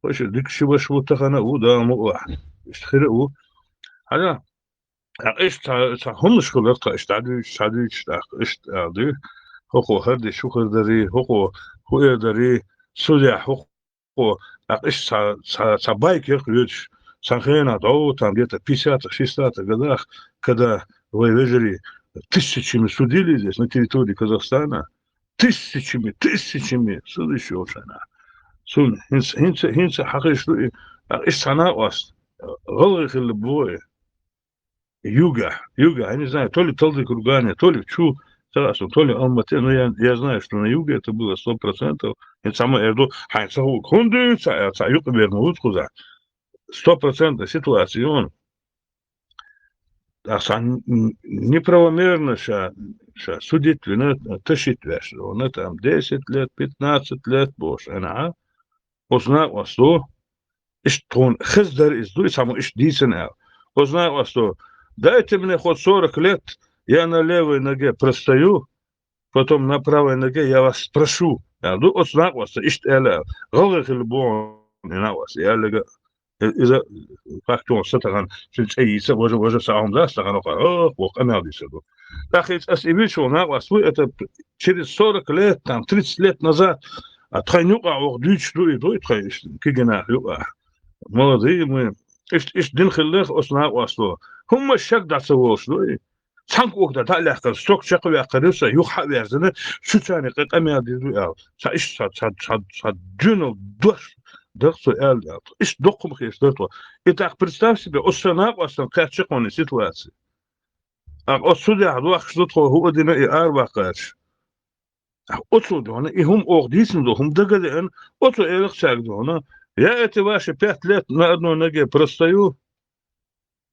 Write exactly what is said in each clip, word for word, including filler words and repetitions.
Аша дика ши ваша ву тахана а ву, Дала мукъалахь. Иштта хир а ву. Хьажа, тӀаккха иштта цхьа, цхьа хӀуманаш хилар тха, иштта дӀадуьйцуш, дӀадуьйцуш, тӀаккха иштта аьлла ду. ХӀокхо хӀара де шу хир дарий, хӀокхо хӀу эр дарий, судья хӀокхо, тӀаккха иштта цхьа, цхьа, цхьа байк ярх йоьдуш, цхьан хенахь дӀо, там где-то пятидесятых, шестидесятых годах, когда вай вежарий тысячами судили здесь, на территории Казахстана, тысячами, тысячами судиш йолчу хенахь. Цунна хӀинца, хӀинца, хӀинца хьахийша ду и, а, иштта цхьа накъост, гӀалгӀай хилла боху и. Югахь, югахь, я не знаю, то ли Талдыкургане, то ли чу, ца хаьа суна, то ли Алмате, но я, я знаю, что на юге это было сто процентов. ХӀинца ма эр ду, хьайн ца хӀуъа, хӀунда дуьйцу, цхьа, цхьа юкъа бер ма ву кхузахь. Стопроцентная ситуация ю. ТӀаккха сан н-, неправомерно ша, ша судить вина, тащить веш, вона там десять лет, пятнадцать лет бохуш, ана, а? Оцу накъосто, иштта тхуна хеза дара иза, ду и цхьаммо иштта дийцина аьлла. Оцу накъосто: «Дайте мне хоть сорок лет, я на левой ноге простою, потом на правой ноге я вас спрошу», аьлла ду, оцу накъоста иштта аьлла аьлла. ГӀалгӀай хилла боху и накъост, и аьлларг, э, иза фактон са тахана, шен цӀе йийца, важа, важа са хьуна дац тахана, ох, ох, боху къамел дийцар ду. ТӀаккха иза ас и вича ву накъост ву, это через сорок лет, там, тридцать лет назад, а тхайн юкъахь ваха дуьйцуш ду и, ду и тхайн иштта кегий нах юкъахь. Молодые мы. Иштта, иштта дина хиллех оцу накъосто. ХӀумма шек дӀа ца волуш ду и. Цхьана кога дӀа а лаьхкина, сток чекхваьккхина ю сан, юха хьа а верзина, шуьцарна къа-, къамел дийр ду аьлла. Цхьа иштта цхьа, цхьа, цхьа, цхьа доьналла дош дара цо аьлла аьлла. Иштта доккха хӀума хеташ дара тхо. И тӀаккха представь себе, оцу сан накъостана кхаьчча кхунна ситуация. ТӀаккха оцу судехь дохкуш ду тхо хӀуъа дина и араваккхарш. Оцо дуьхьал, и хӀума оха дийцина ду, хӀума дага а деана, оцо элира цаьрга дуьхьал: «Я эти ваши пять лет на одной ноге простою,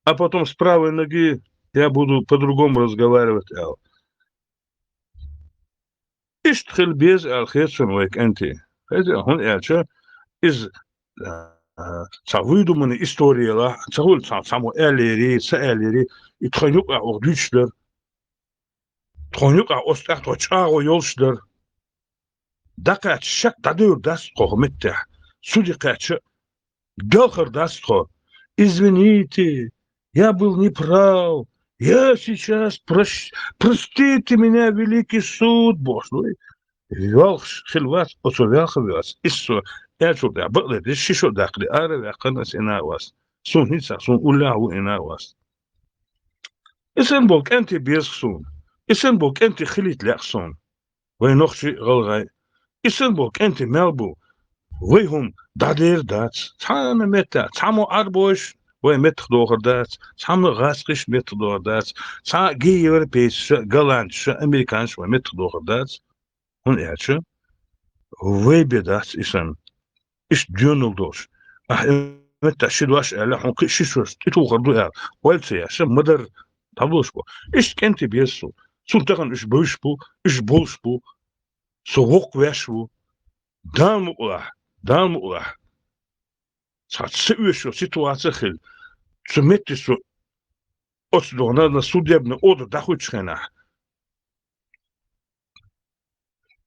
а потом с правой ноги я буду по-другому разговаривать», аьлла. Иштта хила беза аьлла хета суна вай кӀентий. Хеза, хӀунда аьлча иза, а, цхьа выдуманный история елахь, ца хуьлу цхьа, цхьаммо аьллера, ца аьллера, и тхайн юкъахь оха дуьйцуш дара. Тхуна юкъахь оцу тӀехь тхо чӀагӀо йолуш дара. ДӀакхаьчча, шек дӀадевр дац тхо хӀокху меттехь. Суде кхаьчча, делхар дац тхо. «Извините, я был неправ, я сейчас прощ-, простите меня, великий суд», бохуш ду и. Валхаш хила вац, оцо ваьлха а вац. Иза со аьллачул тӀаьхьа бакъдерг деза, ши шо а даккхале, ара а ваьккхина аса и накъост. Суна хӀинца, суна уллехь а ву и накъост. И санна болу кӀентий беза суна. И санна болу кӀентий хилийта лаьа суна. Вай нохчий а, гӀалгӀай а. И санна болу кӀентий мел бу? Вай хӀума дӀадер дац. Цхьана меттехь, цхьаммо Ӏарбойша вай меттах дохур дац. Цхьаммо гӀазкхиша меттах дохур дац. Цхьа а гей европейцаша, голландцаша, американцаша вай меттах дохур дац. ХӀунда аьлча вай бен дац и санна. Иштта доьналла долуш. Ахь и меттехь ши дош аьлла, хьуна кхин а ши шо тӀетухур ду аьлла. Ойла ца еш, ма дарра дӀадолуш бу. Иштта кӀентий беза суна. Цунна тахана уьш бевзаш бу, уьш болуш бу. Со воккха веш ву. Дала мукъалахь, Дала мукъалахь. Цхьа ца оьшуш йолу ситуаци а хилла. Цу метте со оцу догӀна на судебный ордер дӀахуьлучу хенахь,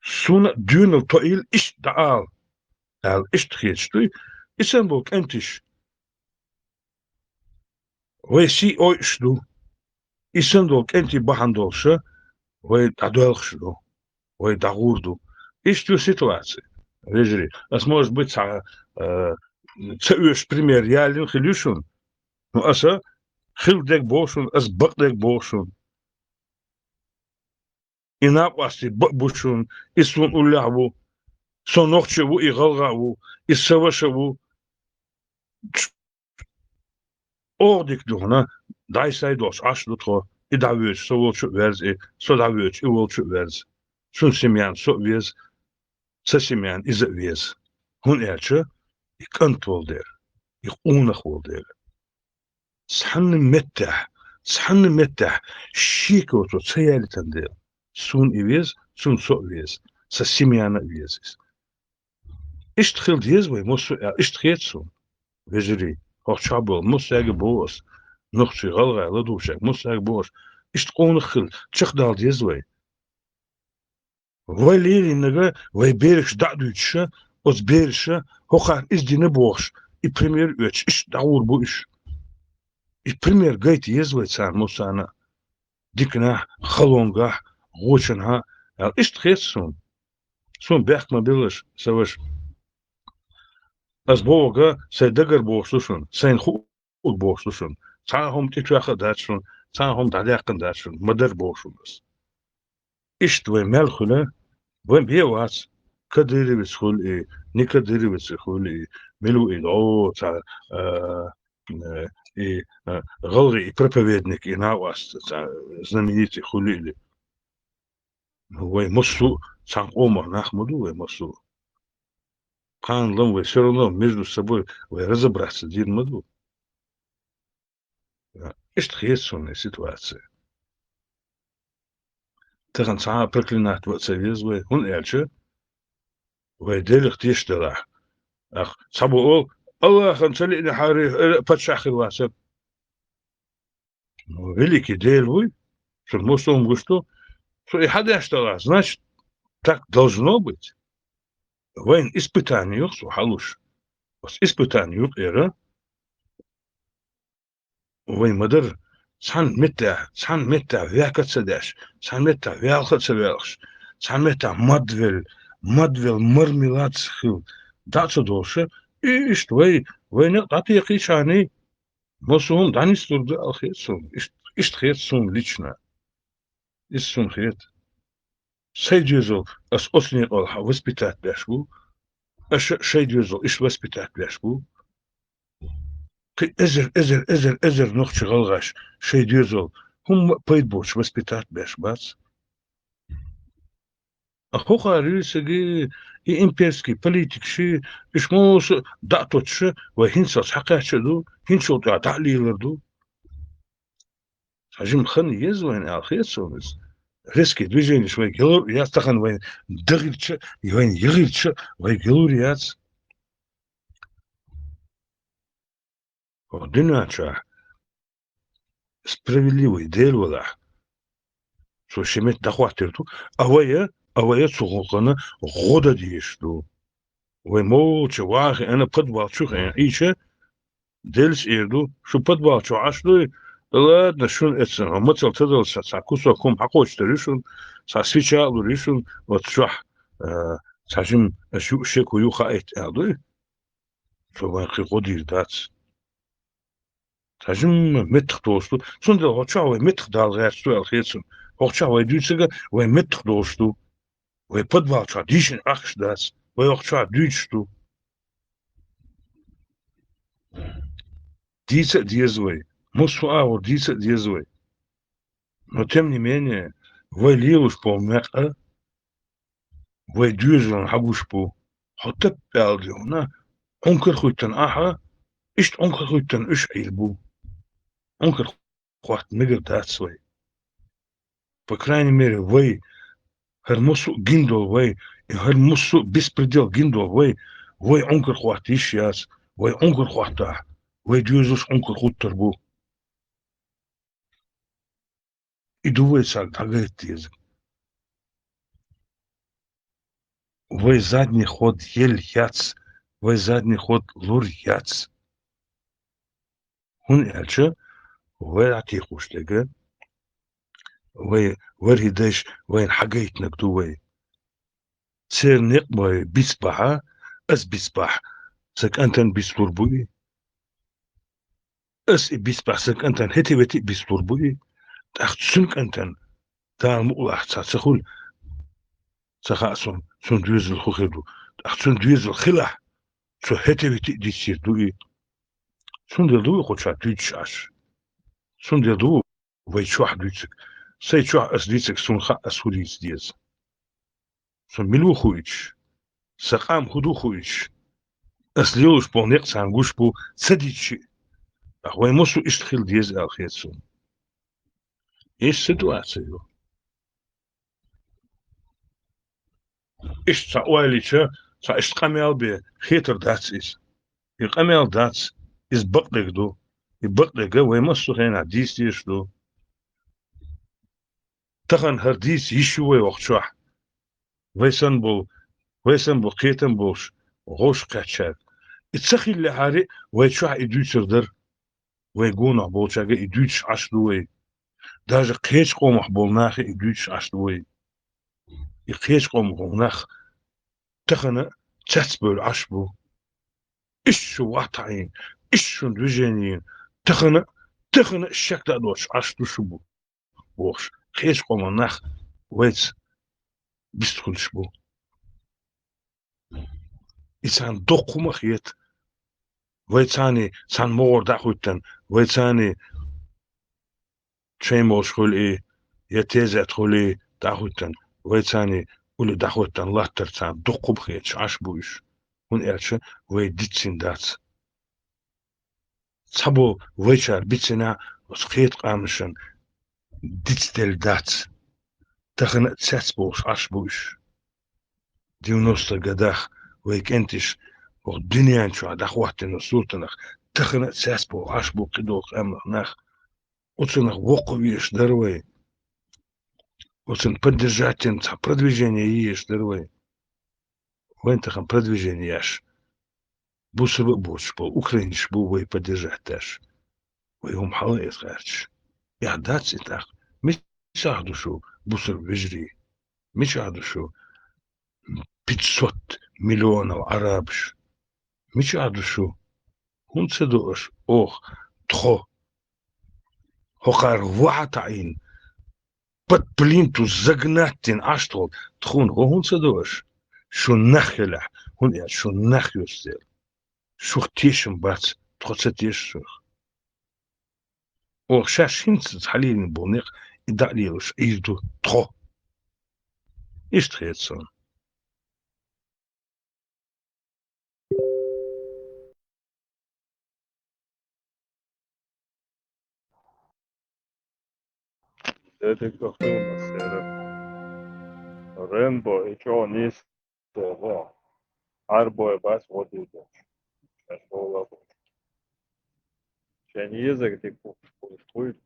суна доьналла тоийла иштта дӀаала, аьлла, иштта хеташ дуй. И санна болу кӀентий вай сий ойуш ду. И санна долу кӀентий бахьана долуша вай дӀадоьлхуш ду, вай дӀагӀур ду. Иштта ю ситуаци, вежарий. Ас, может быть, цхьа, э, ца оьшуш пример ялийна хила ю шуна, но аса хила дерг боху шуна, аса бакъдерг боху шуна. И накъостий бакъ бу шуна, и суна уллехь ву, со нохчи а ву, и гӀалгӀа а ву, и сан ваша а ву. Оха дика духна, дӀай-сай долуш Ӏаш ду тхо, и дӀавоьдуш со волчу а верза, и со дӀавоьдуш и волчу а верза. Цуьнан семьяна со а веза, сан семьяна иза а веза. ХӀунда аьлча и кӀант волу дела, и къонах волу дела. Цхьанна меттехь, цхьанна меттехь шеко цо ца ялийтина дела, суна и веза, цунна со а веза, сан семьяна а веза иза. Иштта хила деза вай, массо а, иштта хета суна, вежарий, хӀокху чохь болу массаьрга а боху ас, нохчий, гӀалгӀай, ладугӀучаьрга, массаьрга а боху ас, иштта къонах хила, чекхдала деза вай. Вай лелийнарг вай бераш дӀа а дуьйцуша, оцу бераша, хӀокхара иза дина бохуш, и пример оьцуш, иштта дӀагӀур бу уьш. И пример гайта еза вай царна, массарна а, диканехь, халонгахь, гӀочанхьа, аьлла, иштта хета суна. Суна бехк ма биллалаш, сан ваша. Ас бохург сайн дагара бохуш ду шуна, сайна хуу бохуш ду шуна. Цхьа а хӀума тӀетоьхна а дац шуна, цхьа а хӀума дӀадаьккхина дац шуна, ма-дарра бохуш ву ас. Иштта вай мел хуьлу, вайн бен а вац, кадыровец хуьлу и, не кадыровец хуьлу и, мила ву и, о, цхьа, а, э, и, а, гӀалгӀайн и проповедник, и накъост, цхьа знаменитый хуьлу и. Ну, вай массо а цхьана къомах нах ма ду вай массо а. Кхана лам вай всё равно между собой вай разобраться дийр ма ду. Иштта хета суна и ситуация. Тахана цхьа а проклинать ван а ца веза вай, хӀунда аьлча вай Делах тешаш делахь. Ах, цхьаболу олу, Аллахана ца лиънехьара, э, паччахь хир вацара. Ну, великий Дела вуй, цунна массо а хӀума гуш ду. Цо и хьан деш далахь, значит, так должно быть. Вайна испытание ю-кх цо хьалуш. Оцу испытание юкъера вай ма-дарра цхьана меттехь, цхьана меттехь ваьхка а ца деш, цхьана меттехь ваьлха а ца ваьлхаш, цхьана меттехь мадвелла, мадвелла мармелад хилла, дӀа а ца долуша, иштта вай, вай некъ дӀатекхийчарний, массо а хӀума дӀанислур ду аьлла хета суна. Иштта, иштта хета суна лично. Иза суна хета. Сайн доьзал ас оцу некъал хьан воспитать беш бу. Аша шайн доьзал иштта воспитать беш бу. Кхин эзар, эзар, эзар, эзар нохчи гӀалгӀаш шайн доьзал хӀумма а пайда боцуш воспитать беш бац. А хӀокхара юьсаги и имперский политикаши, уьш массо а дӀа а тоттуша, вай хӀинццалц хьакхаьчна а ду, хӀинццул тӀаьхьа дӀа а лелар ду. Цхьа жима хан еза вайна аьлла хета суна иза. Резкий движенеш вайга ялур а яц, тахана вайна дахийча, вайна яхийча, вайга ялур а яц. ХӀокху дуьнен чохь справедливый Дела валахь, цо шен метта дӀахӀоттийр ду, а вай, а вай цу гӀуллакхана гӀо дан дезаш ду. Вай молча ван а хиъна, подвал чу хиъна Ӏийча, Делаца эр ду, шу подвал чохь Ӏаш дуй? Ладно, шуна эцна, хьо мацалла ца далча цхьа кусок хӀума хьакхочуш дара шуна, цхьа свеча а лур ю шуна, оцу чохь, а, цхьа жима аша юуш шеко ю хаийта аьлла дуй? Цо вайн кхин гӀо дийр дац. Цхьа жимма меттах долуш ду. Цундела хӀокху чохь вай меттах дала гӀерташ ду аьлла хета суна. ХӀокху чохь вай дуьйцург а вай меттах долуш ду. Вай подвал чохь дийшина ахча дац. Вай хӀокху чохь дуьйцуш ду. Дийца а деза вай. Массо а агӀор дийца а деза вай. Но тем не менее, вай лелош болу некъ а вай доьзална хьагуш бу. Хьо таппа аьлла де хӀуна, Ӏункар а хӀуьттана ахьа, иштта Ӏункар а хӀуьттана уьш Ӏийр бу. Ӏункар хӀотта мегар дац вай. По крайней мере, вай, хӀара массо а гина долу вай, и хӀара массо а беспредел гина долу вай, вай Ӏункар хӀотта йиш яц, вай Ӏункар хӀоттахь, вай доьзалш Ӏункар хӀуттур бу. И ду вай цаьрга дӀагайта дезарг. Вай задний ход елла яц, вай задний ход лур яц. ХӀунда аьлча вай дӀатекхуш дерг, вай ворхӀе дайша вайна хьагайтинарг ду вай. Церан некъ вай бицбахь, ас бицбахь, сан кӀантана бицлур бу и. Ас и бицбахь, сан кӀантана хӀетте-ветте а бицлур бу и. ТӀаккха цуьнан кӀантана, Дала мукъалахь, цхьа ца хуьлу, ца хаьа суна, цуьнан доьзал хӀун хир ду. ТӀаккха цуьнан доьзал хилахь, цо хӀетте-ветте а дицйийр ду и. Цундела ду вай кху чохь дуьйцуш Ӏаш. Цундела ду вай чохь дуьйцург. Сайн чохь ас дийцург суна хаьа, ас хӀун дийца деза. Со мила ву хуийтуш? Сан къам хӀун ду хуийтуш? Ас лелош болу некъ царна гуш бу, ца дийцча а. Ткъа вай массо а иштта хила деза аьлла хета суна. Иштта ситуация ю. Иштта цхьа ойла йича, цхьа иштта къамел бен хетар дац иза. И къамел дац, иза бакъдерг ду. И бакъдерг вай массо а хенахь дийца дезаш ду. Тахана хӀара дийца йиш ю вай хӀокху чохь. Вай санна болу, вай санна болу кхетам болуш, гӀовш кхаьччаьрга. И ца хиллехьара, вай чохь и дуьйцур дара. Вай гонах болчаьрга и дуьйцуш Ӏаш ду вай. Даже кхечу къомах болу нахе и дуьйцуш Ӏаш ду вай. И кхечу къомах болу нах тахана цецбевлла Ӏаш бу. Иштта шу вахтаийна, иштта шун движение йина, тахана, тахана шек дан доцуш Ӏаш ду шу бу, бохуш, кхечу къоман нах вайца бистхуьлуш бу. И царна доккха хӀума хета. Вай царний, царна могӀар дӀахӀуьттан, вай царний чай молуш хуьлий, я тезет хуьлий дӀахӀуьттан, вай царний ули дӀахӀуьттан латтар царна дуккха хеташ Ӏаш бу уьш, хӀунда аьлча вай диццина дац. Цхьаболу вайчара бицина оцу кхета къамашан дицделла дац. Тахана а цецбовлуш Ӏаш бу уьш. Девяностых годах вай кӀенташ оха дуьнен чохь дӀахӀоттийна суртанах, тахана а цецбовлуш Ӏаш бу кхидолу къаьмнах нах. Оцунах воккха везаш дара вай. Оцунна поддержать дина цхьа продвижение езаш дара вай. Вайн тахана продвижение еш бусурба а боцуш болу украинцаш бу вай поддержать деш. Вай хӀума хьала эца гӀерташ. Эхь дац и тӀаккха. Мичахь ду шу бусурба вежарий? Мичахь ду шу пятьсот миллионов арабаш? Мичахь ду шу? ХӀунда ца до аша оха тхо? ХӀокхара вахьа таӀийна, под плинтус загнать дина Ӏаш тхо, тхуна хӀун ца до аша? Шун нах хилахь, хӀунда аьлча шун нах ю церан. Шух тешам бац, тхо ца теша шух. Оха шаьш хӀинца хьалийна болу некъ и дӀа а лелош Ӏийр ду тхо. Иштта хета суна. Дедик хӀуманаш яра. Рембо и чӀогӀа нийса дела. Ӏарбой бац гӀо дийдеш. Шаьш гӀо лабо. Шен езаг дика хуьлуш хуьлу.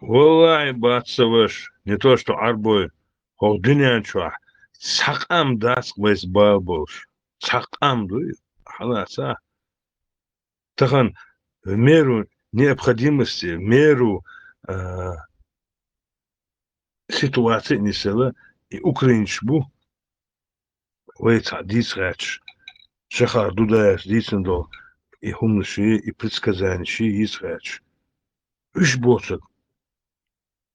Валлахьи, бац, сан ваша, не то что Ӏарбой, хӀокху дуьнен чохь цхьа къам дац вайца бала болуш. Цхьа къам дуй, хьалаца. Тахана в меру необходимости, в меру, а, ситуации нисела и украинцаш бу. Вай цхьа дийца гӀерташ, Жохар Дудаевс дийцина долу и хӀуманаш, и предсказанеш йийца гӀерташ. Уьш боцург.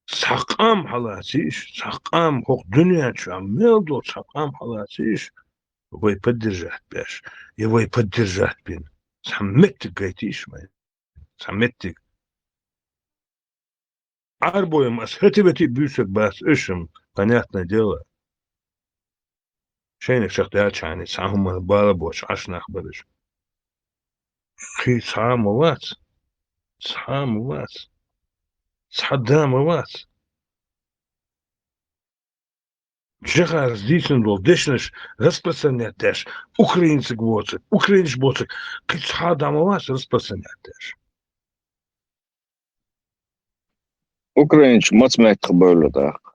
Цхьа къам хьалацийша, цхьа къам хӀокху дуьнен чохь мел долу цхьа къам хьалацийша, вай поддержать беш, я вай поддержать бина. Цхьа меттиг гайтийша вай. Цхьа меттиг. Ӏарбой-м ас хӀетте-вете буьйцург бац, уьш-м, понятное дело. Шайниг чекхдаьллачхьана цхьа хӀуманна бала боцуш Ӏаш нах бара уьш. Кхин цхьа а ма вац. Цхьа а ма вац. Цхьа да ма вац. Жохарас дийцина долу дешнаш распространять деш, украинциг воцург, украинцаш боцург, кхин цхьа а да ма вац распространять деш. Украинцаш маца меттах бевлла тӀаккха?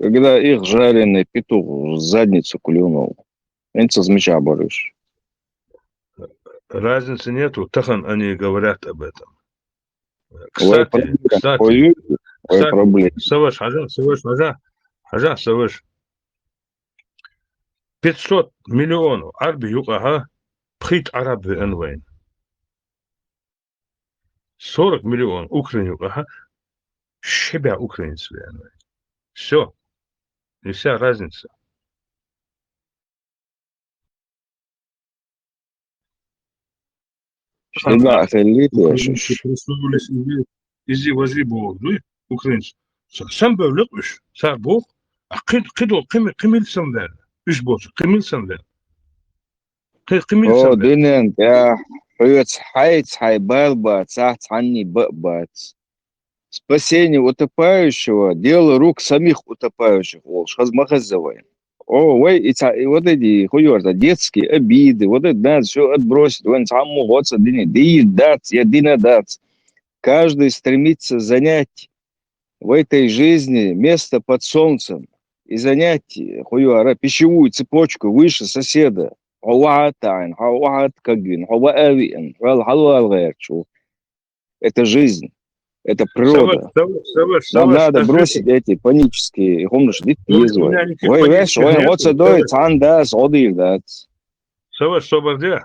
Когда их жареный петух в задницу клюнул. ХӀинца мичахь бара уьш? Разницы нету, тахана они говорят об этом. Вай кстати, проблема, кстати, вай кстати, проблема. Саваш, хьажа, Саваш, хьажа, хьажа, Саваш. Пятьсот миллионов Ӏарби юкъахьа пхийтта Ӏараб веана вайна. Сорок миллион Украин юкъахьа ши бӀе украинец веана вайна. Всё. И вся разница. Ши бӀе хилийта, Украинцы присвоились изи, изи важи боху, дуй? Украинцы. Са-, самбевлла уьш, цара боху, а кхин, кхидолу кхин, кхин мила самваьлла? Уьш боцу, кхин мила самваьлла? Кхин, кхин мила самваьлла? О, дуьнен тӀехь, хьоьца хьайца хьайн бала бац, цхьанний бан а бац. Спасение утопающего — дело рук самих утопающих, олуш, хаза ма хезза вайна. О, вай и цхьа, и вот эти, хӀун йора, детские обиды, вот это надо всё отбросить, вайн цхьаммо хӀоца дина, дийр дац, я дина дац. Каждый стремится занять в этой жизни место под солнцем. и занятие, хьо яра пищевую цепочку выше соседа. Хьо вахьа таӀийна, хьо вахьа кагвина, хьо ваавиъна, хьол хьалвал гӀерташ ву. Это жизнь. Это природа. Нам надо бросить эти панические, и хумнаш дит езва. Вай веш, вай гӀо ца дой, цхьан дас, гӀо дийр дац. Саваш, собар де.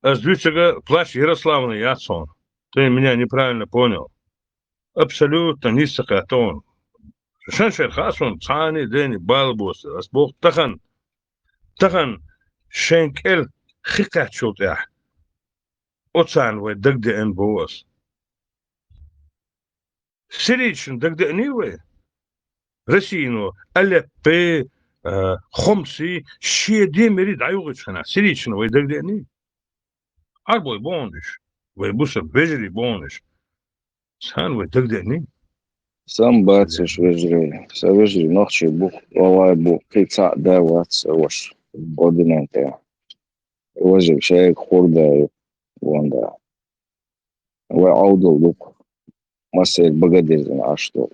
Аз дуьйцага плач Ярославна яц хьуна. Ты меня неправильно понял. Абсолютно нийса ца кхетта хьуна. Шан шер хаьа суна, цхьани дени бала боса. Аз боху тахан, тахан шайн кӀел хи кхаьччул тӀехь. Оцарна вай дагадеана боху ас. Сирийчун дагадеаний вай? Россино Алеппе, а, Хомси, шен ден мери дӀаюгӀучу хенахь, сирийчун вай дагадеаний? Арбой боху уьш, вай бусалба вежарий боху уьш. Царна вай дагадеаний? Сан бац уьш вежарий. Сан вежарий нохчий бу, валлай бу, кхин цхьаъ да вац сан ваша. Орденан тӀе. Важа шайга хурда ю, вон да. Вай Ӏовдал дукха. Массеран багадирзина Ӏаш ду.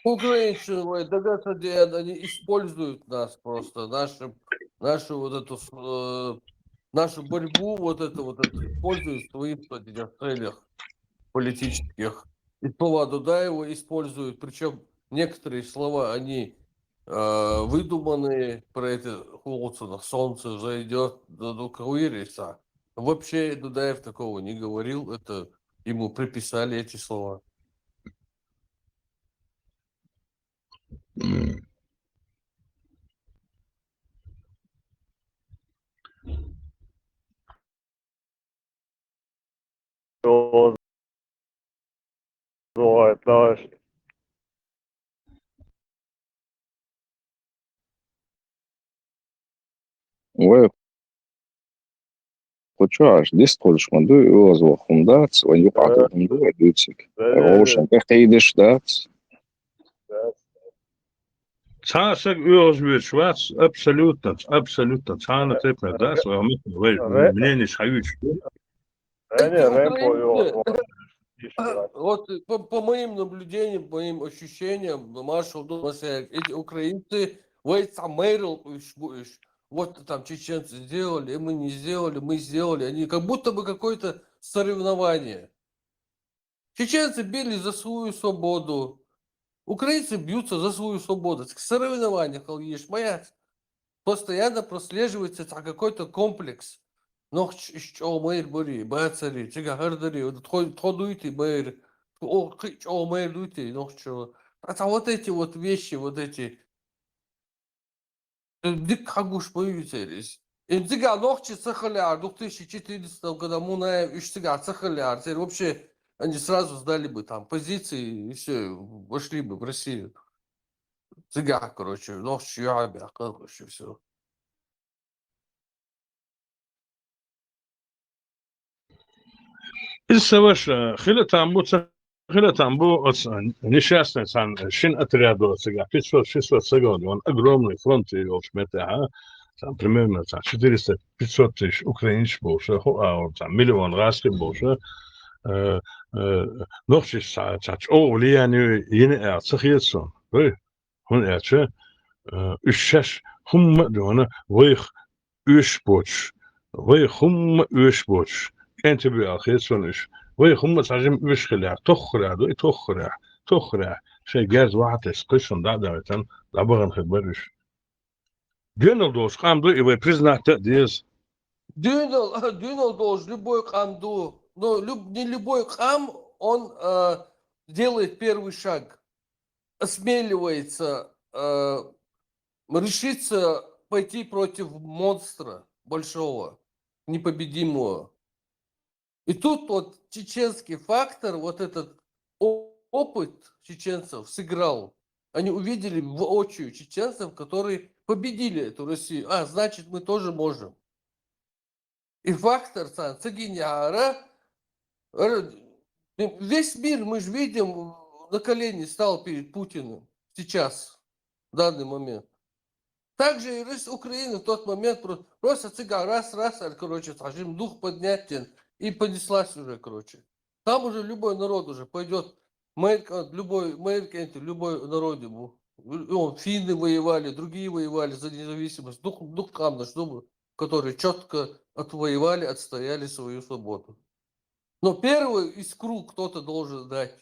Украинцы, вай дагадеана, они используют нас просто, нашу, нашу вот эту, э, нашу борьбу, вот это вот это, используют в своих, вот этих целях политических. И слова Дудаева используют, причем некоторые слова, они, э, выдуманные, про это хулуцанах, солнце зайдет, да, да, кавириса. Вообще Дудаев такого не говорил, это ему приписали эти слова. Вай, кху чу Ӏаш, дистхуьлуш ма дуй, оьгӀазвахар хӀума дац, вайн юкъахь ду хӀума ду, вай дуьйцург. ГӀовшан тӀе кхийдаш дац. Цхьа а саг оьгӀазвоьдуш вац, абсолютно, абсолютно, цхьана а тайпана дац, вай, мненеш хьаюьйцуш ду. Эти украинцы, вот по, по моим наблюдениям, по моим ощущениям, маршал Дон Масяев, эти украинцы, вай цхьа майралла уьш бу уьш. Вот там чеченцы сделали, и мы не сделали, мы сделали. Они как будто бы какое-то соревнование. Чеченцы били за свою свободу. Украинцы бьются за свою свободу. Цхьа соревнование хила езаш ма яц. Постоянно прослеживается цхьа какой-то комплекс. Нохчаша иштта чӀогӀа майра барий, бацарий, цигахь хӀара дарий, тхо, тхо дуй те майра, тхо кхин а чӀогӀа майра дуй те нохчо. А цхьа вот эти вот вещи, вот эти, э, дика хьагуш ма ю церан иза. Им цигахь нохчий ца хилар, две тысячи четырнадцатого года Мунаев, уьш цигахь ца хилар, церан вообще они сразу сдали бы там позиции и всё, вошли бы в Россию. Цигахь, короче, нохчий юьхьа баьккхина уьш, и всё. Иза сан ваша, хила там бу, ца хила там бу, оцу несчастный цхьана шина отрядо цигахь, пятьсот шестьсот сагал йолу, огромный фронт йолчу меттехь, цхьана примерно цхьана четыреста пятьсот тысяч украинцаш болуш, хӀу агӀор цхьана миллион гӀазкхи болуш, э, э, нохчаша цхьа, цхьа чӀогӀа влияние йина аьлла ца хета суна. ХӀунда аьлча, э, уьш шаьш хӀумма а дуьйна вайх оьшуш боцуш, вайх хӀумма а оьшуш боцуш, кӀентий бу аьлла хета суна уьш. Вайх хӀумма а цхьа жима оьшуш хилар, тоххара ду и тоххара, тоххара, шайн герз вахьа тесна, кхин шуна дӀа а давийтина, дӀабахана хир бара уьш. Доьналла долуш къам ду и, вай признать а деза. Доьналла, доьналла долуш любой къам ду. Но люб-, не любой къам, он, э, делает первый шаг, осмеливается, э, решиться пойти против монстра большого, непобедимого. И тут вот чеченский фактор, вот этот о-, опыт чеченцев сыграл. Они увидели воочию чеченцев, которые победили эту Россию. А, значит, мы тоже можем. И фактор царна ца гинехьара, р-, весь мир, мы же видим, на колени стал перед Путиным сейчас, в данный момент. Также и Рос-, Украина в тот момент про-, просто цигахь раз-раз, а, короче, цхьа жима дух поднять, и понеслась уже, короче. Там уже любой народ уже пойдёт Мэр-, э, любой, мэр-, э, любой народе был. Ну, финны воевали, другие воевали за независимость. Дух, дух камна, чтобы, которые четко отвоевали, отстояли свою свободу. Но первую искру кто-то должен дать.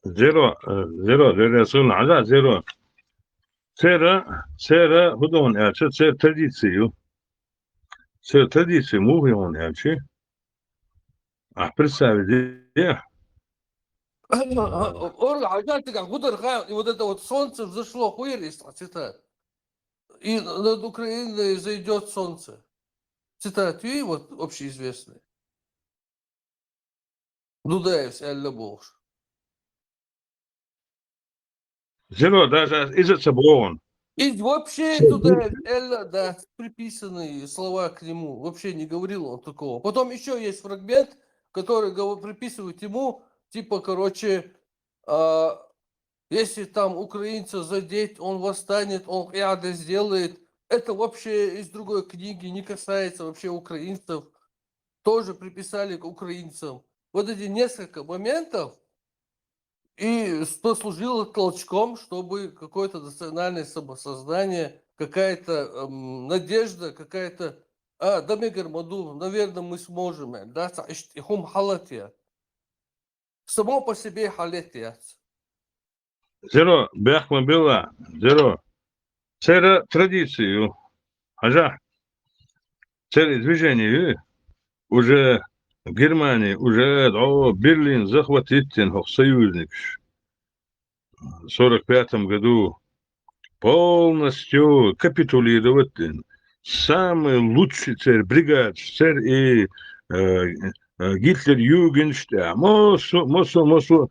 Zero, э, zero, zero, zero, zero. Церан, церан хӀу ду хьуна аьлча, церан традици ю. Церан традици муха ю хьуна аьлча. Ахь представить де. Ольга, а как ты как будто ха-, и вот это вот солнце взошло, хуер, если цитата. И над Украиной зайдет солнце. Цитата, и вот общеизвестная. Дудаевс аьлла бохуш. Зеро, даже иза ца боху. И вообще Дудаевс аьлла, да, приписанные слова к нему. Вообще не говорил он такого. Потом еще есть фрагмент, который гов-, приписывают ему, типа, короче, а, если там украинца задеть, он восстанет, он это сделает. Это вообще из другой книги, не касается вообще украинцев. Тоже приписали к украинцам. Вот эти несколько моментов и с-, послужило толчком, чтобы какое-то национальное самосознание, какая-то, эм, надежда, какая-то, а, да, ма гармаду, наверное, мы сможем, да, ца ишт-, и хӀума хьалатъяц. Само по себе хьалатъяц. Зеро, бехк ма билла, зеро. Церан традици ю. Хьажахь. Церан движение ю. Уже Германия, уже, о, Берлин захватить дина хӀокху союзникаш. Сорок пятом году полностью капитулировать дина. Самый лучший церан бригадаш, церан и, э, э, Гитлер-Югенш тӀехь. Массо, массо, массо.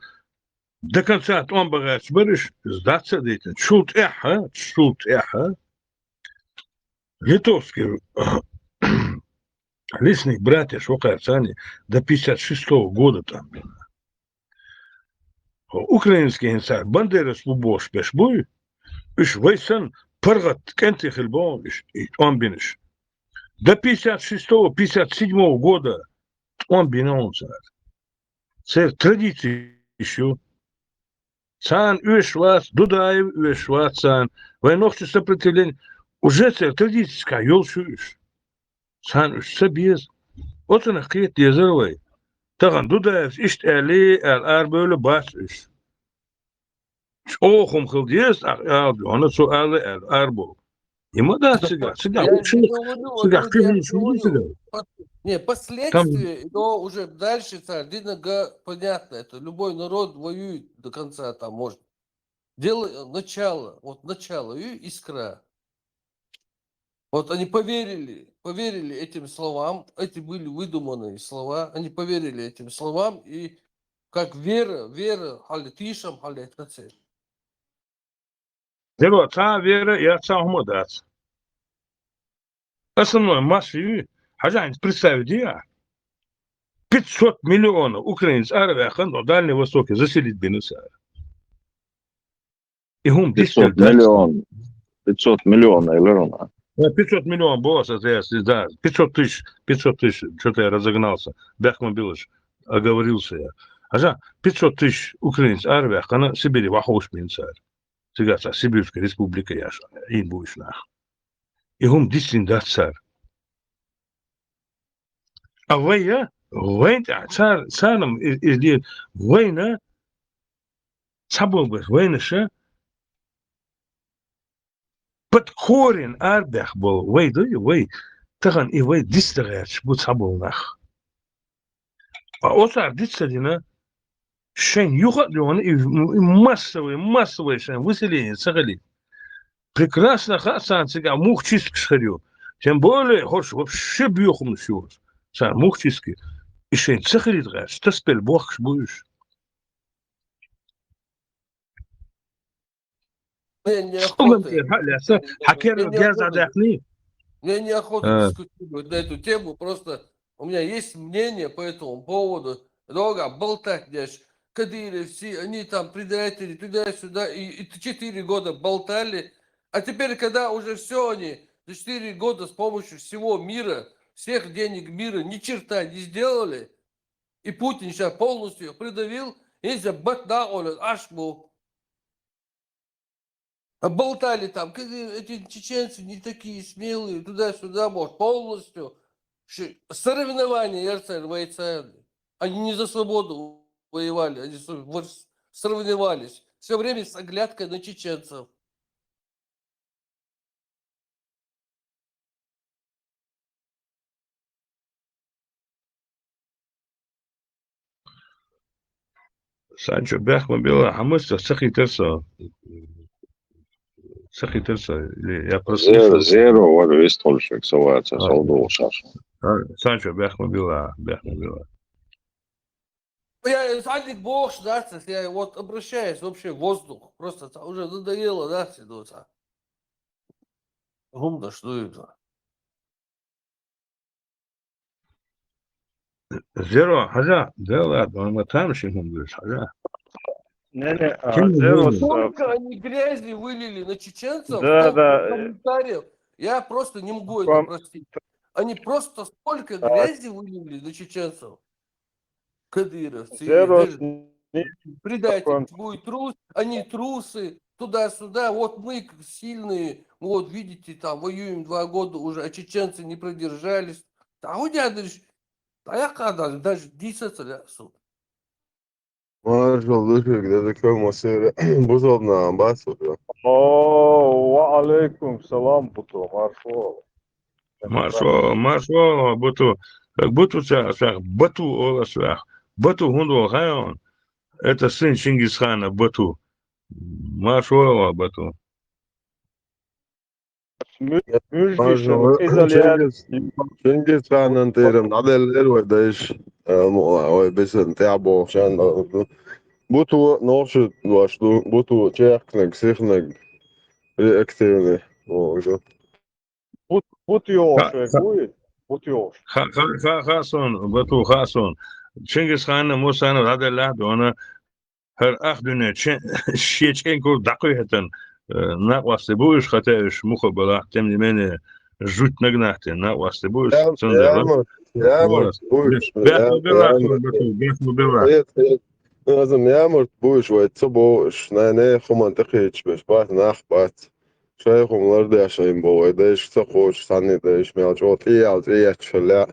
До конца тӀом бан гӀерташ бара уьш, сдаться а дайтина. Цул тӀаьхьа, цул тӀаьхьа литовский лесник братьяш вакхара царна до пятьдесят шестого года тӀом бина. Украинский хӀинца бандерас бу бохуш берш буй, уьш вай санна паргӀат кӀентий хила боху уьш, и тӀом бинарш. До пятьдесят шестого, пятьдесят седьмого года тӀом бина хьуна цара. Церан традицеш ю. Царна оьшуш вац, Дудаев оьшуш вац царна. Вайн нохчийн сопротивление уже церан традицешкахь йолуш ю уьш. Царна уьш ца беза. Оцунах кхета дезара вай. Тахана Дудаевс иштта аьллий аьлла арабевлла бац уьш. ЧӀогӀа хӀума хила деза, ахь ала дуьхьал, цо ала аьлла арабовла. И ма дац цигахь, цигахь, цигахь кхин хӀума ду цигахь. Не, последствия, но уже дальше царна динарг понятно, это любой народ воюет до конца там может. Дело, э, начало, вот начало, и искра. Вот они поверили, поверили этим словам, эти были выдуманные слова, они поверили этим словам, и как вера, вера, хьалла тийшам, хьалла это цель. Зеро, цхьа а вера, я цхьа а хӀума дац. Основной масса ю, хьажахь, представить де ахь. Пятьсот миллионов украинцаш араваьккхина, но Дальний Востоке заселить бина цара. И хӀума дистина дац. Пятьсот миллион. Пятьсот миллион, наверное. Э, пятьсот миллион боху аса, да, пятьсот тысяч, пятьсот тысяч, что-то я разогнался. Бехк ма билла, оговорился я. Хьажахь, пятьсот тысяч украинцаш араваьккхина, Сибире вахьуш бина цара. Цигахь цхьа Сибирская республика яш, Ӏийна бу уьш нах. И хӀума дистина дац цара. А вай, а, вайн тӀехь, цар-, царна и, и, и, вайна, цхьаболу бац, вайнаша под корень арабаьхна болу вай ду, вай, тахана и вай дицдан гӀерташ бу цхьаболу нах. Ткъа оцара диц ца дина, шайн юха а доьгӀна, и, и массовый, массовый шайн выселение ца хили. Прекрасно хаьа царна цигахь муха чисташ хир ю. Тем более, хӀорш вообще боьхамаш ю хӀорш. Царна муха чистки. И шайн ца хилийта гӀерташ, тасбелла бохкаш бу уьш. Мне неохота, Хьуган тӀера хьа а лаьцна, хьан керла мне герз а неохота, даьккхина? мне неохота А. дискутировать на эту тему, просто у меня есть мнение по этому поводу. Много болтать, знаешь, кадыровцы, они там предатели, туда-сюда, и, и четыре года болтали. А теперь, когда уже все они за четыре года с помощью всего мира, всех денег мира ни черта не сделали, И Путин щас полностью их придавил, если бат накъойлан Ӏаш бу. А болтали там, как эти чеченцы не такие смелые, туда-сюда, может, полностью. Ш-, соревнования, ярцер войца. Они не за свободу воевали, они с-, в-, соревновались. Все время с оглядкой на чеченцев. Санчо, бехк ма билла, хьан муста ца хийтар со? Ца хийтар со, или я просто... Зеро, зеро, вар вистхула шек, со ваца, а, со дулшаш. А, Санчо, бехк ма билла, бехк ма билла. Я, э, садик бохуш дац, я вот обращаюсь, вообще воздух. Просто ца уже надоело, да, все доца. Гумда, что это? Зеро, хьажа, да ладно, ма тамашийна хӀума ду, хьажа. Не, не, а, кем зеро, вы? Столько они грязи вылили на чеченцев, да, столько, да, э, комментариев. Я просто не могу это простить. Они просто столько грязи вылили на чеченцев. Кадыровцы, зеро, даже не предатели, такой. Вы трус, они трусы, туда-сюда. Вот мы к-, сильные, вот видите, там воюем два года уже, а чеченцы не продержались. А у тебя даже, а я когда даже десять лет, сука. Маршал, душик, да такой масыра. Бузална, басу. О, ва алейкум салам, Буту, маршал. Маршо, маршо, Бату. Как Бату ца, ца, Бату ола ца. Бату хӀунда оал хаьий хьуна? Это сын Чингисхана, Бату. Маршо, Бату. Муьжгиша, маршо, иза лер. Чингис-, Чингисханан тӀера дӀаделлера вай дайша, э, мула, вай бисана тӀехь бохуш, Бату нохчи дош ду, Бату чехканиг, сихниг, реактивный. О, уже. Бут-, бут йогӀуш ха-, вай ха-, буй? Бут йогӀуш. Ха-, ха-, ха-, ха суна, Бату, ха суна. Чингисханна, Мусана дӀаделлехь а дуьйна, хӀара ах дуьне чен-, шен чӀенкур дӀакхоьхьитина, э, накъостий бу уьш, хӀаьта уьш муха а балахь, тем не менее, жуть наг нах тӀе накъостий бу уьш, цундела. Ямарт, ямарт бу уьш, бехк ма беллахь, Бату, бехк ма беллахь. Хет, хет. Азам ямарт бу уьш, вай ца боху уьш, най-, нехан хӀуманна тӀекхийдаш берш бац, нах бац. Шайн хӀума лардеш шайн бо вай дайша ца кхочуш, цхьанне дайша мел чӀогӀа тӀеяьлла, тӀеетташ хилла.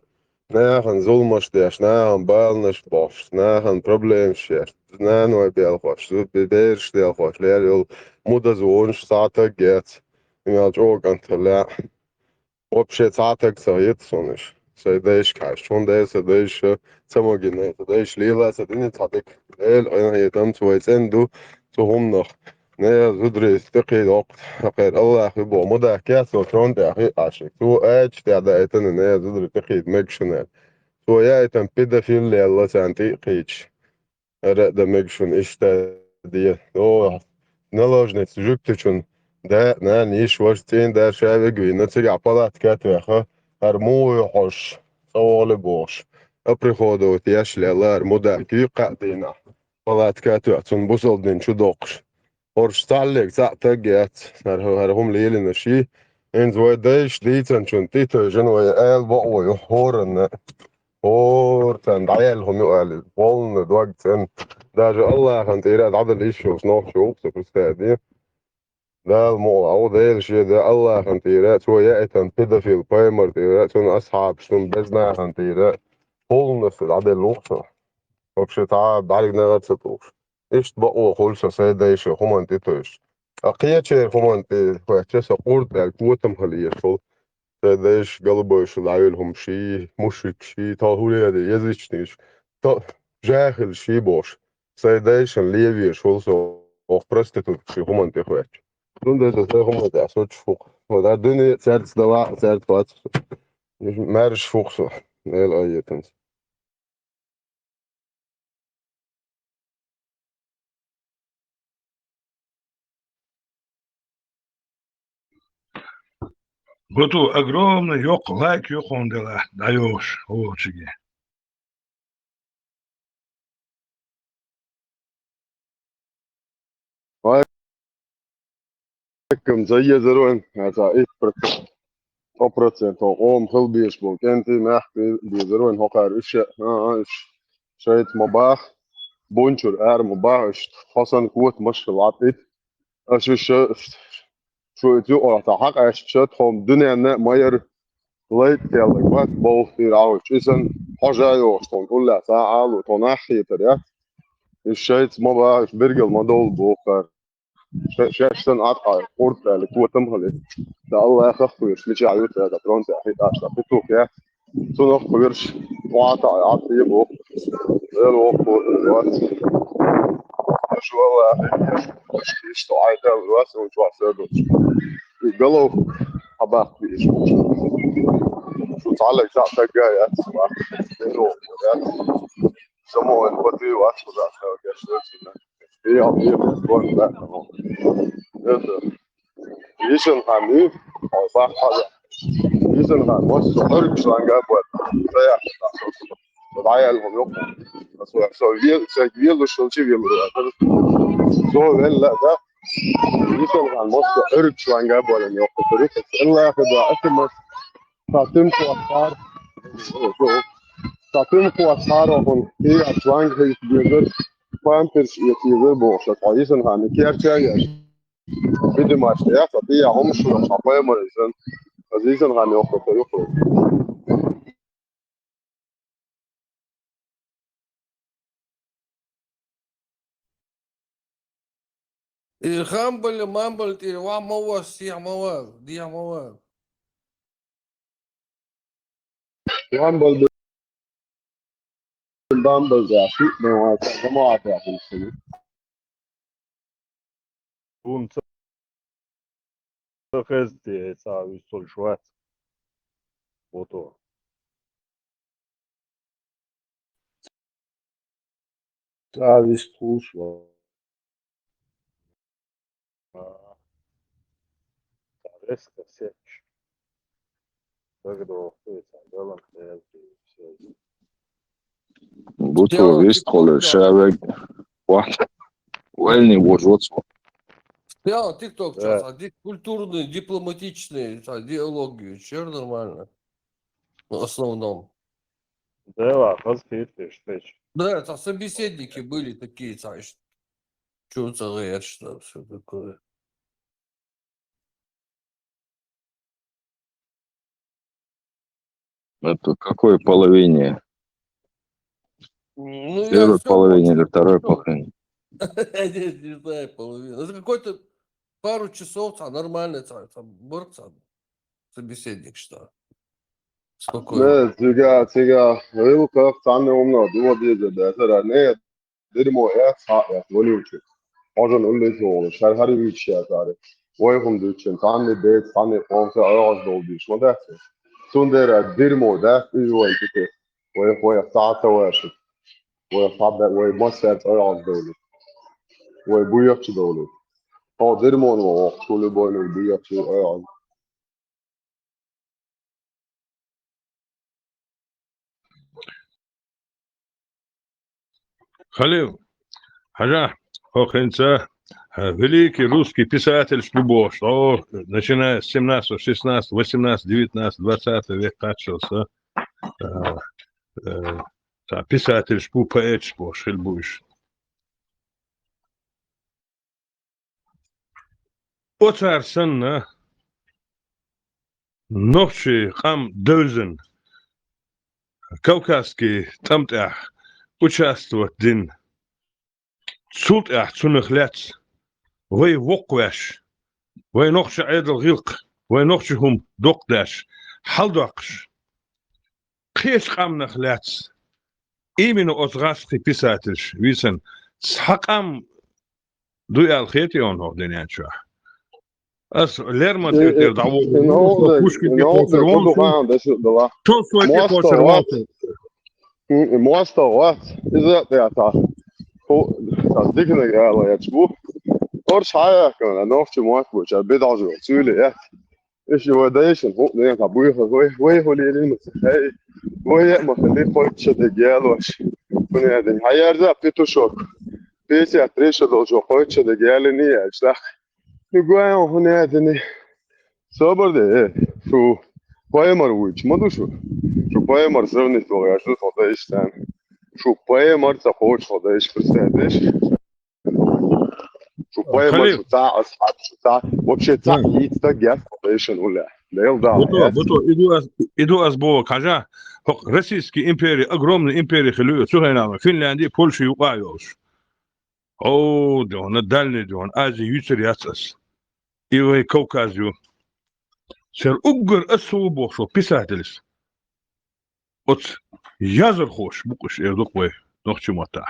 Нахана зуламаш деш, нахана баланаш бохуш, нахана проблемаш еш, наной белхош, зу-, бе-, бераш делхош, лер йолу мудаза вонаш цхьа а таг яц, мел чӀогӀа кӀант хилла. Вообще цхьа а таг ца хета суна уьш. Сайн дайшка хьаьжча, хӀунда аьлча сан дайша ца магийна, сан дайша лела ца дина цхьа дика. Эла къинхетам цу вай цӀена ду, цу хӀуманах. Нехан зударий тӀекхийда воккху, хӀокхеран Аллах ю боху, ма даьхкий цо, цунна тӀехь хиъ Ӏаш. Цо аьллачу тӀехь даийтина, нехан зударий тӀекхийда мегаш ю аьлла. Цо яийтина педофил лелла царна тӀе а кхийдаш. ХӀара а дан мега шуна иштта де. О, наложница жуьгтичун да, нана, йиша, ваша, цӀийнда ша вега вийна, цигахь палатка а тоьхна, хӀара муха ву хьожуш, цӀа вогӀале бохуш. Оприходовать еш лелла хӀара мудак, юьххьехь дийнахь. Палатка а тоьхна, цунна бусалба дин чу доккхуш. ХӀорш цхьаллиг цхьаъ таг яц, хӀара, хӀара хӀума лелийнарш. ХӀинца вай дайша дийцинчунна тӀетевжина вай ала бакъо ю хӀоранна. ХӀора царна дӀаелла хӀума ю аьлла, воллана дог цӀена. Даже Аллахьан тӀера дӀадала йиш йолуш нохчо ву-кх со, представь де. Дала мукъ лахь, Делан шен де Аллахьан тӀера, цо яийтина педофил пайхамар тӀера, цуьнан асхьабашна, беза нахана тӀера. Полностью дӀаделла ву-кх со. Вообще цхьа а бӀаьргнегӀар а ца тухуш. Иштта бакъо хуьлу со сайн дайша хӀуманна тӀетевжаш. Ткъа кхечеран хӀуманна тӀе хоьттича, со къурд аьлла котам хила езаш хуьлу. Сайн дайша галбевлла дӀавелла хӀума ший, мушрикаш ший, тхо хӀун леладе, язычникаш, тхо жаьхилаш ший бохуш. Сайн дайшна левеш хуьлу со, оха проституткаш ший хӀуманна тӀе хоьттича. Цундела со сайн хӀуманна тӀехь соцуш ву-кх. Ва да дуьне цаьрца дала а, цаьрца вац. Маьрша ву-кх со, Дела къинхетамца. Бату, огромный йоккха лайк ю хьуна делахь, дӀайогӀуш волчуьнга. Валайкум, ца езар вайн, ца итт процент, сто процентов къоман хила безаш болу кӀентий, маьхкий безар вайн хӀокхара уьш, а, а, уьш. шайца ма баха, бунчура ара ма баха, иштта хьо санна котамаш хила Ӏа тӀе. Аша шу, шу иза юкъахь цхьа хьакъаьстича, тхо-м дуьненна а ма яра лайта кхеллаг вац бовла тӀера Ӏовдачу. И санна хьожа йогӀуш тхуна уллехь цхьа а Ӏалу, тхо нах хетар яц. Иза шайца ма баха, уьш бергал ма довла боху кхара. Ше-, шаьш санна Ӏаткъа къурд аьлла, котам хилира. Сан Аллахах кхоьруш, мичахь ю цара фронтехь хӀитташ, сан петух яц. Цунах кхоьруш, вахта Ӏа тӀе боху. Вел воккхо вац. Аша валлахӀи, аша иштта Ӏайтар вац, он чохь садош. И головка хьабаккха везаш. Шу цхьаллаг цхьаъ стагга яц, вац. Вел воккхо яц. Самойлан пати вац, куда стал, я что тебе? Я, я, я, я, это, Йисанхан ю, хьо бах хьала. Йисанхан массо а Ӏуьргаш ланга бод. Ца яхна, со дӀаяьлла хӀума йоккху. Со, со вел-, со велуш йолчу велур вац. Со велла, да? Йисанхан массо а Ӏуьргаш ланга болан йоккху. Ца рухат. Аллаху да, атамас. Цхьа туьма кхоссахьара, цхьа туьма кхоссахьара хьуна, кхин а чуанга хӀийса дезара, памперс эца езара бохуш, ткъа Йисанхана керча а еш. Видимо, аш яц, а тӀе а хӀума шу, аш хьан пайхамар изан. Аса Йисанхана йоккхур, ца юхур. И хамбали-мамбали тӀера ван ма ван, сехьа ма ван, дехьа ма ван. Хамбали-бамбали тӀехь шиъ ма ван, ца ма ван тӀехь. Хьуна ца, ца хеза те, цхьа вуьсталш вац. Бото. Цхьа вуьсталш вац. А, цхьа резко сеташ. ДагадогӀу, цхьа галан хеза, все. Бу цо вист холуш, ша вег вахт вайни вожоцо. Я тикток, да, сейчас, а ди-, культурный, дипломатичный, а, диалоги, всё нормально. В основном. Да, ладно, хаза хеташ, теча. Да, это собеседники были такие, знаешь. Чё за гайр, что всё такое? Это какой половине? Ну, я Первой всё половине или получил. Второй половине? Я не, не знаю, половину. Это какой-то пару часов, а, нормально, а, там, борт, а, собеседник, что? Спокойно. Не, цига, цига, гӀиллакхах цхьанна хӀуманах дуа дезар дацара, не, дерьмо эц, хьа эц, вонючий. Хьожан уллуьйтуш волуш, шаьра хӀара вуьйцуш яцара. Вай хӀума дуьйцучун, цхьанне беца, цхьанне къонахчо ӀоьгӀаз довла дийш ма дац. Цундела дерьмо дац, иза вайн цу тӀе. Вай, вай цхьа а ца ваша. Вай цхьа а бе-, вай массаьрца ӀоьгӀаз довлийта. Вай буьйхача довлийта. Хьо дерьмона ван воккхуш ву, любой буьйхача ӀоьгӀаз. Халил, хьажахь, хӀокху хӀинца, э, великий русский писательш бу бохуш, о, начиная с семнадцатого, шестнадцатого, восемнадцатого, девятнадцатого, двадцатого век кхаччалца, э, э, цхьа писательш бу, поэтш бохуш хила бу уьш. Оцара санна, нохчий къам девзина, Кавказский тӀам тӀехь участвовать дина, цул тӀаьхьа цунах лаьцна вай воккхавеш, вай нохчи Ӏедал гӀиллакх, вай нохчи хӀума доккха деш, хьаладоккхуш, кхечу къаьмнах лаьцна, именно оцу гӀазкхийн писательш вийцина, цхьа къам ду аьлла хетий хьуна хӀокху дуьнен чохь? Ас Лермонтов тӀера дӀаволу, Пушкин тӀе кхочур волу, Толстой тӀе кхочур волу. МостагӀ вац, иза а тӀе цхьа, хӀу, цхьа диканиг ала яц бу. Орца хьаяьккхина, нохчи мотт бу, ша бедалжо, цуьйле яц. Иштта вай дайшна хӀуъа ден цхьа буьйхар, вай, вай хӀу лелийна ма ца хай, вай а ма хили, кхойтта шо дерг ялош. ХӀунда аьлла, хьаерза петушок, пятьдесят три шо долчо кхойтта шо дерг ялиний аьлча, нах, ну, гой хьуна, хӀунда аьлла, собар де, э, шу пайхамар вуьйцуш ма ду шу. Шу пайхамар сравнить ваха, шу со дайшна. Шу поэмар ца кхочуш хьо дайш, представь, деш? Шу поэмар, Халил. Шу ца асхьаб, шу ца, вообще ца Да. Йиц стаг яц хьо дайшан уля. Дел да, Буто, яц. Буто, иду аз, иду аз бо, кажа, хо, Российский империя, огромная империя хилю, цу хенама, Финляндия, Польша юкъа йолш. О, дона, дальний дона, Азия юцер яц ас. И вай Кавказ ю. Сер уггар ас су бохшо писателис. Оц язархош букъуш эрдукъ вай, нохчи мота.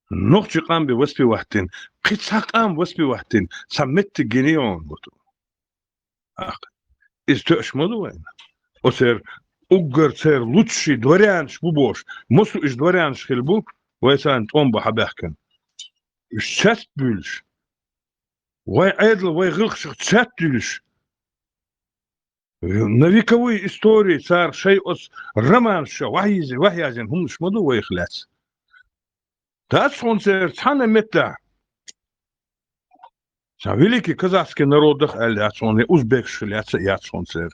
Нохчи къам бе воспевать дин, кхи ца къам воспевать дин, ца метти генион буту. Ах, из тёш ма ду вайна. Оцер уггар цер лучший дворянш бу бош, мосу иш дворянш хил бу, вай сан томба хабахкан. Иш цац бюлш. Вай айдла, вай гылхших цац бюлш. На вековые истории цар шай оц роман ша вахьизи, вахьязин хумнаш ма ду вайх лац. Дац хьон цер цхьана метта. Ца великий казахский народах аьлла яц хьон, я узбекш хил яц, яц хьон цер.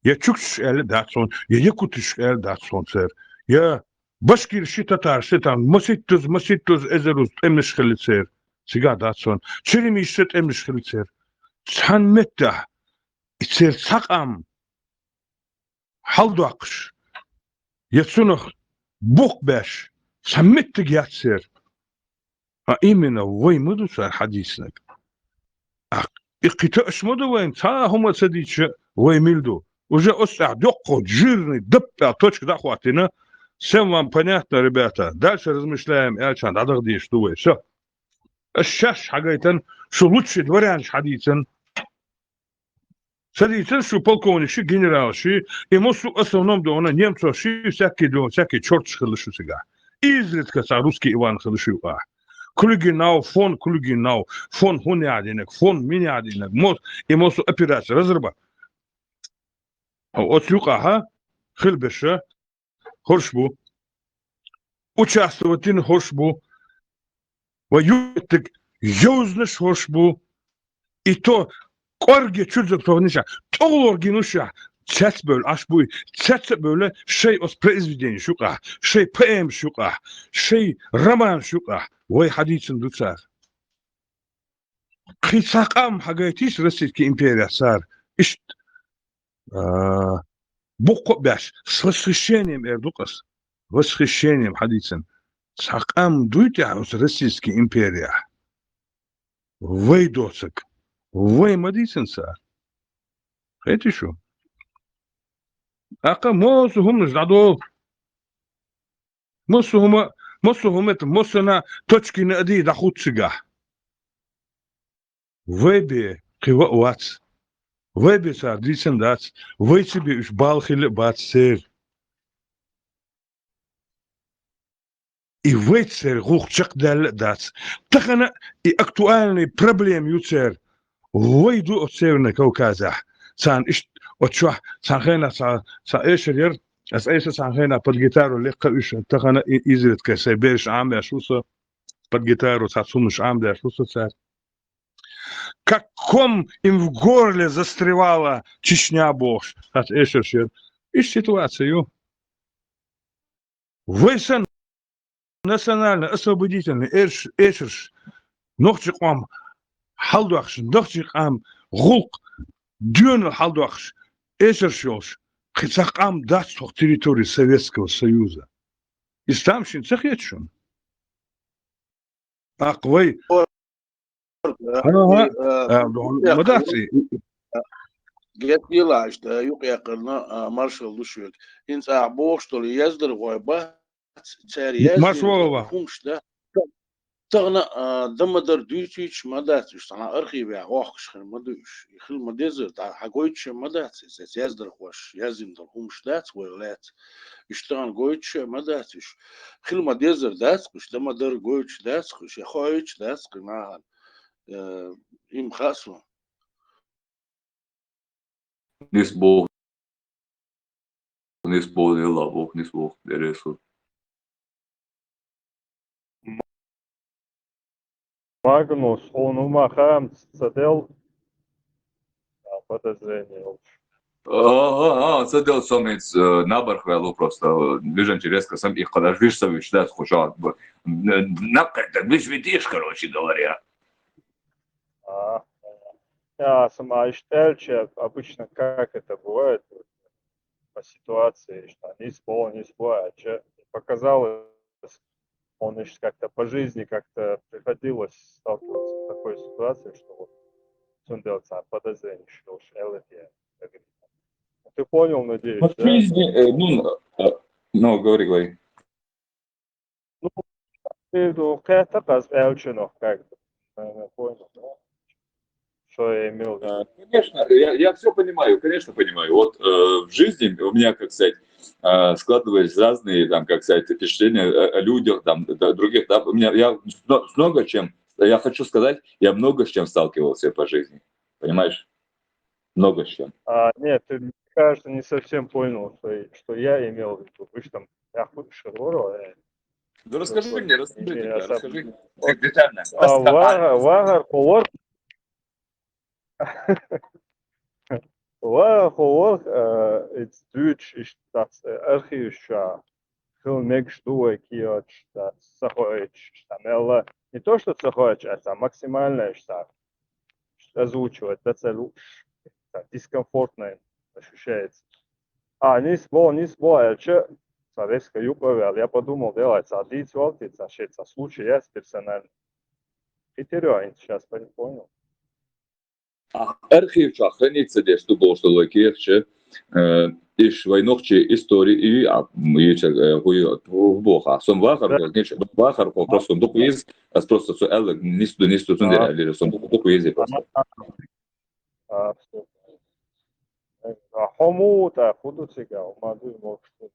Я чукчш аьлла дац хьон, я якутиш аьлла дац хьон цер. Я башкирши, татарши, там, маситтуз, маситтуз, эзеруз, тӀемиш хили цер. Цига дац хьон. Черемишши тӀемиш хили цер. Цхьан метта. И цер цхьа къам хьалдоккхуш, я цунах бухк беш, ца меттиг яц цер. А именно вай ма ду цар хьадийцинаг. А и кхита аш ма ду вайн, ца хӀума ца дийча, вай мил ду. Уже оцӀа доккхо, жирный, даппа точка дӀахоттина. Всем вам понятно, ребята? Дальше размышляем, аьлча дӀадагӀа деш ду вай. Всё. Аш шаш хьагайтан, шу лучший дворянш хьадийцан. Ца дийцан шу полковникши, генералши, и мосу основном дона немцоши, всякий дона, всякий чёртш хилла шу цига. Изредка ца русский Иван хилла шу юкъа. Клюгенау, фон Клюгенау, фон хӀун яхьа динаг, фон мин яхьа динаг, мос, и мосу операция разраба. Оцу юкъа, хӀа, хил беша, хӀорш бу. Участвовать дина хӀорш бу. Ва юттиг йовзнаш хӀорш бу. И то кӀорге чудзаг тохниша, тӀогӀлор гинуша, цецбевлла Ӏаш буй, цецбевлла шай оц произведениш юкъа, шай поэмаш юкъа, шай романаш юкъа, вай хьадийцан ду цар. Кхин цхьа къам хьагайтийша Российский империя цар, ишт а, буккъо а беш, с восхищением эр ду-кх ас. Восхищением хьадийцан. Цхьа къам дуй тӀехь оцу Российский империя? Вай доцаг. Вай ма дийцан цара. Хети шу? ТӀаккха мосу хӀуманаш дӀадолу. Мосу хӀума, мосу хӀума, мосана точкина ади дӀахуццигахь. Вай бе кхин ваъ вац. Вай бе цара дийцина дац. Вайца бе уьш бала хилла а бац церан. И вайца церан гӀуллакх чекхдаьлла а дац. Тахана и актуальный проблема ю церан. Вай ду оцу Северный Кавказехь. Царна иштта оцу чохь цхьана хенахь цхьа, цхьа эшар яра. Аса айса цхьана хенахь под гитару лекха уьш. Тахана и изредка сайн бераш Ӏамбеш ву со. Под гитару цхьа цуннаш Ӏамбеш ву со цара. Как ком им в горле застревала Чечня бохуш. Хьаца эшарш яра. Иштта ситуация ю. Вай санна национально-освободительный эш-, эшарш, нохчи къам хьалдохуш, нохчи къам гӀуллакх доьнал хьалдохуш эшарш йолуш, кхин цхьа къам дац тхох территории Советского Союза. Иза тамашийна ца хета шуна? ТӀаккха вай. Ага. И, э, А, ма дац и. Геттийла иштта, юкъаяккхарна, а, маршалла ду шуьга. ХӀинца ахьа бохуш долу яздархой бац, цара Маршалла. Яздина хӀумаш дац. Тахана, а, дан ма-дарра дуьйцуьйтуш ма дац уьш, цхьана архивехь вохкуш хир ма ду уьш. И хила ма дезара, дӀа хьагойтуш а ма дац иза, яздархоша яздина долу хӀумаш дац вайх лаьцна. Уьш тахана гойтуш а ма дац уьш. Хила ма дезара дац-кх уьш, дан ма-дарра гойтуш дац-кх уьш, я хоуьйтуш дац-кх и нахана. Э, им хаьа суна. Нис боху, нис боху, Дела боху, нис боху, бересу. Магнус, хьуна хӀума хаамца ца делла, а, подозрение йолуш. Ага, ага, ца дела со меца, э, набарх ваьлла просто, э, вижанчи резко сам их кадаш, виж са виш, да, схуша, б-, н-, набкъай, так виш витиш, короче говоря. А, я сама ишта аьлча, обычно как это бывает, по ситуации, что не спал, не спал, а чё, показалось, он ещё как-то по жизни как-то приходилось сталкиваться с такой ситуацией, что вот цундел ца подозрение, что уж Эллен я говорю. Ну, ты понял, надеюсь, да? Жизни, э, ну, э, ну, говори, говори. Ну, ты, ну, это как раз Элчинов, как бы, наверное, понял, да? Что я имел в виду? Э, конечно, я, я все понимаю, конечно, понимаю. Вот, э, в жизни у меня, как сказать, э, складывались разные, там, как сказать, впечатления о, о людях, там, д-, других, да, у меня, я с-, много с чем, я хочу сказать, я много с чем сталкивался по жизни, понимаешь? Много с чем. А, нет, ты, мне кажется, не совсем понял, что, что я имел в виду. Вы же там, я хуй шарвару, э, Ну, расскажи мне, расскажи, не, я сам расскажи. Так детально. А, вагьар, вагьар ховар. Вагьар ховар, э, эц дуьйцуш иштта, э, архиваш чу хила мегаш ду вай кхеташ, да, ца хоуьйтуш, иштта мелла. Не то, что ца хоуьйтуш, а ца максимально иштта озвучивать, да, ца луш, ца дискомфортно ощущается. А, нийса бо, нийса бо, аьлча, ца резко юкъе ваьлла. Я подумал, делай, ца дийца валти, ца шен, ца случай яц персонально. Хитерё, а сейчас понял. А, архив чу храниться деш ду болуш долу вай кехаташ, э, иш вай нохчий истори и, а, м, и ча, э, хӀу ю-, хӀу боху, со вахар хо, геча, вахар хо, просто дукха веза, ас просто цо аьлла, нийса ду, нийса ду, цундела аьллера, со дукха, дукха веза просто. А, всё. А хьо муха тӀаккха, хӀун ду цигахь, ма дуй могуш ду?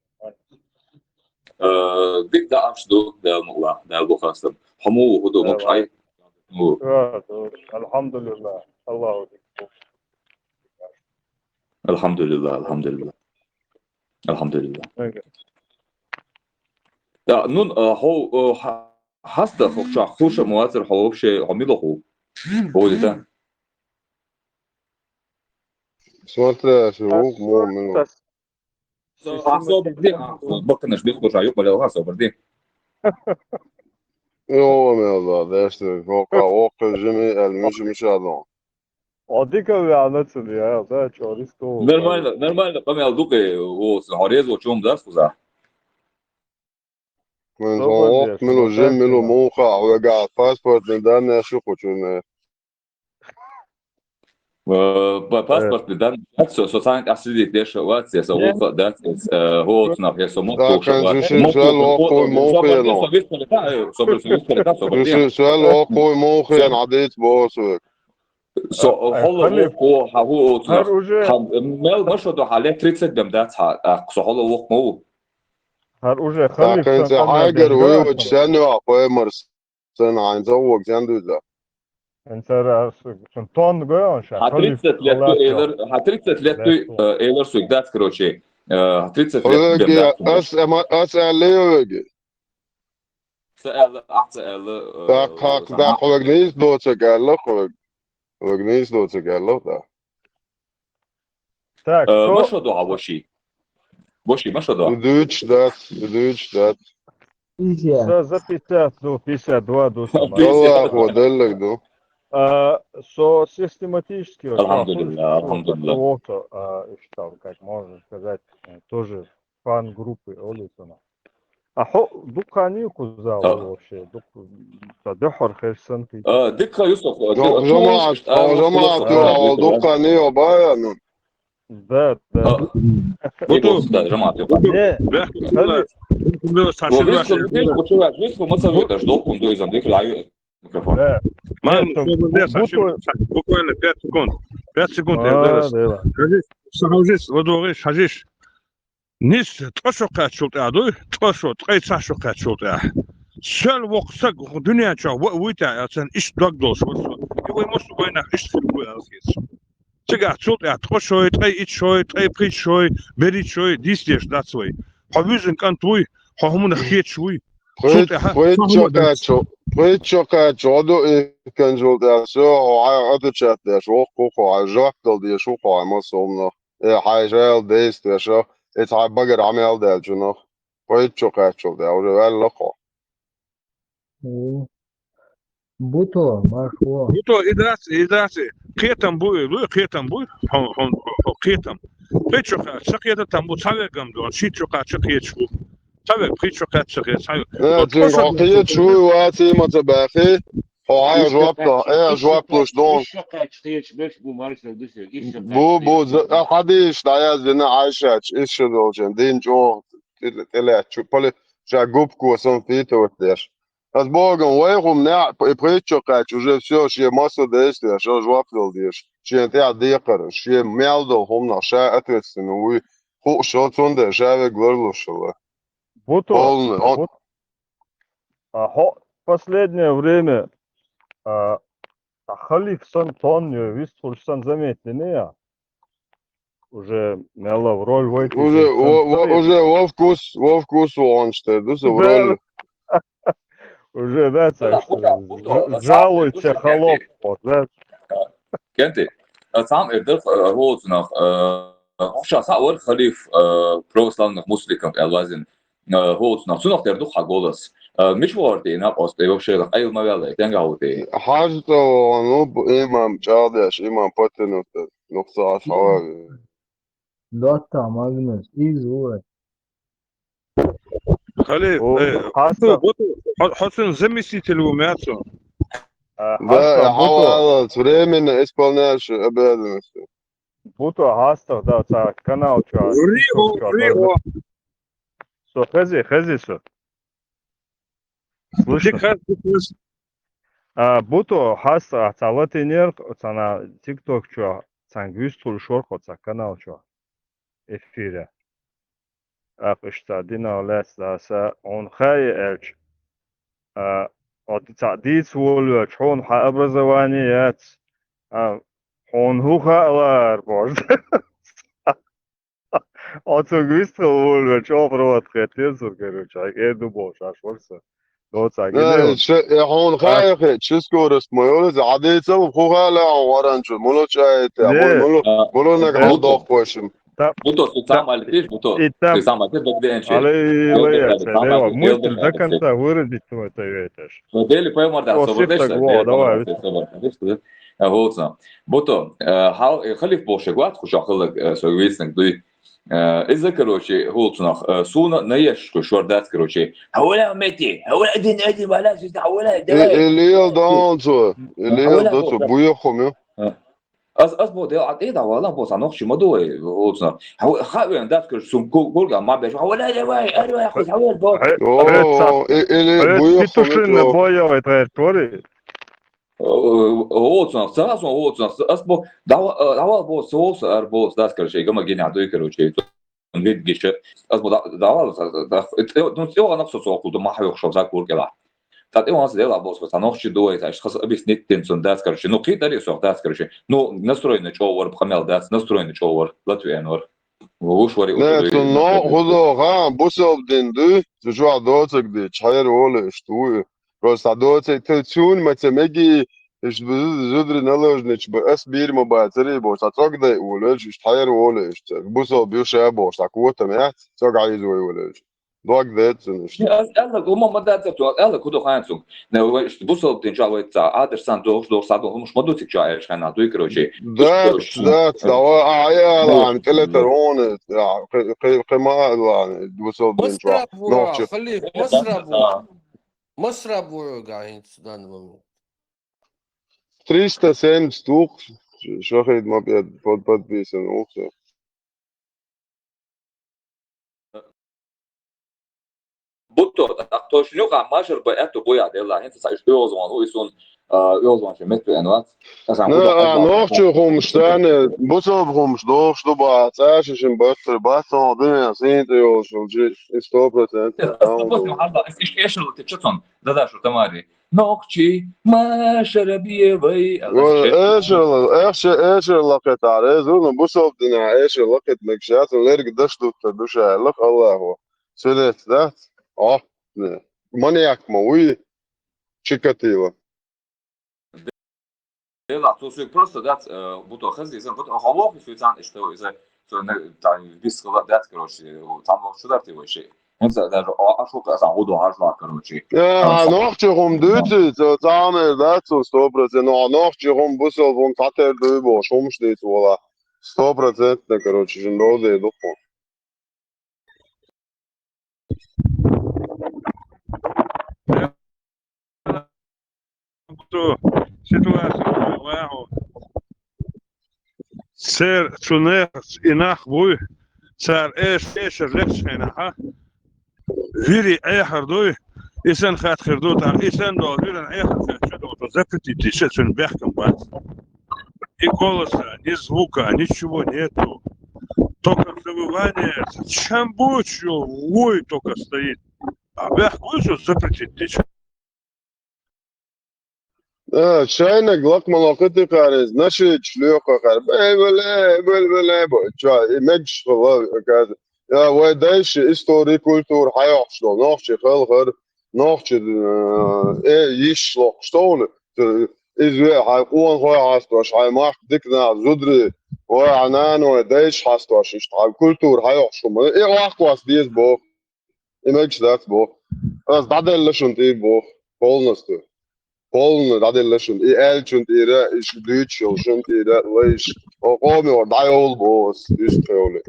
Э, дика даӀарш ду, Дала мукъ лахь, Дала бу хастам. Хьо муха, хӀун ду, могуш Ай? Ду. Ду, ду. Алхьамдулиллах, Аллаху акбар. Алхьамдулиллах, алхьамдулиллах. Алхьамдулиллах. Ага. Да, ну, э, хьо, э, хьа-, хьаста хӀокху чохь хууш а ма вацара хьо вообще, хьо мила ху? Хьо дита? Смотря, шу вух, мо мила. Со-, а, собар де, а, баккханаш бихкуш, а, юкъа лелха, собар де. Йо, мел да, дешта, вокха, вокха, жими, эл, миши, миши, а, дон. О, дика веана цуьнан, я, да, чорис ту. Нормально, нормально, къамел дукъе, о, хьо реза волчу хӀума дац кхузахь. Мин сон вокх милу, жим милу, муха, вегахь паспортный данные шу кхучунна. Э, па-, паспортный данные дац, со, со цхьаьна тӀехь сидик деш а вац, я со вукха а дац, э, хӀоцунах, я со мотт луш а вац. Мотт луш а вац, собар де, со вискале та, э, собар, со вискале та, собар де. Шу, шу, шу, вокхуй мухе, надейть босу. Со, э, хьо ла вокхо, хьан хӀу оцунах. ХӀара уже хьан, мел ма шо до, хьан лет тридцать бен дац хьан, а, со хьо ла вокхо ма ву. ХӀара уже халиф сан къамел хьайгар деш вуй, вац, сен ю, а, поймар сан, хьайн ца вок, сен дуьйцу. ХӀинца ара ас, шун тонна гой он ша, хьан халиф тридцать лет ду, халаф элар, хьан тридцать лет ду, э, элар суьг дац, короче, э, тридцать лет бен дац. Ас, ама, ас аьлле веги. Ца аьлла, ахь ца аьлла, э, тӀаккха, тӀаккха вегнийс доцург аьлла, хьо вег-, вегнийс доцург аьлла, да. Так, э, ма шо до хьан воши? Воши, ма шо до? Дуьйцуш дац, дуьйцуш дац. За, за пятьдесят, ну, пятьдесят два, ду сама. Аллаху деллаг ду. А, со систематически, вот, алхьамдулиллах, алхьамдулиллах. Вокхо, а, и что, как можно сказать, э, тоже фан-группы олу сана. А хьо дукха хан ю кхузахь вообще? Дукха, ца дуьххьара хезаш санна кхин. А, дика хан ю со, дика хан ю. Жамаат, а, жамаат, дукха хан ю, бая, ну. Да, да. А, буту, да, жамаат ю. Не, бехк, халиф. Микрофон. Да. Ман, буквально пять секунд. Пять секунд, а, я зараз. Хьажи, хьажи, ладогӀиш, хьажиш. Нийса ткъа шо кхаьччул тӀаьхьа дуй, ткъа шо, ткъе цхьа шо кхаьччул тӀаьхьа. Сел воккха саг хӀун дуьнен чохь ва-, вуй те, царна иштта дог долуш вара со. И вай массо вайнах иштта хир бу аьлла хета. Цигахь цул тӀаьхьа ткъа шой, ткъе итт шой, ткъе пхийтта шой, берхӀитта шой, дийца дезаш дац вай. Хьо вуьззина кӀант вуй, хьо хӀуманах кхеташ вуй. Цул тӀаьхьа пхийтта шо кхаьччу, пхийтта шо кхаьччу, хьо ду и кӀанчул тӀаьхьа, всё, хьо хьайн отвечать деш воккху, хьо хьайн жоп дала дезаш ву, хьо хьайн массо хӀуманах. э, хьайн жал дайс тешах, э, цхьа багара Ӏамал даьлчунах. Пайда чу кхаьччул тӀехь уже ваьлла кхо. О. Буто, марш вон. Буто, и дац, и дац, кхетам бу, и луй, кхетам бу, хьо, хьо, хьо, кхетам. Пхи чу кхаьчча, ца кхета там бу, цхьа вегам дон, ши чу кхаьчча кхеташ ву. Цхьа вег, пхи чу кхаьчча, ца кхета, цхьа вег. Э, вот цуьнга хьо кхеташ ву, вац, иймаца баьхи, хьо хьайн жоп до, э, жоп луш дон. Бу, бу, за-, а хьадийш дӀаяздина Ӏайшач, исс шу долчун, дин чӀогӀа тӀе-, тӀелаьттачу, поли-, ша губко сан фитовать деш. Ас богам, вай хӀума неӀ, п-, и пхи чу кхаьчча, уже всё, шен массо дайс деш, ша жоп дала дезаш. Шен тӀехь декхар, шен мел долу хӀуманах ша ответственный вуй, хууш хилла, цундела ша вег ларлуш хилла. Буто, полный, он бут-, а, хьо последнее время, а, а халиф сан тонна, вистхуьлуш сан заметили я? Уже мелла в роль войти. Уже, уже во вкус, во вкус вон что, да, в роль. Уже, да, так что жалуется холоп, вот, да. Кенти, а сам эрдах, а, хӀоцунах, а, хӀуша са вар халиф, а, православных мусликов, я лазин. Э, хӀоцунах, цунах тера ду хьан голос. Э, мича вахар те, накъост, и вообще, къайла ма ваьлла, и тенга ву те? Хьажа цӀа вахана, ну, б-, имам чӀагӀдеш, имам подтянуть, ну, кху ца Ӏаш хьавар. Дотта магнус, из ву. Халиф, о, э, хьаста. Буту, буту, хьо-, хьо цун заместитель ву, мя цун? А, да, хьаста, буту. Хьавалалц, временно исполняющий обязанности. Буто, хьастагӀ, да, цхьа канал чохь, Рио, TikTok чохь, Рио. Со хези, хези со. Слышно? Дика хаз, дика хаз. А, буто, хьастагӀ, цхьа латинера, цхьана TikTok чохь, цхьаьнга вистхуьлуш вара кхо цхьа канал чохь. Эфире. ТӀаккха иштта динах лаьцна аса хьуна хаьа аьлча, а, оцу цхьаъ дийца волавелча, хьуна хьан образование яц, а, хьуна хӀун хаалара, божа. Оцуьнга вистхила волавелча, оха провод хеттера цо, короче, хьайга эр ду бохуш, аш вара со. Доцагий. Э, ше-, э, хьуна хаьа хи, чу скорость ма йолу иза, хьан дийцал, хӀун хаьа хьуна варанчу, мула чу айта, мула, мула нагахь дохкойшим. Буто, шу цхьа мал теш, буто. И там. Шу цхьа мал теш, багденчи. Алло, алло, я, алло, мысль до конца выразить твою, твою это ж. Ну, дели поймар да, собар деш, давай, собар деш. А, вот, буто, э, хьал, э, халиф бохуш гват, хуша халаг, э, со виснаг дуй. Э, иза, короче, хӀулцунах, э, суна наешку шор дац, короче. Хьавала мети, хьавала один, один, вала, систа, хьавала, давай. Э, э, лел даун цо, э, лел да цо, буйоху ме. Э. Ас, ас бо, дел, а, э, да, вала, бо, са нохчи ма дуй, хӀулцунах. Хьава-, хавен дац, короче, сум ку-, курга ма беш. Хьавала, давай, давай, хьавала, бо. О, э, э, лел буйоху ме. Петушинна боевой траектории. О, о, оцунах, ца, сон оцунах, ас бо, дава-, э, давал бо, со, со, ар бо, дас, короче, гама геня дуй, короче, вид гише. Ас бо, да-, давал, да, да, э, ну, цӀе ванах со, со, кулду, махьа йохшо, за кургела. Та тӀе ванас дела бо, со, нохчи дуй, та, хас объяснить тин сон, дас, короче, ну, кхи дари со, дас, короче, ну, настроение чёвар, пхамел, дас, настроение чёвар, Латвиянвар. Вуш вари. Не, цу но, худо, ха, бусалба дин дуй, цу чохь доцаг ди, чхьера волу иштта вуй. Просто доцаг тел цуьнан ма ца меги, иштта бу-, зуд-, зударий наложнича бу, ас бийр ма бацари бохуш, цхьа цӀогдай волу, иштта хьера волу иштта. Бусалба ю ша бохуш, цхьа котам яц, цӀогӀа иза вай волу иштта. Дог децунаш. Не, ас аьлла, хӀума ма дац цо, ас аьлла, кху ду хайн цунга. Не, вай иштта бусалба дин чохь вай ца, адаш сан дохуш, дохуш, сан дохуш, хӀумаш ма ду цига чохь аьллаш хьайна, дуй, короче. Дац, дац, давай, а, я, ладно, тӀелетар вон, я, кхи-, кхи-, кхи ма, ладно, бусалба дин чохь. Масраб вура, халиф, масраб вура. Масраб вура, гахин, дан вура. Триста семьдесят ух, шахид ма пед-, под-, подписан ух. Бутто, тӀаккха тхойшинна юкъахь машар бан аьтту буй ахь делла, хӀинца сан уьш оьгӀазвахна ву, и суна, а, оьгӀазвахначун меттавеана вац. Аса хӀун ду, а, нохчийн хӀумаш, царна бусалба хӀумаш дохуш ду бахьа, цӀа шишин баттара бац, хьо дуьненахь сийна тӀе йолуш йолчи, и сто процентов. Аса бусалба хьалла, аса иштта эшар латича цунна, дада шу тамари. Нохчий, машар бе вай, аьлла, ва, эшар ла-, эш-, эшар лакхетахь реза ву, ну, бусалба динехь эшар лакхета мегаш яц, лерг даш дуттар ду ша, аьлла Аллахо. Свидетель дац? О, не. Маньяк ма вуй, Чикатило. Делахь, цо соьга просто дац, э, бутто хеза, иза, бутто, хьо воху, соьга царна иштта, иза, цо не, там, риск ла-, дац, короче, там вовчу дар ты вообще. Он за, даже, а, а шо ка, сам, гуду, а шо, короче. Э, Там а са- нохчи хум дуйти, цо цамер, да, цо сто процент, но нохчи хум бусел, вон татер дуй бо, шумш дит вола. Сто процентно, короче, жин розе духу. Ту ситуацию вагу. Цер цунех и нах буй, цар эш, эшер лекцхена, ха? Вири эхар дуй, исен хат хир ду, там, исен дол, вирен эхар хир ду, то запретить, дишет цун бехкам бац. Ни голоса, ни звука, ничего нету. Только завывание, чем будь, ой, только стоит. А бех, ой, что запретить, дишет. Э, шайна глак малакати карез, наши члёха кар. Бе, бе, бе, бе, бе, бе, ча, и меч хала, каз. Я, вай дальше история, культура, хайохш, но, нохчи, хал, хар, нохчи, э, э, йиш, лох, что ли? Э, из ве, хай, он, хай, хастош, хай, мах, дик, на, зудри, вай, анан, вай, дальше, хастош, ишт, хай, культура, хайохш, шума. И лах, класс, дез, бо. И меч дац бо. Аз даделла шунт и бо. Полностью. Полно даделла шунт. И эл шунт и ра, и ш-, дыч шунт и ра, лайш. О, коми ор, дай ол бо, с-, ис тёле.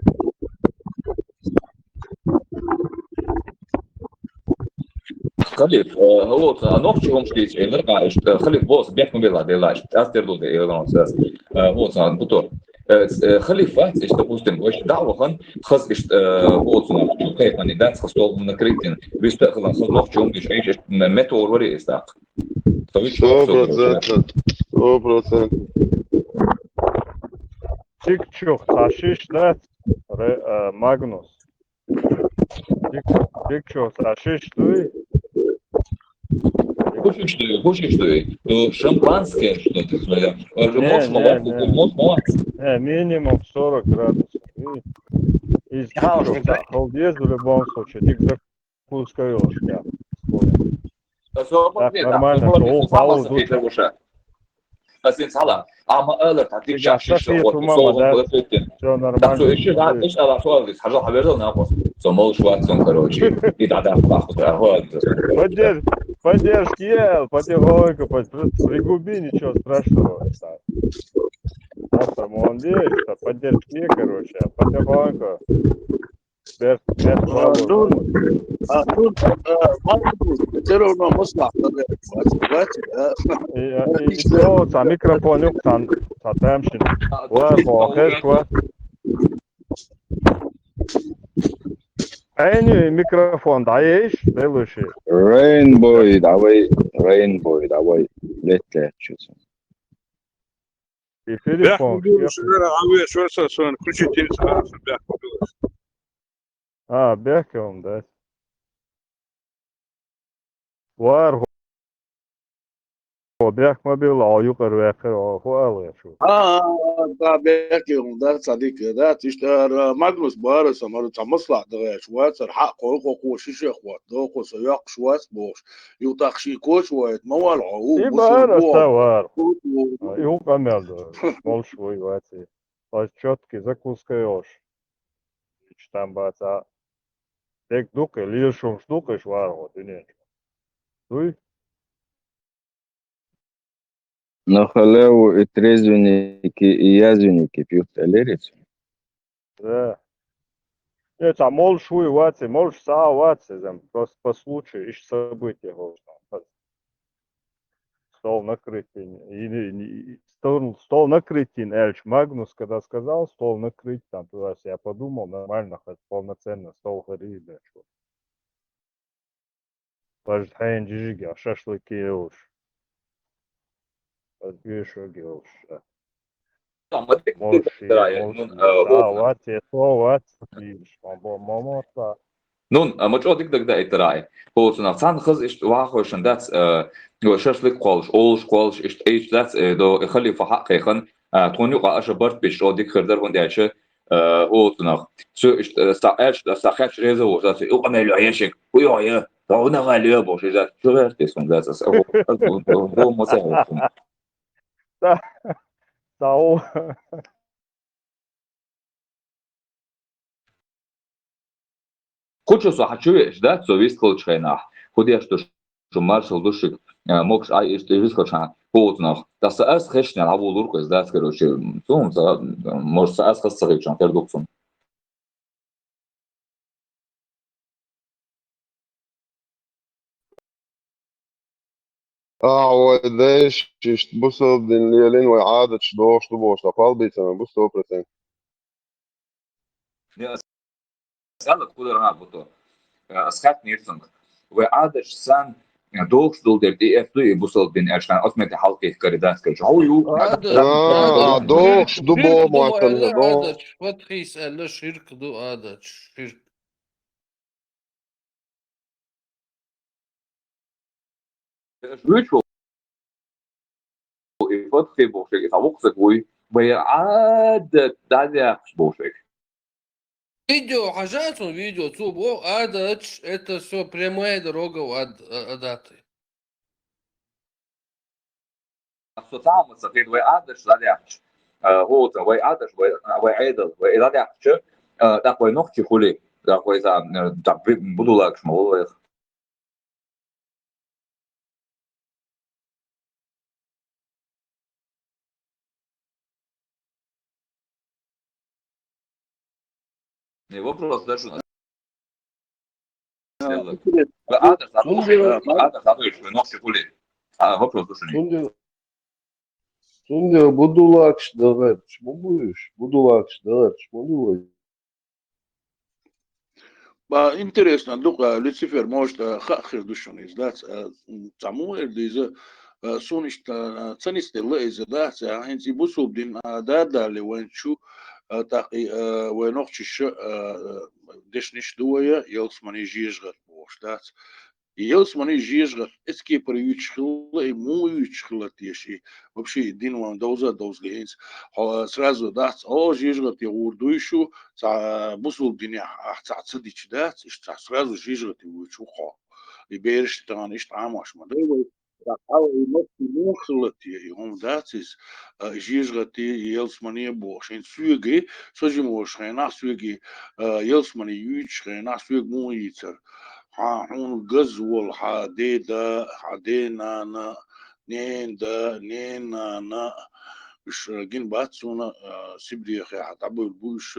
Халиф, э, вот, а нохчи хумш дийцӀелар, э, халиф бос, бехк ма белла делаш. Аз тер дулда, э, вот, а, бутор. Э, с-, э, халиф вац, иш, допустим, вообще, да, вахан, хаз, иш, э, вот, ну, чукай, пани, да, с стол накрытен, виста, хазан, хаз нохчи хумш дийцӀелар, иш, иш, м-, метеор вари, иш, так. То есть, Сто всё, короче, процентов. Сто процентов. Чик чух, сашиш, да? Ре-, э, Магнус. Чик, чик чух, сашиш, дуй? Хочешь, что ли? Хочешь, что ли? Ну, шампанское что-то своё. Э, Не, можешь не, молоко, не. можешь молоко. Э, минимум сорок градусов. И, и Я чик уже чух, да, холодец в любом случае. Чик закускаешь, да. Э, всё, Так, нет, да, нормально, всё, что нет, у всё, мало Павла запить, тут. Леша. Хасин сала. Ама ала та дик Сега шаш шиш сафи вот, тумама, солон да? вот эти. Всё Да, нормально. всё, ещё раз, ещё раз, вот, хожу, а вернул на хвост. Всё, мол, шват, всё, короче. И да, да, да, да, вот. Поддерж-, поддержки, ел, потихоньку, под-, пригуби, ничего страшного. Да. Просто молодец, что поддержки, короче, потихоньку. Без, без А, ну, а, ну, а, Магнус, всё равно маслах, да, да, да, да. И, и, и всё, са микрофон юк, са, са тэмшин. Ва, хо, хэш, ва. Эни микрофон, да, еш, делуши. Rainbow, давай, Rainbow, давай. Лет, лет, чё-то. Эфире Бяхма фон, билаш, шеф. вера, а вы что, что, что, включите, а, бяхма билаш. А, бяхма, да. Вар, хо, бяхма бил, а юкъар вяхъар, а, хо, ала, шу. А, да, бяхма, да, садик, да, тишта, Магнус бара, самар, самасла, да, швацар, ха, ко, ко, ко, шише, хват, да, ко, са, як, швац, бош. Ю так ши, коч, вайт, мавал, а, у, И бусал, бара, бо. са вар. А, юкъа мел, да. Мол швой ваци. А чётки закуска ёш. Ич там баца. Тек дукъе, лил шумш дукъе швар, вот, и не. Дуй? Но халеу и трезвенники, и язвенники пьют элирицу. Да. Нет, а мол шуй ваци, мол са ваци, зам, просто по случаю, ищ события, вот, там, стол накрытый, или, не, стол, стол накрытый, Эльч Магнус, когда сказал, стол накрыть, там, туда, я подумал, нормально, хоть полноценно стол гори, да, что. Пажд хайн жижига, шашлыки уж. Пажд гешо геуш. Там, вот, Молш, да, молш, ну, э, вот, ват, это ват, и шамбо момота. Ну, а мы что, дик, дик, да, это рай. Вот, на сан хыз, ишт, ва, хойшан, дац, э, ну, шашлык колш, олш колш, ишт, ишт, дац, э, до, э, халифа хак, хан, а, тоню, а, аша барт, биш, о, дик, хердар, вон, дяче, э, вот, на, су, ишт, э, са, эш, са, хэч, реза, вот, дац, у, канал, яшик, у, я, да, у, на, гали, бош, дац, что, дац, дац, дац, о, о, о, о, о, о, о, Та, та, о. Кхучу со хьачу веъча, да, со вист хилча хенахь. ХӀу деш ду шу маршал ду шуьга, а, могуш Ӏай иштта вист хилча хьан хӀуцунах. Ткъа со ас хешна, хьавулур кхуьз, да, короче, цунца, может, со ас хаза ца хилча, тера ду-кх цунна. А, вай дайша, иштта бусалба дин лелийна вай Ӏадаташ дохуш ду бохуш, ткъа кхолбийцина бу сто процент. Не, ас аьлла, кхуьлар хьан бу то. Ас хаьттинера цунга. Вай Ӏадаташ санна, дохуш долу дерг тӀеэцна ду и бусалба дин аьлча, оцу метте хьалкхийта карий дац, короче. Хьо ю? Ӏадат, а, Ӏадат. Дохуш ду боху ма аьлла, дохуш. Ӏадаташ, Фатхьис аьлла, ширк ду Ӏадаташ, ширк. Вуьйцу ву и Фатхьи бохуш, и цхьа вукхузарг вуй, вай Ӏадат дӀадаьккхаш бохуш. Видео, хьажа цунна видео, цо боху, Ӏадаташ, это всё прямая дорога в ад, а, Ӏадаты. Со цхьа а ма ца хета, вай Ӏадаташ дӀадаьккхча, а, хӀоца, вай Ӏадаташ, вай, вай Ӏедал, вай дӀадаьккхча, а, тӀаккха вай нохчий хуьлий, тӀаккха вай цхьа, а, тӀаккха би-, будулакаш ма хуьлу вайх. Не, вопрос дара шуна. А, Стелла. Интересно. Ва Адам, Адам, Адам, Адам, Адам, нохчий хуьлий. А, вопрос ду шуна. Цундела, цундела будулакаш дахарча ма бу уьш, будулакаш дахарча ма бу вай. Ба, интересно, дукха Люцифер, может, а, хаа хир ду шуна иза, дац, а, м, цхьа муха эр ду иза, а, суна иштта, а, ца нисделла иза, дац, а, хӀинца и бусулба дин, а, да-, дале вайн чу, а, тӀаккха и, а, вай нохчаша, а, а, дешнаш ду вай, ялсамани, жежагӀат бохуш, дац. Ялсамани, жежагӀат, эцкепара юьйцуш хилла, и муха юьйцуш хилла теша, и вообще и дин вайн довза а довзале хӀинца. Хьо сразу дац, о, жежагӀате гӀур дуй шу, цхьа бусулба динехь ахь цхьаъ ца дича дац, иштта цхьа сразу жежагӀате вуьйцуш ву хьо. И бераш тахана иштта Ӏамош ма дай вай. Хьала и мотт муха хилла те, и хӀума дац иза, а, и жежагӀате, и ялсамани бохуш. ХӀинца соьга, со жима волуш хенахь, соьга, а, ялсамани юьйцуш хенахь, соьга муха йийцара. Хьан, хьуна газ волу хьан деда, хьан ден-нана, ненан да, ненан нана, уьш, э, гина бац суна, э, Сибрехехь дӀабевлла бу уьш,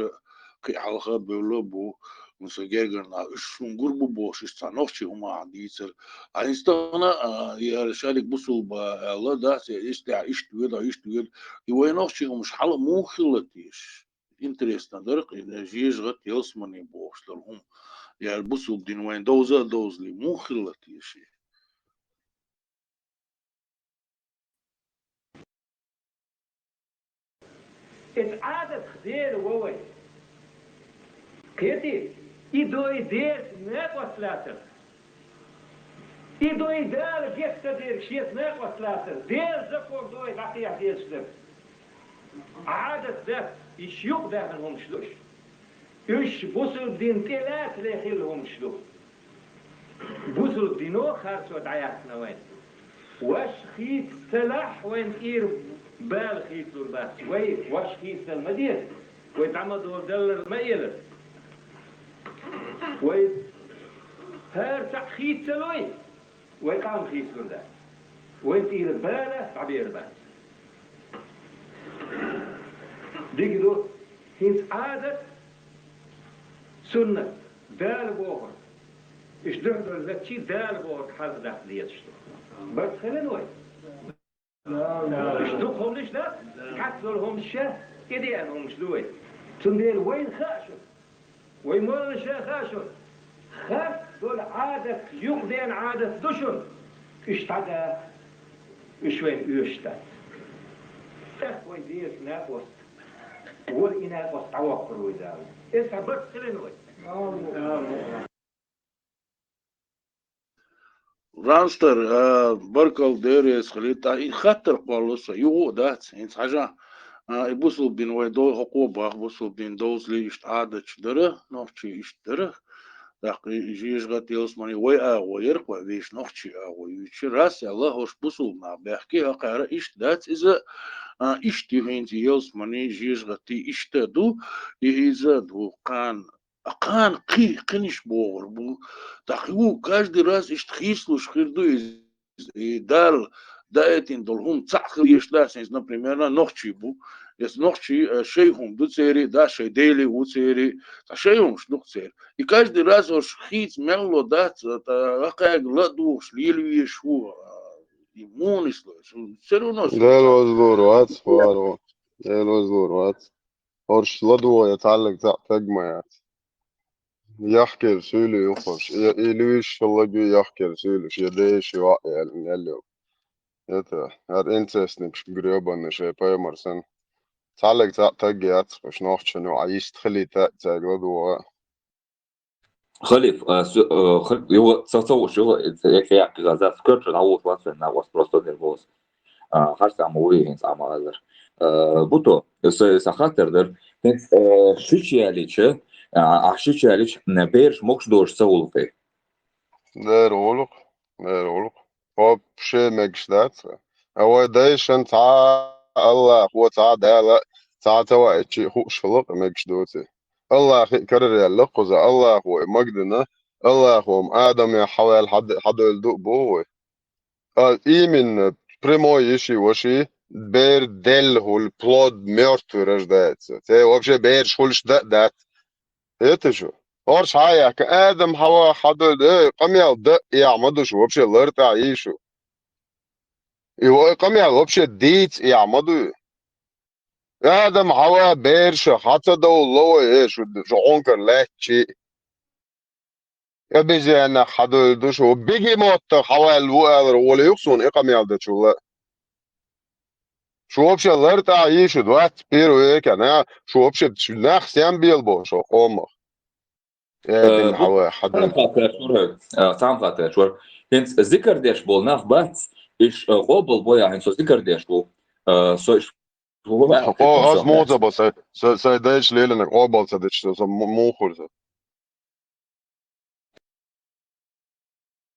кхин а хьалха бевлла а бу, хӀинца гергара нах, уьш суна гур бу бохуш, уьш цхьа нохчийн хӀума ахь дийцар. А хӀинца тахана, э, я шадерг бусулба аьлла, дац, я иштта, иштта веда, иштта веда. И вай нохчийн хӀумаш хьала муха хилла теша? Интересно дара-кх, и жежагӀат, ялсамани бохуш долу хӀума. Я бусулба дин вайн довза а довзале, муха хилла теша? Иза Ӏадатах Дела вовай. Кхетий, и дой Делаца накъост лацар. И дой Дала гечдо дерг шеца накъост лацар. Делан закон дой дӀакхехьа дезаш дара. Ӏадат дац, иштта юкъадаьхна хӀумаш ду уьш. Уьш бусулба дин тӀе лацале хилла хӀумаш ду. Бусулба дино харцо дӀаяьхна вайн. Ваша хийцалахь, вайн тӀера бала хийцалур бац. Вай ваша хийцал ма деза. Вай дӀа ма долу даллар ма элар. Вай хӀара цхьаъ хийцалой, вай къам хийцалур дац. Вайн тӀера бала дӀабер бац. Дика ду, хӀинца Ӏадат, суннат, Дала бохург. Уьш дуьхьал лаччий Дала бохург хьалха даккха дезаш ду. Барт хилан вай? Уьш дукха хӀуманаш дац, хьац долу хӀуманаш ша, и деана хӀуманаш ду вай. Цундела вайна хаьа шуна. Вай моллаша хаьа шуна. Харц долу Ӏадат, юкъадеана Ӏадат ду шуна. Уьш дӀадаха, уьш вайна оьшуш дац. ТӀаккха вай деза накъост. Вала и накъост дӀавоккхур вай Дала. Иза цхьа барт хилан вай. Ранстар, а, баркалла, Дела реза хилийта. И хаттар кхоллало сан, юха а дац, хӀинца хьажа. А, и бусулба дин вай до-, хӀокхо боху, бусулба дин довзале иштта Ӏадаташ дара, нохчий иштта дара. ТӀаккха и жежагӀат, ялсамани вай агӀо яра-кх, вай вешан нохчий агӀо юьйцуш яра. Рас аьлла, хӀорш бусулба нах баьхкий, хӀокхара иштта дац иза, а, иштта ю хӀинца ялсамани, жежагӀати иштта ду, и иза ду кхана А кхана кхин, кхиниш богӀур бу. ТӀаккха ву каждый раз иштта хийцалуш хир ду иза. И Далла даийтина долу хӀума цхьаъ хила еш дац, хӀинца, например, нохчий бу. Эс нохчий, э, шай хӀума ду церий, да, шай дели ву церий, ткъа шай хӀумаш ду церий. И каждый раз ош хийца мелло дац, ткъа гӀакхайга ла а духуш, лелавеш ву, а, и мунисло. Все равно. Дела возлур вац, хӀоро. Дела возлур вац. ХӀорш ладогӀа я цхьаьллаг цхьаъ таг ма яц. Яхкер суьйлу ю хӀорш. И, и луьйш хӀаллаг ю яхкер суьйлуш, я деш ю а ял-, ял ю. Это, ар инцестникаш грёбаный шай пайхамар сан. Цхьаьллаг цхьаъ таг яц, хӀорш нохчан ю, а йист хилийта цаьрга ладогӀа. Халиф, а, су-, а, хал-, юха, ца, ца вуш, юха, э, э, э, э, за скорчу на вуш, вас, на вас просто нервоз. А, харц ама вуй, хӀинца ама азар. А, буто, са, са хаттар дар. ХӀинца, э, шича ялича, а, а шича ялича, н-, бераш могуш дош ца гӀулакхе. Дера гӀулакх, дера гӀулакх. Вообще мегаш дац. А вай дайшан цхьа Аллах, во цхьа Дала, цхьа ца ваьчи хууш хилла мегаш доци. Аллахи карар яьлла кхуза, Аллахо и магадина, Аллахо-м Адаме хьаваьлла хьад-, хьадойлла ду а бу вай. А именно прямой йиши ваши бер делла хӀул, плод мёртвый рождается. Церан вообще бераш хулаш да а дац. Это шу? Орш хьаяхка, Адам хьава хьадойлла, э, къамел да а яхь ма ду шу, вообще лар тӀехь йий шу. И вай къамел вообще дийца яхь ма ду. Адам хьава бераша хьа ца довла вай, э, шу, шу хьункар лаьттачи. Обезьянах хьадойлла ду шу, бегемоттах хьаваьлла ву алар гӀоле юха суна и къамел дечул а. Шу вообще лар тӀехь йий шу двадцать первый векехь, на, шу вообще нах сем бела боху шу къомах. Э, Адам хьава хьадойлла. Цхьаьна хаттар чуьра, э, цхьаьна хаттар чуьра. ХӀинца зикар деш болу нах бац, иш, э, къобал бо я, хӀинца со зикар деш ву. Э, со иш Хо, аз муха ца бо, сай, сай, сай дайча леланиг къобал ца дича, со му-, муха хуьлу со.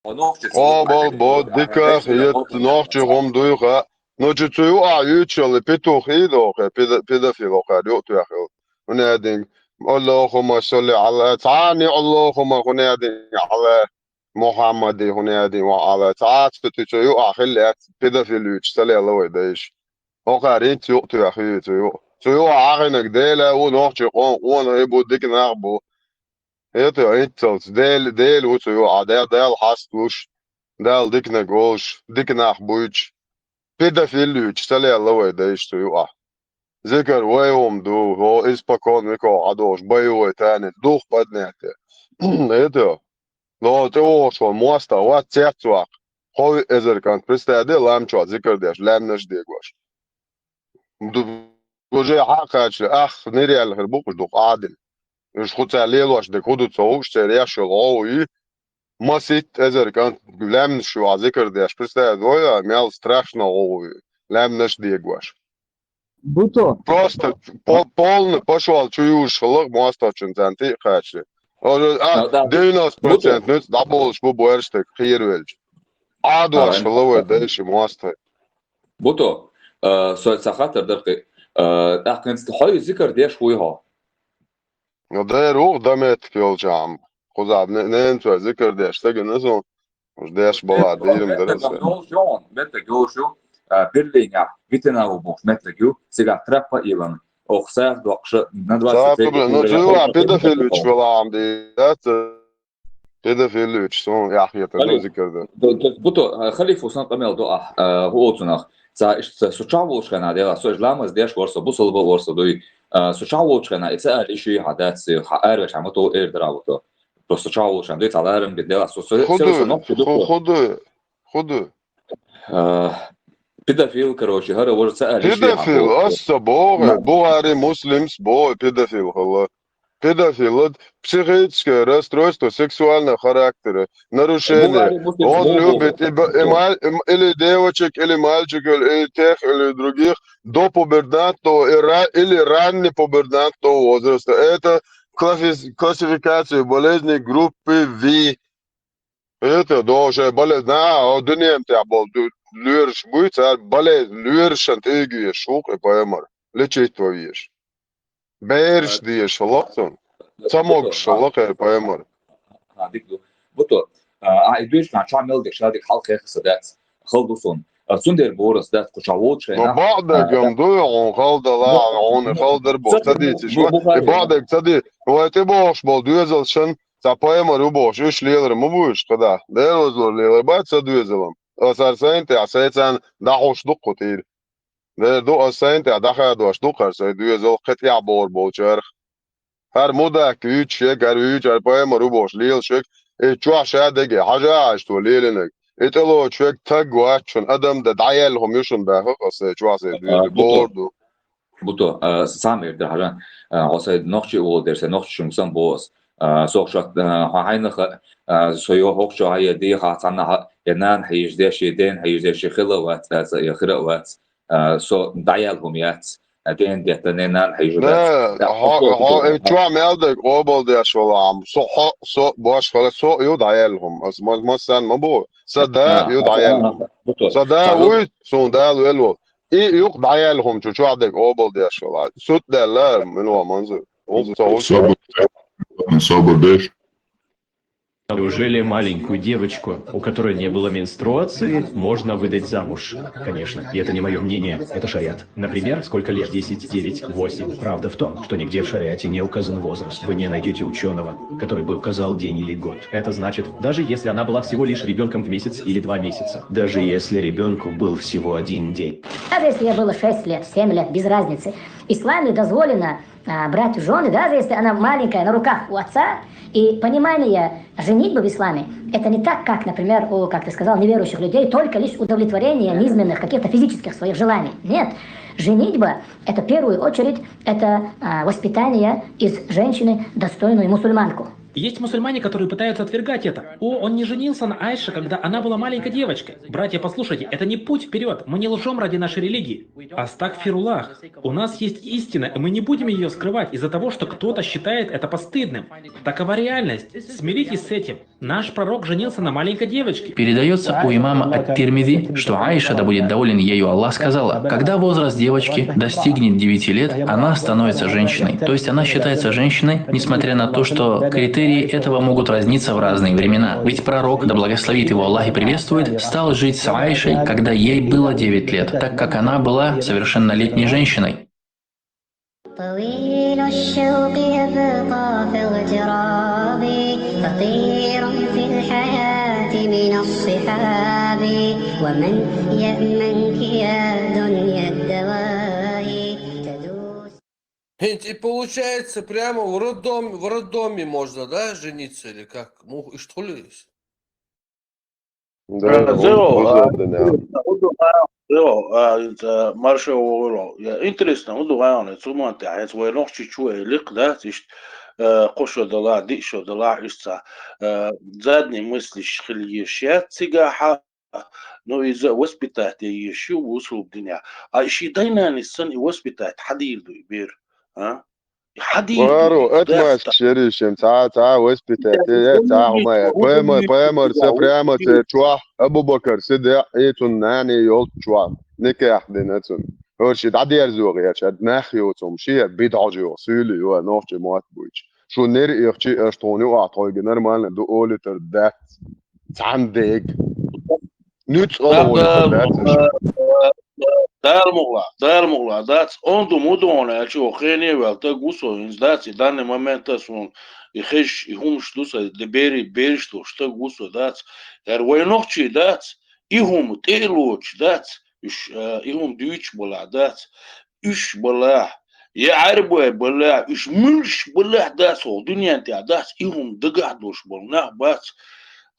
Къобал бо, дика, хета, нохчи хӀума дуй ха. Ну, чу цу юкъахь юьйцуш йолу петух хий доху, педа-, педофил воху, юкъа тоьхна. ХӀунда аьлла, Аллахумма салли Ӏала, цхьаьна Аллахумма хӀунда аьлла, Ӏала Мухьаммади хӀунда аьлла, ва Ӏала, цхьацца цу юкъахь хилла аьлла, педофил юьйцуш ца лелла вай дайша. ХӀокхара хӀинца юкъа тоьхна ю цу юкъа. Цу юкъа Ӏахинарг Дела ву, нохчи къон-, къонахий бу, дика нах бу. ХӀета, хӀинццалц Дела, Дела ву цу юкъа, Дела, Дела хьаст луш, Дала диканиг волуш, дика нах буьйцуш, педофил юьйцуш ца лелла вай дайша цу юкъахь. Зикар вай хӀума ду, хӀо испокон веков Ӏадолуш, бай вай тани, дух поднятие. ХӀета, но тӀе вогӀуш ван мостагӀа вац цец ваккха. Кхо-виъ эзар кӀант, представь де, лам чохь зикар деш, лаьмнаш а дегош. Ду-, уже хьакхача, ах, нирел хир бу кхуш дукха Ӏадина. Уьш кху цара лелош дерг хӀун ду ца хууш, церан еш йолу гӀовгӀа ю. Маситта эзар кӀант лаьмнаш ю, а зикар деш, представь, вай, а, мел страшно гӀовгӀа ю. Лаьмнаш а дегош. Буто. Просто по-, полный пошёл чу южуш хилла мостагӀчун царна тӀе а кхача. Уже, а, девяносто процент нуьцкъ дӀаболуш бу боьрша стаг кхеравелча. Ӏадош хилла вай дайша мостагӀий. Буто, а, со ца хаттар дар кхин. А, тӀаккха хӀинца хьо зикар деш вуй хьо? Ну, дера ву, дан меттиг йолчохь. Кхузахь не-, ненан цой зикар деш стагана суна. Уж деш бала дийрам дара сан. Меттиг йолуш ю, а, Берлинехь, Виттенау бохуш меттиг ю, цигахь траппа а йиллина. Оха сагӀа доккхуша, на двадцать. Ну, цу юкъахь педофил юьйцуш велахь ма дац, педофил юьйцуш, суна яхь хетар ду зикар дан. Буто, а, Халифа, сан къамел до ахь, а, хӀу оцунах. Ца иштта со чохь волчу хенахь делахь, со иза ламаз деш вара со, бусалба вара со дуй. А, со чохь волчу хенахь, и ца аьлла, и ши хьан дац, хьан араваьлча хьан ма тов эр дара а вуто. Просто чохь волчу хенахь, дуй, цхьа ларам бен делахь, со, со, хӀу со, со дуй, нохчи ду хӀу, со. ХӀу дуй, хӀу дуй. А, педофил, короче, хӀара важа ца аьлла, и ши хьан. Педофил, аса богӀе, Бухари, Муслимс богӀе, педофил хилла. Педофил, психическое расстройство сексуального характера, нарушение. Он любит и ба-, и маль-, и м-, или девочек, или мальчиков, или тех, или других, до пубертатного и ра-, или раннепубертатного возраста. Это класси-, классификация болезней группы В. Это, да, уже болезнь, а, о, дуьнен тӀехь болу ду-, лоьраш буй, цара болезнь лоьрашан тӀе а геш, шух и пайхамар, лечить ван веш. Бераш дезаш, лоцун. ца могуш хилла кхе пайхамар. ХӀа, дика ду. Буто, а, а, и дуьйцу, нах чохь мел дерг, ша дерг хьалха хеха сан дац. Хала ду суна. А, цундела боху ас, дац, кху чохь волчу хенахь, бакъдерг а, ду хьуна хала дала, хьуна хала дар боху, ца дийцича, бу-, бу-, и бакъдерг ца ди-, вай тӀебогӀуш болу доьзалшна цхьа пайхамар ву бохуш, уьш лелар ма бу уьш, кхидӀа. Дела везалора лелар бац сан доьзалан. Аса хӀара сайна тӀехь, сайцарна дӀахьуш ду кху тӀера. Дера ду, аса сайна тӀехь дӀахадош ду хӀара сайн доьзал кхин тӀехь богӀур болчарах. ХӀара мудак вуьйцуш ерг, хӀара вуьйцу, хӀара пайхамар ву бохуш лелаш верг, и чохь ша дерг, хьажа Ӏаш цо лелийнарг. И тӀелоцуш верг таг вац шуна, адам дан дӀаяьлла хӀума ю шуна баьхна аса сайн чохь сайн доьзал богӀур ду. Буто, а, сам эр дара хьажа, а, хьо сайн нохчи а волу дера, сайн нохчи шуьнга сам боху ас. А, со хьо, а, хьо хьайнах, а, со йо хӀокху чохь я дехьа цхьаннахьа, я нана хьийзаш деш, я дена хьийзаш деш, я хила а вац, а, я хира а вац. А, со дӀаяьлла хӀума яц. А, дена детта, не нана хьийзаш дац. Да, хьо, хьо, э, чохь мел дерг къобал деш валахь, со хьо, со бош хала, со ю дӀаяьлла хӀума. Ас ма-, массарна ма боху. Сан да ю дӀаяьлла хӀума. Сан да вуй, суна Дала велла волу. И юкъ дӀаяьлла хӀума чу чохь дерг къобал деш валахь. Сут даьлла, мила ван манзу. Собар, собар деш. Неужели маленькую девочку, у которой не было менструации, можно выдать замуж? Конечно, и это не моё мнение, это шариат. Например, сколько лет? Десять, девять, восемь. Правда в том, что нигде в шариате не указан возраст. Вы не найдёте учёного, который бы указал день или год. Это значит, даже если она была всего лишь ребёнком в месяц или два месяца, даже если ребёнку был всего один день. Даже если ей было шесть лет, семь лет, без разницы. В исламе дозволено, а, брать в жёны, даже если она маленькая, на руках у отца, и понимание женитьбы в исламе, это не так, как, например, у, как ты сказал, неверующих людей, только лишь удовлетворение низменных, каких-то физических своих желаний. Нет. Женитьба, это в первую очередь, это, а, воспитание из женщины достойную мусульманку. Есть мусульмане, которые пытаются отвергать это. О, он не женился на Айше, когда она была маленькой девочкой. Братья, послушайте, это не путь вперёд. Мы не лжём ради нашей религии. Астагфируллах. У нас есть истина, и мы не будем её скрывать из-за того, что кто-то считает это постыдным. Такова реальность. Смиритесь с этим. Наш пророк женился на маленькой девочке. Передаётся у имама Ат-Тирмизи, что Аиша, да будет доволен ею Аллах, сказала: «Когда возраст девочки достигнет девяти лет, она становится женщиной». То есть она считается женщиной, несмотря на то, что критерии этого могут разниться в разные времена. Ведь пророк, да благословит его Аллах и приветствует, стал жить с Аишей, когда ей было девять лет, так как она была совершеннолетней женщиной. طويل الشوق يبقى في اغتراب، فقير في الحياة من الصحاب، ومن يأمنك يا دنيا الدواء تدوس. ХӀинца и получается, прямо в роддоме, в роддоме можно, да, жениться или как? Мух, иштта хуьлу иза? Да, а, зеро, а, зеро, а, а, маршо вогӀуро. Я, интересно, у дугӀана, цу ман тӀехь, хӀинца вай нохчичо и ликх дац, иштта, а, кхо шо далахь, диъ шо далахь, иштта, а, задние мыслиш хила езаш яц цигахьа, ну, иза воспитать е езаш ю бусулба динехь. А ши дай-нанас санна и воспитать хьадийр ду и бер, а? Варо, атмашка шеришим, цхьа, цхьа воспитать е, цхьа хӀума е. Пайхамар, пайхамар ца прямо церан чохь, Абу-Бакар Сиддикъ, и цунна нана йолчу чохь, никахь дина цунна. ХӀара ши дӀадерзо гӀерташ, нах йоцу хӀума, шен бидӀа хьожа йоху, суьйли йо, нохчий мотт буьйцу. Шу нера ихчи, аша тхуна юкъахь тхойга нормально ду олуьйтур дац. Цхьана дега. Нуьцкъала вуй, дац аша. Дала мукъалахь, Дала мукъалахь, дац, онда ма ду хьуна аьлча, хьо хене а ваьлла стаг ву со, хӀинца дац, и данный момент а суна, и хезаш, и хӀумаш ду сан, де бери, бераш долуш стаг ву со, дац. ХӀара вай нохчий дац, и хӀума тӀе а лоцуш дац, уьш, а, и хӀума дуьйцуш балахь дац, уьш балахь, я Ӏаьрбой балахь, уьш муьлш балахь дац, хӀокху дуьнен тӀехь дац, и хӀума дагахь долуш болу нах бац.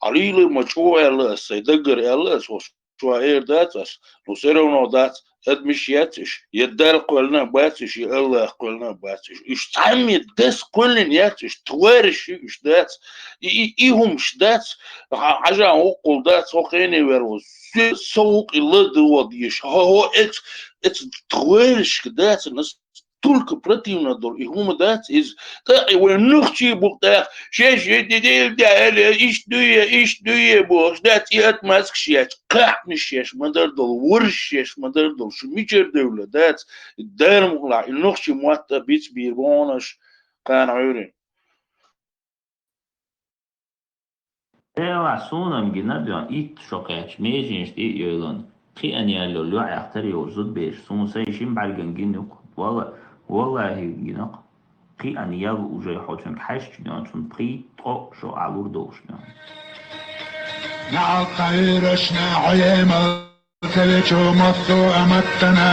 Ӏалийла ма чӀогӀа аьлла ас, сайн даггара аьлла ас, хӀокху чохь эр дац ас, ну, всё равно дац, адамаш яц уьш, я Далла кхоьллина а бац уьш, я Аллах кхоьллина а бац уьш. Уьш цхьамма дас кхоьллина яц уьш, тхоьраш ю уьш, дац. И, и, и хӀумаш дац, хьа-, хьажа хӀоккхул дац, хьо хене вер ву, со, со вукъ и ладогӀа дезаш, хьо, хьо эц, эц тхоьрашка дац, нас только противно долу и хӀума дац иза. ТӀаккха и вайн нохчий бу-кх тӀаккха, шаьш и де-, де-, де-, аьлла, иштта дуье, иштта дуье бохуш дац, и атмаскаш яц, кхаънаш шаьш ма-дарра долу, варш шаьш ма-дарра долу, шу мичара девлла дац, и Дала мукъалахь, и нохчий мотт а бицбийр бохьанаш кхана Ӏуьйрина. Делахь суна-м гина доьгӀна, итт шо кхаьчча, меженаш тӀе а йойлана, кхиъна яьлла лоьӀех тара йолчу зудабераш, суна сайн шин бӀаьргана гина ю-кх. Валла-, валлахӀи, гина-кх. Кхиъна яьлла уже хьо цуьнга хьаьжча доьгӀна, цунна пхийтта-ткъо шо Ӏалур долуш доьгӀна. НаьӀалт тхан уьйрашна хьо емал ца вечу массо а маттана,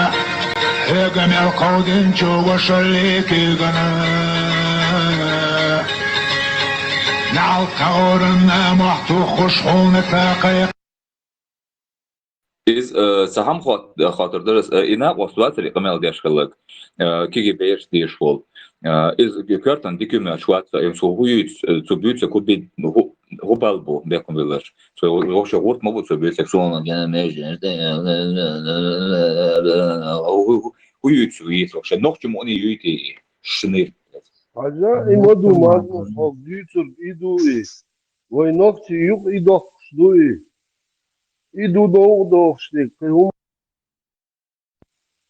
хьоьга мел кховдинчу вашаллий куьйгана. НаьӀалт тхан оранна мохь туххуш хьуна ца кхайкха. Иза, э, сан хӀама хот-, хоттур дара аса, э, и накъост вацара и къамел деш хилларг, э, кегий бераш дезаш волу. Э, иза коьртана дика хӀума моьттуш вац сан, э, цо хӀун юьйцу, э, цо буьйцург хӀун би-, хӀу-, хӀун бала бу бекхам билларш. Цо вовшех гӀурт ма бу цо буьйцург, суна гена меженаш тӀе, хӀу-, хӀу-, хӀун юьйцу вийца вовше? Нохчийн муъни юй те и шинарг? Хьажа, и ма ду, ма ду, хьо дуьйцург и ду и. Вай нохчийн юкъа и дохкуш ду и. И ду довгӀа дохуш дерг, кхин хӀума.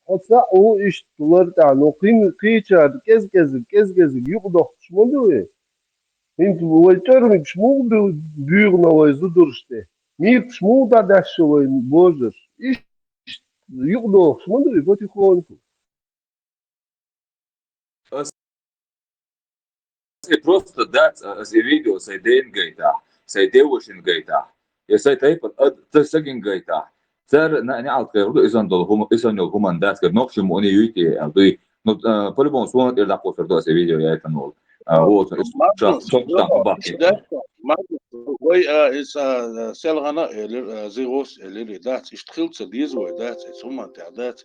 Хьо цхьаъ ву иштта лар тӀехь, ну, кхин, кхечара кӀез-кӀезиг, кӀез-кӀезиг юкъа дохкуш ма ду и. ХӀинца вай тӀоьрмигаш муха бу-, буьйгӀина вай зударшна тӀе? Мирташ муха дӀадаьшна вай божарш? Иштта юкъа дохуш ма ду и потихоньку. Ас и просто дац, ас и видео сайн дена гайтахь, сайн девашина гайтахь, я сайн тайпана ад-, ца сагина гайтахь. Цара на-, неӀалт кхайкхар ду, иза долу хӀума, иза йолу хӀуманна дац, кхара нохчийн муъни юй те аьлла дуй. Ну, э, по-любому суна тӀера дӀакхуссур ду аса видео яйтан волу. А, вот, ша-, Магнус, чохтан Йоба, хӀун баккхий. Иштта дац, Магнус, вай, а, иза, а, селхана а элира, а, зигӀос а элира, и дац, иштта хила ца деза вай, дац, иза хӀуманна тӀехь дац.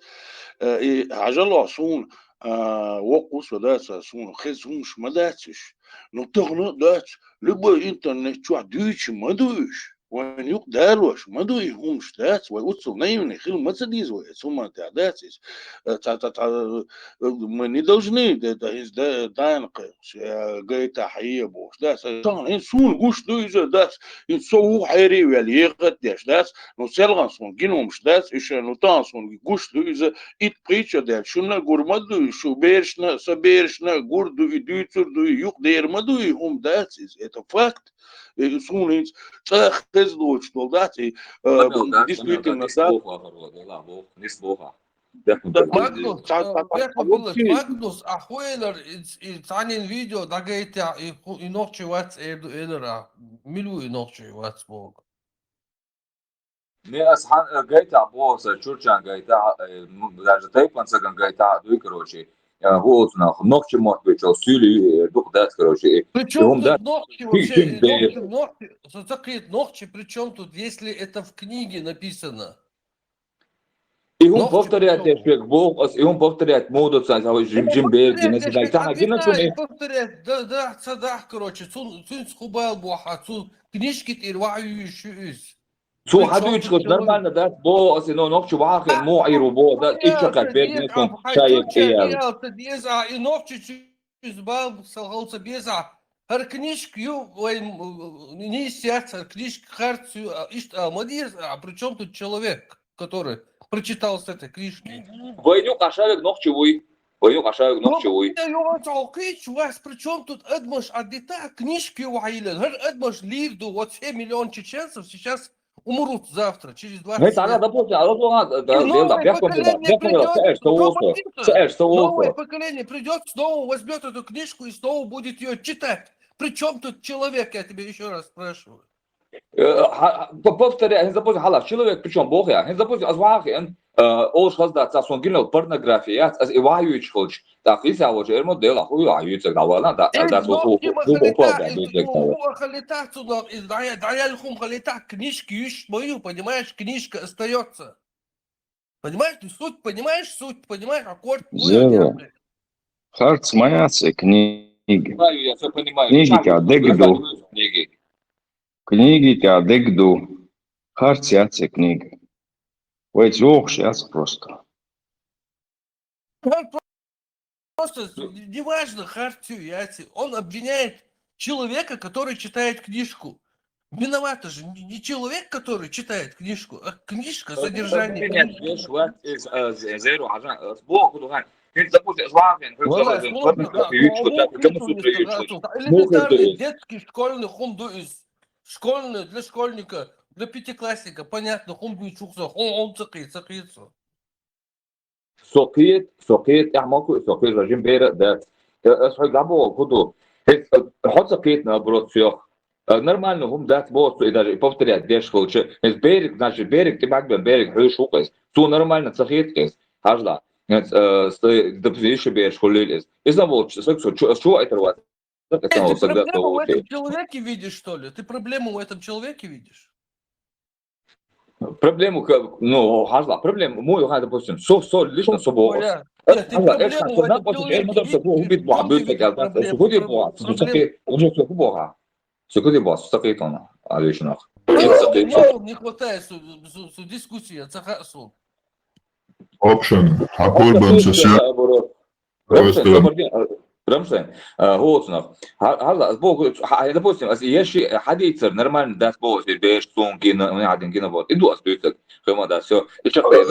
Э, и хьажало суна, а, воккхус а дац, а, суна хеза хӀумаш ма дац уьш. Ну, тахана а дац, любой интернет чохь дуьйцуш ма ду уьш. Вайн юкъа далош ма ду и хӀумаш, дац, вай уццул наивный хила ма ца деза вай, эцу хӀуманна тӀехь дац иза. Э, ца, ца, ца, э, мы не должны, да, да, иза да, дайна кхайкхаш, э, гайта хье бохуш, дац. Тахана хӀинца суна гуш ду иза, дац. ХӀинца со ву хьерий ваьлла, ехат деш, дац. Ну, селхана суна гина хӀумаш, дац, уьш, ну, тахана суна гуш ду иза, итт пхийтта шо даьлча, шуна а гур ма ду, шу берашна, сан берашна а гур ду, и дуьйцур ду, и юкъа дер ма ду, и хӀума дац иза. Это факт. Э, суна хӀинца цӀа хеза доцуш долу дац, и, э, Амел дац, действительно, амел дац, дац. Нисбоху ахар вала, делахь боху, нисбоху. Дехна Так, делахь. Магнус, ца, э, ца, ца, Беху ца, Виллас, ца. Магнус, а хӀун элира, и, и цхьаннен видео дӀагайтехь, и хӀу-, и нохчий вац эр ду элира, мила ву и нохчий вац боху? Ме ас хьан, э, гайтахь боху, сан чурчан гайтахь, э, м, даже тайпан цаган гайтахь а дуй, короче. Э, хӀу оцу нах, нохчи мотт бечал суьйли, э, дукха дац, короче, э, Причём хӀума тут дац? Нохчи Кхин-, вообще, кхин и бер. Нохчи, нохчи, со-, сакхит нохчи, причём тут, если это в книге написано? И хӀума Нохчи повторять причём? Деш век боху ас, и хӀума повторять муха ду цхьа, цхьа жим-, жим бер гина, цхьа гина цуьнан. Повторять, да, да, ца дахь, короче, цун, цуьнца хӀу бала бохьа, цу книжки тӀера вахьа юьйш ю иза. Цо хьан дуьйцуш хилча нормально дац, боху аса, но нохчи вахахь, мо Ӏийр ву, боху, да, итт шо кхаьчча бер гина цунна ша егга тӀе яьлла. Деза, и нохчи чуьза бал салхалца беза. ХӀара книжка ю, вай, м, нийса яц, хӀара книжка харц ю, а, иштта а ма деза, а при чём тут человек, который прочитал с этой книжки? Вайн юкъахь ша вега нохчи вуй. Вайн юкъахь ша вега нохчи вуй. Ну, я, я вас алкхич, вас при чём тут адамаш а дита, книжка ю вахьа йиллина. ХӀара адамаш лийр ду, вот семь миллион чеченцев сейчас умрут завтра, через двадцать лет. Хье, цхьана, допустим, а, а, а, И да, новое да, бехкам поколение била, бехкам била, придёт, ца аьш, ца волчо, ца аьш, ца волчо. Новое поколение придёт, снова возьмёт эту книжку и снова будет её читать. При чём тут человек, я тебе ещё раз спрашиваю? Э, ха-, ха-, по-, повторяю, хӀинца, допустим, хьала, человек при чём боху я? ХӀинца, допустим, ас вахьа хиъна, э, олуш хаза дац, цхьа суна гинал порнография яц, ас и вахьа юьйцуш хилча, тӀаккха иза а волчу, эр мо делахь, хӀу ю ахьа юьйцург дӀавала, да, Эй, да, цо хӀу, нохчи хӀу, ма хӀу, хӀу халита, упал да, и дуьйцург хӀу, дӀавала. ХӀу халита цунах, и дӀа-, дӀаяьлла хӀума халита, книжка юьйш ма ю, понимаешь, книжка остаётся. Понимаешь, ты суть, понимаешь, суть, понимаешь, аккорд. Зеро. Харц ма яц и книга. Понимаю, я всё понимаю. Книги тӀехь дегду. Книги. Книги тӀехь дегду. Харц яц и книга. Вай зохуш яц просто. Просто неважно, харц ю яц и. Он обвиняет человека, который читает книжку. Виноват же не, не человек, который читает книжку, а книжка, содержание книги. Валлахь, сложно, да, элементарный детский школьный хӀума ду иза. Школьный, для школьника, для пятиклассника, понятно, хӀун буьйцу со, хӀун, хӀун ца кхета, ца кхета со. Со кхета, со кхета, тӀехь ма кху, со кхета, жим бера дац. Э, ас хьоьга дӀаболу, хӀун ду? ХӀета, э, хьо ца кхета, наоборот, соьх. Э, нормально хӀума дац боху со, и даже и повторять деш хилча. ХӀета берег, значит, берег, тӀе бӀаьрг бен берег хьуьйш ву кхес. Цо нормально ца хета кхес. Хьажла. ХӀета, э, с-, э, допустим, иши бераш хуьллийла иза. Иза волчу, со, со, чу, чу айтар вац. Э, ты проблему в этом человеке видишь, что ли? Ты проблему в этом человеке видишь? Проблему, ка-, ну, хьажла, проблема, муй, ха, допустим, со, со, лично со боху. Нет, ты проблему в этом человеке видишь. Со кху де боху, со кху де боху, со кху де боху, а лично. Нету, не хватает, что, что, что дискуссия, ца хасул. Общем, хьакхойбан со сё. Рамштайн, собар де, Рамштайн, а, хӀоцунах. Хьа-, хьажла, ас боху, хьа-, допустим, ас еши хьадийцар нормально дац боху, ас бераш цунга гина, у меня один гина вот. Иду ас дуьйцург, хӀума дац, всё. И чакх тайна.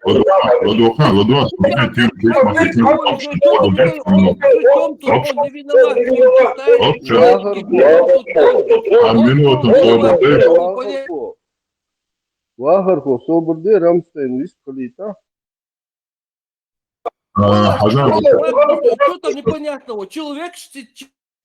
Ладоха, ладоха, ладоха, смотри, тем, тем, тем, Причём тут он не виноват, он считает, Общем. что он тут А минуту, собар де. Вахархо, собар де, Рамштайн, вис халита. А, хьажал. Что там непонятного? Человек чти-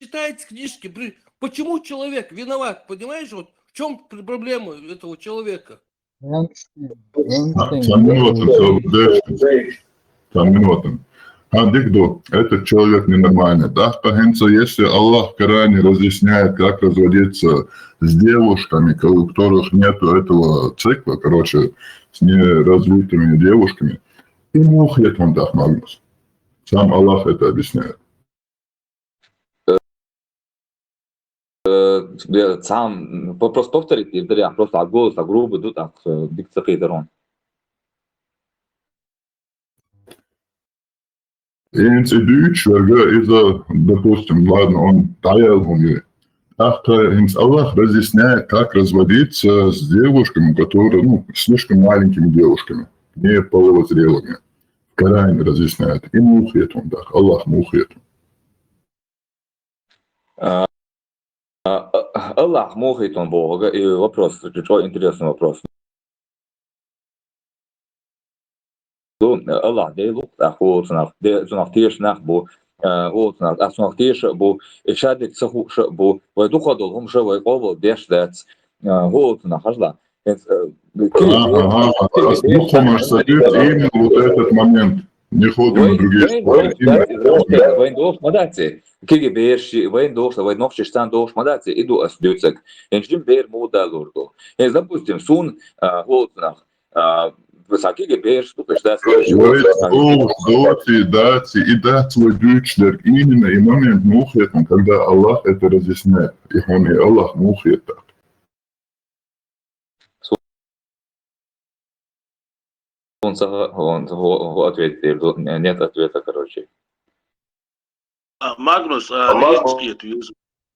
читает с книжки. При- Почему человек виноват? Понимаешь, вот в чем проблема этого человека? Цхьа минута, собар де. Цхьа минута. А, дика ду, этот человек ненормальный. Да, хӀинца, если Аллах в Коране разъясняет, как разводиться с девушками, у которых нету этого цикла, короче, с неразвитыми девушками, и муха хета хьуна тӀаккха, Магнус. Сам Аллах это объясняет. Э, цхьа, м, вопрос повторить, или я просто а голос, а грубый, ду, так, э, дика ца кхетар хьуна. ХӀинца и дуьйцуш верг иза, допустим, ладно, он дӀаяьлла хӀума ю. ТӀаккха хӀинца Аллах разъясняет, как разводиться с девушками, которые, ну, слишком маленькими девушками, не половозрелыми. В Коране разъясняет. И муха хета хьуна тӀаккха, Аллах муха хета хьуна. А, а, а, Аллах муха хета хьуна бохург, и вопрос, чӀогӀа интересный вопрос. Ду, Аллах Дела ву, тӀаккха хӀоцунах, де-, цунах теша нах бу, а, хӀоцунах, а, цунах теша а бу, и шадерг ца хууш а бу, вай дукха долу хӀумаш а вай къобал деш дац, а, хӀоцунах, хьажла. ХӀинца, э, Ага, ага. Ас дукха хӀумаш ца дуьйцу, именно вот этот момент. Не ходим на другие споры. Вайн дохуш ма дац. Кегий бераш, вайн дохуш, вайн нохчашца дохуш ма дац. И ду ас дуьйцург. ХӀинца жим бер муха далур ду. ХӀинца, допустим, суна, а, хӀоцунах, а, сан кегий бераш ду, каш дац. Вай дохуш доций, даций, и дац вай дуьйцуш дерг. Именно и момент муха хета хьуна, когда Аллах это разъясняет. И хьуна и Аллах муха хета. Он ца, он, он, он ответил, нет ответа, короче. А, Магнус, а, Магнус. Ризкъият юз.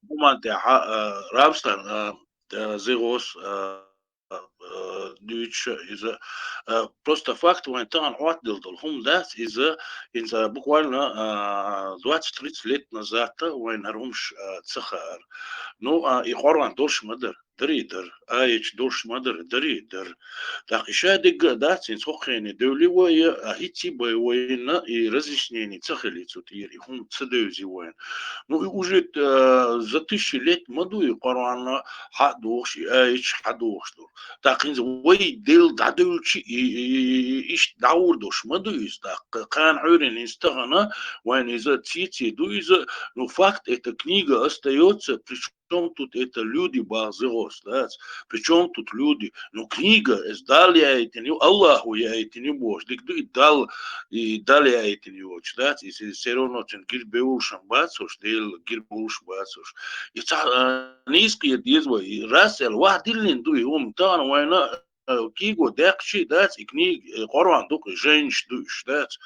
Хуман тӀехьа, а, Рабстан, а, а, зигӀос, а, а, дуьйцуш иза, а, просто факт вайн тахана Ӏоттадала долу хӀума дац, иза, иза буквально, а, двадцать-тридцать лет назад вайн хӀара хӀумаш, а, ца хаьара. Ну, а, и Къуръан долуш ма дара. Дарий дара. Аяташ долуш ма дара, дарий дара. ТӀаккха и ша дегга а дац, хӀинца хӀокху хене девли вай, а хӀинций бай вайна и разъяснение ца хили цу тӀера, и хӀума ца девзи вайна. Ну, и уже, а, за тысячи лет ма ду и Къуръан хьадохуш, и аяташ хьадохуш ду. ТӀаккха хӀинца вай Дела дӀадевлчи, и, и, и, и иштта дӀагӀур долуш ма ду иза. ТӀаккха кхана Ӏуьйрина хӀинца тахана вайна иза цеций ду иза, ну, факт, это книга остаётся, причём Причём тут это люди, бах зигӀос, дац? Причём тут люди? Ну, книга, иза Далла яийтина ю, Аллахо яийтина ю бохуш, дика ду и Далла, и Далла яийтина йоцуш, дац? И се-, всё равно цуьнан гира бевллашам бац уьш, Дела гира бевллаш бац уьш. И цхьа, а, нийса кхета деза вай, и Расел ваха диллина ду и хӀума, тахана вайна э, киго декъчи дац, и книга, э, Къуръан ду, и жайнаш ду уьш дац.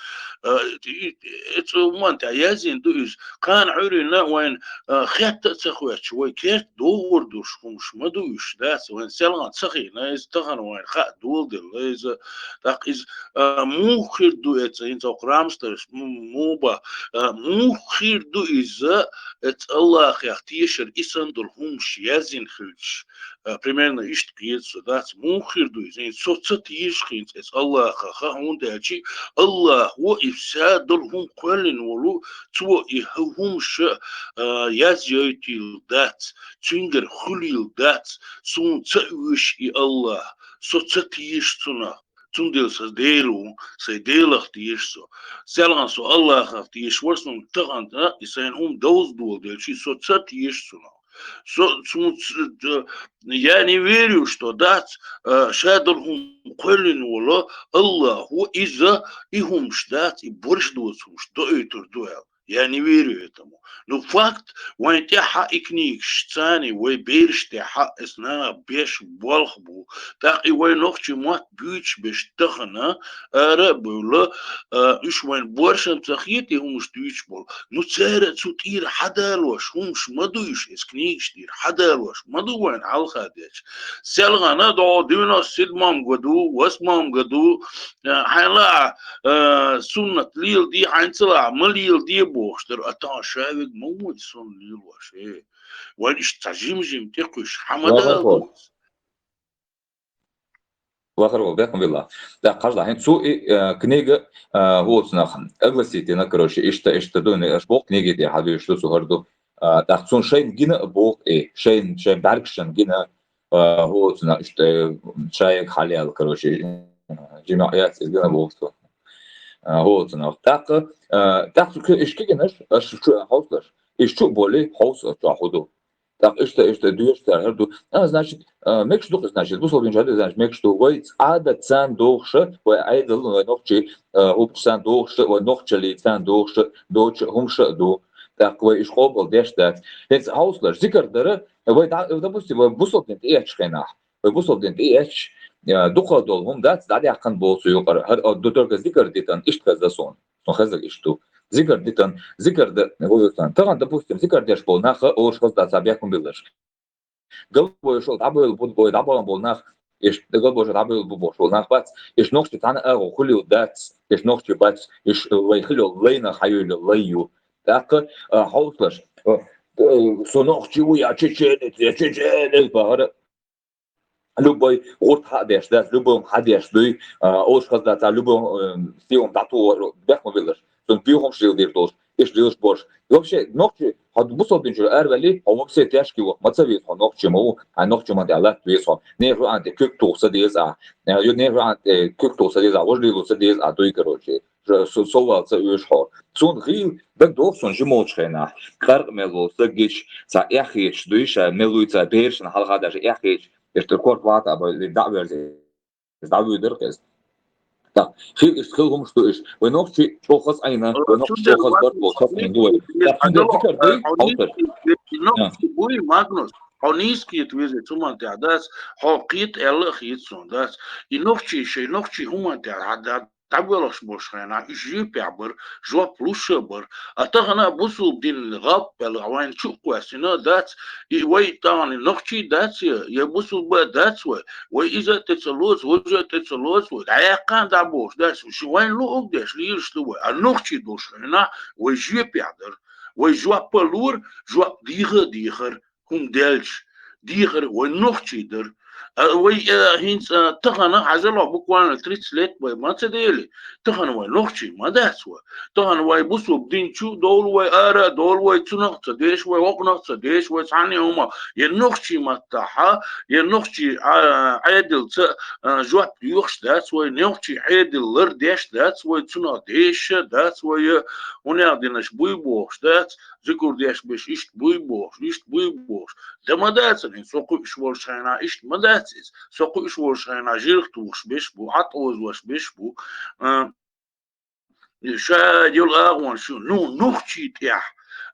Э, и, и, и цу хӀуман тӀа язйина ду иза. Кхана Ӏуьйрина вайн, э, хетта а ца хӀоьттуш, вай керта догӀур душ хӀумаш ма ду уьш дац. Вайн селгӀан ца хиъна иза, тахана вайн хаа доладелла иза. ТӀаккха иза, э, муха хир ду эца, хӀинца оха Рамстарш му-, муха ба, э, муха хир ду иза, эца Аллахьех тешар, и санна долу хӀумаш язйина хилча, э, примерно иштта кхета со, дац, муха хир ду иза? Со ца теша хӀинца эца Аллахьех, хӀунда аьлча Аллахьо и ша долу хӀума кхоьллина волу, цо и хӀу-, хӀумаш, э, язйойтийла дац, цуьнгара хуьлийла дац, суна ца оьшу и Аллахь, со ца теша цунах. Цундела сан Дела ву, сайн Делах теша со. СелгӀан со Аллахьах теша вара, суна тахана, а, и сайн хӀума довза доладелча, со ца теша цунах. Со, цу-, ц-, ц-, я не верю, что дац, а, ша долу хӀума кхоьллина волу Аллахьо иза, и хӀумаш дац, и борш доцу хӀумаш доуьйтур ду аьлла. Я не верю этому. Ну, факт, вайн тӀаьхьа и книгаш царна, вай бераш тӀаьхьа эс нах беш болх бу. ТӀаккха и вай нохчий мотт буьйцуш беш тахана, ара а бевлла, а, уьш вайн боршам ца хета и хӀумаш дуьйцуш болу. Ну, цара цу тӀера хьадалош хӀумаш ма ду уьш, эс книгаш тӀера хьадалош ма ду вайн хьалха дечу. СелгӀана догӀу девяносто седьмом году, восьмом году, а, хьайна лаахь, а, суннат леладе, хьайна ца лаахь, ма леладе бохуш дара, а тахана ша вега ма ву и суннат лелош, э. Вайн иштта цхьа жим-жим тӀекхуьйсуш хьан ма Ва-, ва-, далла ва. Вахар вол, бехкам билла. Да, хьажал, хӀинца цу и, э, книга, э, хӀуцу нах огласить дина, короче, иштта, иштта ду, аш боху книги тӀе хьадуьйш ду, цу хӀара ду. А, тӀаккха цунна шайна гина а боху и, шайна, шайн бӀаьргашна гина, а, хӀуцу нах, иштта, э, шайга хьалаяьлла, короче, жимаӀ яц, иза гина боху цо. А, хӀуцу нах. ТӀаккха, а, тӀаккха цу ки-, иш кигинаш, аш чу хьовсалаш. Иш чу а боли, хьовса, чохь хӀу ду. ТӀаккха иштта, иштта доьшуш цара хӀара ду. А, значит, а, мегаш ду-кх, значит, бусалба динчу хӀара ду, значит, мегаш ду. Вай Ӏадат царна дохуша, вай Ӏедал, вай нохчий, а, хӀубчаш царна дохуша, вай нохчаллий царна дохуша, доцуша хӀумаша а ду. ТӀаккха вай иша къобал деш дац. ХӀинца хьовсалаш, зикар дара, вай дӀа-, допустим, вай бусалба дин тӀеэцчу хенахь. Вай бусалба дин тӀеэцча, а, дукха долу хӀума дац, дӀадаьккхина боху цу юкъара. ХӀара, а, ду только зикар дитан, иштта хеза суна. Сон хезаг иштта ду. Зикар дитан, зикар д-, вуьйцан. Тахана, допустим, зикар деш болу нах, олуш хаза дац, бехкам билларш. Галбойшал дӀабевлла бу, бой дӀабахана болу нах, иш галбойшал дӀабевлла бу бохуш болу нах бац, иш нохчий цхьана агӀо хуьлийла дац, иш нохчий бац, иш вай хила йолу лайнах хьайолу лай ю. ТӀаккха, а, хьовсалаш, а, а, со нохчий ву, я чеченец, я чеченец бахара. Любой гӀурт хьа а деш дац, любой хьа деш дуй, а, олуш хаза дац, любой, э, сиум дӀатухур, бехк ма биллаш. Цунна буьйхамаш леладийр долуш, иштта лелаш болуш. И вообще, нохчий, хьо бусалба динчуьра араваьлли, хьо вообще тешки ваха ма ца веза хьо нохчий ма ву, хьайн нохчий ма тӀехь латта веза хьо. Нехан юкъана тӀе куьг туху ца деза ахь. Э, ю-, нехан юкъана тӀе куьг туху ца деза ахь, важа лело ца деза ахь дуй, короче. Ш-, со-, соввала ца оьшу хьо. Цунна хила, дагадогӀу суна жимолчу хенахь, къаркъа мел волу стаг гича, цхьа эхь хеташ дуй ша, мел вуй цхьа берашна хьалха даже эхь хеташ, иштта корта вахта а бай, дӀа а верза, иза дӀавуьйдара-кх иза. Так, хила иштта, хила хӀумаш ду иштта. Вай нохчий чӀогӀа хаза Ӏийна, вай нохчий чӀогӀа хаза барт болу сацийна ду вай. Так, цундела зикар дай, хьовсар. Нохчий буй, Магнус, хьо нийса кхета веза цу хӀуман тӀехь дац, хьо кхета аьлла а хета суна дац. И нохчий шайн нохчий хӀуман тӀехь хьа-, дӀабоьлхуш болуш хенахь, уьш жоьпехь бара, жоп луш а бара. А тахана а бусалба дин гӀалп аьлла, вайна чу а кхоьссина дац, и вай тахана нохчий дац я, я бусалба дац вай. Вай иза а тӀе ца лоцу, важа а тӀе ца лоцу вай. ДӀаяьккхана дӀабохуш дац, уьш вайна луъург деш лелаш ду вай. А нохчий долуш хенахь, вай жоьпехь дара. Вай жоп а лора, жоп деха а дехара. ХӀума делча, дехар вай нохчий дара. А вай, а, хӀинца, а, тахана, хьажал, буквально тридцать лет вай ма ца дели, тахана вай нохчий ма дац вай. Тахана вай бусалба дин чу довла вай, ара а довла вай, цунах а ца деш вай, вокхунах а ца деш вай, цхьанне а хӀума, я нохчий маттахьа, я нохчий, а, Ӏедал ца, а, жоп доьхуш дац вай, нохчий Ӏедал лар деш дац вай, цунах деш а дац вай, хӀунех динаш буй бохуш дац, зикар деш беш иштта буй бохуш, иштта буй бохуш. Дан ма дац иза, со кхуьуш волуш хенахь иштта ма дац иза. Со кхуьуш волуш хенахь жирх тухуш беш бу, Ӏад озош беш бу. А, ша йолу агӀонаш ю, ну, нохчий тӀехь,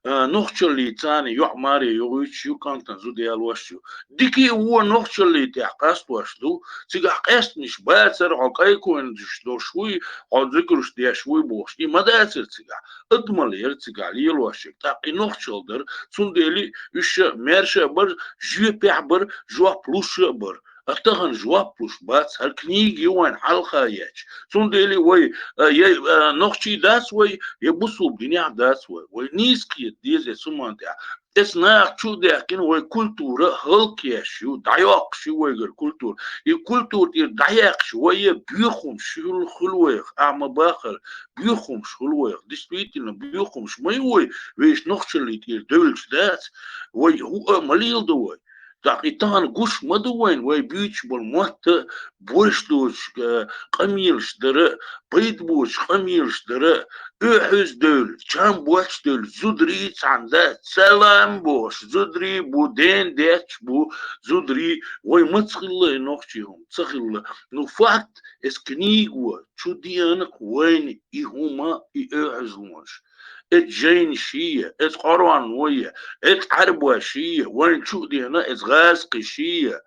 а, нохчаллий царна йоӀ маре йогӀуьйтуш ю, кӀантана зуда ялош ю. Дика а, во а нохчаллий тӀехь къастош ду, цигахь къаьстнаш бацара, хьо кӀайкхойнаш долуш вуй, хьо зуькраш деш вуй бохуш. И ма дацара цигахь. Адамалла яра цигахь лелош ерг. ТӀаккха и нохчалла дара, цундела уьш ша маьрша а бара, жоьпехь а бара, жоп луш а бара. А тахана жоп луш бац, хӀара книга ю вайн хьалха ечу. Цундела вай, а, я, а, нохчий дац вай, я бусулба динехь дац вай. Вай нийса кхета деза эцу хӀуманна тӀехь. Эцу наха чу а даьккхина, вай культура хӀаллакъеш ю, дӀайоккхуш ю вайгара культура. И культура тӀера дӀаяьккхича, вай я боьхамаш хуьлу, хуьлу вайх, ахьа ма бахара, боьхамаш хуьлу вайх. Действительно, боьхамаш ма ю вай, вешан нохчаллий тӀера девлча дац, вай хӀуъа а ма леладо вай. ТӀаккха и тахана гуш ма ду вайна, вай буьйцуш болу мотт а, борш доцуш, а, къамелаш дара а, пайда боцуш къамелаш дара а, оьхьаза девлла, чам боцуш девлла, зударий цхьаьна дац, салам бохуш, зударий бу, ден детташ бу, зударий, вай маца хилла и нохчий хӀума, ца хилла. Ну, факт, эс книга ву, чу деана-кх вайна и хӀума, и оьхьазлонаш. Эцу жайнаш я, эцу къоръанаш я, эцу Ӏарбош я, вайна чу а деана, эцу гӀазкхиш я,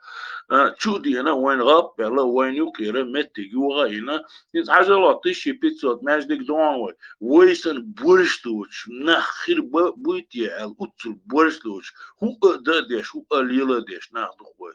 а, чу а деана, вайна гӀап а баьлла, вайна юкъера меттиг йогӀа а йина. Иза хьажал, тысяча пятьсот маьждиг догӀу вай. Вай санна борш доцуш нах хир ба-, буй те аьлла, уццул борш доцуш, хӀуъа а дан а деш, хӀуъа а лела а деш нах ду-кх вай.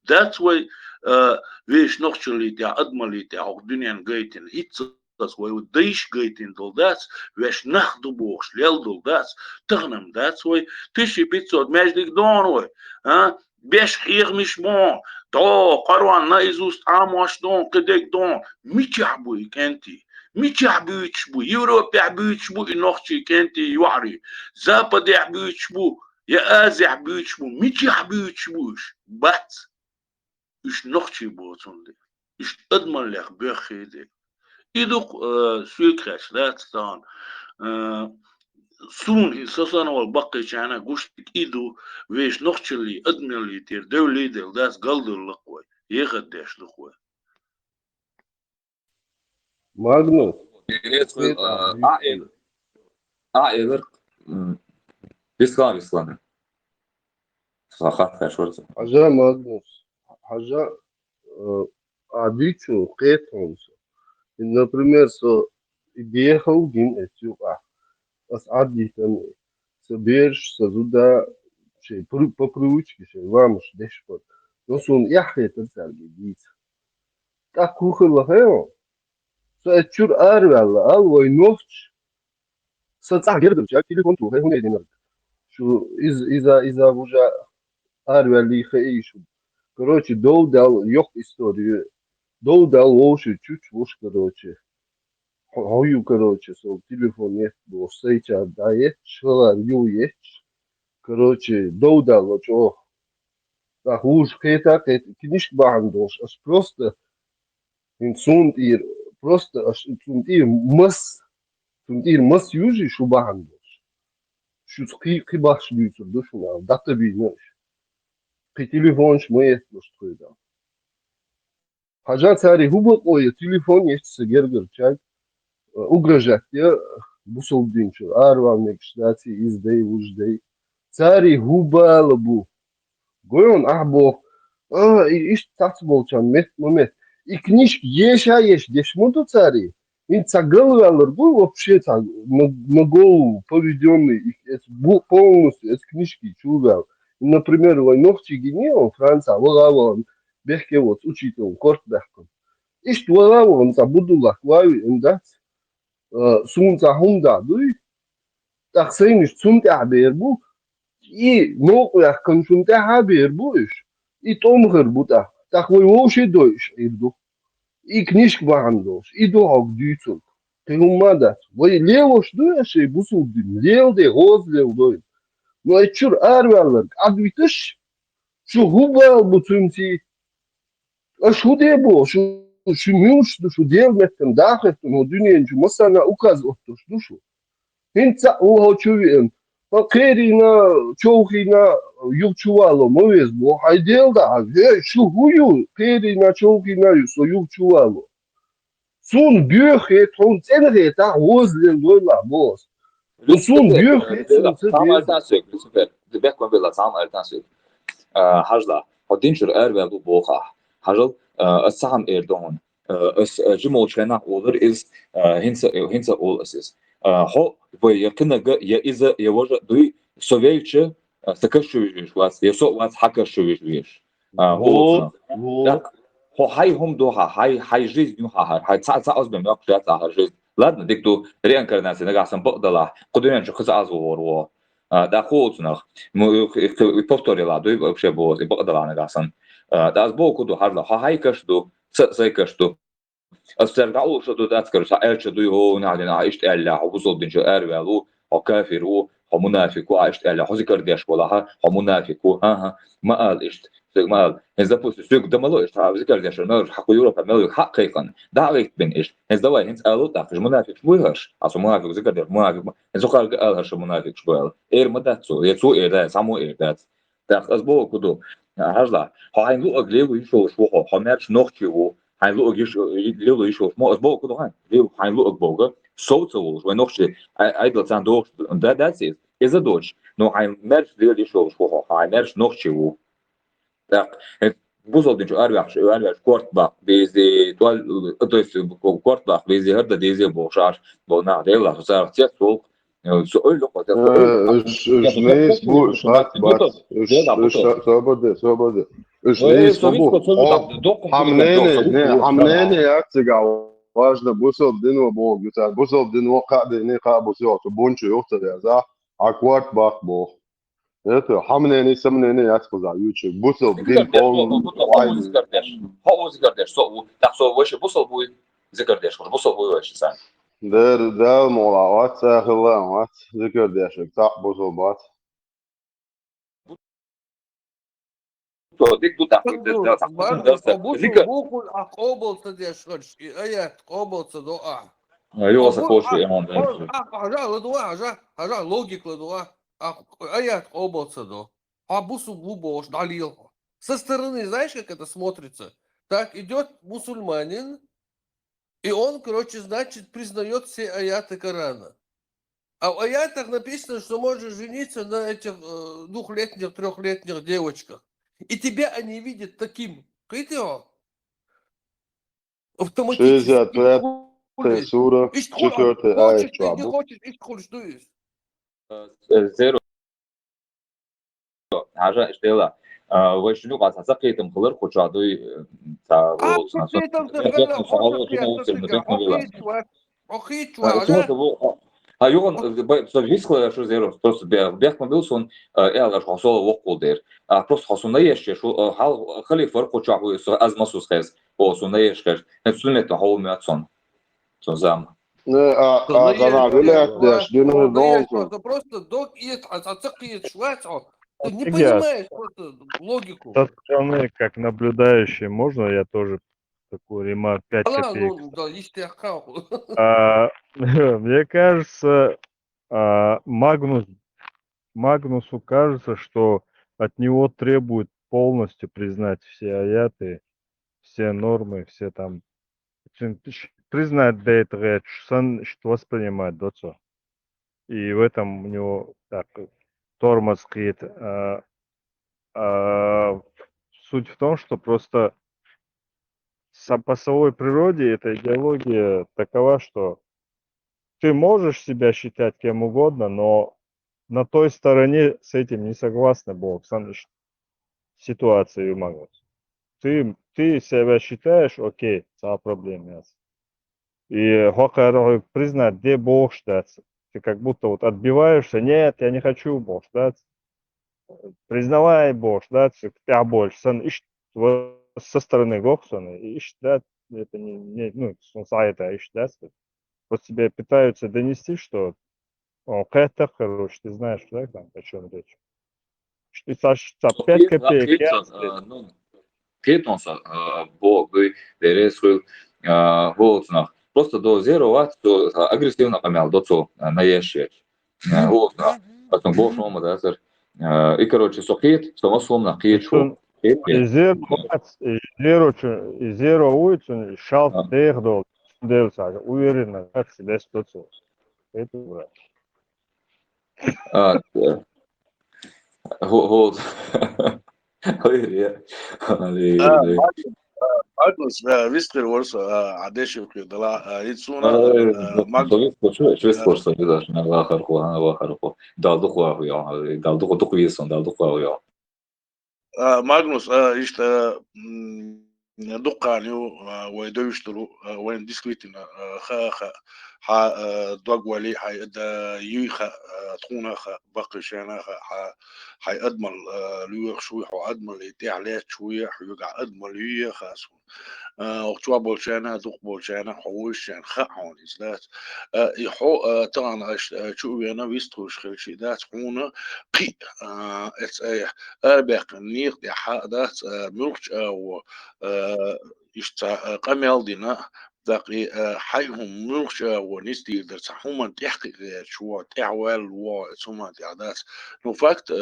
Дац вай, а, вешан нохчаллий тӀехь, адамаллий тӀехь, хӀокху дуьненна гайтина. ХӀинцца ас вай дайша гайтина долу дац, вешан нах ду бохуш лелла долу дац, тахана-м дац вай, тысяча пятьсот маьждиг догӀу вай, а? Беш хьехамаш богӀу, дӀо, къоръан наизусть Ӏамош догӀу, кхидерг догӀу, мичахь бу и кӀентий? Мичахь буьйцуш бу? Европехь буьйцуш бу и нохчий кӀентий йоӀарий? Западехь буьйцуш бу, я Азехь буьйцуш бу? Мичахь буьйцуш бу уьш? Бац. Уьш нохчий боцунна де, уьш адамаллех боьххий де. И ду-кх, э, соьга хеташ дац тахана. Э, суна и со санна волу баккхийчарна гуш дерг и ду, вешан нохчаллий, адамаллий тӀера девллий делла дац, галдалла-кх вай, ехат деш ду-кх вай. Магнус. Привет, Хьан, а, а, а, эвер. А, эвер. М. Бислан, Бислан. Сан хаттар шорца. Хьажа, Магнус. Хьажа, э, а, дийцу кхетамца. И, например, со и дехал гин эцу юкъа. Ас Ӏаддитан, са бераш, са зуда, шей, пру-, по привычке шей, ламаш деш пара. Но суна эхь хетар цаьрга дийца. ТӀаккха хӀун хилла хьайо? Со эцу чуьра араваьлла, ал вай нохча. Сан цӀахь гергарчаьрга телефон туху, хӀай хӀун динарг? Шу иза, иза, иза вужа араваьллий хаий шу. Короче, дов дал, йоккха история. Дов дал вовши чуч вуш, короче. Хьо-, хьо ю, короче, со телефон етта бохуш, сайчара дӀаетташ, халар ю етташ. Короче, дов дал чӀогӀа. ТӀаккха вужа кхета, кхета, книжка бахьана долуш, аш просто ХӀинца суна тӀера, просто аш цунна тӀера мас, цунна тӀера мас южий шу бахьана долуш. Шуьца кхин, кхин бахьаш дуьйцур ду шуна, дӀатабийна уьш. Кхин телефонаш ма етталаш тхоьга. Хьажа цари хӀун бакъо я телефон етташ сан гергарчаьрга, э, угрожать я бусалба динчуьра, аравала мегаш дац иза дай, вужа дай. Цари хӀун бала бу? Гой хьуна ахь боху, а, и иштта цхьацболчарна метта ма метта. И книжка еша а еш деш ма ду цари. ХӀинца цхьа галваьллар бу вообще цхьа на, на голову поведённый, и эц бу-, полностью эц книжки чу ваьлла. И, например, вай нохчий гиний он Франца, ваха а вахана, бехке воцу учитель корта баьккхина. Иштта ваха а вахана, цхьа будуллах вави эн дац. А, суна цхьа хӀума дӀа дуй, тӀаккха сайнаш цунна тӀехь бер бу, и новкъа ваьккхина шуна тӀехь а бер бу уьш, и тӀом хир бу тӀаккха. ТӀаккха вай вовше дойуш Ӏийр ду. И книжка бахьана долуш, и ду хьогу дуьйцург. Кхин хӀумма а дац. Вай лелош ду аша шайн бусулба дин? Лела де, гӀоза лела дойла. Но эцу чуьра араваьлларг Ӏадвиташ, шу хӀун бала бу цуьнций? Аша хӀун де боху? Шу, шу муьлш ду, шу Делан меттана даха хӀоьттина, хӀо дуьнен чу массарна указ оттуш ду шу. ХӀинца а ву хьо чу веана. Хьо кхерийна, човхийна, юха чу вало ма веза боху. Хьайн Дела дахьа, хӀей, шу хӀун ю? Кхерийна, човхийна ю, со юха чу вало. Суна боьха хета, хьуна цӀена хетахь, гӀоза лела дойлахь боху ас. Сун юхь, э, цхьа ма альтан соьга, Люцифер. Бехк ма билла, цхьа ма альтан соьга. Э, хьажал, хьо дин чура араваьлла ву боху ахь. Хьажал, э, ас цхьа хӀума эр ду хьуна. Э, ас, э, жимолчу хенахь олура иза, э, хӀинца, хӀинца олу ас иза. Э, хьо, вай, я кхинага, я иза, я важа а дуй, со велча, э, сан каш чу вижа веш вац, я со а вац хьан каш чу вижа веш. А, хӀун лоцу? ТӀаккха хьо хьайн хӀума ду хьан, хьайн, хьайн жизнь ю хьан хӀара, хьайн цхьа, цхьа озбен мохк дац ахьа жизнь. Ладно, дика ду, реинкарнация нагахь санна бакъдалахь, кху дуьнен чу кхуза аз вогӀур ву. А, тӀаккха хӀун лоцу нах? М, и, и, и повторила дуй вообще боху, и бакъдалахь нагахь санна. А, тӀаккха ас боху ду хьажал, хьо хьайн каш ду, сан, сайн каш ду. Ас цаьрга дӀа а луш ду дац, короче, хьан аьлча дуй, хӀо, нах дина, ахьа иштта аьлла, хьо бусалба дин чу араваьлла ву, хьо кафир ву, хьо мунафик ву, ахьа иштта аьлла, хьо зикар деш волахьа, хьо мунафик ву, хӀан-хӀа, ма ала иштта, соьга ма ала. ХӀинца, допустим, соьга дан ма ло иштта, хьан зикар деш, мел хьакху Европа, мел хьакхайкхина, дӀа а гӀайттабина иштта. ХӀинца давай, хӀинца ала тӀаккха, мунафикаш буй хӀорш, хьан со мунафик зикар деш, мунафик ма, хӀинца хӀокхарга ала хӀорш мунафикаш бу аьлла. Эр ма дац цо, я цо эр дац, цхьаммо эр дац. ТӀаккха ас боху ду, хьажал, хьо хьайн луъург лело йиш йолуш ву хьо, хьо маьрша нохчи ву, хьайн луъург йиш, лело йиш йолуш, мо ас боху ду хьайн, лело хьайн луъург боху, сов ца волуш, вай нохчи, Ӏай-, Ӏайдал царна дохуш да-, дац иза, иза доцуш, но хьайн маьрша лела йиш йолуш ву хьо, хьайн маьрша нохчи ву. ТӀаккха, э, бусалба дин чу араваьхча, араваьхча корта баккха дезий, тӀол-, то есть, корта баккха дезий, хӀара дан дезий бохуш, аш, бо нах делла, царах цец волу, Э, со ойла кхо тесна. Э, уьш, уьш нийса бу, уьш хатта бац. Уьш, уьш, собар де, собар де. Уьш нийса ма бу. Хьан мнение, не, хьан мнение яц цигахь важно, бусалба дино боху, цара бусалба дино кхаа дийне, кхаа бусалба бунчу юху ца веза, а корта баккха боху. Это, хьан мнение, сан мнение яц кхузахь юьйцуш. Бусалба дин полный. Хьо ву зикар деш. Хьо ву зикар деш, со ву. ТӀаккха со вайша бусалба вуй, зикар деш, бусалба вуй вайша сан. Дера, Дала мукъ лахь вац, цӀа хилла а вац, зикар деш, цхьаъ бусалба вац. Со дика ду тӀаккха, Дала цхьаъ бусалба ву, ахь къобал ца деш хилча, и аят къобал ца до ахь. Юха сан кхочу, Ӏиман деш. Ахь, хьажа, ладугӀа, хьажа, хьажа, логика ладугӀа. Ахь аят къобал ца до. Хьо бусалба ву бохуш, дӀалела хьо. Со стороны, знаешь, как это смотрится? Так идёт мусульманин, и он, короче, значит, признаёт все аяты Корана. А в аятах написано, что можешь жениться на этих, э, двухлетних, трёхлетних девочках. И тебя они видят таким. Кхийтий хьо? Автоматически. Шестьдесят пятая сура, четвёртый аят чохь бу. Иштта хуьлуш ду иза. Э, зеро. Хьажа, иштта дела. А, вай шуьга юкъа цхьа кхетам хилар, кху чохь дуй, э, цхьа волу цхьа со-, кхетам ца хилла, хьо кхетам ца хилла, хьо кхетам ца хилла. Хьо кхетам ца хилла. Хьо юхан, э, бай, со вискала шу зеро, просто бе-, бехк ма бил сон, э, аьлла, хьо со воккхул дер. А, просто хьо сон наеш, шу, э, хьал халифа вара кху чохь ву, со аз масус херс, о, сон наеш херс. Хьен суннет хьо ву моьтту сон. Сон зам. Не, а, а, гана вилаят деш, динахь догӀу. Просто дог эца, а, а ца кхеташ вац хьо. Ты не понимаешь просто логику. Со стороны, как наблюдающий, можно я тоже такую ремарку, пять копеек? А, мне кажется, а, Магнус, Магнусу кажется, что от него требуют полностью признать все аяты, все нормы, все там, признать дейта гӀерташ санна, иштта воспринимать до цо. И в этом у него так тормоз кхета. А, а, суть в том, что просто са-, по своей природе эта идеология такова, что ты можешь себя считать кем угодно, но на той стороне с этим не согласны боху санна иштта ситуация ю Магнус. Ты, ты себя считаешь, окей, цхьа проблема яц. И хьо кхара хьоьга признать де бохуш дац. Ты как будто вот отбиваешься, нет, я не хочу бохуш дац. Признавай бохуш дац, тӀехь болчу санна, иштта со стороны гоху санна, иштта дац, это не, не, ну, сон схьаэта иштта дац. Вот тебе пытаются донести, что О, кхетта, короче, ты знаешь, да, там, о чём речь? Что цхьа, цхьа пять копеек яц. Кхетон со, а, бо, гуй, дерес хуьл, а, волцнах. Просто до зеро вац, то, а, агрессивно къамел до цо, а, наеш. А, волцнах. Потом бо шома да сар. А, и, короче, со кхет, со масломна кхет. И зеро вац, и зеро чу, и зеро вуй, цун шалт дех дол. Дел сага, уверенно, вац, лес до цо. Это врач. А, э, хо-, хо-, хойр я. Али, А, али. Магнус, а, Магнус, а, вистхир вар со, а, а, дешил хир дала, а, ит суна, А, а, Магнус. Вистхир, вистхир, вистхир, вистхир, вистхир, вахар хо, а, вахар хо. Далдух ваху я, а, далдух, дух висон, далдух ваху я. А, Магнус, а, ишта, м, дуккхани ю, а, вай довиштуру, а, вайн действительно, а, ха, ха, ха, а, дог вали, ха, да, юй ха, а, тхуна ха, бакъи шена ха, ха, хай адмал, а, люйх шуй, хо адмал, и тя лет шуй, хо юга адмал юй ха су. А, ох чуа болчана, дух болчана, хо вуйшан ха хо из дац. А, и хо, а, тан аш, а, чу вена вистхуш хилчи дац, хуна, хи, а, эц, а, Арбякъ ниқ тӀехьа дац, а, муьлххача агӀо, а, иштта, а, къамел дина, дакъи, а, хьай хӀума муьлххача агӀо нисдийр дара, цхьа хӀуманна тӀехкхиа гӀерташ воагӀа, тӀехваьлла воагӀа, цу хӀуманна тӀехьа дац. Ну, факт, а,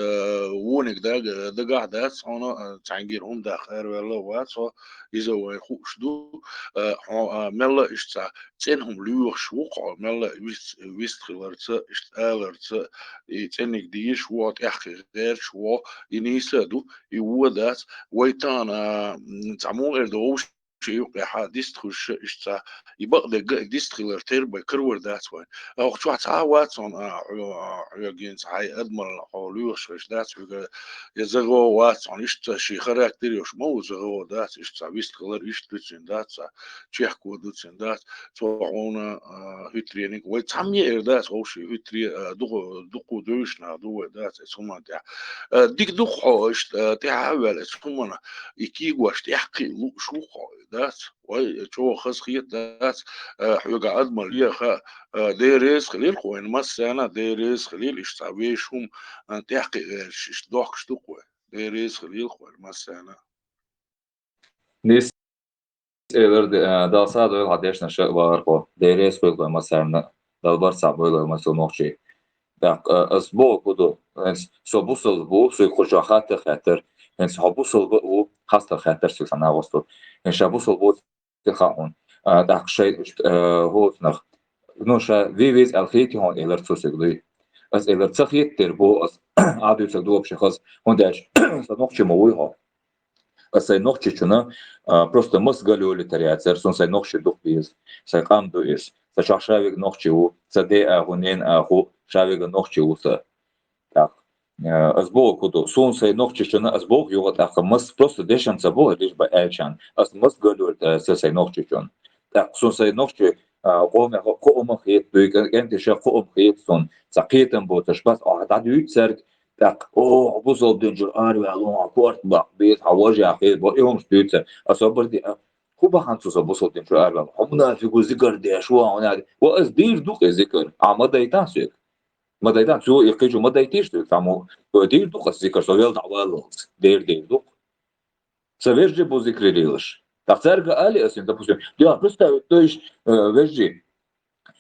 вониг даг-, дагахь дац, хьуна, а, цхьаьнгира хӀума даккха араваьлла вац хьо, иза вай хууш ду, а, хьо, а, мелла иштта цӀена хӀума лоьхуш ву хьо, мелла вист-, вистхиларца, иштта аларца, и цӀениг дийш воагӀа, тӀехкхиа гӀерташ воагӀа, и нийса а ду, и вон дац. Вай тахана, м, цхьа мугӀар ду вовши юкъехьа дистхуьша иштта, и бакъдерг а дистхилар тера бай каравар дац вайн. Ах чохь цхьа а вац хьуна, а, хьо-, а, хьоьгинца хьай адамалла хьо лоьхуш хиш дац хьоьга, я загӀо вац хьуна, иштта ший характер йолуш ма ву, загӀо дац, иштта цхьа вистхилар иштта ду цуьнан дац, цхьа чехко ду цуьнан дац. Цо хьуна, а, хӀуьтреник, вай цхьамма а эр дац, вовши хӀуьтре, а, дукха, дукха девзаш нах ду вай дац, эцу хӀуманна тӀехь. А, дика ду хьо, иштта, а, тӀехьа а ваьлла, эцу хӀуманна и кегош тӀехкхиа лууш ву хьо, дац. Вай, чӀогӀа хаза хета дац, а, хьоьга адамалла леха, а, Дела реза хилийла хьо вайна массарна, Дела реза хилийла, иштта цхьа вешан хӀума, а, тӀехкхиа гӀерташ, иштта дохкуш ду хьо вай. Дела реза хилийла хьо вайна массарна. Нийса элира, а, Дала сагӀа дойла хьан дешнаш, вахар хьо. Дела реза хуьлда вайн массарна. Дала барт сагӀа бойла вайн массо нохчий. ТӀаккха, а, ас боху хӀун ду, хӀинца со бусалба ву, соьга кху чохь хаттар хаьттира. ХӀинца хьо бусалба а ву, хастар хаьттира соьга цхьа нагӀост ву. ХӀинца ша бусалба ву, ца хаьа хьуна. А, тӀаккха шайн, а, хӀоцанах. Ну, ша ве веза аьлла хетий хьуна, элира цо соьга, дуй. Ас элира, ца хетара боху ас, а дуьйцург ду вообще хаза, хӀунда аьлча сан нохчи ма вуй хьо. Ас сайн нохчичунна, а, просто маса галъёлийтар яцара, суна сайн нохчи дукха беза, сайн къам ду иза. Сан чохь ша вега нохчи ву, сан ден агӀо, ненан агӀо, ша вега нохчи ву сан. ТӀаккха, а, ас боху хӀун ду, суна сайн нохчичунна ас боху юха тӀаккха мас-, просто дешан ца боху, лиш бан аьлчарна, ас маса галъёлийтар яцара сайн нохчичунна. ТӀаккха суна сайн нохчи, а, къомах кхоам хета, дуй, кӀен-, кӀенташа кхоам хета суна, цхьа кхетам боцуш бац, ахьа дӀадуьйцу цаьрга, тӀаккха, о, хьо бусалба дин чуьра араваьлла, хьо корта баккха беза, хьан важа хила бо, и хӀумаш дуьйцу. Аса барди, а, хӀун бахьана цо со бусалба дин чуьра араваьлла? Хьо мунафикъ ву, зикар деш ву, хьуна аьлла. Ва аса дийр ду-кх и зикар, ахьа ма дайтахьа соьга. Ма дайтахьа, цо и кхечо ма дайтийша соьга, цхьаммо, дийр ду-кх аса зикар, со велла дӀаваллалц, дер дийр ду-кх. Сан вежарий бу зикар лелаш. ТӀаккха цаьрга али аса, допустим, я, представить дойш, э, вежарий,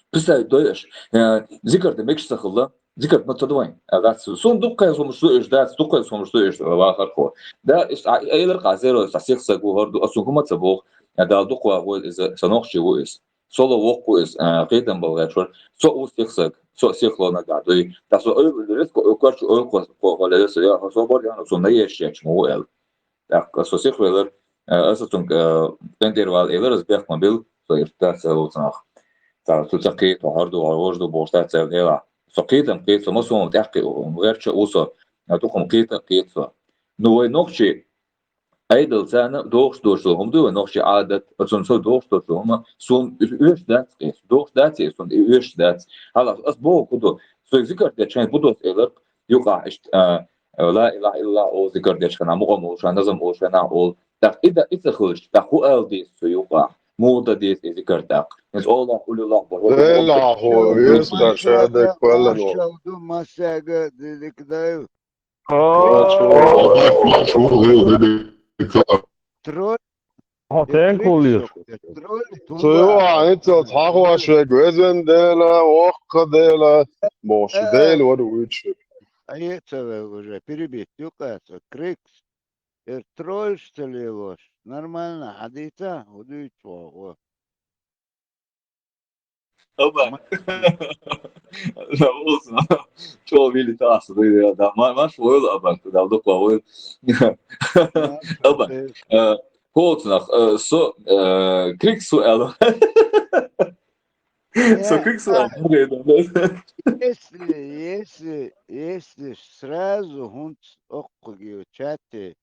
представить дой аш, э, зикар дан мегаш ца хилла, зикар ма ца ду вайн, а, дац. Суна дуккха хӀумаш ду уьш, дац, дуккха хӀумаш ду уьш, вахар хьо. Да, ис, а, элар къазеро, сан сиха саг ву, хӀара ду, ас цунга хӀума ца боху, а, Дала дукха вахой иза, сан нохчи ву иза. Со ло воккха ву иза, а, кхетам бала гӀерташ вара. Со а ву сиха саг, со а сиха ло нагахь дуй. ТӀаккха со ойла резко, ой, корчу, ой, кхо-, кхо-, кхо лераса, я, со бар яхана, со наеш ечу ма ву аьлла. ТӀаккха со сиха велар, а, аса цунга, а, кӀентӀера вала элар, аса бехк ма билла, со иртта ца вовцу нах. Цара цу ца кхета, хӀара ду, хӀара вожа ду бохуш дац аьлла элахь. Со кхетам кхета, со массо а тӀаьхкхиа гӀерташ а ву со, а, дукха-м кхета а кхета со. Ну, вай нохчий, Ӏедал царна дохуш доцуш долу хӀума ду вай нохчийн Ӏадат, оцунна со дохуш доцуш долу хӀума, суна оьшуш дац, дохуш дац, и суна и оьшуш дац. Хьала, ас боху хӀун ду, соьга зикар дечу хенахь бу доцу элар, юкъахь иштта, а, а, ла илахьа иллаллахӀ олу зикар дечу хенахь, мукъам олуш, назам олуш хенахь олу. ТӀаккха и дан, и ца хилча, тӀаккха хӀун ала деза цу юкъахь? Муха дан деза и зикар тӀаккха? Иза олахь, уллулахь боху. Делахь хьо, веза ша декъ валлало. Ду массаьга дилик дай. Тролль. Хьо тенкул еш? Тролль. Цу юкъахь хӀинца цхьа хӀума шега, везан Дела, воккха Дела, бохуш, Дела вара вуьйцуш. А, я ца вевлла уже, перебить, юкъа ца, Крикс. Эр тролльш ца лелош. Нормально, хьадийца, хӀун дуьйцу вогӀу? Аба. Ма- Чо вили таса, да, да, ма-, маш войла аба, да, да, войла. Аба. Э, Хоцнах, э, со, э, крик су эл. Со крик су эл. Если, если, если сразу хунц оккуги чате,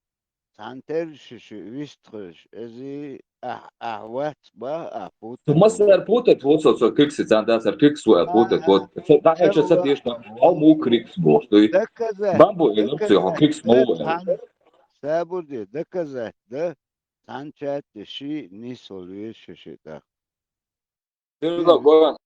цхьан тера шу вистхуш, эзи а, а вац ба, а пут. Масар путать, вот со, со крик си, цан да, сар крик су, а путать, вот. Со, да, это со теш, там, ал му крик су, что и доказать. Бамбу, и лапси, доказать, крик су, да, му. Цан, сабуди, доказать, да? Цан чате ши нисол веши ши, да. Дирна гон.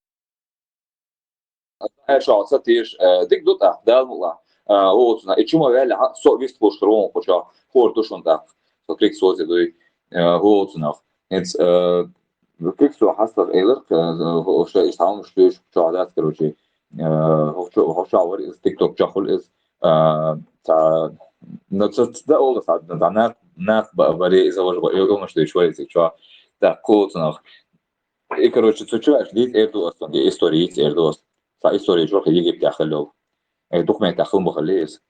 Ай, шо, са теш, э, дик ду тӀаккха, Дала мукъ лахь. Э, Хоцнах, и чу ма ваьлла, хьа, со вист пуш хир вон кху чу, хор ду шун тӀаккха. Со крик сози дуй, э, Хоцнах. Эц, э, крик со хьастар эйлар, э, хо-, ша иш хьамуш дуйш, чу хьадац, короче. Э, хо чу, хо чу вар из, TikTok чу хул из, э, ца, ну, ца, ца, да, ола, ца, да, нах, нах ба-, баре из важ ба-, ё-, ёмаш дуйш вар из, чу. Так, Хоцнах. И, короче, цу чу аш дит эрду астон, ди история ит эрду аст. Са история чу хи Египте хилёл. Э, документ хил махали из.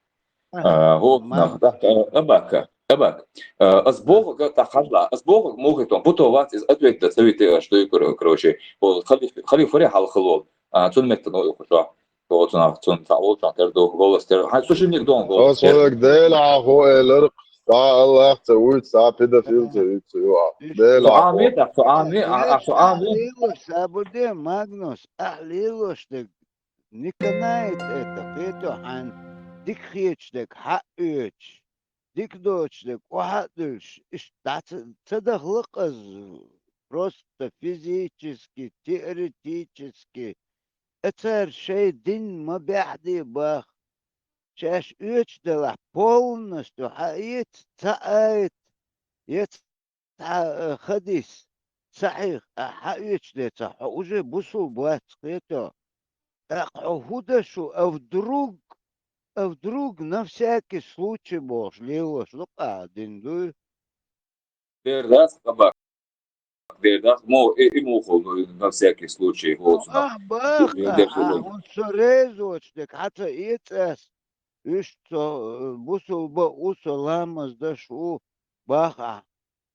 Э, вот, ма- на, так, э, абак, абак. Э, аз бог, га, так, хажла, аз бог, мухи тон, путовать из ответ да, совет, э, что и, кор-, короче, вот, хали, хали фури хал хилол. А, цун метта но, ю, кушо. Вот, цун, цун, та, ол, цун, тер, до, голос, тер. Хай, слушай, мне, дон, голос, тер. Асмак, дел, а, хо, элер, са, Аллах, ца, уй, са, педофил, ца, уй, ца, ю, а. Дел, а, хо. Ами, так, ами, а, а, ами. Лилош, сабуде, Магнус, а, лилош, ты не канает это, пето, хайн, дик хеч, так, ха, уч. Дик доцу дерг охьа а дуьллуш, иштта дӀа ца, ца дахлакх аз, просто физически, теоретически, а цара шайн дин ма баьхьаде бах. Шаьш оьцуш делахь, полностью хьаэца ца айта, я цхьа, э, хадис, сахьих, а, хьаоьцуш децахь, хьо уже бусул бац, кхето. ТӀаккха хьо хӀун дан шу, а вдруг, а вдруг на всякий случай бохуш лелош лукъа дин дуй? Дер дац, кабак. Дер дац, мо, и, и мухул, ну, на всякий случай, вот, ну, сюда. Ах, бах, дер, дер, а, дер. Он со резоч, дек, хьаца эцас, уьш со, э, бусул ба у, со ламаз даш у, бах, а.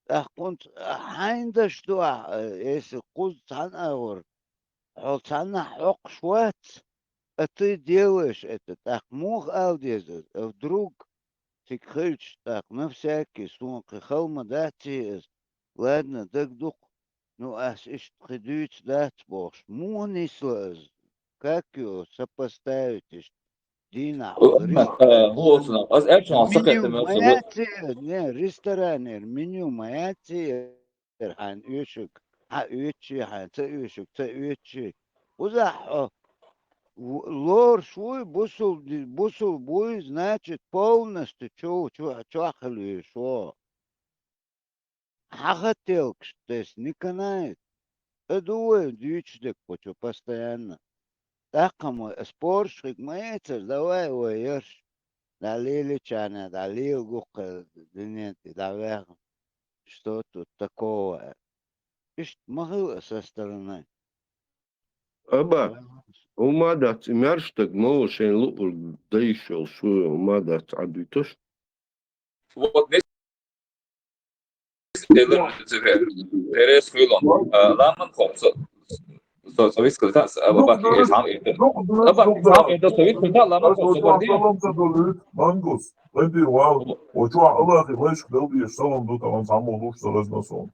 ТӀаккха хӀунца хьайн даш ду ахь, э, если кхуза цхьана агӀор, хьо цхьаннахь хьокхуш вац, а ты делаешь это, тӀаккха муха ала деза, а вдруг цига хилча, тӀаккха на всякий, суна кхин хала ма дац иза, ладно, дага ду-кх, ну, ас иштта кхин дуьйцу дац бохуш, муха нисла иза, как его сопоставить иштта? Дийнахь, э, хӀоцунах. Ас аьлча, меню ма яц, не, ресторанера меню ма яц, хьайн оьшург хьан оьцуш, хьайн ца оьшург ца оьцуш. Узахь хьо в-, лоруш вуй, бусул ди-, бусул буй, значит, полностью чу-, чу-, чохь хила везаш ву. Хьан хаттелкаш, то есть не канает. А ду вай дуьйцуш дерг кху чу постоянно. ТӀаккха ма спорш хиг ма яцара, давай вай ярш. ДӀа леличарна, дӀа лела гуккха дуьнен тӀе дӀаваьхна. Что тут такого? Иштта ма хила со стороны. Аба, хӀума дац, и маьрша стаг ма ву шайн луург дайш йолуш ву, хӀума дац, Ӏа дуьтуш? Вот, не с-, Терес хуьлун. А, ламан хо, со, со, со вискал, та, с-, а, бахи, э, сам, э, а, бахи, сам, э, со вискал, та, ламан хо, со борди. Мангус, лайди вал, о, чу Аллахи лайшка далди, салам ду, таман сам луш, салаз на сон.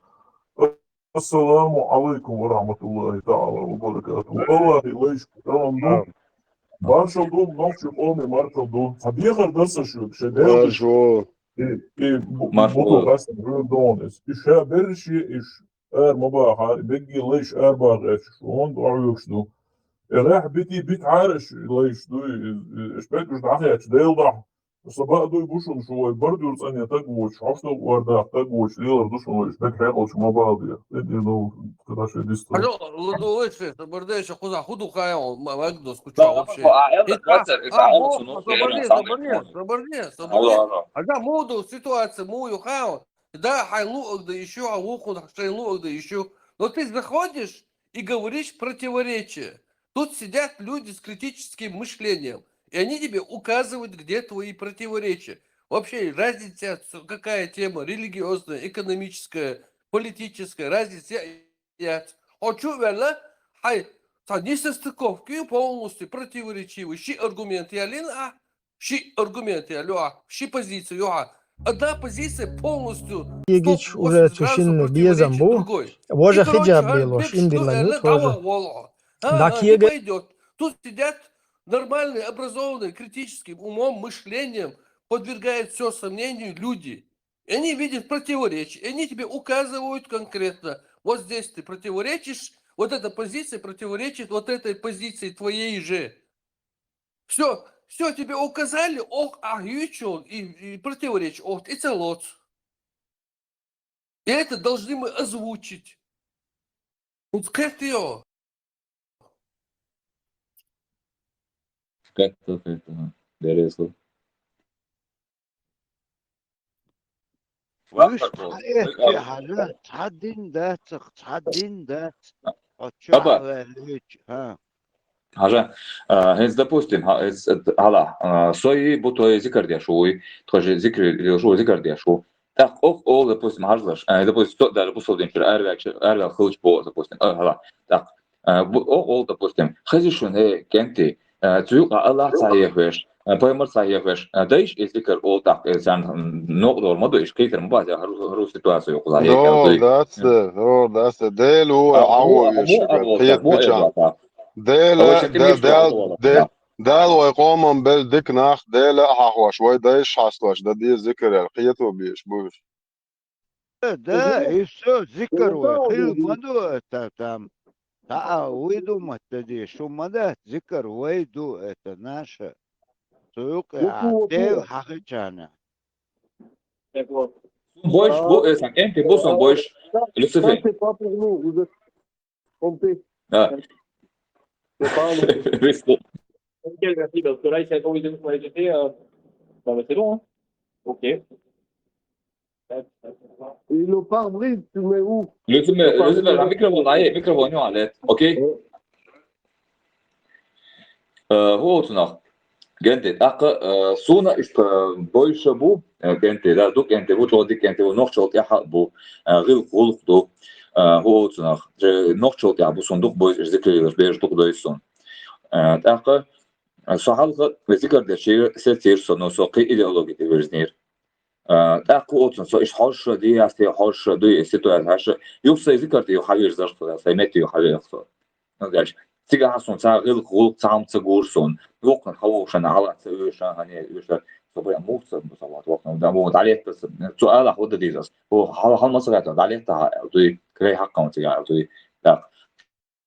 Ассаламу алайкум ва рахматуллахи таала ва баракатуху. Аллахи лайшка, салам ду. Маршал ду, нохчи къоме маршал ду. Хьан бехар дар са шу, ше дел. Маршо. И, и бу-, маршо. Буту хасна, ру дон эс. И ша берши, и ш-, ар ма баха, и бегги лайш ар баха эс, шу он дуьхьуьгуш ду. И рехь бити, бит хьараш лайш ду, и, и, и ш беггуш дахьяч, дел бах. Са баа дуй бу шуна шу вай бар дуьра цӀанъян таг вочу, хьошдал ордах таг вочу, лелар ду шуна вай, иш бек хьекъалчу ма бала дера. Эдир ду, кхидӀа шай дисту. Алло, лу-, ду вай ши, са бар дайша кхузахь хӀу ду хаьо, ма-, ваг дос куча вообще. А, а, а, а, а, а, а, собарни, собарни, собарни. Алло, алло. Ага, му ду ситуация, му ю хаьо. Да, хьайн луъаг да иш ю, а вукхун шайн луъаг да иш ю. Но ты заходишь, и говоришь противоречия. Тут сидят люди с критическим мышлением, и они тебе указывают, где твои противоречия. Вообще разница, какая тема, религиозная, экономическая, политическая, разница. Хьо чу а ваьлла, хьай, цхьа несостыковка ю полностью противоречивый. Ши аргумент ялийна ахь, ши аргумент ялийна ахь, ши позиция ю ахь. Одна позиция полностью Егич уже цу шинна безам бу. Вожа хиджаб белош имдилла ю тоже. Да, кега. Тут сидят нормальные, образованные, критическим умом, мышлением, подвергают все сомнению люди. И они видят противоречия, и они тебе указывают конкретно: вот здесь ты противоречишь, вот эта позиция противоречит вот этой позиции твоей же. Все, все тебе указали, ох, а ючон и, и противоречит, ох, и целот. И это должны мы озвучить. Вот скажи ты его. Как только это, да, резко. Уьш цхьа эцци хьажа, цхьа дин дац, цхьа дин дац. Хьо чохь а ваьллича, хӀа. Хьажа, а, хӀинца, допустим, хьа-, хӀинца, хьала, а, со и бу тхо зикар деш ву, тхо же зикр лелаш ву, зикар деш ву. ТӀаккха оха ола, допустим, хьажалаш, а, допустим, со даже бусалба динчуьра араваьлча, араваьлла хилча боху, допустим, а, хьала. ТӀаккха, а, бу-, оха ола, допустим, хези шуна, хӀей, кӀентий, а, цу юкъа Аллах цхьа хьехавеш, а, пайхамар цхьа хьехавеш, а, дайша и зикар ола, тӀаккха, э, царна, м, новкъа дора ма ду, иштта кхетар ма бац, хӀара, хӀара ситуаци юкъа, хӀей, Дора дац, дора дац, Дела ву вай хьахо везаш, кхетача. Дела, Дала вай къоман белла дика нах, Дела а хьахош, вай дайша хьастош, дан деза зикар аьлла, кхето безаш бу уьш. Да, и со зикар вай, хила ма ду это там. Цхьа а вуй ду ма даде, шу ма дац зикар, вай ду это наша. Цу юкъа Дела хьахичарна. Больше бу, э, сан кӀентий бу сан больше. Люцифер. Compris. Да. C'est pas un Весь. Ok, merci, parce que là, il s'est encore mis de moi, j'étais, euh, bah, bah, c'est bon, hein. Ok. Et le pare-brise, tu mets où? Люцифер, Люцифер, а микрофон, а, э, микрофон, а, лет. Окей? Э, хӀу оцунах. КӀентий, тӀаккха, э, суна иштта больше бу, э, кӀентий, да, ду кӀентий бу, чӀогӀа дика кӀентий бу, нохчалла тӀехьа а бу, э, гӀиллакх-гӀуллакх ду, э, хӀу оцунах. Э, нохчалла тӀехьа бу, суна дукха бойза, иштта зикр лелаш бераш дукха дойза суна. Э, тӀаккха, э, со хьалха, вай зикар деш, сецийра со, но со кхин идеологи тӀе вирзинийра. А, тӀаккха оцун со иштта хьожуш, дехьа, хьожуш дуй, и ситуаци хьаша. Юха сайн зикар тӀе юха хьавирзар со, сайн метте юха хьавирзар со. Ну, дальше. Цигахь суна цхьа гӀиллакх-гӀуллакх цхьа хӀума ца гура суна. Вокхунах хьавогӀуш, хьала ца оьшу, хьане оьшу, со бен мух ца бу, со ват вокхунах, да, муха дӀалетта со. Цу ала хьо да деза ас. О, хьала, хьала ма ца гӀайта, дӀалетта хьа, дуй, край хьаккха цигахь, дуй. Так.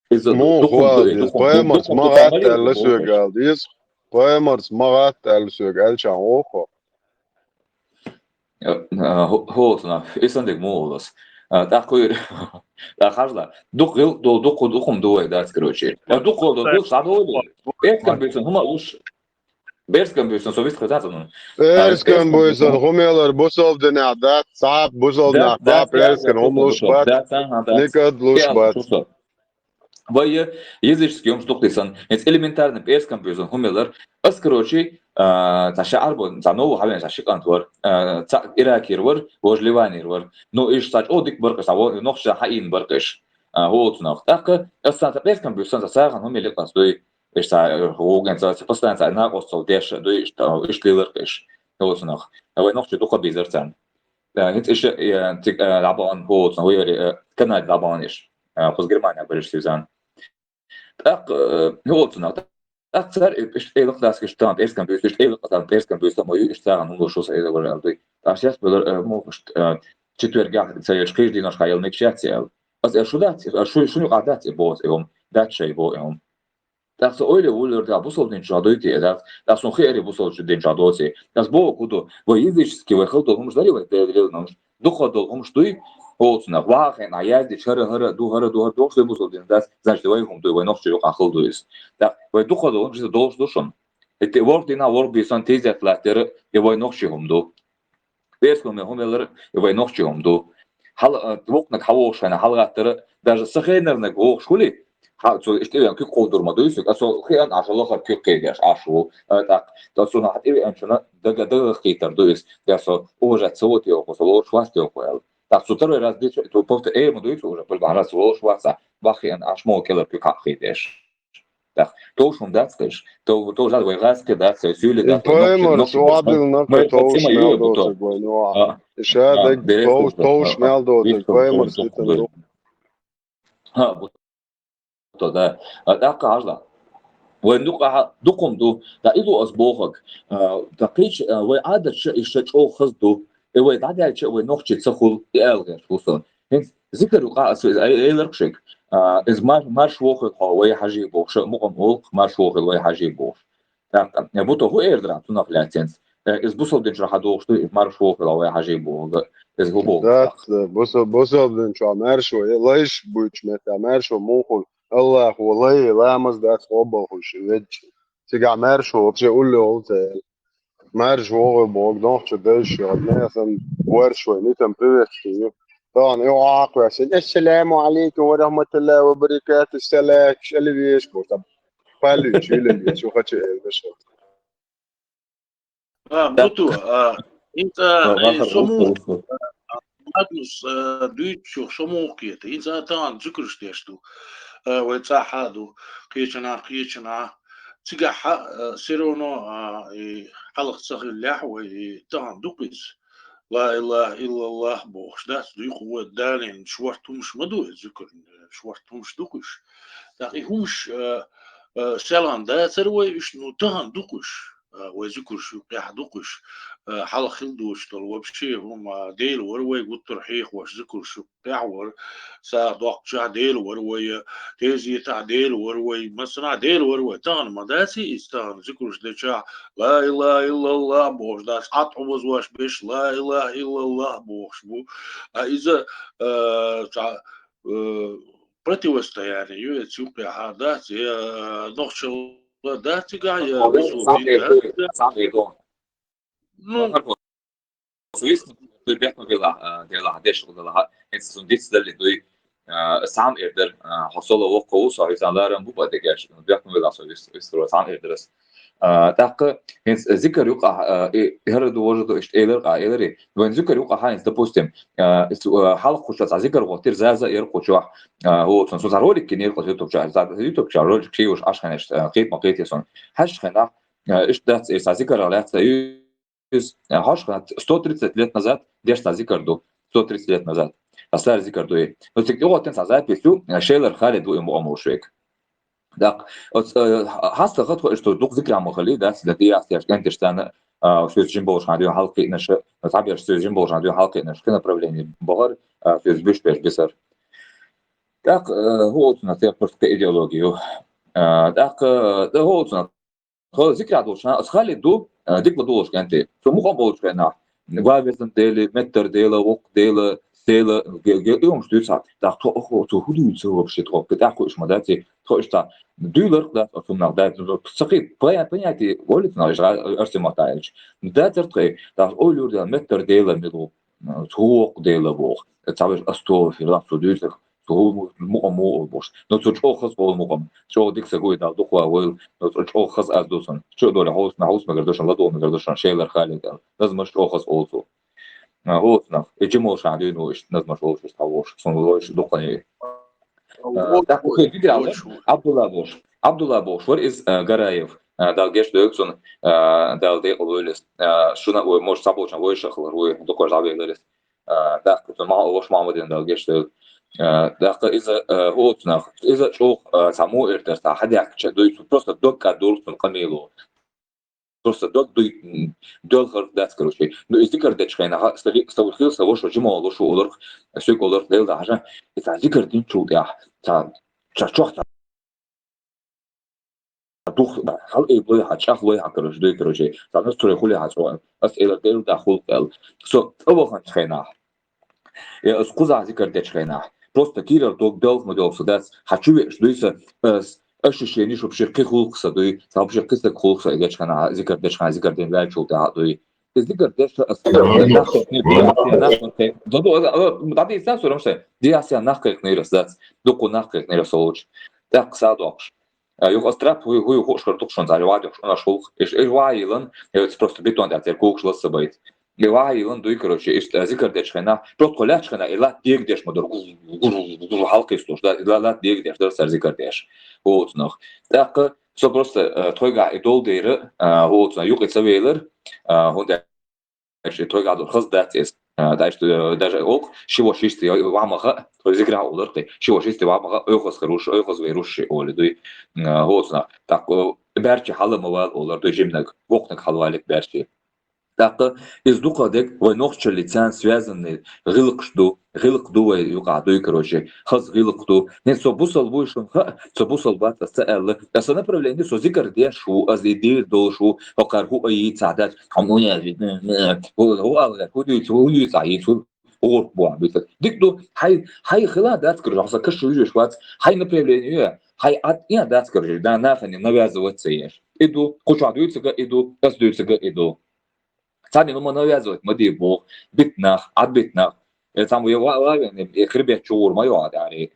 Иза Муха дукхум вала ду-, деза? дукхум, Пайхамарца дукхум ма ду гӀатта Павел аьлла бу. соьга ала деза? Пайхамарца ма гӀатта аьлла соьга, аьлча хьан оха? Э, э, хӀу-, хӀу оцунах, и сан дика муха волас. Э, тӀаккха кхуьйр-, тӀаккха хьажала. Дукха гӀиллакх долу, дукха, дукхум ду вай дац, короче. Э, дукха долу, дукха схьадолу. Эскам буьйсан, хӀума луш. Берскам буьйсан, со вист хеза ца нун. Эрскан буьйсан, хӀума ялар бусалба динехь дац, цхьа бусалба динехь дац, эрскан хӀума луш бац, никад луш бац. Вай языческий хӀумаш дукха дийцан, хӀинца элементарно пӀераскан буьйсан хӀума ялар. Ас, короче, а, цхьа ша Ӏарбо, цхьа нову хьавен, цхьа ши кӀант вар, а, цхьа Иракера вар, вожа Ливанера вар. Ну, иш цхьа чӀогӀа дика баркъаш, цхьа во-, нохча хьаийна баркъаш. А, хӀу оцунах. ТӀаккха ас цхьа пӀераскан буьйсан, цхьа сагӀан хӀума ликъас дуй. Иш цхьа, э, гӀугӀен цхьа, цхьа постоянно цхьа накъост цо деш дуй, иш та, иш лелар иш. ХӀу оцунах. Вай нохчий дукха бийзар царна. Э, хӀинца иш, э, циг, э, дӀабахан хӀу оцунах, вай, э, Канаде дӀабахан иш. Э, кхуза Германия бариш сивзан. ТӀаккха, э, хӀу оцунах. ТӀаккха цар, э, иш тӀелакх дас, иш тан пӀераскан буьйса, иш тӀелакх тан пӀераскан буьйса, ма ю, иш цагӀан хӀума луш шу са эла вара аьлла дуй. ТӀаккха шаьс белар, э, муха, э, четвергах ца еш кхиш дийнаш хьа яла мегаш яц аьлла. Ас, э, шу дац, э, шу, шун юкъа дац, э, боху, э, хӀума. Дац шай боху, э, хӀума. ТӀаккха сан ойла вуллар да, бусалба дин чохь дуй те, да? ТӀаккха сан хиари бусалба дин чохь доций. ТӀаккха боху ку ду, вай языческий, вай хала долу хӀумаш дарий, вай Дела лелла хӀумаш. Дукха долу хӀумаш дуй, оцунах, ваха хенахь яздича, хӀара, хӀара ду, хӀара ду, хӀара ду, хӀара ду, бусалба дин дац, значит, вай хӀума дуй, вай нохчий юкъа хала ду иза. ТӀаккха вай дукха долу хӀумаш иза долуш ду шуна. ХӀетте ворхӀ дийнахь, ворхӀ буьйсан тезет латтера, и вай нохчий хӀума ду. ПӀераскан хӀума ялар, и вай нохчий хӀума ду. хьал-, а, вокхунаг хьавогӀуш хьайна хьалгӀаттара, даже са хенарнаг вогӀуш хуле, хьа-, цо иштта тӀевеана куьг кховдор ма дуй соьга, а со хиъан Ӏа шо лахара куьг кхийдеш Ӏаш ву, а, тӀаккха, тӀаккха цунах тӀевеанчунна дага-, дагахкхетар ду иза, я со уважать ца воте йоху, со лоруш вац йоху аьлла. ТӀаккха цу второй раз дича, цу повтор-, э, ма дуй цо уже, пурба раз лоруш вац, а, бах хиъан Ӏаш мо кӀелара куьг хьа кхийдеш. ТӀаккха товш хӀума дац кхиш, тов-, товш дац вай гӀазкхи дац, вай суьйли дац, вай нохчи, поймар, нохчи цу дац. Абилна кхе товш мел доцург вай, ну, а. Иша а, даг, бере товш, товш мел доцург, поймар ситан ду. ХӀа, бу-, то, да. А, тӀаккха хьажла. Вай дукха хьа-, дукха хӀума ду, да, и ду ас бохург. А, да, кхеча, а, вай Ӏадаташа иша чӀогӀа хаза ду. И вай дӀадаьлча, вай нохчи ца хул, и аьлла гӀерташ ву со. ХӀинца зикар юкъа ас иза ай-, эларх шег. А, иза мар-, марш вохуьйту хьо, вай хьажий бохуш, мукъам олу, марш вохуьйту вай хьажий бохуш. ТӀаккха, э, бу то хӀу эр дара цунах лаьцна? Э, иза бусалба динчуьра хьадогӀуш ду, иза марш вохуьйту вай хьажий боху, иза хӀу боху? Дац, э, бусал-, бусалба динчуьра марш вохуьйту, лайш буьйцуш метта марш вохуьйту, муха хуьлу, Аллахо лай, ламаз дац, къобал хуьлуш, веддачу. Цигахь марш вохуьйту, вообще улле олу ца аьлла. Марш вогӀу боху, нохчо дайша йогӀу, нехан варш вай, нитам приветствую. Тахана и Ӏакхоьссина, ассаламу алейкум ва рахматуллахи ва баракату, салаташ, аливеш, боху, там, палличу, юлалеш, ю хача эр, беша. А, буту, а, инта, а, э, вахар сому, улсу. Магнус, э, дуьйцучух со муха кхета? ХӀинца а тахана зуькарш деш ду. Э, вай цӀахь а ду. Кхечанхьа, кхечанхьа. Цигахь а, э, всё равно, а, и хьалха ца хиллехь вай, и тахана ду-кх иза. Ла илаха иллаллах бохуш дац, дуй-кх вай Далин шорта хӀумаш ма ду иза зуькар, шорта хӀумаш ду-кх уьш. ТӀаккха и хӀумаш, э, э, селхан дацара вай уьш, ну, тахана ду-кх уьш. А, вай зуькарш юккъехь ду-кх уьш. А, хьалха хила доцуш долу вообще хӀума, Дела вара вай гуттар а хьехош зуькарш юккъехь вара. СагӀа доккхучохь Дела вара вай, тезетахь Дела вара вай, массанхьа Дела вара вай. Тахана ма дац иза, тахана зуькарш дечохь, ла илаха иллаллах бохуш дац, Ӏад Ӏовозош берш, ла илаха иллаллах бохуш бу. А иза, а, цхьа, а, противостояние ю, эца юккъехь а дац, я, а, нохчалла дац цигахь, я, бусулба дин дац цигахь. Ну, со вист, дуй бехк ма билла, а, делахь, деш хӀу делахь, хӀинца сун диц далли дуй, а, сам эр дара, а, хьо соло воккха ву, со хьуьсан ларам бу бан дегаш, бехк ма билла, со вист, вист ро сам эр дара ас. А, тӀаккха, хӀинца зикар юкъа, а, и, хӀара ду, важа ду, иштта элар, а, элари. Вайн зикар юкъа хьайнца, допустим, а, ис, а, хьалха кхуча цхьа зикар гӀоттира, заза эр кхучохь, а, хӀу, цун, цун цхьа ролик кинера кху ютубча, цхьа ютубча ролик шийваш Ӏаш хьанаш, а, кхетма кхете сон. Хьаьжча хенахь, а, иштта дац, эр цхьа зикар лаьцна, Иза, э, хьожуш хилла, сто тридцать лет назад деш цхьа зикар ду. Сто тридцать лет назад. Ас лара зикар ду и. Ну, цига тӀехӀоттина цхьа запись ю, э, Шелар Халид ву и мукъам волуш вега. ТӀаккха, оц, э, хьастагӀа тхо иштта дукха зикра ма хили, да, цига тӀе яхтеш кӀенташ царна, а, соьца жим болуш хьан дуьйна хьалкхиънаш, цхьаберш соьца жим болуш хьан дуьйна хьалкхиънаш, кхин направление бахар, а, соьца буьш берш бисар. ТӀаккха, э, хӀу оцу на те просто идеология ю. А, тӀаккха, э, хӀу оцу на Тхо зикра долчу хенахь, аса Халид ду, а, дика ладугӀуш кӀанте. Цо мукъам болчу хенахь, ва везан Дела, меттар Дела, воккха Дела, Дела, ге-, ге-, и хӀумаш дуьйцу хьан. ТӀаккха тхо, охо, цо хӀун дуьйцу вообще, тхо, тӀаккха уьш ма дац, тхо иштта дуьйларх дац оцу хӀуманах дац. Ну, ца кхин, поня-, понятие волу цунах, иштта арси маттахь аьлча. Дацара тхо, тӀаккха ойла юр Дела, меттар Дела мила ву. Цо воккха Дела боху. Цхьаберш астогӀфируллах, цо дуьйцург, цо хӀу мукъам муха олу бохуш. Но цо чӀогӀа хаза олу мукъам. ЧӀогӀа дика са гуй Далла дукха ван войла, но цо чӀогӀа хаза аз ду цунна. Чу а долу хьовса, хьовса мегар ду шуна, ладогӀа мегар ду шуна, Шелар Халид аьлла. Назмаш чӀогӀа хаза олу цо. А, хӀу цунах. И жимолуш хьан дуьйна ву иштта, назмаш волуш иштта хьан вохуш. Цунна войш дукха не. А, тӀаккха кхин дигра Абдулла бохуш. Абдулла бохуш вара иза, а, Гараев. А, Дала гечдойла цунна, а, Дала декъала войла иза. А, шуна вой, может, цхьаболчарна вайша хилар вуй, дукхаш дӀавеллар иза. А, тӀаккха цунна ма-, ваша Мухьаммадина Дала гечдойла. А, тӀаккха иза, а, хӀу оцу нах, иза чӀогӀа, а, цхьа муха эр дара, цхьа хьадаьхкича дуй, цунна просто дог кӀаддур цунна къамело. Просто дог дуй, м, доьлхар дац, короче. Ну, иза дикар дечу хенахь, ста ви-, ста ву хила, сан ваша жимолуш ву олурх, соьга олурх, Дела дан хьажа, иза дикар динчул тӀехь, цхьа, цхьа чохь цхьа дух, хьал эй блой хьан, чӀах лой хьан, короче, дуй, короче, цхьа настроение хуьлий хьан цо, ас элар Дела дан хул аьлла. Со цӀа ваханчу хенахь, я ас кхузахь зикар дечу хенахь, просто кийрара дог доьлху ма доьлху со дац, хьан чу веаш дуй сан, ас, ас шишениш вообще кхин хулкх сан дуй, цхьа вообще кхин стаг хулкх сан и дечу хенахь, зикар дечу хенахь, зикар дина ваьллачул тӀаьхьа дуй. Из дикар деш ас. Ладно, нах кхайкхнийра, ладно. Нах кхайкхнийра. Ду, ду, а, а, дӀадийца сурам шай. Диас я нах кхайкхнийра ас дац. Дукха нах кхайкхнийра ас олуч. ТӀаккха са доккхуш. А, юха ас трап хӀуй, хӀуй хууш хир ду-кх шуна, цхьа вадехуш, ана шулх. Иш, иш ваийлан, я ца просто бетон тӀа цер кукаш ласса байт. И ваийлан дуй, короче, иш, а, зикар дечу хенахь, просто кхо лаьттачу хенахь, и латта дега деш ма дара, гур, гур, гур, гур, хьалкхийстуш, да, и ла-, латта дега деш дара цара зикар деш. ХӀоцунах. ТӀаккха со просто, а, тхойгахь и долу дера, а, хӀоцунах юкъе ца велар, а, хӀунда аьлча и тхойгахь долу хаза дац иза. А, да, иштта, э, даже олу, ши во шиста вахьмаха, тхой зигарахь а олар кхин, ши во шиста вахьмаха, ойхаза хир вуш, ойхаза вер вуш ши олу дуй, а, хӀоцунах. ТӀаккха, э, баьрче хьала ма вала олар дуй жимнаг, воккханиг хьалавалийта баьрче. ТӀаккха иза дукха дерг вай нохчаллица связанный гӀиллакхаш ду, гӀиллакх ду вай юкъахь дуй, короче, хаза гӀиллакх ду. ХӀинца со бусалба вуй шуна хаьа, со бусалба вац ас ца аьлла. Аса направление со зикар деш ву, аса и дийр долуш ву, хӀокхара хӀу а йийцахь дац. Хьо ма яжи, хӀу, хӀу алла, хӀу дуьйцу, хӀу йийцахь, йийцу, хӀу гӀурт бохьа буьйцу. Дика ду, хьай, хьай хила дац, короче, хьо сан каш вуьжуш вац, хьай направление ю, хьай Ӏад а дац, короче, да, нахана навязывать ца еш. И ду, кху чохь дуьйцург а и ду, ас дуьйцург а и ду. Царна ну ма навязывать ма де боху, битта нах, Ӏад битта нах. Э, цхьамма ве ва-, ва-, вен, э, хребет чу гӀур ма йогӀу, ари.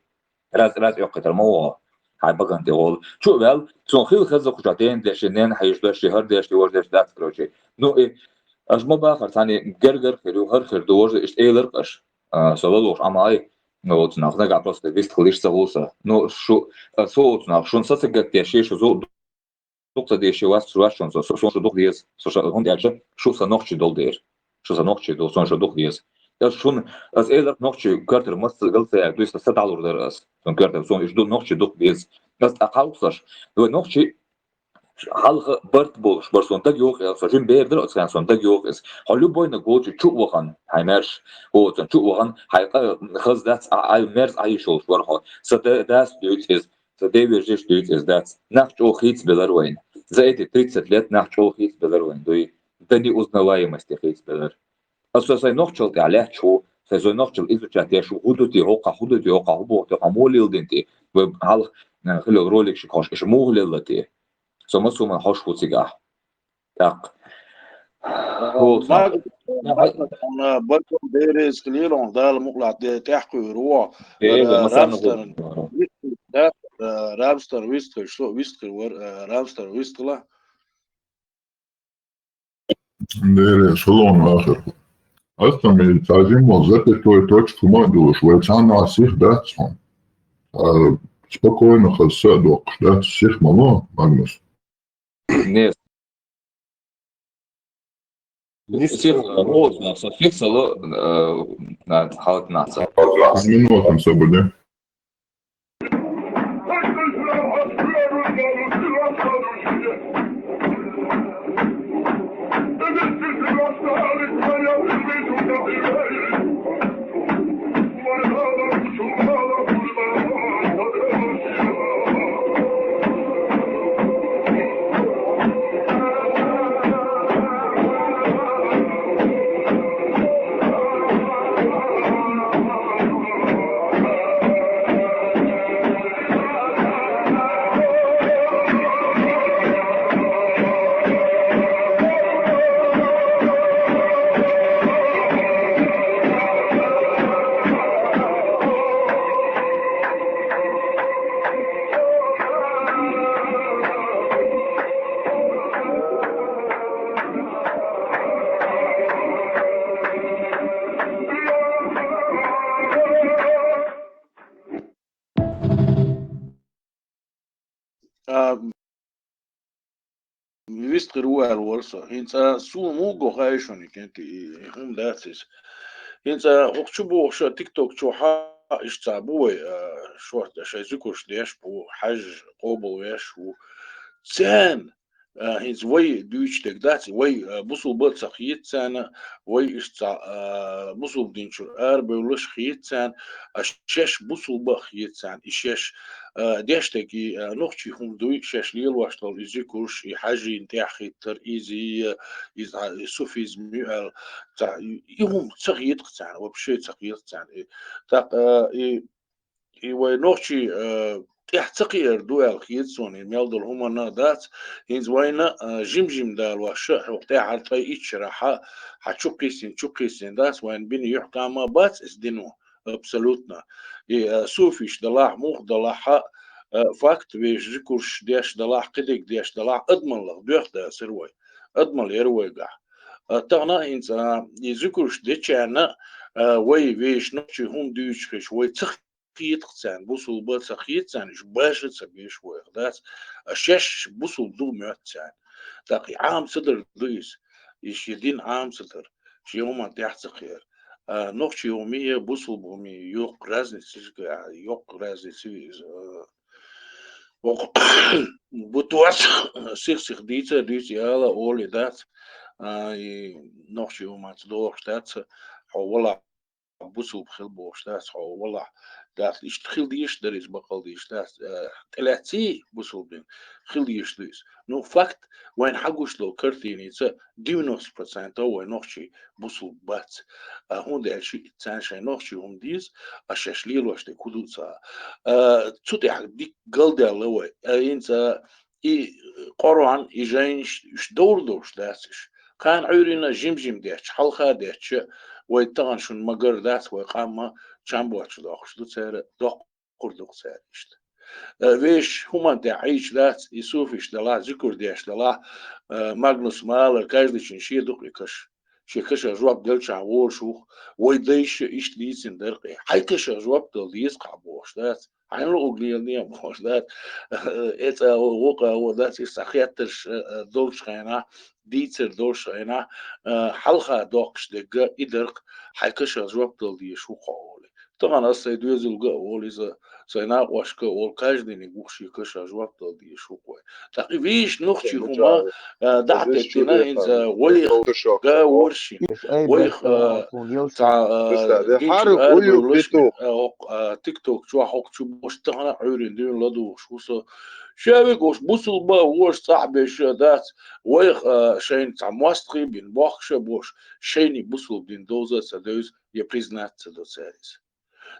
Раз, раз оьккхуьйтур ма вогӀу. Хьайн баган тӀе гӀолу. Чу а ваьлла, цунна хила хеза кху чохь дена деш, ненан хьийзаш деш, хӀара деш, вожа деш дац, короче. Ну, и, аша ма бахара, цхьаьна гергара хир ю, хӀара хир ду, вожа, иштта элар-кх аша. А, со лалуш Ӏамай, ну, оцу нах, нагахь просто вистхила иштта ца гӀулса. Ну, шу, а, со оцу нах, шуна са ца гатдеш, шу зу-, дукха ца дезаш вац, шу вац шуна со, со, со шу дукха деза, со ша, хӀунда аьлча, шу сан нохчий долу дера. Шу сан нохчий долу, сон шу дукха деза. Ас шуна, ас элар нохчий коьртара маса гал ца яьлла, дуьйса са дӀалур дара ас. Сон коьртара, сон иштта ду нохчий дукха деза. Ас тӀаккха хьалха аш, вай нохчий хьалха барт болуш, бар сон даг йоху, со жин бер дара оцу хенахь, сон даг йоху иза. Хьо любойна гочу чу а вахана, хьайн маьрша, оцун чу а вахана, хьайн къа хаза дац, а, а, мерза Ӏайшолуш вара хьо. Сан да-, дас дуьйцу иза. Сан девежаш дуьйцу иза дац. Нах чӀогӀа хийцабелар вайна. За эти тридцать лет нах чӀогӀа хийцабелар вайна дуй. До неузнаваемости хийцабелар. Аса сайн нохчалла тӀехь лаьтташ ву, сайн, сайн нохчалла изучать деш ву, хӀун ду те, хӀокхахь хӀун ду те, хӀокхахь хӀун боху те, хьо муха леладина те, вай хьалха, э, хилла ролик ши кхош, иша муха лелла те. Со ма суна хьош ву цигахь. ТӀаккха. ХӀоца. Нага, нага, баркалла, Дела реза хилийла хьуна, Дала мукъалахь де-, тӀаьхьакхуьур ву. Э, э, Рамстан, масанна гӀо. Да, э, Рамстан вистхуьлуш, со вистхуьлур вара, э, Рамстан вистхила. Дела реза хилийла хьуна, ахир. Ас там и цхьа жимма запятой точка ма а долуш, вай цхьаннахьа сих дац хьуна. А, спокойно хаза са а доккхуш дац, сих ма ло, Магнус. Не. Не сих, э, вот, да, со фиксало, э, на, халат нация. Минутам собере. А, вистхир ву аьлла вара со. ХӀинца суна муха го хаьа шуна, кенти, и хӀума дац иза. ХӀинца хӀокху чу бохуш, TikTok чу хьа иштта цхьа бу вай, а, шорта шайн зуькуш деш бу, хьаьжа къобалвеш ву. Царна, а, хӀинца вай дуьйцуш дерг дац, вай, а, бусулба а ца хета царна, вай иштта цхьа, а, бусулба дин чуьра арабевллаш хета царна, а шаьш бусулба а хета царна, и шаьш, а, деш дерг и, а, нохчий хӀума дуй, шаьш лелош долу и зуькуш, и хьаьжийн тӀаьхьахӀиттар, иза, и, иза, а, и суфизм ю аьлла, цхьа, и, и хӀума ца хета-кх царна, вообще ца хета-кх царна. И, тӀаккха, а, и, и вай нохчий, а, тӀехь ца кхиар ду аьлла хета суна, и мел долу хӀуманна а дац, хӀинца вайна, а, жим-жим далош а, хьо тӀаьхьара ткъе итт шарахь а, хьан чу кхиссина, чу кхиссина дац, вайна бина юьхькӀам а бац иза дино, абсолютно. И, а, суфиш далахь, мух далахь а, а, факт веш, зикурш деш далахь, кхидерг деш далахь, адамаллах доьхна дацара вай. Адамал яра вайгахь. А, тахана а хӀинца, а, и зикурш дечарна, а, вай вешан нохчий хӀума дуьйцуш хиш, вай ца хетах царна, бусулба ца хета царна, уьш баша ца беш вайх дац, а шаьш бусулба ду моьтту царна. ТӀаккха и Ӏама ца дар ду иза, и шен дин Ӏама ца дар, шен хӀуманна тӀехь ца кхер. А, нохчий хӀума я, бусулба хӀума я, йоккха разница, йоккха разница ю иза. А, бу тоьца, сих-сиха дийца а дуьйцу и ала а олий дац, а, и нохчий хӀуманца догӀуш дац, хьо валахь бусулба хила бохуш дац, хьо валахь дац. Иштта хила дезаш дара иза, баккъал дезаш дац, а, тӀелаьцций бусулба дин, хила дезаш ду иза. Ну, факт, вайна хьагуш долу картиница девяносто процентов вай нохчий бусулба бац. А, хӀунда аьлча царна шайн нохчий хӀума деза, а шаьш лелош дерг хӀун ду ца. А, цу тӀехь дика галдаьлла вай. А, хӀинца и Къуръан, и жайнаш, уьш довр долуш дац уьш. Кхана Ӏуьйранна жим-жим детташ, хьалха детташ, вай тахана шуна ма-гарра дац, вай къам а чам боцуш доккхуш ду цара, доккхур ду-кх цара иштта. Э, вешан хӀуманна тӀехь Ӏийча дац, и суфиш далахь, зикур деш далахь, э, Магнуса ма-аллара, каждыйчун шен ду-кх и каш. Шен кашах жоп делчахь волуш ву-кх, вай дайша иштта дийцина дара-кх и. Хьайн кашах жоп дала деза-кх хьан бохуш дац. Хьайна луъург лелане а бохуш дац, э, цӀа а, вукху а дац, иштта цхьа хеттарш, э, э, долчу хенахь, дийцар долчу хенахь, э, хьалха доккхуш дерг и дара-кх, хьайн кашах жоп дала дезаш ву-кх хьо олий. Тахана ас сайн доьзалга а олу иза, сайн накъошка а олу, каждыйниг ву-кх шен кашах жоп дала дезаш ву-кх вай. ТӀаккха и вешан нохчий хӀума, а, дӀа а теттина, хӀинца вайх га а вара шен. Вайх, а, цхьа, а, динчуьра ара бевллаш, а, хӀокху, а, тикток чохь хӀокху чу бохуш, тахана а Ӏуьйранна дуьйна ладугӀуш ву со. Ша вега уьш бусулба а, вуьш цӀахь беш а дац, вайх, а, шайна цхьа мостагӀий бина бохкуш а бохуш, шайна бусулба дин довза а ца девза, я признать ца до цара иза.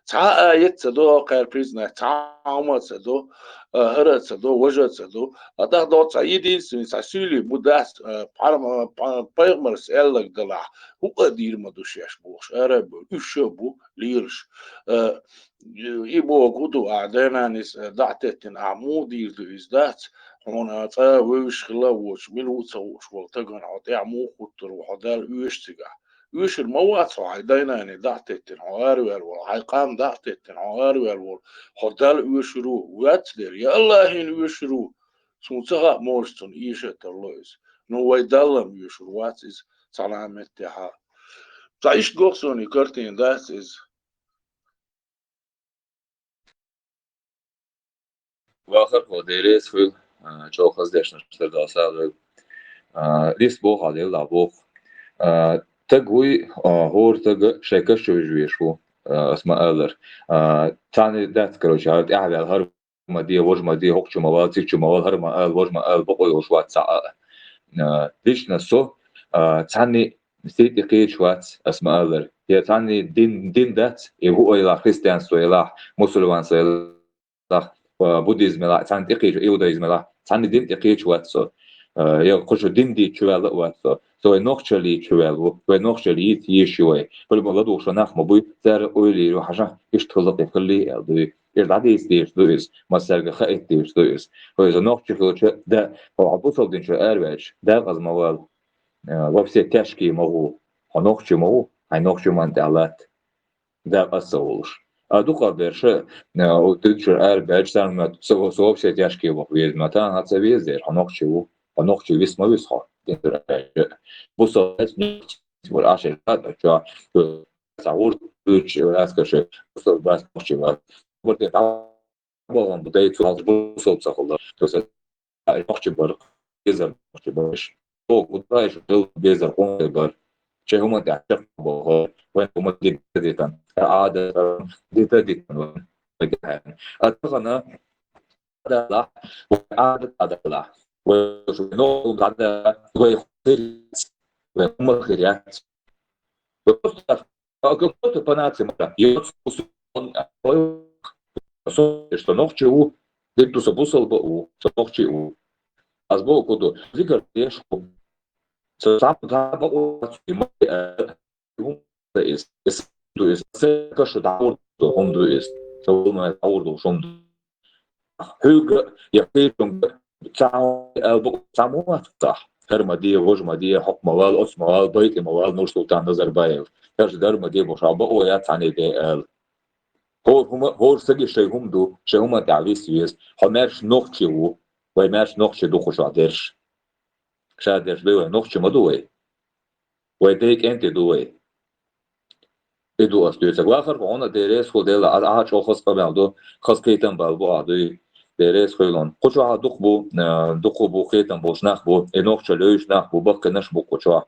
Цхьа а аят ца до кхара признать, цхьа а хӀума а ца до, а, хӀара а ца до, важа а ца до. А тӀаккха до цхьа единственный, цхьа суьйлий бу дац, а, пхьарма-, пхьа-, пайхамарс аьлларг далахь, хӀуъа а дийр ма ду шаьш бохуш, ара а бу, уьш а бу лелаш. А, и боху хӀун ду, ахь дай-нанас, а, дӀа а теттина, ахь муха дийр ду иза дац, хьуна цкъа а вевзаш хилла а воцуш, мила ву а ца хууш волу стагана хьо тӀехь муха хӀуттур ву, хьо Далла оьшу цигахь. Оьшур ма вац хьо, хьайн дай-наний дӀа а теттина хьо араваьлла волу, хьайн къам дӀа а теттина хьо араваьлла волу, хьо Далла оьшур ву, вац дера, я АллахӀина оьшур ву. Суна ца хаьа, может, цунна эша а тарло иза. Ну, вай Далла-м оьшур вац иза, цхьана а меттехь а. Цхьа иштта гохсоне картина дац иза. Вахар хьо, Дела реза хуьлда, а, чӀогӀа хаза дешнаш тардала сагӀа дойла. А, лист боху хьан, Дела дӀа боху. А, стаг вуй, а, хӀора стага шайн каш чу вижа везаш ву, а, ас ма-аллара. А, цхьаьна дац, короче, хӀара тӀаьхьаваьлла хӀара ма де, важа ма де, хӀокху чу ма вала, цига чу ма вала, хӀара ма ала, важа ма ала, бакъо йолуш вац цхьа а. А, лично со, а, цхьаьна сий тӀе кхеча вац, ас ма-аллара. Я цхьаьна дин, дин дац, и хӀу елахь, христианство елахь, мусульманство елахь, а, буддизм елахь, цхьаьна тӀе кхеча, иудаизм елахь, цхьаьна дин тӀе кхеча вац со. А, я кху шу дин дийца чу ваьлла а вац со. Со вай нохчаллий чу ваьлла ву, вай нохчалла йийца езаш ю вай. По-любому ладугӀуш нах ма буй, цара ойла йийр ю, хьажа, иштта хилла тӀе хилале аьлла дуй. Иза дӀадийца дезаш ду иза, массаьрга хаийта дезаш ду иза. Хьо иза нохча хилча, да, хьо бусалба динчуьра араваьлча, дакъаза ма вала. Э, во все тяжкие ма гӀо. Хьо нохчи ма ву, хьайн нохчи ма тӀехь латта. Дакъа аса ца волуш. А дукхах берш, э, у динчуьра арабаьлча, царна ма, со, со во все тяжкие ваха веза ма, тахана хьан ца веза дера, хьо нохчи ву. Хьо нохчи виса ма виса хьо. Динчуьра аьлча. Бусалба нохчи вара, а шайн хатта чохь, цхьа гӀурт дуьйцуш, раскоши, бусалба бац, нохчи вац. Гурте дӀа бохам бу, дай цу алц бусалба ца хилла. То есть, а, нохчи бар, безар нохчи бар. О, куда ещё жил безар къонтӀе бар. Че хӀума тӀехь чекх бохо, вайн хӀума дита дитан. Ада дита дитан вайн. А тахана, Ӏадаталахь, вай Ӏадат Ӏадаталахь. Вай шу нохчалла Ӏадат, вай хир яц, вай хӀума хир яц. Вай просто так, а, как будто по нации мара. Йоцу, что нохчи ву, Итт ду са бусалба а ву, са нохчи а ву. Аз боху ку ду, зикар деш хӀу. Ца сам та бакъо ма, э, хӀу да иза. Иза ду иза. Са каша дӀаур ду хӀума ду иза. Са вулма дӀаур ду хӀума ду. Хьуьга, я кхечунга, ца хьо-, эл бу-, ца мо вац цахь. ХӀара ма де, вож ма де, хьокх ма вал, оц ма вал, байтӀи ма вал, Нур-Султан Назарбаев. ХӀара дар ма де, бо ша бакъо яц цхьанне де аьлла. ХӀора хӀума, хӀора саги шайн хӀума ду, шайн хӀума тӀехь вис веза. Хьо маьрша нохчи ву, вай маьрша нохчи ду кху чохь дерш. Ша дерш дуй вай, нохчи ма ду вай. Вай дай кӀентий ду вай. И ду ас дуьйцург. Вахар хьуна, Дела реза хуьлда, Дела, а, а, чӀогӀа хаза къамел ду, хаза кхетам бала бу а дуй. Дела реза хуьлда. Кху чохь дукха бу, а, дукха бу, кхетам болуш нах бу, и нохчалла йовзуш нах бу, баккхийнаш бу кху чохь.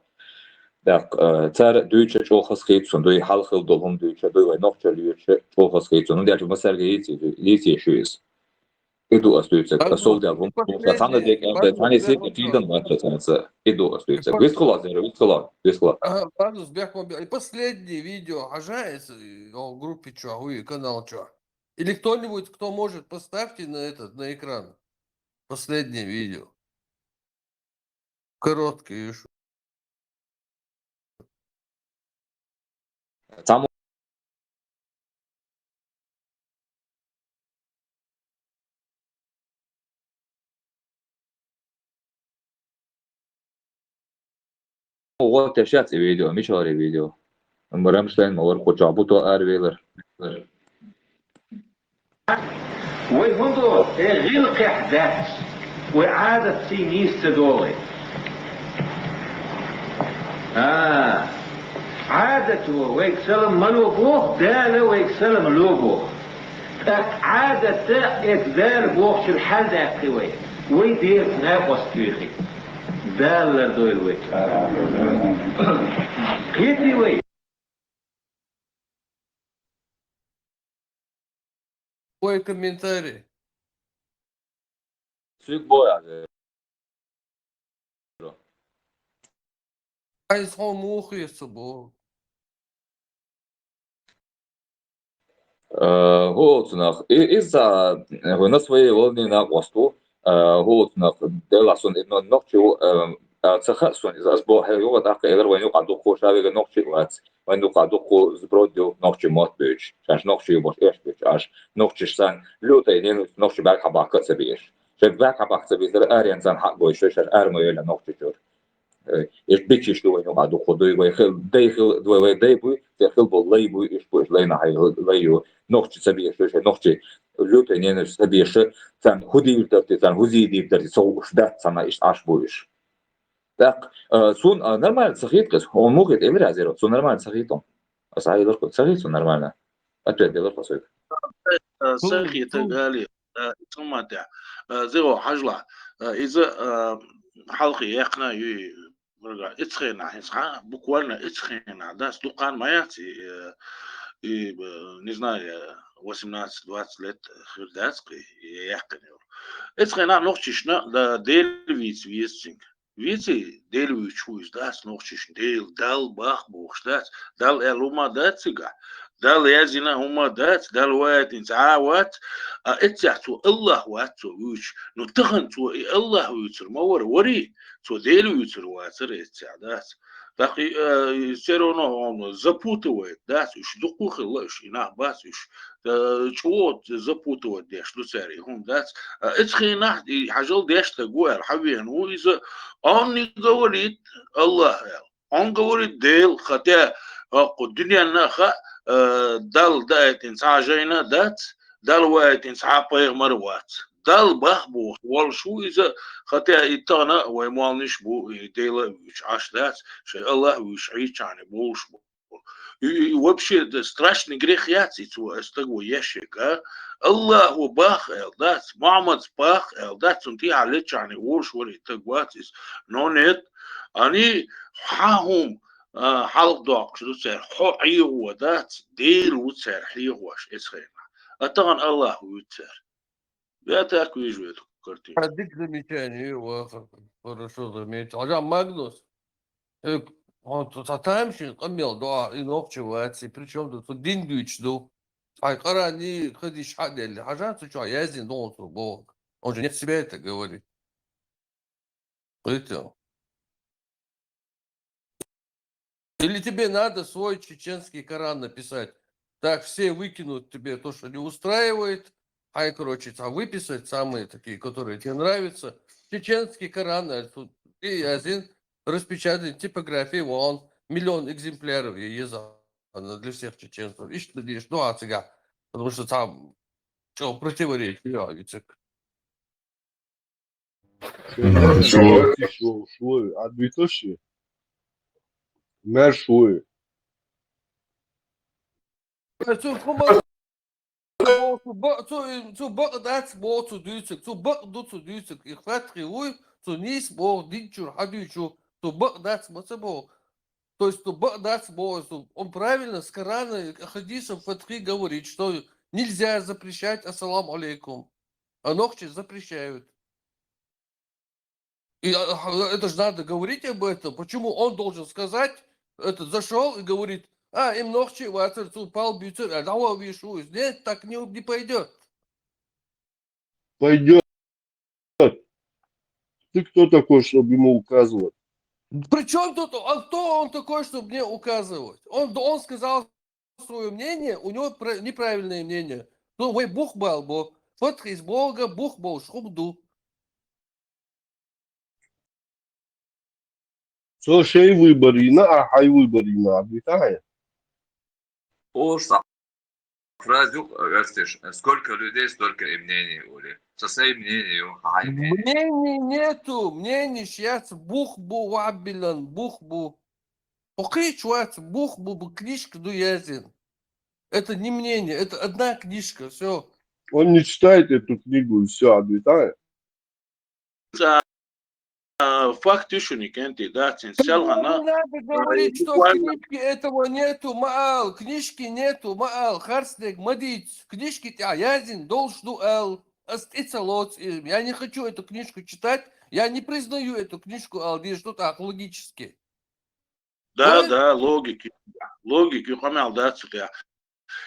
ТӀаккха, а, цара дуьйцуш чӀогӀа хаза хийцун дуй, хьалха хилла долу хӀума дуьйцуш дуй, вай нохчалла йоьдуш чӀогӀа хаза хийцун. ХӀунда аьлча массаьрга йийций, йийций шу иза. И ду ас дуьйцург. Ас сов дел хӀума, и хӀума ца цхьанна декъе, ам дай цхьанна сетта тидан вац ца цхьанца. И ду ас дуьйцург. Висхала, зера, висхала, висхала. Ага, Магнус, бехк ма бе-, и последнее видео хьажа, если он в группе чё, хуй, канал чё. Или кто-нибудь, кто может, поставьте на этот, на экран. Последнее видео. Короткий ещё. Цхьаммо гӀо тешац и видео, мичара видео. Рамштайн ма вара кху чохь бу то аравелар. Вай хӀунда, э, гӀиллакхехь дац, вай Ӏадат ций нийса ца догӀий. А, Ӏадат ву, вайга салам ма ло боху, Дала вайга салам ло боху. ТӀаккха Ӏадат а, эца Дала бохучуьра хьаьл даьккхи вай. Вай дерца накъост туьйхи. Дала лардойла вай. Кхетий вай? Ой, комментарий. Цуьнга боху. Айса хьо муха хир ца боху? Э, хӀу оцу нах? И, иза, э, на своей волне накъост ву. Э, хӀу оцу нах? Делахь сон, и но-, нохчи ву, э, а, ца хаьа сон, иза ас боху, хье, юха тӀаккха элира вайн юкъахь дуккха, ша вега нохчи а вац. Вайн юкъахь дуккха сброд ю нохчи мотт буьйцуш. Шаьш нохчи ю бохуш, эшна буьйцуш Ӏаш. Нохчаш санна, луьйтӀай ненависть нохчи бӀаьрг хьабахка а ца безаш. Шайн бӀаьрг хьабахка ца безара, аренца хьакъ бойуш, шаьш арма йойла нохчи чуьра. Э, иш бичиш ду вайн юкъахь дуккха дуй, вай хил, дай хил, вай, вай дай буй, те хил болу лай буй, иш бу, иш лайна хьай лай ю. Нохчи ца безаш, шаьш нохчи луьйтӀай ненависть ца безаш, царна хӀу дийр дарти, царна хӀу зий дийр дарти, ца хууш дац, царна иштта Ӏаш бу иш. ТӀаккха, а, суна, а, нормально ца хийта иза. Хьуна муха хийта, элира аз, цо нормально ца хийта. Аса хьайла ца хийта суна нормально. Ответ делар хьо соьга. Э, ца хийта гали, э, цу ма тӀехь. Э, зиго хьажла. Э, иза, э, хьалхе яьккхина юй, варга, ицхена, хӀинца, буквально ицхена, дац дуккха ма яц, и, э, и, э, не знаю, восемнадцать-двадцать лет хир дац кхи, и яьккхина йолу. Ицхена нохчишна, да, Дела вийца веза цуьнга. Виций, Дела вуьйцуш ву иза, дац нохчишна, Дела, Далла бах бохуш дац, Далла аьлла хӀума дац цигахь, Далла яздина хӀума дац, Далла ваийтина цхьа а вац, а эццехь цо Аллах вац цо вуьйцуш. Ну, тахана цо и Аллах вуьйцур ма вара, варий, цо Дела вуьйцур вацара эццехь, дац. ТӀаккха и, а, и всё равно он запутывает, дац, уьш дуккха а хилла уьш, и нах бац уьш. Э, чӀогӀа запутывать деш ду цара, и хӀума дац. А, эцу хенахь, и хьажал деш стаг ву аьлла, хьан веана ву иза, он не говорит Аллах аьлла. Он говорит Дела, хотя, а, кху дуьненна а хаьа, э, Далла даийтина цхьа а жайна а дац, Далла ваийтина цхьа а пайхамар а вац. Далла бах бохуш волуш ву иза, хотя и тахана вай молланаш бу, и Дела а вуьйцуш Ӏаш дац, шайн Аллах а вуьйцуш Ӏийчхьана болуш бу. И, и вообще, да, страшный грех яц и цо, и стаг ву еш ерг, а? Аллах ву бах аьлла дац, Мухьаммадс бах аьлла дац, цунна тӀехьа леччхьана волуш вара и стаг вац иза. Но нет, они хьан хӀума, а, хьалха доккхуш ду цара, хьо Ӏехо дац, Дела ву цара хьехош эцу хенахь. А тахана Аллах вуьйцу цара. Я так вижу эту картину. А, дика замечание, Ваха. Хорошо заметил. Хьажа, Магнус. Э, хьо ца, ца тайм шин къамел до, а, и нохчи вац, и при чём тут? Цо дин дуьйцуш ду. Хьай Коран хадис хьаделли, хьажа цу чу яздина догӀун цо боху. Он же не от себя это говорит. Понял? Или тебе надо свой чеченский Коран написать? Так, все выкинут тебе то, что не устраивает, хьай, короче, там выписать самые такие, которые тебе нравятся. Чеченский Коран, э, тут, и один распечатать типографии, вон, миллион экземпляров я еза, она для всех чеченцев. Иштта деш, ну, а цигахь, потому что там, что, противоречие, а, ведь так. Мгм, всё. Шу, шу, а две тысячи? Мэр шу. Цу хӀума, цу бакъ-, цу, цу бакъ дац боху цу дуьйцург, цу бакъ ду цу дуьйцург. И Фатхи вуй, цу нийса боху, дин чуьра хьадуьйцу, цу бакъ дац ма ца боху. То есть цу бакъ дац боху, цу, он правильно с Корана, хадисом Фатхи говорит, что нельзя запрещать ассаламу алейкум. А нохчи запрещают. И, а, а, это же надо говорить об этом. Почему он должен сказать, этот зашёл и говорит: «А, им нохчи вацар, цу пал бицар, а, давай вишу». Нет, так не, не пойдёт. Пойдёт. Ты кто такой, чтобы ему указывать? При чём тут он? Кто он такой, чтобы мне указывать? Он, он сказал своё мнение, у него пра-, неправильное мнение. Ну, вай бух бал бо. Фатхис боху, бух бо, шхум ду. Цо шайн выбор йина, а хьайн выбор йина, а дуьтахьа? Оса фразу, э, верстишь, сколько людей, столько и мнений, ули. Со своим мнением, хьайн мнение. Мнений нету, мнений шец, бух бу, вабилан, бух бу. Хьо кхечу вац, бух бу, бу книжка ду яздина. Это не мнение, это одна книжка, всё. Он не читает эту книгу, и всё, а дуьтахьа? Ца, а, факт ю шуна, кӀентий, да, цин селхана. Не надо говорить, а, что в буквально книжке этого нету, ма ал, книжки нету, ма ал, харцдерг ма дийца, книжки тӀехь яздина долуш ду ал, ас тӀе ца лоцу, я не хочу эту книжку читать, я не признаю эту книжку ал, дийш ду тӀаккха логически. Да, да, логика. Логика, къамел дац цу тӀехь.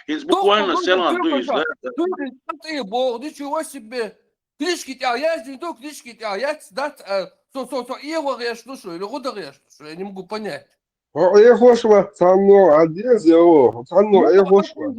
ХӀинца буквально селхана ду иза, да, да. Богу, ничего себе. Книжки тӀехь яздина ду, книжки тӀехь яц, дац, а, со, со, со, эгӀо гӀеш ду шу, или гӀуда гӀеш ду шу, я не могу понять. Хьо эгӀош вац, цхьанна а деза, о, цхьанна а эгӀош вац.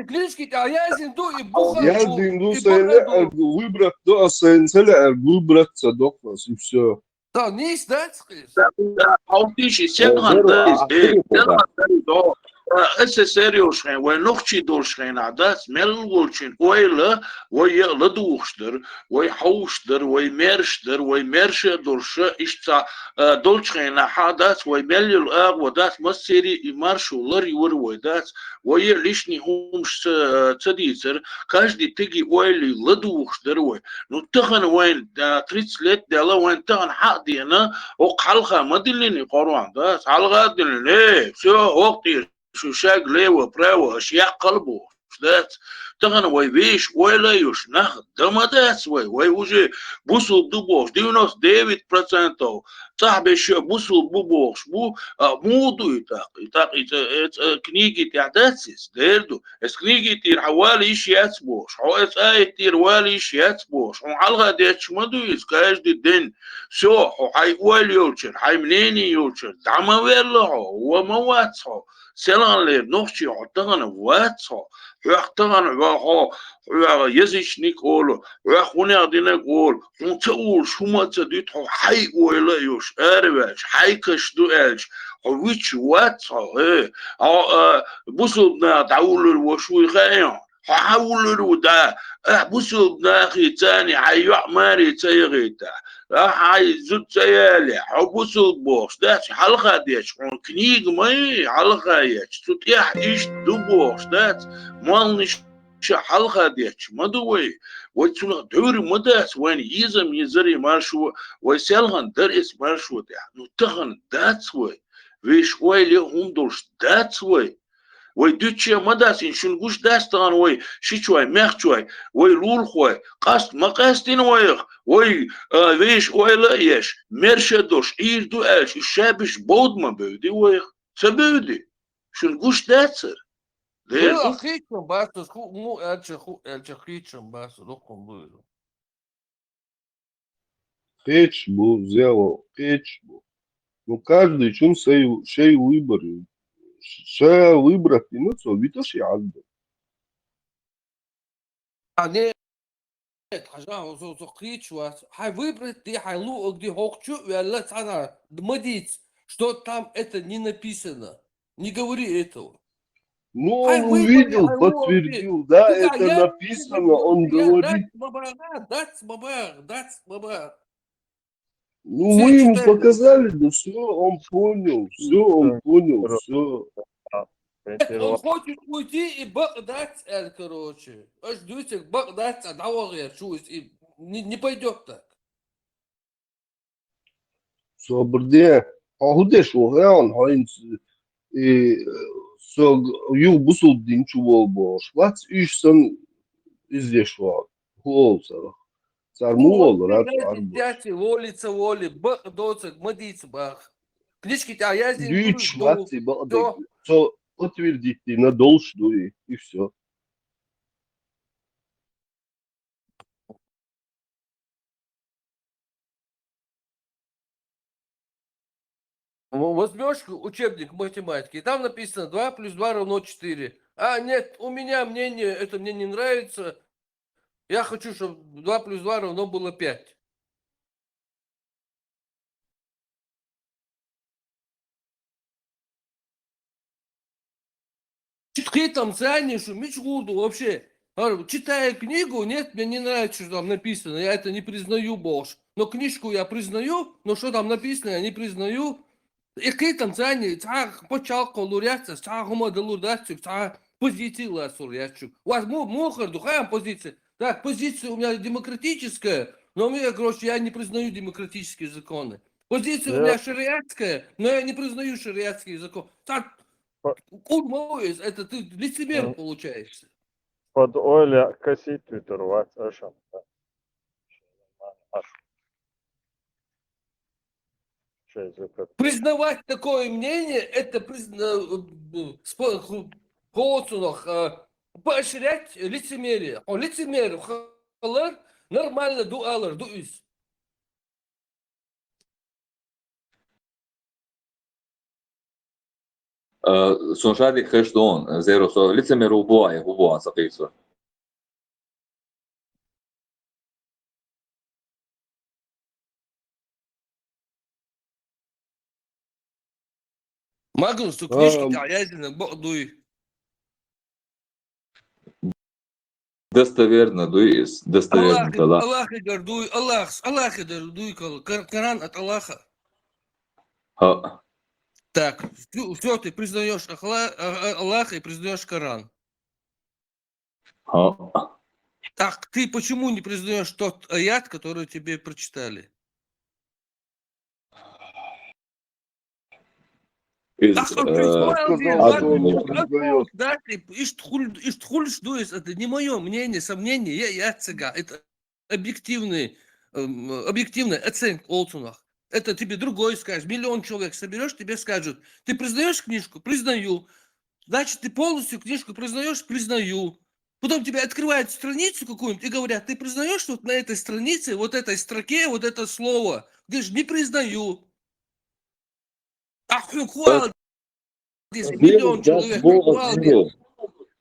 Книжки тӀехь яздина ду, и буха ду, яздина ду, и сайна буха ду. Выбрать ду, а сайна ца лаьа, выбрать ца доккху ас, и всё. Да, нийса дац хир. Да, да, хьовтийша, селхана дац, э, селхана дац, до, э, СССР йолуш хен, вай нохчий долуш хенахь дац, мел волчун ойла, вай яа ладугӀуш дара, вай хьовш дара, вай мерш дара, вай мерша а долуш, иштта, э, долчу хенахь дац, вай мел йолу агӀо дац, массерий и маршо лар йора вай дац, вай а лишний хӀумаш ца, ца дийцара, каждый теги ойла ладугӀуш дара вай. Ну, тахана вайн, а, тридцать лет даьлла, вайн тахана хьа а деана, окху хьалха ма диллина и Къуръан, да? Хьалха а диллина, э, всё, окху тӀера шу шаг лево, право, аша яккхал бохуш, дац? Тахана вай вешан ойла а йолуш нах дан ма дац вай, вай уже бусулба ду бохуш, девяносто девять процентов цӀахь берш бусулба бу бохуш бу, а, муха ду и тӀаккха? И тӀаккха и цӀа, э, цӀа книги тӀехь дац иза, дера ду. Эс книги тӀера хьан вала йиш яц бохуш, хьо эс аят тӀера вала йиш яц бохуш, хьуна хьалха детташ ма ду иза каждый день. Всё, хьо хьайн ойла йолчара, хьайн мнение йолчара дӀа ма велла хьо, ва ма вац хьо. Селханлера нохчий хьо тахана вац хьо. Хьох тахана хьо, хьо, хьох язычник олу, хьох хӀунех динарг олу, хьуна ца олуш хӀума а ца дуьту, хьо хьайн ойла а йолуш араваьлча, хьайн каш ду аьлча, хьо вича вац хьо, э, хьо, а, бусулба наха дӀавуллур ву шу вуй хаьий хьуна? Хьо хьан вуллур ву дӀа? Ахь бусулба нахе царний хьайн йоӀ маре ца яхийтахь, ахь хьайн зуда ца ялахь, хьо бусулба бохуш дац, хьалха детташ хьуна книга ма ю, хьалха етташ, цу тӀехь иштта ду бохуш дац, молланаш ша хьалха детташ ма ду вай. Вай цунах дӀуьйр ма дац, вайна езам езарий маршо, вай селхана дара эс маршо тӀехь. Ну, тахана дац вай. Вешан ойла а хӀума долуш дац вай. Вай дуьтча а ма дац, хӀинца шуна гуш дац тахана вай шичой, мехчой, вай лулахой, къаст ма къаьстина вайх, вай, а, вешан ойла а еш, мерша а долуш Ӏийр ду аьлча, уьш шабиш бовда ма бевди вайх. Ца бевди? Шуна гуш дацара? Ле, Ла, хӀу- хечам бац, хӀу, му, аьлча, хӀу, аьлча, хечам бац, рухум буйру. Кхеча бу, зева, кхеча бу. Ну, каждый чун сай, шай выбор. Ша выбрать дина, цо виташ и Ӏазда. А, не, нет, хьажа, со, со кхеча вац. Хьай выбрать ди, хьай луъаг ди, хӀокху чу а ваьлла, цхьана ма дийца, что там это не написано. Не говори этого. Ну, он увидел, подтвердил, да, это написано, он говорит. Дац, баба, дац, баба. Ну, мы ему показали, да всё, он понял, всё, он понял, всё. Он хочет уйти и бакъ дац, аьлла, короче. Аш дуьйцург бакъ дац, а дӀавахар чу, и не, не пойдёт так. Собар де, хьо хӀун деш ву, хьо хьайна, и, со юха бусулба дин чу волу бохуш вац, уьш санна иза деш ву, хӀун олу царах? Цара муха олу, рат арбу? Сидяти, волица, воли, бакъ доцург ма дийца баха. Книжки тӀехь яздина дуьйцуш вац и бакъдерг. Цо подтвердить дина долуш ду и, и всё. Возьмёшь учебник математики, и там написано два плюс два равно четыре. А, нет, у меня мнение, это мне не нравится. Я хочу, чтобы два плюс два равно было пять. Чу кхетам ца яьнна шу, мича гӀур ду вообще? ХӀара, читаю книгу, нет, мне не нравится, что там написано, я это не признаю бохуш. Но книжку я признаю, но что там написано, я не признаю. И кхетам ца яьнна, цхьа пачхьалкх лур яц ас, цхьа хӀума далур дац, цхьа позиция лацур яц. Вас му-, мухар ду, хайна позиция? Так, позиция у меня демократическая, но мне, короче, я не признаю демократические законы. Позиция у меня шариатская, но я не признаю шариатский закон. Так, курма, это ты лицемер получаешься. Под Оля косить Twitter вац, ашам. Аш. Признавать такое мнение, это призна-, э, спо-, ху-, поцунах, э, поощрять лицемерие. О, лицемер хилар нормально ду алар ду иза. Э, сон шадик хеш дон, зеро со лицемер убо, я убо, а сакъисо. Магнус, цу книжка тӀехь яздина бакъ дуй? Достоверно дуй иза, достоверно, Аллахи-, да. Аллахи дар дуй, Аллах, Аллахи дар дуй, Кор-, Коран от Аллаха. Ха. Так, всё, всё, ты признаёшь Ахла-, а, а, Аллаха и признаёшь Коран. Ха. Так ты почему не признаёшь тот аят, который тебе прочитали? Из, э, ишт хул-, ишт хулш ду иза, это не моё мнение, сомнение, я, я цыган. Это объективный, эм, объективная оценка олцунах. Это тебе другой скажет, миллион человек соберёшь, тебе скажут: «Ты признаёшь книжку?» «Признаю». Значит, ты полностью книжку признаёшь? «Признаю». Потом тебе открывают страницу какую-нибудь и говорят: «Ты признаёшь, что вот на этой странице, вот этой строке, вот это слово?» Говоришь: «Не признаю». А хьуьнга хӀун ала деза, миллион человек, хӀун ала деза?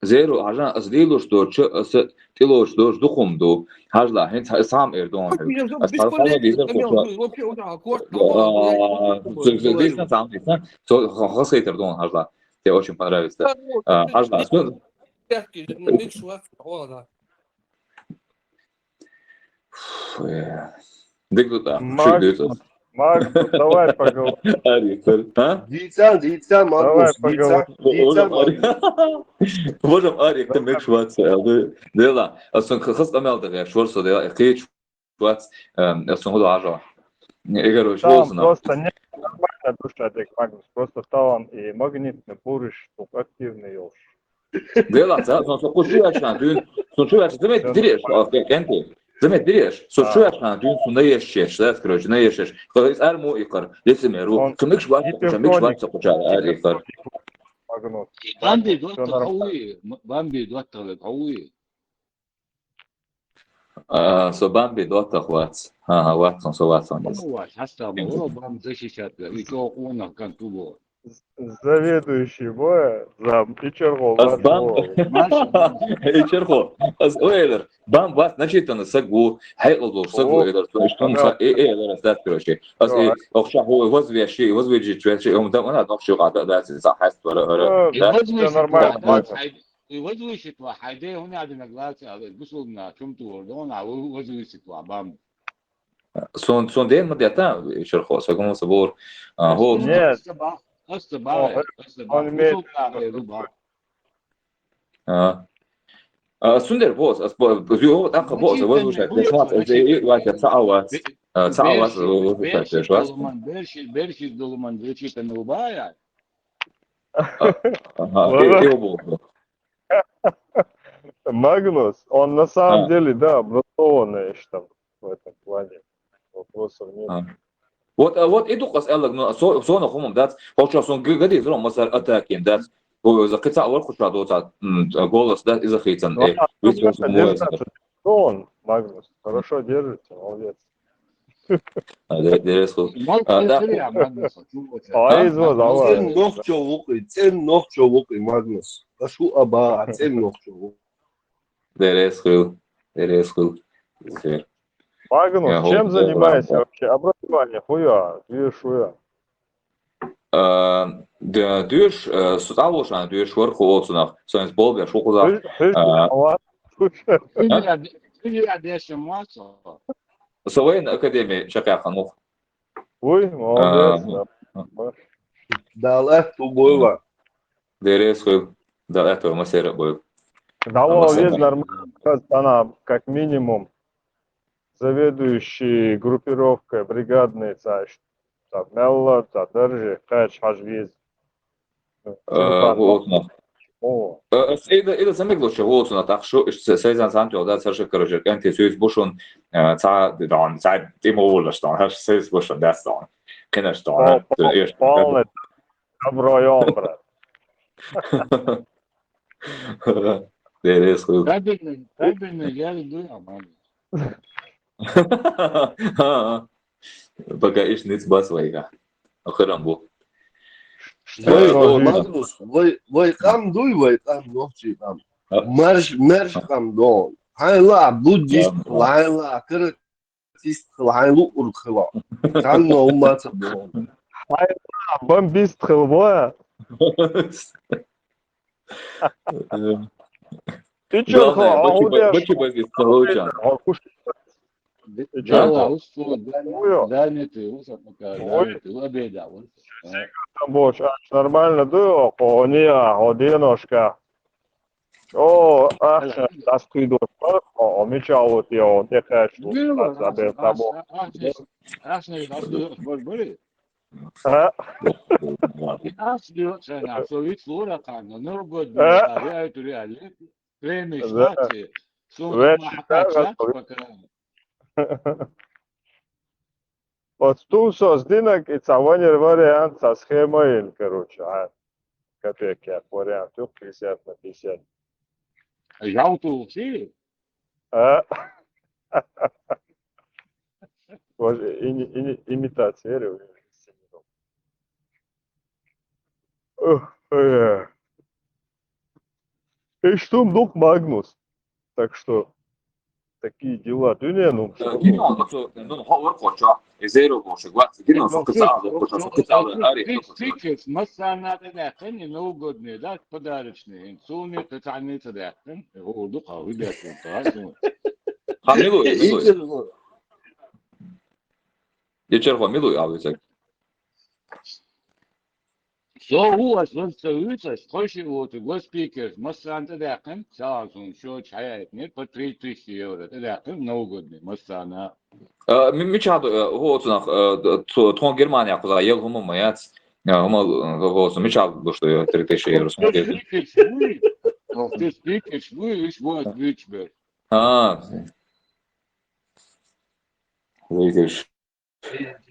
Зеро, хьажа, ас лелош доцу, аса тӀелоцу доцу дукхум ду. Хьажла, хӀинца ас хьам эр доху хьуьга. Ас хьалха дийзар кху ца. Вообще, уже корта, дийсан, цхьа дийсан. Со ха-, хасхайтар доху, хьажла. Тебе очень понравится. А, хьажла, ас. Фу, э. Дика ду тӀаккха, Марк, шуьга дуьйцу. Марк, давай поговорим. Ари, сори. А? Дийца, дийца, Маркус, давай дийца, поговорим. Дийца, Маркус. Боже, Ари, ты мекш вац, э, ду. Дела, а сон х-, хас къамел дагъеш, вор со дела, кхечу вац, э, сон худу ажо. Эгер уж там просто не нормально душа, дек Маркус, просто талон и магнитный буриш, активный ёлш. Делаца, сон со кху чу ваьлча дуьйна, сон чу ваьлча, заметь, диреш, а, кенти. Заметь, диреш, сон чу ваьлча дуьйна, сон наешчеш, да, короче, наешчеш. Кху иза арму икхар, лицемеру. Кху микш вац, кху микш вац, кху ча ар икхар. Магнус. Бамби Всё доттагӀа нормально. Вуй, М- Бамби доттагӀа вуй. А, со Бамби доттагӀа вац. Ага, вац, со вац. Бамби вац, хьастама, о, Бамби защищать, и чӀоагӀа къонах кӀант ву. Заведующий боя, зам, и чергол Аз Бам, и чергол. Аз ойдар. Бам вац, значит, она сагу, хьайкъал дол сагу, О, ойдар, то есть он да. Са, э, э, ойдар, стать, короче. Аз, э, охша, о, возвещи, возвещи, чвечи, он там, она, нохши, гада, да, са, хьаст, вара, вара. Э, И да, возвещи всё нормально, тва, Бамби. хай-, и возвещи тва, хайде, он один глаз, а, бусулна, чум ту, он, а, возвещи тва, Бамби. Сон, сон ден ма дета, и чергол, сагу, са бор. А, гол. Нет. Астаба, астаба, О, астаба, он имеет бусулна, э, руба. А. А, сундер бос, аз по, зю, так бос, возвышать, смотри, это и вася цаава. А, цаава, возвышать, Берши швас. долуман, берши, берши долуман, берши тан убая. Ага, и, и обо. Магнус, он на самом А. деле, да, образованный, что там в этом плане. Вопросов нет. А. Вот, а, вот и дукъас эллаг, ну, со, со на хумум дац, хоча сон г-, гади зром масар атаким дац. Бо за кица вар хуша доца, м, голос дац, иза хицан, Ну, э, а вис что вис это муэс. держится? Что он, Магнус? Хорошо держится, молодец. А, де-, дерес ху. Мал А, да. кесери, а, Магнус, чу вот. А, А? из вас, давай. Цен нохчо вукъи, цен нохчо вукъи, Магнус. Ашу аба, цен нохчо вукъи. Дерес ху. Дерес ху. Сер. Магнус, Я, чем вот, занимаешься да. Вообще? Образование хуя, две шуя. А, да, дюш, э, с-, алушан дюш вар ху олцунах. Соин болбер, шу хуза. Хы-, хы-, А. ава. Сиди я, сиди я, деши муасо. Со военной академии чакъяханух. Ой, молодец. А, Да. Далах ту бойла. Дерес ху. Да, это масера бой. Да, Ама вот, есть сама. Нормально, она как минимум заведующий группировкой бригадный, цааш, там, мелла, та, держи, кач, хаж, виз. Э, вот, ну. О, Э, с-, это, это самое главное, вот, ну, так что, с-, с-, сезон сан тёл, да, Саша, короче, энти сюз бушун, э, ца, да, он, ца, ты ему улаш, да, он, аж сюз бушун, да, он. Конечно, О, он, э, полный добро, брат. Дерес ху. Табельный, табельный, я иду, а, Магнус. Пока иш ниц бас вайга. Охрам бу. Вай, Э, Магнус, вай, вай къам дуй, вай къам нохчи къам. А? Марш, марш къам дон. Хай ла буддист, Да. хай ла кыргызист, хай лу уркхла. Къам но умаца дон. Бомбист хыл боя. Э, Ты чё, главное, бачи ба-, бачи хо, базис, получан. хо, куш. Да, усту, заняты, вот пока, Ой. Заняты, обеда, вот. А. Там больше, а, нормально, да, о, не, а, о, денежка. О, а, сейчас ты идёшь, о, о, меча вот я, вот я хочу, Ну, а, забыл, аш, забыл. аш, аш, аш, не, аш, не, аш, не, А? аш, не, аш, не, аш, не, аш, не, аш, не, А? Реально, реально. Время Да. шло, ты. Сумма Время хакача, шло. Пока. Вот стул создинок, и цаванер вариант со схемой, короче, а. Копейки, а, вариант, трёх пятьдесят на пятьдесят. Я вот улучшили. А? Боже, ини-, ини-, имитация, я говорю. Ох, э. И что, дух Магнус? Так что, такие дела. Ты не, ну, Э, кино, ну, что, ну, хо-, хо-, хо-, чё? Из Эйро больше, гватс, кино, Ну, что касало, ты, больше, что ты, касало, ты, ари, ты, ну, что, ты, ты, с массана да, да, ты не новогодний, да, подарочный, инсулин, ты там не туда, ты, о, духа, ребята, да, ну. Ха, милуй, милуй. Итер го. Итер го, милуй, а, вы так. Со у вас вот остаются, сколько вот, вот спикер, массана да, да, ты, сразу, что чаяет, нет, по три тысячи евро, да, да, ты, новогодний, массана. Э, ми-, мича да, э, вот, нах, э, д-, ту-, тон Германия куда ел хума маяц. Э, хума, э, вот, мича да, что я три тысячи евро смотрел. Ты спикер, ой, ты спикер, ой, иш вот, бич, бе. А. Видишь.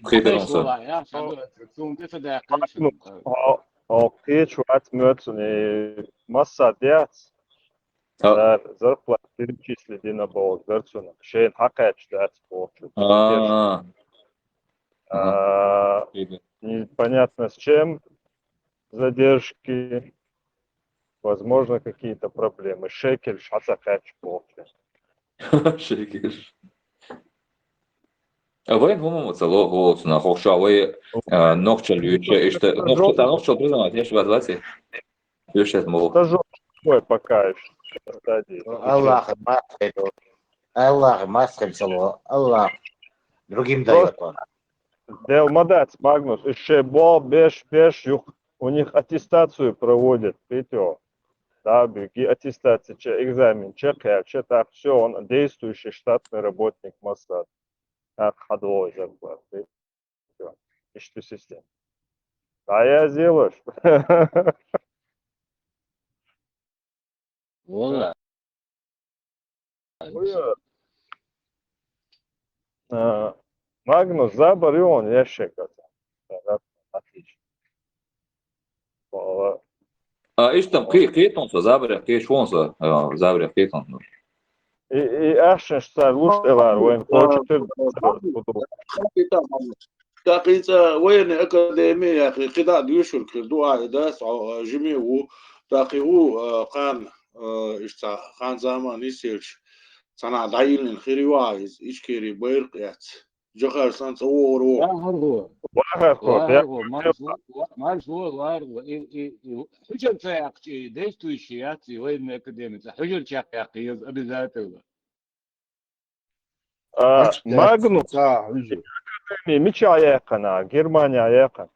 Хитрый он. Была, я, сам, сам, ты сюда, А, Оха кхеча вац моьцун, и массад яц. А. Цар зарплата перечисли дина боху гарцунах. Шайна хьакхаьчча дац бохучу. А. А, непонятно с чем задержки. Возможно, какие-то проблемы. Шекель хьа ца кхаьчча бохучу. Шекель. А вайн хӀума ма ца ло, хӀума ца нах, хӀокху шо вай, а, нохчалла юьйцуш, иштта, нохчалла, та нохчалла призывать еш бац, бац и? Юьйцуш ма ву. Стажёр такой пока ещё. Стадии. Аллах, масхер. Аллах, масхер сало. Аллах. Другим дает он. Дел ма дац, Магнус, и шей бо беш, беш юх. У них аттестацию проводят, видите? Да, беги аттестация, че экзамен, че кхел, че так, все, он действующий штатный работник Моссад. Так, хьадо зарплата. Всё. Иштта система. Да, я сделаешь. Вала. А, Магнус, забар ю хьуна ящик. Отлично. Вала. А, иштта кхе-, кхетон со, забарех кхеча вон со, а, забарех кхетон. И, и ахьа шаьш цара луш тӀелара вайн кхочуш тера. ТӀаккха хӀинца военный академи яхе, кхидӀа а доьшург хир ду ахь, и дас, а, жиме а ву, тӀаккха и ву, а, кхана, а, иштта хан-заман йиселча, цхьанхьа дӀайиллина хир ю ахь иза, Ичкери байракх эцна. Джохар санна цӀа вогӀур ву. ВахархӀо. ВахархӀо, ВахархӀо, марш ву, марш ву, вахархӀо. И, и, и хьуьжар ца яьккхича, и действующий яц, и военный академи цӀа хьуьжар чекхъяккха еза обязательно. А, Магнус, ца хьуьжар. Мича яьккхина, Германия яьккхина?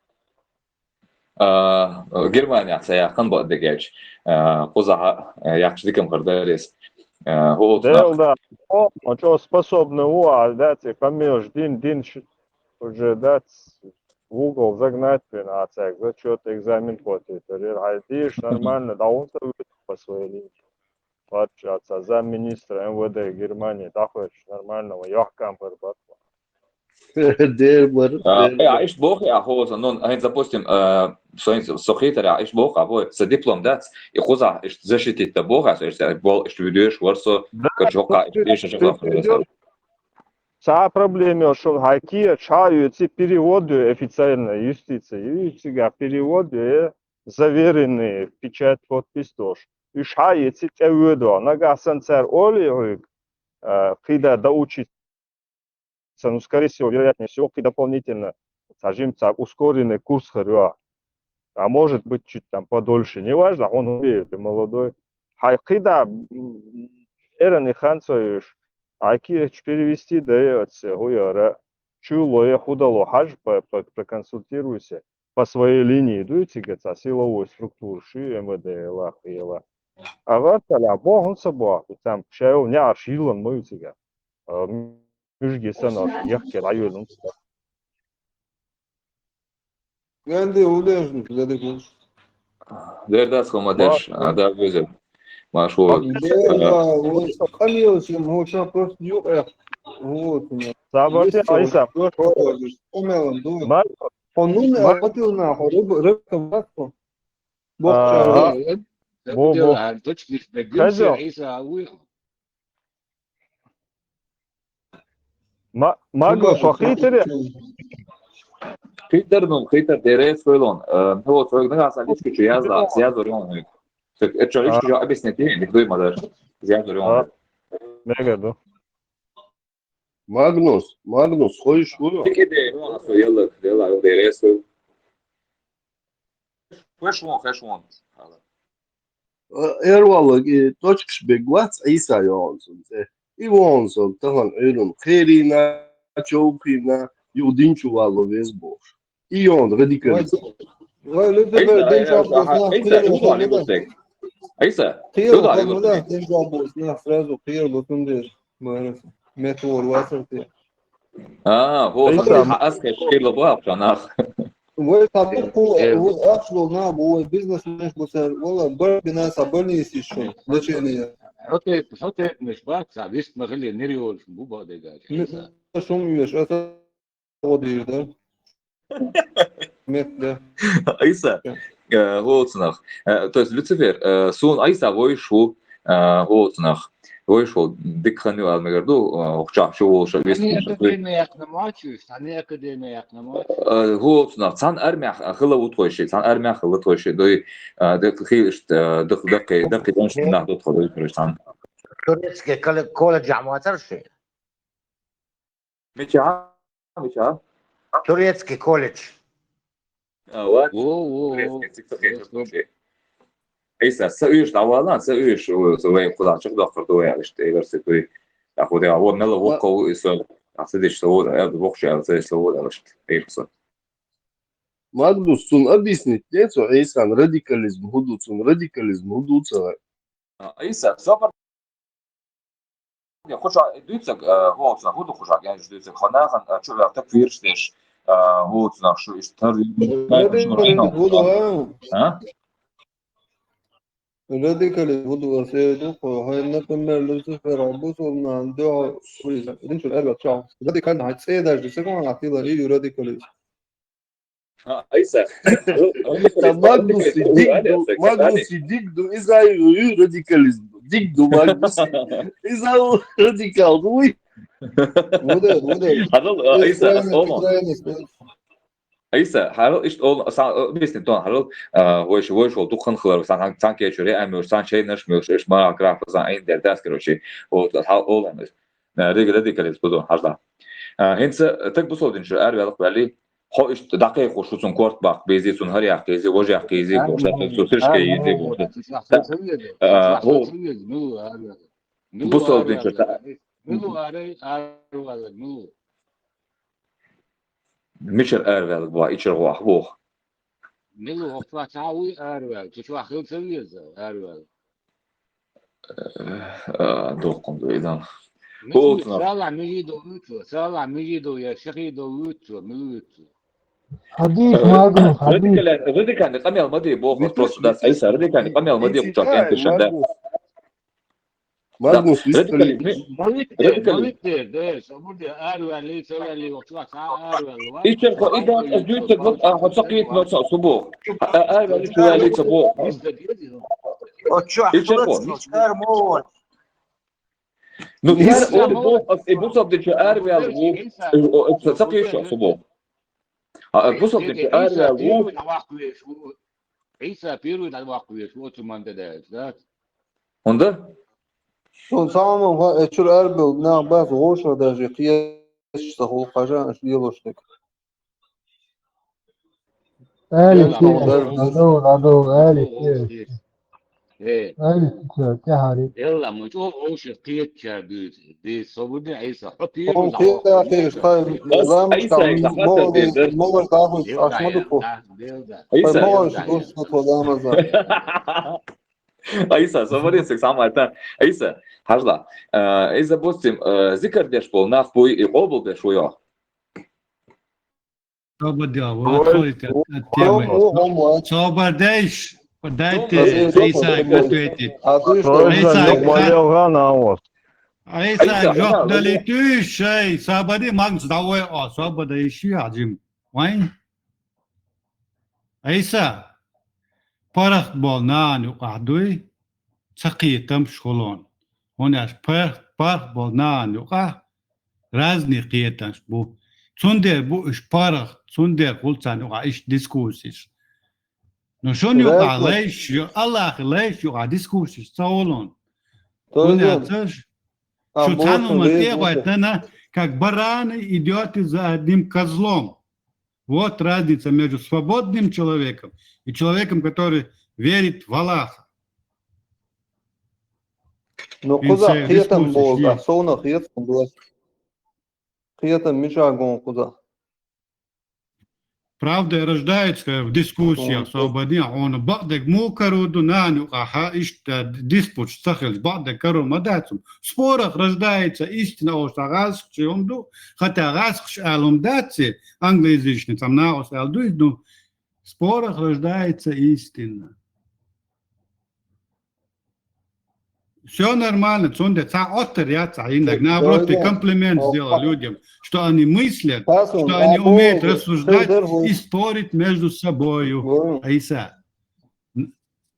А, Германия ца яьккхина бакъдерг аьлча. А, кхузахь, а, яьккхича дика ма хир дара иза. А, хӀу-, Дел да. О, он чӀо способный ву, а, да, цӀе къамелаш дин, дин ш-, уже, да, ц-, в угол загнать, блин, а цаьрга зачёт, экзамен хӀоттийтар. Хьай дийш нормально, да, он по своей линии. Пачча, ца замминистра МВД Германии, дахвеш, нормально, ва, йохкам бар бат. Дер бар. А, э, а иштта боху, а, хӀу-, со, ну, хӀинца, допустим, а, со, хӀинца, со хетар, а, иштта боху, а, бой, со диплом дац, и кхузахь иштта защитить да боху, а, со иштта бол, иштта вуьдуьш, вар со, короче, хӀокха, иштта, иштта, иштта, Ца проблема йолуш, хьай кийча хьа а оьций, перевод ю официально юстиция, ю цига перевод ю, заверенный, печать, подпись долуш. Уьш хьа а оьций, тӀе воьду. Нагахь санна цара олий хьоьга, а, кхидӀа доучиться, ну, скорее всего, вероятнее всего, кхин дополнительно, цхьа жимма цхьа ускоренный курс хир ю. А может быть, чуть там подольше. Неважно, он уверен, молодой. Хьай кхидӀа, м, эрна хан ца йолуш, хьай кийча перевести дай оцу хӀу яра, чу ло я хӀу дало хьажа, по-, по-, проконсультируйся. По своей линии дуй цига, цхьа силовой структура ши МВД ла, хила. А варталя, бо хӀунда ца боху, там, шайол неӀарш йиллан ма ю цига. А, муьжги санаш, яхке дӀайоьлун. Венди улежник, задыгуш. Дер дац хӀума деш, а, да, везер. Маш вот. Бела, вот, камилчим, вот, сейчас просто юкъе. Вот, у меня. Сабарти, Есть Айса. вот, вот, вот, умелым, думаю. Ма-, Он ну не ма- хватил на, рыба, рыба, ватку. Ага. Бо, Бо, бо. бо. Точно не Хазо. Иса, а, уй. Ма-, Магнус, хо хитаре? Хитар, ну, хитар, дерес хойлон. Э, ну, вот, хойг нагаса личку чу язда, язда рён. Так, это что, личку чу объяснить, не, не дуй, мадаш. Язда рён. Мега, да. Магнус, Магнус, хойш ву? Тики де, ну, а что, яла, яла, дерес хойл. Хэш вон, хэш вон. Эрвалла, э, точкаш бег вац, Ӏийса йоӀанцунца. И вонцун, тахана Ӏуьйрун, кхерийна, човхийна, юха динчу валло веза бохуш. И йоӀан, радикалист. Ой, люди, Ӏийса, динчу Ӏийса, валло, Ӏийса, кхерийна, Ӏийса, кхерийна. Ӏийса, Ӏийса, Кхерийна, Ӏийса, кхерийна, динчу валло, сразу кхерийна, лутун деш. Мара, мет вор вацар те. А, вот, Ӏийса. Ас кхерийна боху нах. Вай табу ку, вай ахло на, вай бизнес менш бусар, вала бар бина са больница ещё, лечение. Хьо тайп-, хьо тайпанаш бац, ца вист ма хиле, нир йолуш бу бо дегача. Ме-, шум уьш, аса гӀо дийр, да? Мет, да. Ӏийса, Э, хӀоцунах. Э, то есть Люцифер, э, сона Ӏийса вуйш ву, э, хӀоцунах. Вуйш ву дика хан ю аьлла мегар ду, э, укх чохь шу волуш, вистхуьлуш. Академия яхна ма ю, цхьана академия яхна ма ю. Э, хӀоцунах. Цхьана армех хила ву тхойши, цхьана армех хила тхойши. Дуй, э, дакх-, хи-, ишт, э, дакх-, даккхий, даккхий донаш нах ду тхо, дуй, короче, цхьана. Турецкий колле-, колледжехь ма цара ши? Мича? Мича? Турецкий колледж. А, вот. Во, во, во. Турецкий, цик-, цик-, цик-, цик-, Ӏийса, са уьш дӀавала, са уьш, у, са вай кхузахь чекхдоккхур ду вай, аьлла, иштта, версия дуй. ТӀаккха ву дегӀа, вон мелла воккхал ву и со, а, са диш со ву, э, воккхачу аьлла, ца диш со ву, аьлла, иштта, Ӏийса. Магнус, цунна объяснить де цо Ӏийсан радикализм хӀун ду, цунна радикализм хӀун ду ца вай? А, Ӏийса, собар Кхушак дуьйцург, э, хӀоцунах хӀун ду кхушак, аьлча дуьйцург, хьо нахана, э, чу ваьлла такфирш деш, э, хӀоцунах шу иштта тар-, Радикализм хӀун ду, а? А? Радикализм хӀун ду, аса эр ду, хьо, хьайн, например, Люцифер, бусалба нахана дуьхьал, динчуьра аьрру чохь. Радикально хьайн цӀе даже, дисагон ахь тила, и ю радикализм. А, Ӏийса. Ца Магнуси дика ду, Магнуси дика ду, иза ю радикализм. Дика ду Магнуси. Иза радикал ду, уй. Мудар, мудар. Хьадал, а, Ӏийса, ас олу. Ӏийса, хьарал иштта олу, сан, а, объяснить тон, хьарал, а, вайша, вайша волу дукха хан хилар, сан, сан кечуьре а муьлш, сан чайнаш муьлш, иш мара графа сан айн дер дас, короче. Вот, хьал олу, а, радикализм ду, хьажда. А, хӀинца, так бусалба динчуьра араваьлла ваьлли, хьо иштта дӀакхайкхуш ву цунна корта баккха безий, цунна хӀара яккха езий, важа яккха езий, бохуш, цу сиршка езий, бохуш. А, хӀу. Бусалба динчуьра. Мила ву араваьлларг, мила ву? Мичара араваьлларг ву, ичара ву ахь боху? Мила ву, хӀокху чохь цхьа а вуй араваьлла, цу чохь хила ца веза араваьлла. Э, а, доккхун ду и дан. Мила ву, Салахь Межидов вуй цо, Салахь Межидов я Шахидов вуй цо, мила вуй цо? Хьадийца, Магнус, хьадийца. Радикаль-, радикальный къамел ма де боху, просто дац, Ӏийса, радикальный къамел ма де кху чохь кӀенташан, да. Магнус, да, вистхуьлий. Радикали-, ми-, радикали-, ма витде, де, со мурде араваьлли, ца ваьлли, вахча вахча араваьлла. Ичча хьо и дан ас дуьйцург ма, а, хьо ца кхетта, ма ца, со боху. А, араваьлли, ца ваьлли, ца боху. Ичча хьо. Ну, тара олу боху, ас и бусалба динчу араваьлла ву, о, ца, ца кхетта, со боху. А, бусалба динчу араваьлла ву. Ӏийса первый дӀаваккха везаш ву оцу ман тӀе даьлча, дац? ХӀунда? Цунна цхьа хӀума, э, чуьра арабевлла нах бац, вовшах даже кхеташ ца хуьлу, хьажа аша лелош дерг. Алис, дӀадовла, дӀадовла, Алис. Э. Алис, тӀаьхьари. Элла, ма чӀогӀа вовшах кхетачара дуьйцу. Ди, со бу де Ӏийса, хьо первый дӀаваккха везаш ву. Ас, Ӏийса, Ӏийса, Ӏийса, Ӏийса, Ӏийса, со варен саг самайта. Ӏийса, хьажла. Э, иза, допустим, э, зикар деш болу нах буй, и къобалдеш ву йо? Собар де, вот откройте от темы. Собар деш, дайте Ӏийсага ответить. Ӏийса, Ӏийса, жоп далийтуьйш шай, собар де, Магнус, давай, а, собар де, иши, Хьаджим. Вайн? Ӏийса, паргӀат болу нахана юкъахь дуй, ца кхетамаш хуьлу. ХӀунда аьлча паргӀат, паргӀат болу нахана юкъахь разный кхетамаш бу. Цундела бу уьш паргӀат, цундела хуьлу царна юкъахь иштта дискуссеш. Ну, шуна юкъахь лайш, Аллахьан лайш юкъахь дискуссеш ца хуьлу. ХӀунда аьлча шу цхьана хӀуманна тӀе а гӀоьттина, как бараны идёте за одним козлом. Вот разница между свободным человеком и человеком, который верит в Аллаха. Ну, кхузахь кхетам боху, совнах кхетам боху. Кхетам мичахь гон кхузахь? Правда рождается в дискуссиях, свободнее, хьуна бакъдерг муха карор ду, нахана юкъахь иштта диспуташ ца хилча, бакъдерг карор ма дац хӀума. В спорах рождается истина, оцу гӀазкхаша хӀума ду, хӀаьта гӀазкхаша аьлла хӀума дац, англоязычный, там, нагӀуш аьлла ду иза, ну, в спорах рождается истина. Всё нормально, цундела цхьа оттар яц хьайнаг. Наоборот, ты комплимент сделал людям, что они мыслят, что они умеют рассуждать и спорить между собою. Ӏийса.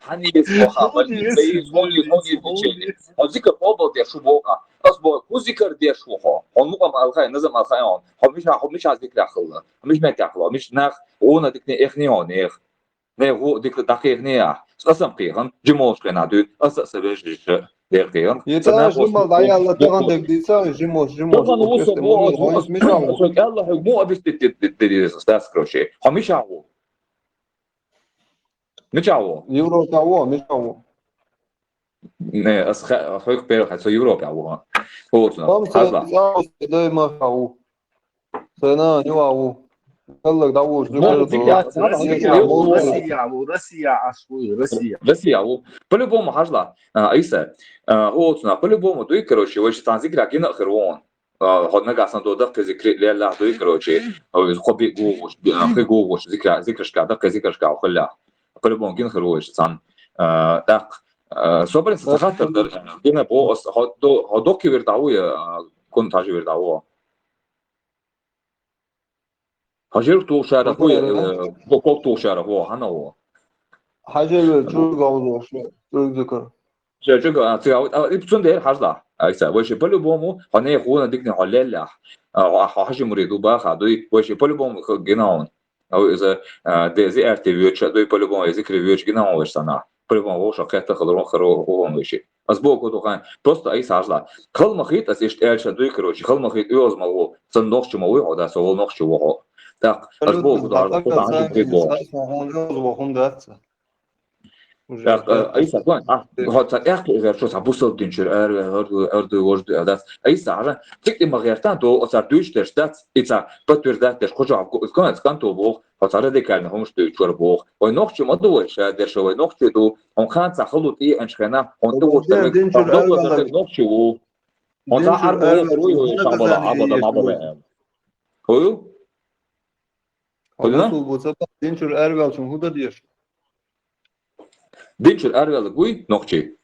Хьан еза хьо, хьан еза, хьо еза, хьо еза, хьо еза. Хьо зикар къобал деш ву боху. Ас боху, хӀун зикар деш ву хьо? Хьо мукъам алхай, назам алхай хьо. Хьо мича, хьо мича зикарехь хилла? Хьо мича меттехь хилла? Хьо мича нах гӀуна дикане эхне хьо нех? Не гӀу дика дӀакхехне ахь. Ас ам кхехана, жимолш хенахь дуьйна, ас а сан вежарша дер кхехана. Сан нах жимал дӀаялла тахана дерг дийца, жимолш, жимолш. Тахана ву со боху, ас мича ву? Ас хьоьга аьлла, хьоьга муха бистит дерг дерг ас дас, короче. Хьо мича ву? Мича ву? Европа ву, мича ву? Не, ас ха-, хьоьга пера хьай, со Европа ву, ха. ХӀоцна, хьажла. Ам сан дай ма ха ву. Сена, нюа ву. Халлаг да ву, Россия ву, Россия ву, Россия аш ву, Россия. Россия ву. По-любому хьажла. А, Айса. А, хӀоцна, по-любому дуй, короче, вай ши цхьана зикра гина хир вон. А, хьо нагахь санна до даккхи зикри леллахь дуй, короче, а, кхо би гугъуш, а, хи гугъуш зикра, зикрашка, даккхи зикрашка хилла. По-любому гин хир ву иштта цхьана. А, так, а, собрин ца хаттар дар, а, гина бо ас, хьо до, хьо докки вир дӀа ву я, а, кун тажи вир дӀа ву? Хьажир тухшара ху, э, бо кок тухшара ху, хьана ву? Хьажир чуьрга ву, чуьрга зикр. Чуьрга, а, цига, а, и цундела хьажла. Айса, вай ши по-любому, хьо не хуна дикни хьо леллахь. А, хьо, хьо хьажи мурид у баха, дуй, вай ши по-любому х-, гина он. Ау иза, а, де, зи арте вьюча, дуй по-любому, зикри вьюча гина он вай сана. По-любому, вовша кхетта халурон харо, он вай ши. Ас боху духайн, просто айса хьажла. Халмахит ас иштта аьлча дуй, короче, халмахит оьгӀаз ма ву, сан нохчи ма вуй хьо, да, со вол нохчи ву хьо. Так, ас боху духайн, хьажла, хьажла, хьажла, хьажла. Так, э, айса, кон, а, хьо ца тӀехка изар, чо ца бусал динчур, ар, ар, ар, ду, вож, ду, дац. Айса, хьажа, цик и ма гӀертан, до, оцар дуйш деш дац, и ца подтверждать деш, кхо жо, кон, кон, то боху, хьо ца радикально хӀумаш дуй чур боху. Вай нохчи ма ду вай, ша дерша вай нохчи ду, хьо кханца халу тӀе анчхена, хьо ду вай динчур, ар, нохчи ву. Хьо ца арбу ву, ву, ву, шабала, абада, мабала. Ху? Хулина? Бусул бу ца динчур арвелчун худа деш. Динчур арвел гуй, нохчи.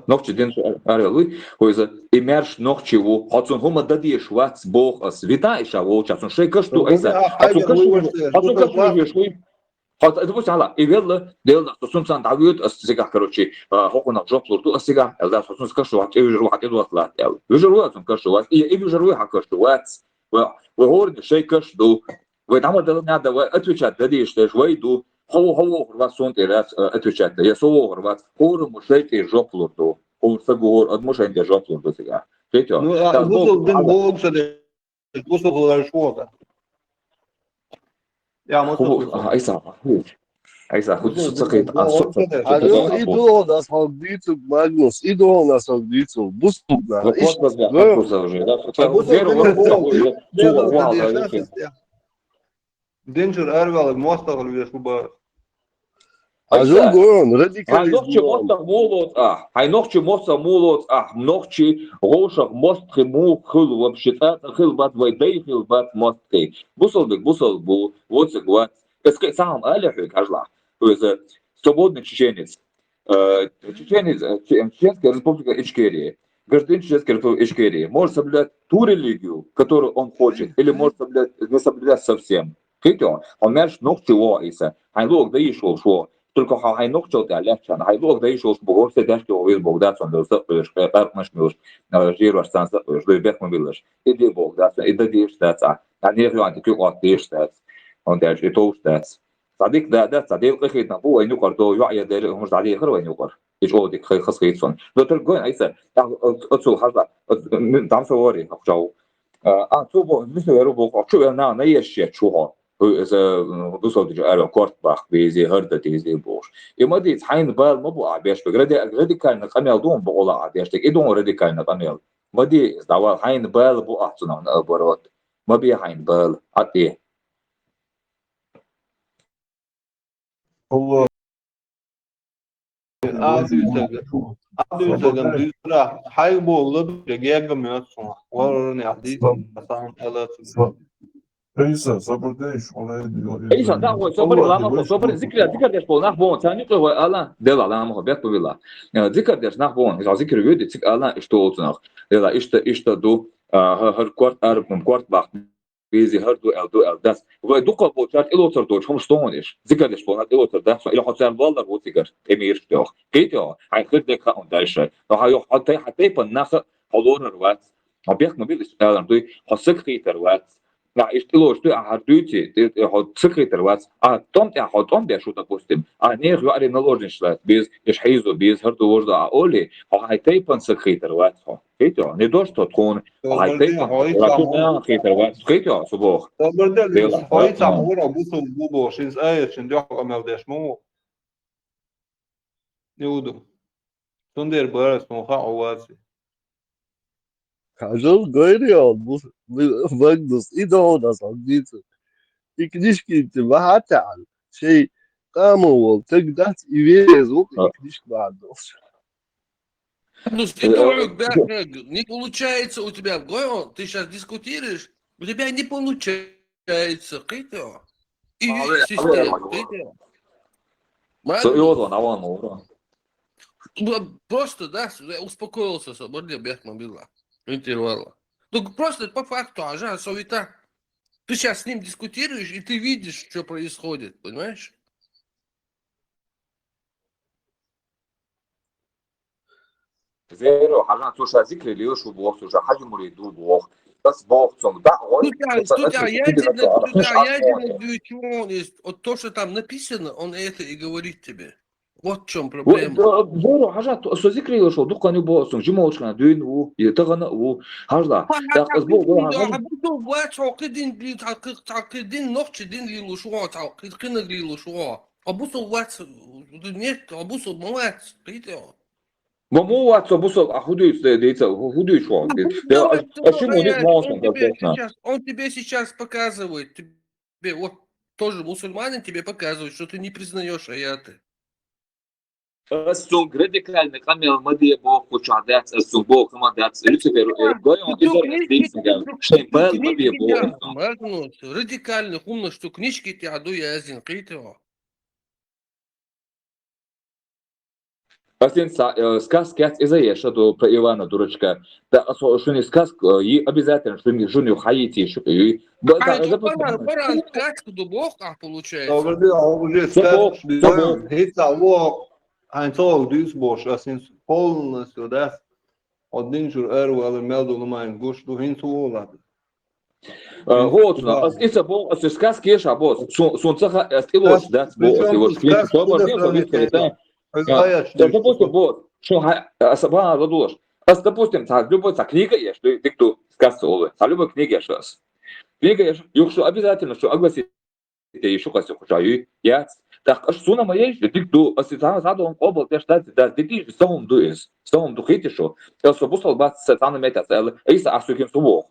Нохчи динчур арвел гуй. Хойза, и мерш нохчи ву. Хьо цун хӀума дадеш вац бох ас. Вита иша волча, цун шей каш ду айса. Хьо цун каш ву, хьо цун каш ву, веш хуй. Хьо, это пусть хьала. И велла, велла, со сум сан дӀавоьду ас цигахь, короче, а, хӀокхунах жоп лур ду ас цигахь, аьлла, со сум каш вац, и вижар ву хьан тӀе дотталат, аьлла. Вижар ву сан каш вац, и, и вижар ву хьан каш вац. Ва, ва хӀорни шей каш ду. Вай дӀа ма дала надо, вай отвечать дадеш деш, вай ду. Хьо, хьо вохур вац сон тӀе рац, а, отвечать да. Я со вохур вац. ХӀора му шей тӀе жоп лур ду. ХӀора са гу хӀора, ад му шайн тӀе жоп лур ду цигахь. Шей тӀе. Ну, а, бусул дин боху ша де. Бусул хулар шуга. Я, ма ху, а, айса, ху. Айса, ху, су цакит, а, су цакит. А, ну, и долго нас хал дицу, Магнус, и долго нас хал дицу. Бусул, да. Вот, вот, вот, вот, уже, да. А бусул, динчур арвелаг мостагӀал веш хӀу бара. Айса. Хьайн нохчи мостагӀ муха лоцу ахь? Хьайн нохчи мостагӀ муха лоцу ахь? Нохчи гӀовшах мостагӀий муха хила вообще? ЦӀа, цӀа хила бац, вай дай хила бац мостагӀий. Бусалбиг бусалба бу, воциг вац. Ас кхин цхьа хӀума алий хьоьга, хьажлахь. Иза свободный чеченец. Э, чеченец, э, че-, Чеченская Республика Ичкерия. Гражданин Чеченской Республики Ичкерии может соблюдать ту религию, которую он хочет, или может соблюдать, не соблюдать совсем. Кхетий хьо, хьо маьрша нохчи ву хьо, Ӏийса. Хьайн луъург дан йиш волуш ву хьо. Только хьо хьайн нохчалла тӀехь лаьттачарна, хьайн луъург дан йиш волуш бу хӀора сай даьшка вогӀу веза боху дац хьуна, веза сакъоьруш, къаркъанаш муьлуш, а, жирош царна сакъоьруш, дуй бехк ма биллаш. И де боху дац хьуна, и дан дезаш дац ахь. Ахь нехан йоӀана тӀе куьйкъа отта дезаш дац. ХӀунда аьлча и товш дац. Цхьа дика да, дац, цхьа Делан къинхетам бу вайн юкъара, до йоӀ я дерриг а хӀумаш дӀадехар вайн юкъара. И чӀогӀа дика хазахийта суна. Но только гой, Ӏийса, ахь, а, а, цул хьажа, а, м-, м-, дам со вари, хьо чӀогӀа. А, а, цу бо-, мису веру боху, чу вел нана ешши чу хьо. Иза, м, дусалдичу аьлла, корта баккха вези, хӀара дан дези бохуш. И ма дийца, хьайна бала ма бу ахь беш берг. Ради-, радикальный къамел ду хьуна бакъала ахь деш дерг. И ду хьуна радикальный къамел. Ма де иза, дӀавала, хьайна бала бу ахь цунах, наоборот. Ма бе хьайна бала, Ӏа тӀе. Алло. Адуьйцага, адуьйцаган дуьйцура, хьайга боху ладугӀуча гергам йоцу хьуна. Варарна яхь дийца, сан элаца. Ӏийса, сабар деш, хьуна. Ӏийса, да, вай, собар, ламахо, собар, зикр, зикр деш болу нах боху, царна юкъе вай ала, дела, ламахо, бехк ма билла. Э, зикр деш нах боху, иза зикр вуьйди, цига ала, иштта олу цунах. Дела, иштта, иштта ду, а, хӀа-, хӀара корта, ара, корта баккха. безе, хӀара ду аьлла, ду аьлла дац. Вай дукха болчар тӀелоцар долча хӀумаш тохана иш. Зикар деш болчар тӀелоцар дац, или хьо царна лаллар ву цигара, тӀемираш тӀехь. Кхийтий хьо? Хьайн хир дег хаун дальше. Но хьо йоах, хьо тӀе-, хьо тайпан наха хьо лорар вац. Хьо бехк ма бил, иштта алар дуй, хьо саг хийтар вац. Ахьа иштта тӀелоцаш дуй, ахьа хӀара дуьйций, тӀе-, тӀе-, хьо саг хийтар вац. Ахьа тӀом тӀехь, хьо тӀом деш ву, допустим. Ахьа нехан йоӀарий наложница лаьтта беза, иш хьийзо беза, хӀара ду, важа ду ахьа олий, хьо хьайн тайпан саг хийтар вац хьо. Кхийтий хьо? Не дождь тхо тхона, хьо хьайн тайпан саг хийтар вац. Кхийтий хьо, со боху? Дела, хьо йицахь ма вара бусалба бу бохуш, иза аятчин дуьхьа къамел деш ма ву. Иуду. Цундела бара ас хьуна хаа вац. Хьажал гайри ал бу-, бу-, Магнус, и догӀу ас хьуна дийцар. И книжки тӀе ма хьа таьӀал. Шей къамо волу таг дац, и веза ву, и книжка ма хьа долуш. Магнус, ты дурак, да, не получается у тебя. Гой он, ты сейчас дискутируешь, у тебя не получается. Кхийтий хьо? И система, кхийтий хьо? Со йозан, аван, ура. Ну, просто, да, с-, успокоился, со, борде бехман била. Интервала. Ну, просто по факту, а же, совета. Ты сейчас с ним дискутируешь, и ты видишь, что происходит, понимаешь? Зеро, хьажа, цо ша зикри лелаш ву боху, цо ша хьажа мурид ву боху. Ас боху цунга, да, гӀой, Слушай, слушай, я тебе, слушай, я тебе говорю, чего он есть. Вот то, что там написано, он это и говорит тебе. Вот в чём проблема. Зеро, хьажа, со зикри лелаш ву, дуккха ю боху цунга, жимолчкана дуьйна ву, и тахана а ву. Хьажа, тӀаккха ас боху, хьажа. Хьа бусалба вац, хьо кхидин, хьа кхидин нохчи дин лелаш ву, хьо кхинаг лелаш ву. Хьо бусалба вац, нет, хьо бусалба ма вац, кхийтий хьо. Ма муха вац со бусалба, а хӀун дуьйцу, де-, дийца, хӀун дуьйцу хьо? Де-, де-, а, а ши мурид ма вац, он тебе сейчас, он тебе сейчас показывает, тебе вот тоже мусульманин тебе показывает, что ты не признаёшь аяты. Ас цунга радикальный къамел ма де боху, кхучахь дац, ас цунга боху хӀума дац. Люцифер, э, гой он, иза дийцинга, шайн бала ма бе боху. Магнус, радикальный хӀуманаш цу книжки тӀехь ду яздина, кхийтий хьо. Ас ин са-, э, сказка яц, иза еша ду про Ивана Дурачка. Да, ас хьо шуна сказка, э, йи обязательно шуна, шуна юха хьайийций шу юй. Ба-, да, Хьайн иза цу Коран, Коран сказка ду боху ахь, получается. Добрый день, а уже сказка ду. ХӀинца воху, хьайн цо дуьйцу бохуш, ас ин полностью, да, хьо динчуьра ара валар мел ду лумайн гуш ду, хӀинца ву лада. Э, хӀоцуна, ас ица боху, ас и сказка еша боху, сун, сун ца хаьа, ас тӀелоцуш дац боху, ас и ваша книга собар деш, ас вискари, да. Ас, допустим, боху, шун хьа-, ас бан ладулаш. Ас, допустим, цхьа любой цхьа книга еш, ду-, дик ду, сказка олу. Цхьа любой книга еш ас. Книга еш, юха шу обязательно шу огласить тӀе шу кхасе кхуча юй, яц. ТӀаккха аша суна ма еш, дик ду, ас и цхьа, цхьа догӀун къобал деш дац, дац, дитий, сан хӀума ду иза. Сан хӀума ду, кхийтий шу. Ас со бусалба бац, сан цхьана меттаца аьлла, Ӏийса ахь суьгин су воху.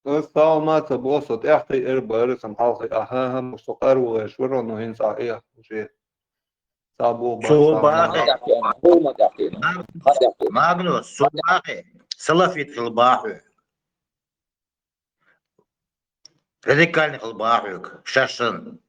Ас саламат ца боху, со тӀехь тхи эр бара, сан хьалхи, аха, аха, со къарвалеш вара, но хӀинца ахь эхь уже. Цхьа боху бахьа. Цо бахьа. Хьан тӀехь кхиъна? Хьан тӀехь кхиъна? Магнус, цо бахьа. Салафит хила бахьа хьоьга. Радикальный хила бахьа хьоьга. Шашан.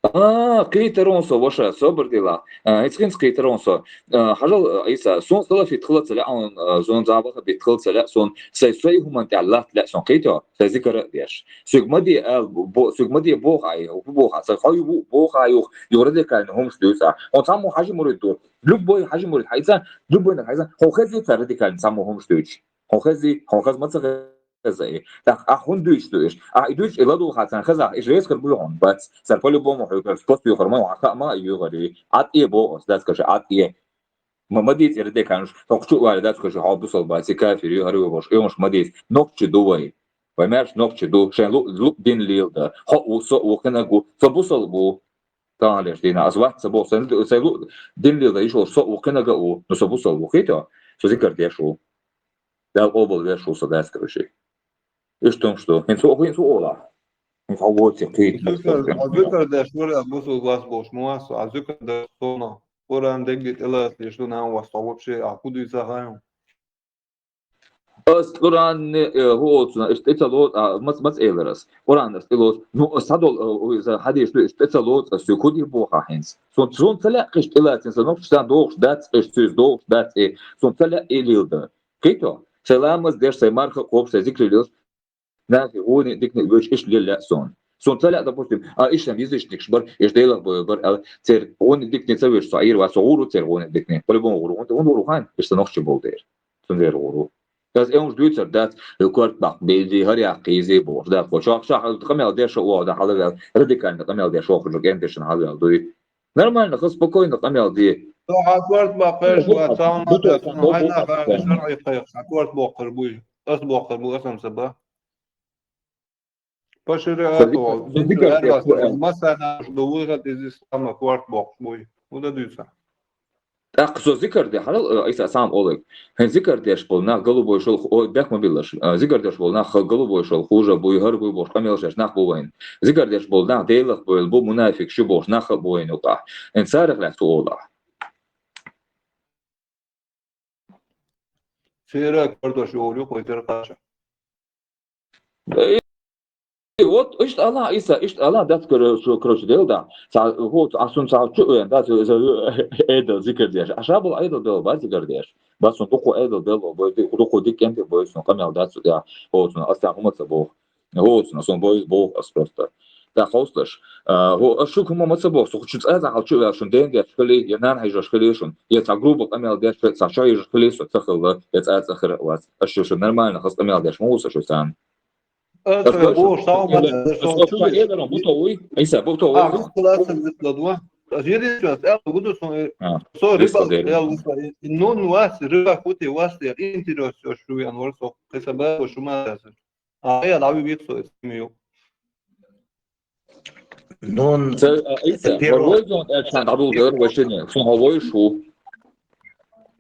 А, кхийтар вон со, ваша, собар дила. А, хӀинца хӀинца кхийтар вон со. А, хьажал, а, Ӏийса, сон салафит хила ца лаьа, а, сон за ваххабит хила ца лаьа, сон сай, сай хӀуман тӀехь латта лаьа сон, кхийтий хьо, сай зикар а деш. Суьга ма де аьлла, бо-, суьга ма де боху ахь, хӀун боху ахь, сан хьо ю бу-, боху ахь юха, ю радикальный хӀумаш дуьйцу ахь. Хьо цхьаммо хьажа мурид ду, любой хьажа мурид хьайца, любой нах хьайца, хьо хезий цара радикальный цхьаммо хӀумаш дуьйцуш? Хьо хезий, хьо хеза ма ца хеза и. ТӀаккха ахь хӀунда дуьйцуш ду иш? Ахь и дуьйцуш и ладугӀу хьан царна хезахь, иш резкар буй хьуна бац. Цара по-любому хьоьгара пост юьйхар ма ю, хьан хаа ма а юьйхар и. Ӏад э боху ас, дац каша, Ӏад э. Ма, ма дийца радикальный хӀумаш, хьо кху чу а вале, дац каша, хьо бусалба бац, и кафир ю, хӀара ю бохуш, и хӀумаш ма дийца. Нохчий ду вай. Вай маьрша нохчий ду, шайн лу-, лу-, дин леладар. Хьо а ву, со а ву, кхинаг а ву, со бусалба ву. Таханлерчу дийнахь аса вац ца боху, сайн, сайн лу-, дин леладар йиш волуш со а ву, кхинаг а ву, но со бусалба ву, кхийтий хьо, со зикар деш ву. Дала къобалвеш ву со, дац каша. Иштта хӀумаш ду. ХӀинца хӀу-, хӀинца хӀу олахь? ХӀинца хьо воций кхийтта. Зикар, хьо зикар деш вара, бусалба вац бохуш ма вац со, а зикар деш со но. Къуръан дегге тӀелацалеш ду нан вац, хьо вообще, а хӀун дуьйцу хьайна? Ас Къуръан, э, хӀу оцу, ас тӀе ца лоцу, а, мац-, мац элар ас. Къуръан ас тӀе лоцу. Ну, ас хьадол, э, иза хьадеш ду, ас тӀе ца лоцу, ас соьга хӀу дийр боху хьан хӀинца? Сун, сун ца лаьа кхиш тӀелацина, сан нохча сан дохуш дац, кхиш цуьйса дохуш дац, э, сун ца лаьа и лелдан. Кхийто? Сайн ламаз деш, сайн марха кхобуш, сайн зикр лелаш, нахе гӀуни дикни воьдуш иштта лела лаьа суна. Суна ца лаьа, допустим, а, иштта язычникаш бара, иштта Делах бевлла бара аьлла, церан гӀуни дикни ца воьдуш со Ӏийр вац, со гӀур ву церан гӀуни дикни. По-любому гӀур ву. ХӀунда, хӀунда гӀур ву хаьий? Иштта нохчи болу дера. Цундела гӀур ву. Ас э уьш дуьйцур дац, и корта баккха бийзи, хӀара яккхийзи бохуш дац. Кхо шох, шох къамел деш шо оха дан хьалаваьлла, радикальный къамел деш вохуш кӀенташна хьалаваьлла дуй. Нормально, хӀу спокойно къамел де. Со хьан корта баккхарш вац, цхьа хӀума дац, хьайна хьан шарӀе кхайкхаш, хьан корта боккхур буй. Ас боккхур бу, ас-м ца ба. По шариату, со зикар деш ву аьлла. Массарна ду вуьйхьа иза ислама корта боккхуш буй. ХӀун дан дуьйцу? ТӀаккха со зикар де, хьалал, э, Ӏийса, салам Ӏалайк. ХӀинца зикар деш болу нах голубой шалха, ой, бехк ма биллаш. Э, зикар деш болу нах голубой шалха хужа буй, хӀара буй бохуш къамел шаьш нах бу вайна. Зикар деш болу нах Делах бевлла бу, мунафикъаш ю бохуш нах а бу вайна юкъахь. ХӀинца царах лаьцна хӀу олахь. Церан картош йолу юкъа тера кхача. Э, вот, иштта Аллах, Ӏийса, иштта Аллах дац, кор-, короче, дела да. Ца, вот, а сун ца чу вен, да, ца, ца, Ӏедал зикар деш. А ша болу Ӏедал белла бац зикар деш. Бац сун дукха Ӏедал белла бой, ди-, дукха дика кӀентий бой, сун къамел дац, я, вот, сун астан хӀума ца боху. ХӀу, цунах сон бой-, боху ас просто. ТӀаккха хьовсалаш. А, хӀу, ас шуьга хӀума ма ца боху, со хӀу чу цӀа а хьал чу а ваьлла, шун ден деш хили, я нана хьийжош хили шун, я цхьа груба къамел деш, цхьа чо хьийжош хили, со ца хилла, я цӀа а цӀа хир а вац. Ас шу, шу нормально хаза къамел деш ма ву со шу царна. Ас ас хӀу боху, сан ма ас ца шу ца эларан бу то вуй? Ӏийса, бу то вуй? А, хӀу класс ас ладва. Ас ерин час, эл гуду сон, э, А, со рыба, эл, э, ну, ну, вас, рыба, хути, вас, э, интерес, шу, я, нор, со, кесаба, шума, А, я, лави вид со, эцми ю. Ну, ца, а, это Ӏийса, первое. Вай вай зон, э, чан дӀадулдер, вай шине, сон хьо вай шу.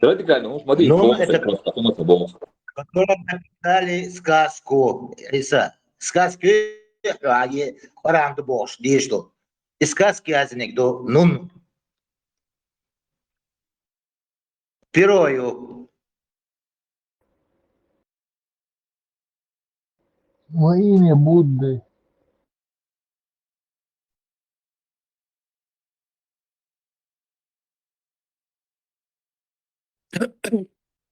Радикально, уж, смотри, Ну, полностью это просто, хӀума ца боху. Которые написали сказку, Ӏийса. Сказки, а, е-, Коран ду бохуш, дийш ду. И сказки азник ду, нун. Первое. Во имя Будды.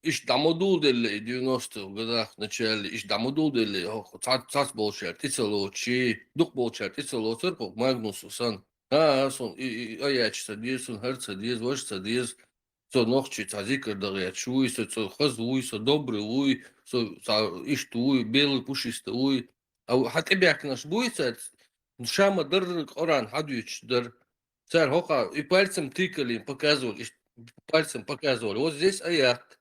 Иштта дӀа ма дулделла и девяностых годах начале, иштта дӀа ма дулделла, хӀокху ца-, цац болчаьрга тӀе ца лоцуш, дукха болчаьрга тӀе ца лоцура хӀокху Магнусу санна. А, а, сон и, и, и, а яьча ца деза, сон хӀара ца деза, важа ца деза. Со нохчий цхьа зикар дан гӀерташ вуй, со, со хаза вуй, со добрый вуй, со цхьа иштта вуй, белый пушистый вуй. А хьан тӀебаьхкинарш буй цаьрца? Ша ма дарра Къуръан хьадуьйцуш дара. Цара хӀокху и пальцем тыкали, показывали, иш-, пальцем показывали. Вот здесь аят.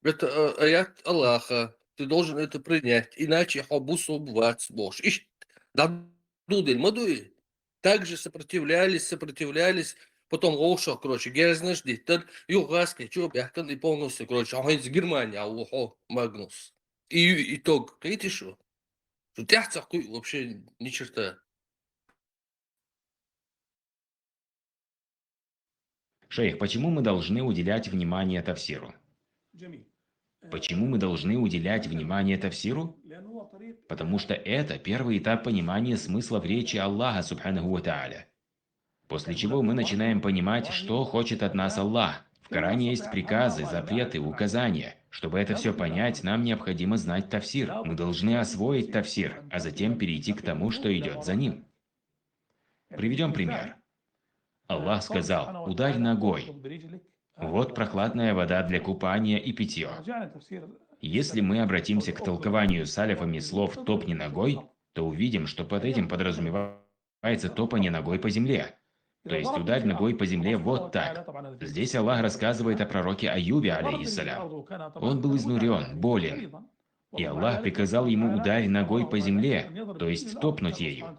Это, э, аят Аллаха. Ты должен это принять, иначе хьо бусулба вац бохуш. Иштта дӀадулделла ма дуй? Так же сопротивлялись, сопротивлялись. Потом вовшах, короче, герзнаш диттан, юха гӀаскхи чу баьхкан и полностью, короче, хьо хӀинца Германия ву хьо, Магнус. И ю-, итог, кхетий шу? Шу тӀаьхьа ца кхуьу вообще ни черта. Шейх, почему мы должны уделять внимание тафсиру? Почему мы должны уделять внимание тафсиру? Потому что это первый этап понимания смысла в речи Аллаха, субханаху ва тааля. После чего мы начинаем понимать, что хочет от нас Аллах. В Коране есть приказы, запреты, указания. Чтобы это все понять, нам необходимо знать тафсир. Мы должны освоить тафсир, а затем перейти к тому, что идет за ним. Приведем пример. Аллах сказал: «Ударь ногой». Вот прохладная вода для купания и питьё. Если мы обратимся к толкованию саляфами слов «топни ногой», то увидим, что под этим подразумевается топание ногой по земле. То есть ударь ногой по земле вот так. Здесь Аллах рассказывает о пророке Айюбе, алейхиссалям. Он был изнурен, болен. И Аллах приказал ему: «Ударь ногой по земле», то есть топнуть ею.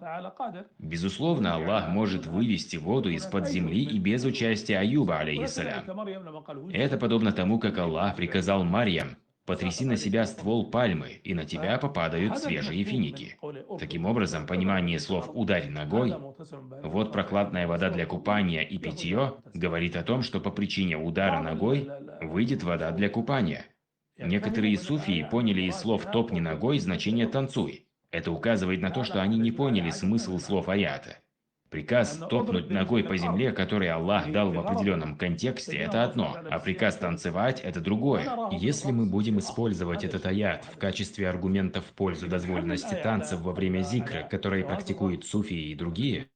Безусловно, Аллах может вывести воду из-под земли и без участия Аюба, алейхиссалям. Это подобно тому, как Аллах приказал Марьям: «Потряси на себя ствол пальмы, и на тебя попадают свежие финики». Таким образом, понимание слов «ударь ногой», «вот прохладная вода для купания и питьё» говорит о том, что по причине удара ногой выйдет вода для купания. Некоторые суфии поняли из слов «топни ногой» значение «танцуй». Это указывает на то, что они не поняли смысл слов аята. Приказ топнуть ногой по земле, который Аллах дал в определенном контексте, это одно, а приказ танцевать — это другое. Если мы будем использовать этот аят в качестве аргумента в пользу дозволенности танцев во время зикра, которые практикуют суфии и другие,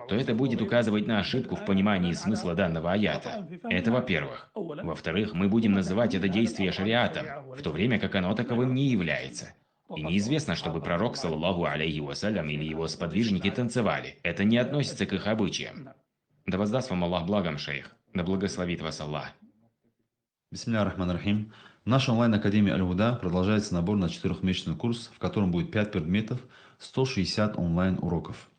то это будет указывать на ошибку в понимании смысла данного аята. Это во-первых. Во-вторых, мы будем называть это действие шариатом, в то время как оно таковым не является. И неизвестно, чтобы пророк, саллаллаху алейхи вассалям, или его сподвижники танцевали. Это не относится к их обычаям. Да воздаст вам Аллах благом, шейх. Да благословит вас Аллах. Бисмилляхир рахманир рахим. В нашей онлайн-академии Аль-Гуда продолжается набор на четырёхмесячный курс, в котором будет пять предметов, сто шестьдесят онлайн-уроков.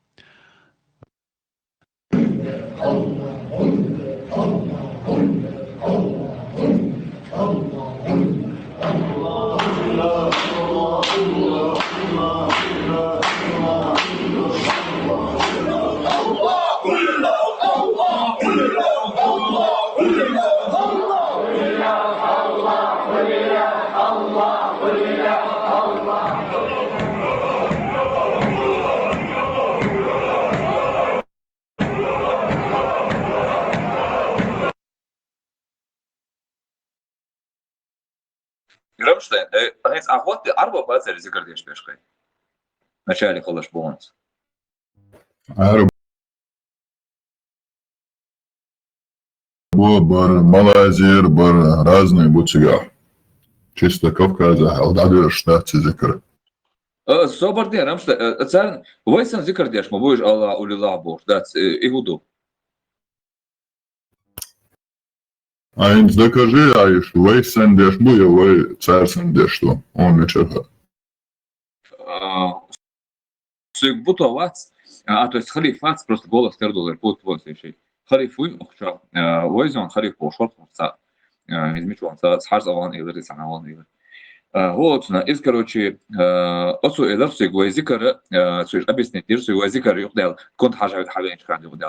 Рамштайн, э, хӀинца ахӀотти арба бацари зикар деш бешхай. Начале халаш бонус. Арба бар, Малайзер бар, разные бу цига. Чисто Кавказа, ал дадеш штат зикар. Э, собар де, Рамштайн, э, цар, вайсан зикар деш, ма будеш Аллах, улилах бош, дац, э, игуду. А ин докажи, а иш вайсан деш бу, я вай царсан деш ту. Он мечаха. А, суйг бутовац, а, то есть халифац, просто голос тердулер, пут, вот, и шей. Халифуй, охча, а, вайзон халиф бошвар, ца, а, измичуан, ца, схарз аван илер, ца, аван илер. А, вот, на, из, короче, а, оцу илер суйг вай зикар, а, суйг объяснить, дир суйг вай зикар юхдел, конт хажа, хавенч хан юхдел.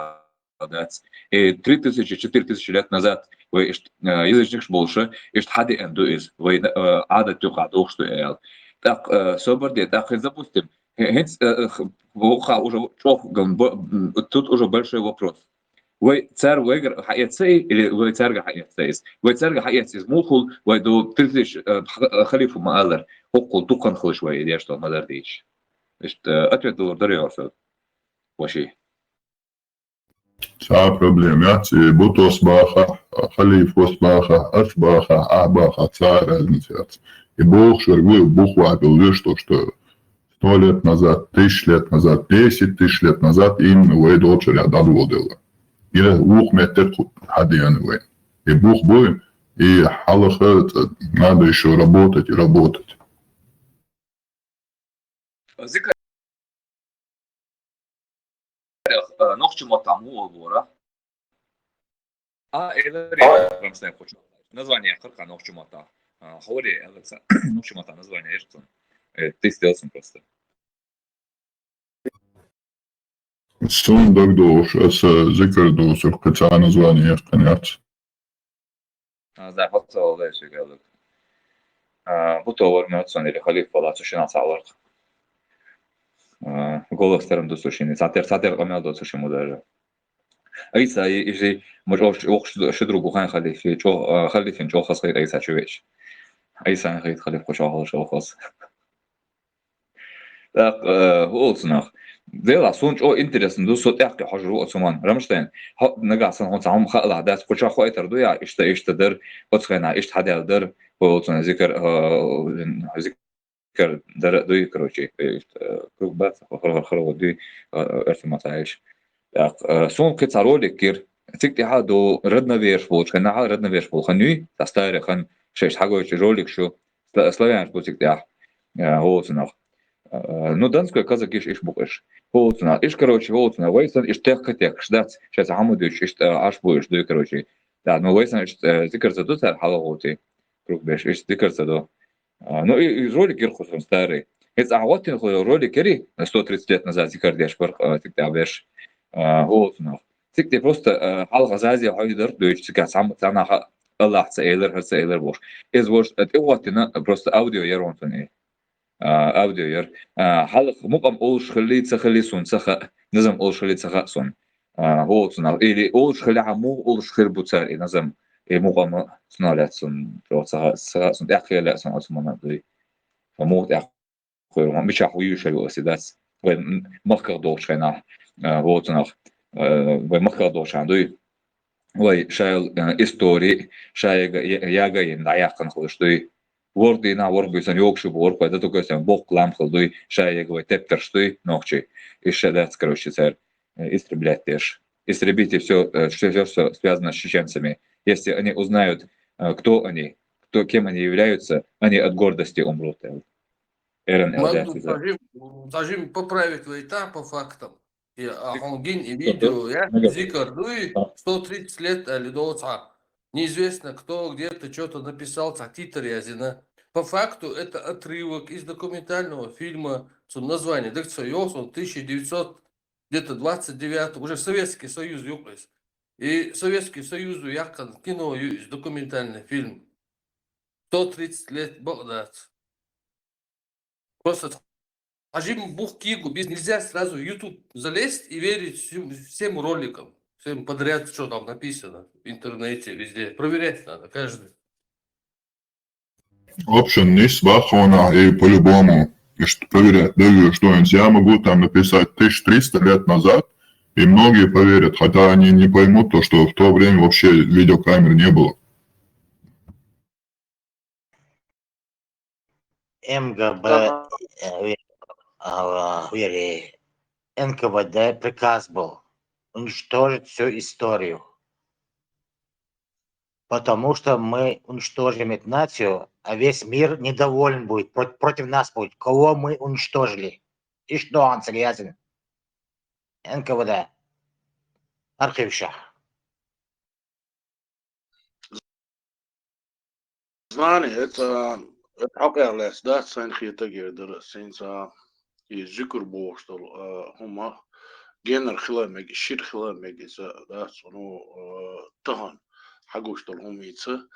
Дац. Э, три тысячи, четыре тысячи лет назад вай ишт, э, язычникаш болуша, ишт хьадиан ду из, вай, э, Ӏадат юкъа духш ду аьл. Так, э, собар де, так, допустим, хе-, хинц, э, э, х-, вуха уже чох гам бо-, м, тут уже большой вопрос. Вай цар вайгар хьаэцай или вай царга хьаэцай из? Вай царга хьаэц из мухул, вай ду три тысячи, э, х-, э, халифу ма алар, хуккул дукхан хлыш вай, идея, что мадар дич. Ишт, э, ответ доллар дарья. Ваши. Цхьа проблема яц, и бутос баха, халифос баха, ас баха, а баха, цхьа разница яц. И бухшар гу, бухвагал веш то, что сто лет назад, тысяча лет назад, десять тысяч лет назад именно вай долчаря дадводила. Или ух меттер ху-, хадиан вай. И бух буй, и халаха, надо ещё работать и работать. Зикр, э, нохчу матаму обора. А, это ре-, прям с ней хочу. Название кырка нохчу мата. А, хори, Алекса, нохчу мата название, я что? Э, ты сделал сам просто. Сун дагдош, аса зикр досур, кыца название яхкан яц. А, за, хатса валда иши галык. А, бу товар мётсон или халиф вала, цу шина саларк. А, голос терм досу шини, сатер, сатер камел досу шиму даже. Айса, и, и, и, мож ох, ох, ш-, ш-, другу хан халифи, чо, а, халифин чо хас хайт Айса чувеш. Айса хайт халиф куча хал шо хас. Так, э, олсунах. Дела сунч о интересно, ду со тяхки хожу о суман. Рамштайн. Ха, нага сан хонца хом хала, дас куча хойтер ду я, ишта, ишта дер, оцхена, ишта хадел дер, олсун зикр, э, зикр дер, ду, короче, э, ишта, э, круг бац, хор, хор, хор, ду, э, эрсиматаеш. Так, э, сун кыца ролик кир. Цик тиха ду родноверш болчка, наха родноверш бол ханюй, та старый хан, шеш хагойчи ролик шу, сла-, славянш бу цик тиха. Э, олсунах. Э, ну, донской казак иш, иш бук иш. Олсунах. Иш, короче, олсунах. Вайсан иш тех катек, шдац, сейчас хамудюч, иш, э, аш бу иш, ду, короче. Да, ну, вайсан иш, э, зикр заду, цар хала готи. Круг беш, иш зикр заду. А, ну, и, и ролик кир хусон старый. Эц агъотин ху ролик кери, на сто тридцать лет назад зикр деш бар, а, цик тиха беш. А, олсунах. Цик тиха просто, а, халха зази хойдар, дойч цика сам, цанаха, Аллахь ца элар, хӀара ца элар бохуш. Иза вож тӀехӀоттина, просто аудио яр вон цунна и. А, аудио яр. А, хьалха мукъам олуш хилли, ца хилли сун ца хаьа, назам олуш хилли ца хаьа сун. А, хӀо цунах. Или олуш хилли хьан муха олуш хир бу цара и назам, и мукъама цунах лаьцна сун, ца хаьа, ца хаьа сун, тӀаккха хила лаьа сун оцу мана дуй. Ха муха тӀаккха хӀуьрма, мичахь вуьйш ю аси дац. Вай м-, махках долчу хенахь, а, воцунах, а, вай махках долчу хьан дуй. Вай шайла, а, истори, шайга я-, яга йина дӀаяьккхина хуьлуш дуй. Ворх дийнахь, ворх буьйсан йогуш ю бохург вай, да тукайсан боккха лам хила дуй, шайга вай тептарш дуй, нохчий. Иша дац, короче, цара, э, истреблять деш. Истребите всё, э, всё, всё, что связано с чеченцами. Если они узнают, э, кто они, кто, кем они являются, они от гордости умрут. Эран Магнум элдациза. Тажим, Тажим поправить вайта по фактам. И, а, хонгин и видео, я, зикр дуй, сто тридцать лет, а, лидовца. Неизвестно, кто где-то что-то написал, ца титр язина. По факту это отрывок из документального фильма, цун название, так что ёс, он тысяча девятьсот, где-то двадцать девятый, уже Советский Союз юкъис. И Советский Союз якъан кино ю из документальный фильм. Сто тридцать лет бакъдац. Просто Тажим бух кигу, без нельзя сразу в YouTube залезть и верить всем, всем роликам, всем подряд, что там написано в интернете, везде. Проверять надо, каждый. В общем, не с бахона и по-любому. И что проверять, да, что я могу там написать тысяча триста лет назад, и многие поверят, хотя они не поймут то, что в то время вообще видеокамер не было. МГБ, э, а, вернее, НКВД приказ был уничтожить всю историю. Потому что мы уничтожим эту нацию, а весь мир недоволен будет, прот-, против нас будет. Кого мы уничтожили? И что он серьезен? НКВД. Архивша. Знание, это, это хьакъ яхьлац дац, сайн хетагера дара, сайн ца и зикр бохуш долу, а, хӀума генар хила мега, шир хила мега иза дац, ну, а, тахана хьагуш долу хӀума ица.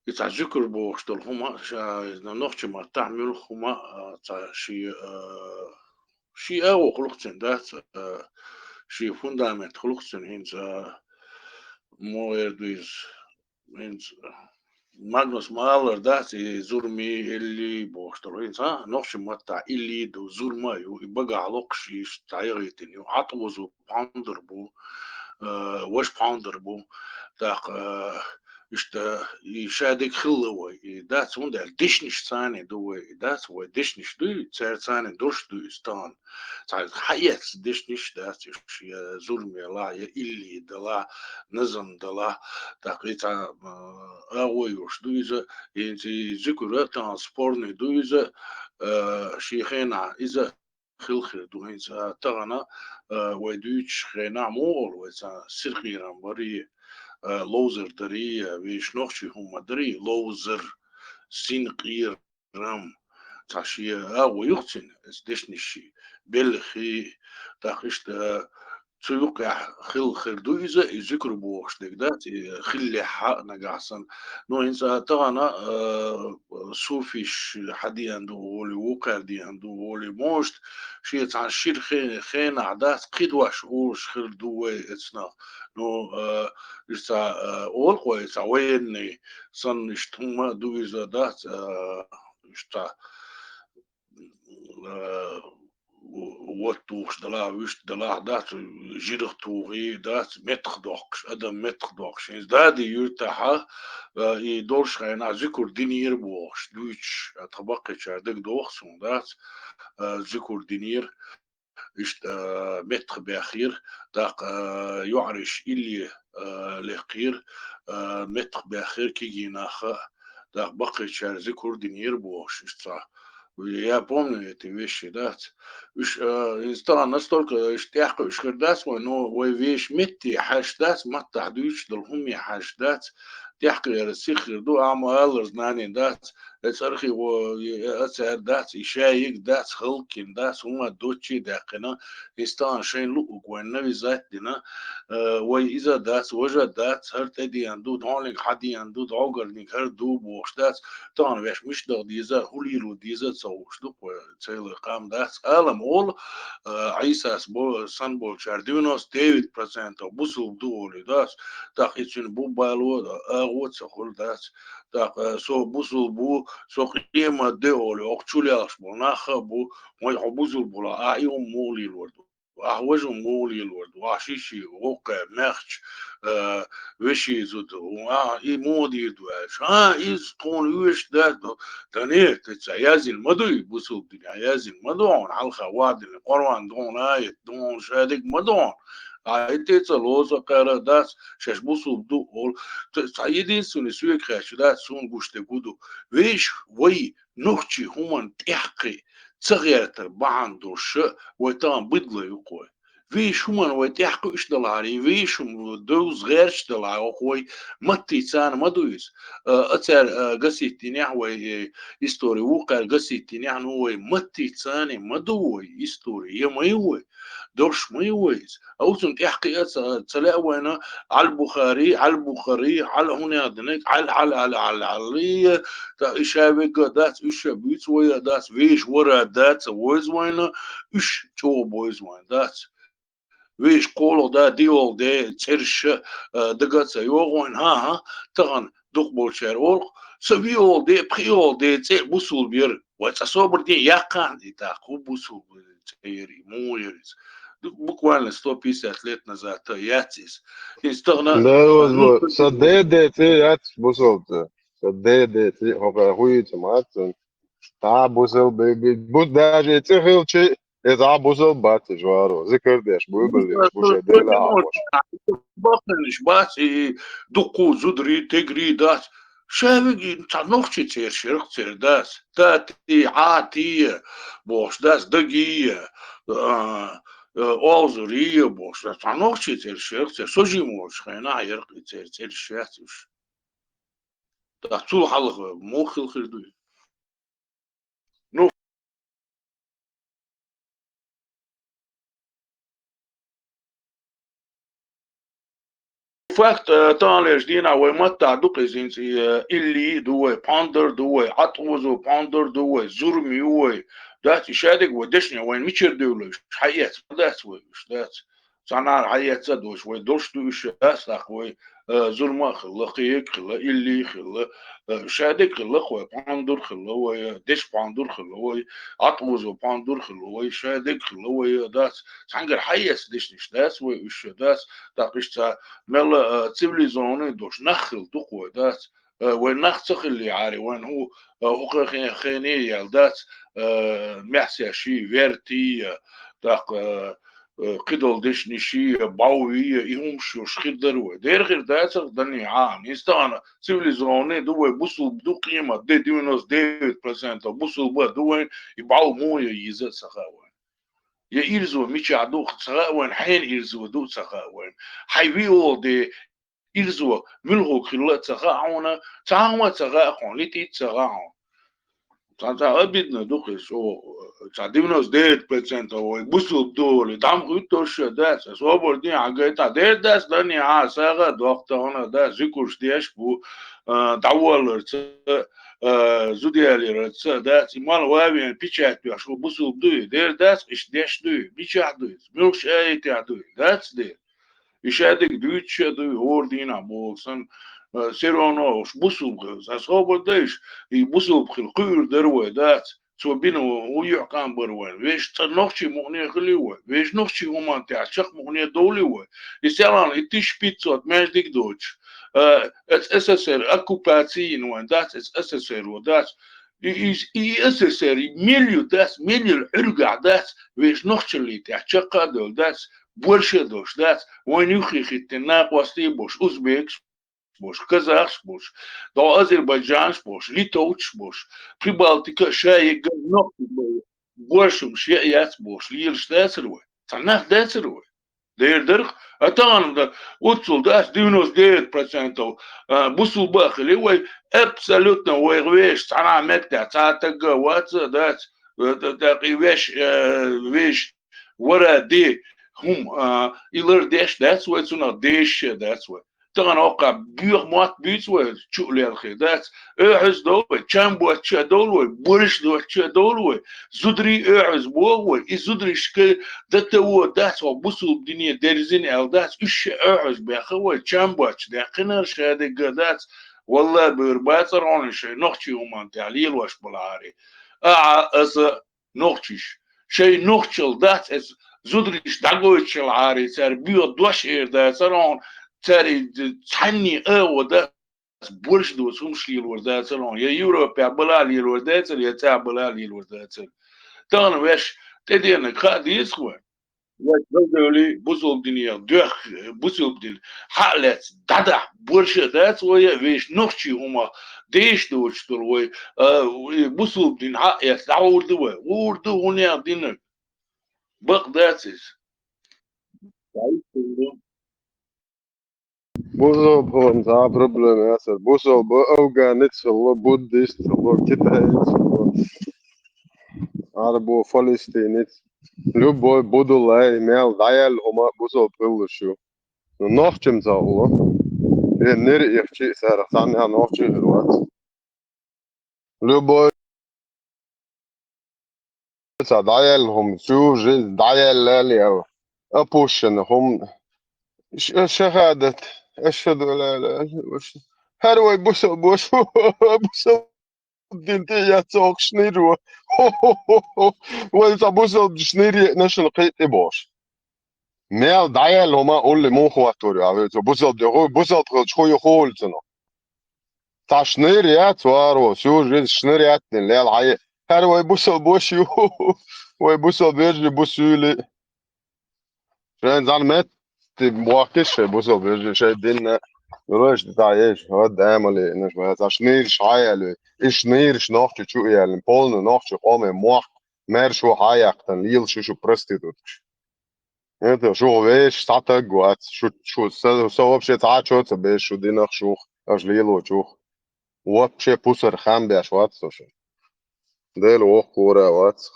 И ца зикр бохуш долу хӀума, ша, иза нохчи маттахь муьлха хӀума, а, ца ши, а, ши агӀо хӀуллакх цуьнан дац, а, ши фундамент хӀуллакх цуьнан хӀинца, а, мо эр ду иза, хӀинца Магнус ма-аллара дац, и зурми, элли бохуш долу. ХӀинца, а, нохчи маттахь илли ду, зурма ю, и багахь локхуш иштта дӀаяхийтина ю. ӀатӀа вузу пхьондур бу, а, ваша пхьондур бу. ТӀаккха, а, иштта, и шадерг хилла вай, и дац, хӀунда аьлча дешнаш царна ду вай, и дац, вай дешнаш дуй, цара царна долуш ду иза тахана. Цхьа хьаэца дешнаш дац, я зурма ялахь, я илли далахь, назам далахь, тӀаккха и цхьа, а, агӀо йолуш ду иза, и зи-, зикр а тахана спорный ду иза, а, шен хенахь иза хила хир ду хӀинца, а, тахана, а, вай дуьйцучу хенахь муха олу вай цхьа сиркъирам барий, а, ловзар дарий, а, вешан нохчий хӀума дарий, ловзар, синкъера-, рам, цхьа шен агӀо юхцина, эс дешнаш ши, белхи, тӀаккха иштта, цу юкъехь хила хир ду иза, и зикр бохуш дерг дац, и хиллехь а нагахь санна. Ну, хӀинца тахана, а, суфиш хьадеана ду олий, вукхара деана ду олий, может, шен цхьана шира хе-, хенахь дац, кхидош олуш хир ду вай эцнах. Ну, а, иза цхьа, а, олу-кх вай, цхьа военный санна иштта хӀума ду иза дац, а, иштта, а, вот тухуш далахь, вуьшта далахь, дац, жирах тухий, дац, меттах доккхуш, адам меттах доккхуш. ХӀинца Дади юьртахьа, а, и долуш хенахь зикр динера бохуш, дуьйцуш, а, тхан баккхийчара дагадогӀу суна, дац, а, зикр динера. Иштта, а, меттах баьхкира, тӀаккха, а, йоӀариш илли, а, лекхира, а, меттах баьхкира кегий нах а, тӀаккха баккхийчара зикр динера бохуш, иштта цхьа. Я помню эти вещи, дац. Уьш, а, иза тахана настолько, иштта тӀехь кхуьуш хир дац вай, но вай вешан метте хьаьжча дац, маттахь дуьйцуш долу хӀуме хьаьжча дац, тӀехь кхуьур сиха хир ду, амма алар знание дац, Э, цӀархи во, э, э, цар дац, и шаег дац, халкин дац, хӀума доччи даьккхина, и стан шайн луъуг вайн навизат дина, э, вай иза дац, важа дац, хӀар тӀедиан ду, дӀониг хьадиан ду, дӀогарниг хӀар ду, бохуш дац, тахана веш миш дагӀа деза, хӀулийру деза ца вуш ду, кхо целый къам дац. Алам ол, э, Ӏийсас бо-, сан болчар девяносто девять процентов бусулб ду олий дац, тахь и цуьнан бу бало, агӀо ца хуьлу дац. ТӀаккха, э, со бусулб ву, со къемат де олий, оха чулелхаш болу нах а бу, вай хьо бусулб вула, ахь и хӀума муха лелор ду? Ахь важа хӀума муха лелор ду? Ахь ши-ши, воккха, мехча, э, вешин зуда, ахь и муха дийр ду аьлча? ХӀан, иза тхуна вуьйш дац ду. Дан, э, те ца яздина ма ду и бусулб динехь, яздина ма ду хьуна, хьалха вадина, Къуръан ду хьуна, аят ду хьуна, шадерг ма ду хьуна. Ахь и те ца лоза кхара дац, шаьш бусулб ду олу. Т-, цхьа единственный соьга хаьттича дац, суна гуш дерг хӀун ду. Вешан вай нохчийн хӀуманна тӀехь кхин ца гӀертар бахьана долуш вай тахана быдло ю-кх вай. Вешан хӀуманна вай тӀехь кхуьуш далахьара, вешан хӀума довза гӀерташ далахьара, хӀокху вай маттаца ма ду иза. А, а цара, а, гасийтинехь вай, э, истори вукхара гасийтинехь, ну, вай маттаца ма ду вай истори, я ма ю вай. Долуш ма ю вай иза. А оцунна тӀехь кхиа ца, ца лаьа вайна, Ӏал-Бухари, Ӏал-Бухари, Ӏал хӀунех динарг, Ӏал, Ӏал, Ӏал, Ӏал, Ӏал, тӀаккха и ша вегга дац, уьш ша буьйцу вай а дац, вешан вара дац, а войза вайна, уьш чӀогӀа бойза вайна дац. Вешан кхоалгӀа да, диолгӀа де, цӀераш а, а, дага а ца йогӀу вайна, хӀан-хӀа, тахана дукхахболчара олу-кх, сан виолгӀа де, пхиолгӀа де цӀе а бусулба яра. Вай цкъа собар де, яккхахьа и тӀаккха хӀун бусулба цӀе яра и, муха яра иза? Ду-, буквально сто пятьдесят лет назад яц иза. Иза тахана, да, а, возможно, ну, сан де де цӀе яц бусулба цӀе. Сан де де цӀе, хӀокхара хӀун йийца ма яц цунна. Та бусулба бу-, даже и цӀе хилча, иза а бусулба бац, и жуаро. Зикар деш, буйбаллеш бу шайн Дела а бохуш. Бахнанаш бац, и дуккха зударий, тигарий дац. Ша виги цхьа нохчи цераш яра-кх церан дац. Тати, Ӏати бохуш дац, даги, а, а, олзури бохуш дац. Цхьа нохчи цераш яра-кх церан. Со жима волчу хенахь яра-кх и церан цераш яц уьш. ТӀаккха цул хьалха муха хила хир ду? Ну, факт, э, таханлерчу дийнахь вай маттахь ду-кх иза, хӀинца и, э, илли а ду вай, пхьондур а ду вай, Ӏаткъузо пхьондур а ду вай, зурма ю вай. Дац, и шадерг вай дешнех вайна мичара девлла уьш? Хьаэца ма дац вай уьш, дац. Цхьанхьара хьаэца а доцуш, вай долуш ду уьш, дац, тӀаккха вай, э, зурма а хилла, кхин а хилла, илли а хилла, э, шадерг хилла-кх вай, пхьондур хилла вай, дешпхьондур хилла вай, Ӏаткъузо пхьондур хилла вай, шадерг хилла вай, дац. Цхьаьнгара хьаэца дешнаш дац вай уьш, дац. ТӀаккха иштта мелла, э, цивилизованный долуш нах хилла ду-кх вай, дац. Э, вайн нах ца хиллехьара, вайн хӀу, э, хӀокху хе-, хене яьлла дац, э, маьхсеший, вертий, э, тӀаккха, э, э, кхидолу дешнаший, э, бӀоввий, э, и хӀумаш йолуш хир дара вай. Дера хир дацара, данне Ӏа. Иза тахана цивилизованный ду вай, бусулба ду, къемат де девяносто девять процентов бусулба а ду вайн, и бӀов муха я иза а ца хаьа вайн. Я ирзо мичахь ду ца хаьа вайн, хьенан ирзо ду ца хаьа вайн. Хьайн виолгӀа де ирзо муьлхарг хилла а ца хаьа хьуна, цхьа хӀума а ца хаьа хьуна, литӀий а ца хаьа хьуна. Цхьа, цхьа обидно ду-кх иза, цхьа девяносто девять процентов вай бусулба ду олий, дӀа ма хуьттуш а дац, аса обар дин хьан гайта, дера дац, данне Ӏа, сагӀа а доккху тахана, дац, зуькарш деш а бу, а, дӀаволларца, а, зуда яларца, дац, и мала ван вен печать йош, хӀу бусулба дуй, дера дац, иштта деш дуй, мичахь дуй, муьлхачу аятехь дуй, дац дера. И шадерг дуьйцуш а дуй, хӀора дийнахь боху санна, э, всё равно уьш бусулба хила. Сан собар дайша, и бусулба хила кхуьур дара вай, дац. Цо бина ву юьхькӀам бара вайн. Вешан цӀа нохчий мукъане хили вай. Вешан нохчий хӀуманна тӀехь чекх мукъане довли вай. И селхана и тысяча пятьсот маьждиг доцуш, э, эц СССР оккупаци йина вайн, дац, эц СССР-о, дац. И, и, и СССР, и мел ю дац, мел ю Ӏуьргахь дац, вешан нохчаллий тӀехь чекх а довла дац, больше а долуш дац, вайна юххе хӀиттина накъостий а болуш, узбекаш а болуш, казахаш а болуш, дӀо азербайджанаш а болуш, литовцаш а болуш, Прибалтика а ша егга нохчий бу, бошумаш яа яц а болуш, лелаш дацара вай? Цхьа нах дацара вай? Дера дарх, а тахана да, оццул дац девяносто девять процентов, а, бусулба а хили вай, абсолютно вайх вешаш, цхьана меттехь, цхьа тагга вац а дац, э, т-, тӀаккха и веш, э, веш, вара де, хӀума, а, и лардеш дац вай, цунах дезаш а дац вай. Тахана оккха боьха мотт буьйцу вай, чу а лелхе дац. Оьхьаз довла вай, чам боцчу а довла вай, борш доцчу а довла вай, зударий оьхьаз боху вай, и зударийшка дан таво дац, хьо бусулба дине дерзина аьлла дац, уьш шен оьхьаз бехха вай, чам боцчу даьккхинарш а дегга дац, валла а бевр бацара хьуна шайн нохчий хӀуманна тӀехь лелош балахьара. Ахьа аса нохчиш. Шайн нохчалла дац эс зударийш дӀагойтучалахьара, цара боьха дош эр дацара хьуна, цара и д-, цхьанний агӀо дац, борш доцу хӀумаш лелор дацара хьуна. Я Европехь бала лелор дацара, я цӀа бала лелор дацара. Тахана ваьш тӀеденнарг хаа деза вай. Вай Галдевли бусулба динех доьхна, бусулба дин хьа а лаьцна дӀадахьа борш а дац вай, вешан нохчий хӀума деш доцуш долу вай, а, и бусулба дин хьа а эцна дӀагӀур ду вай. ГӀур ду, хӀунех динарг? Бакъ дац иза. Бусалба хиларна цхьа а проблема яцара. Бусалба афганица хилла, буддист хилла, китаец хилла, Ӏарбо, фалестинец. Любой будулай, мел дӀаяьлла хӀума бусалба хилла шу. Ну, нохчам ца хула. Э, нир ихчи а сарах цхьанна а нохчий хир вац. Любой ца дӀаяьлла хӀума, всю жизнь дӀаяьлла лела, опущена хӀума. Ш-, шахадат, ашхаду ла илаха иллаллах. ХӀара вай бусалба, бусалба дин тӀе яц оха шнир ву. Вай цхьа бусалба шнир еъна шуна кхин а тӀе бохуш. Мел дӀаяьлла хӀума улли муха хӀоттор ю, а вай цо бусалба де ху-, бусалба хилча ху ю хуьлу цунах. Цхьа шнир яц варо, всю жизнь шнир яц дина лела хьае. ХӀара вай бусалба ваша ю, вай бусалба вежарий бу суьйли. Шайн зӀан метти бохкиш шайн бусалба вежарий, шайн динна. Юраш дӀа еш, хӀа дама леънаш, ма цхьа шнираш хьаяьлла. И шнираш нохча чу а яьллина, полный нохча къоме мохк, маьршо хьаяьккхина, лела шу, шу проституткаш. Это шу вешан цхьа таг вац, шу, шу, са, са вообще цхьа а чо ца беш шу динах шух, аша лелочух. Вообще пусар хам беш вац со шу. Дела воккхура вац.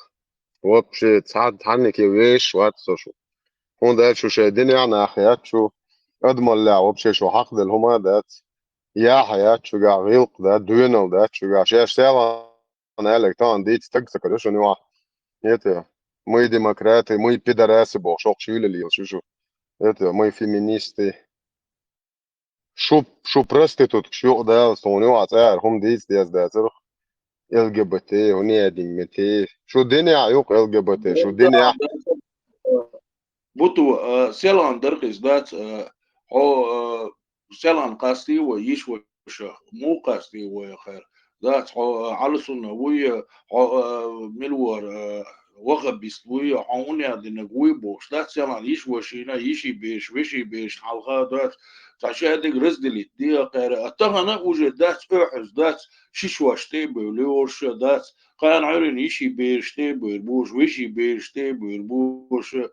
Вообще цхьа, цхьанники вешаш вац со шу. ХӀунда аьлча шу шайн динехь нах яц шу, адамаллехь вообще шу хьакхаделла хӀума а дац. Яхь яц шуьгахь, гӀиллакх дац, доьналла дац шуьгахь. Шаьш сел аьлларг тахана дийца стаг ца каро шуна юкъахь. Это, мы демократы, мы пидорасы бохуш, хӀокху шуьйла лелаш ю шу. Это, мы феминисты. Шу, шу проституткаш юкъа далла, суна юкъахь цӀера хӀума дийца деза дацара. Л Г Б Т, хӀунеадинг мети. Шу динехь юкъа Л Г Б Т, шу динехь. Буту, а, селхан дарх иза дац, а, хьо, а, селхан къастий вай, йиш ваша, муха къастий вай хер? Дац, хьо, а, Ӏаласунна вуй, хьо, а, мила вара, а, ваххабист вуй, хьо хӀунех динарг вуй бохуш, дац, селхан йиш вашийна, йиший бераш, веший бераш хьалха дац, цхьа шадерг разделить де а кхера, а тахана уже дац, оьхьаз дац, шиш ваша тӀе а бевлла, оша дац, кхана Ӏуьйрина йиший бераш тӀе а бевр бу оша, веший бераш тӀе а бевр бу оша,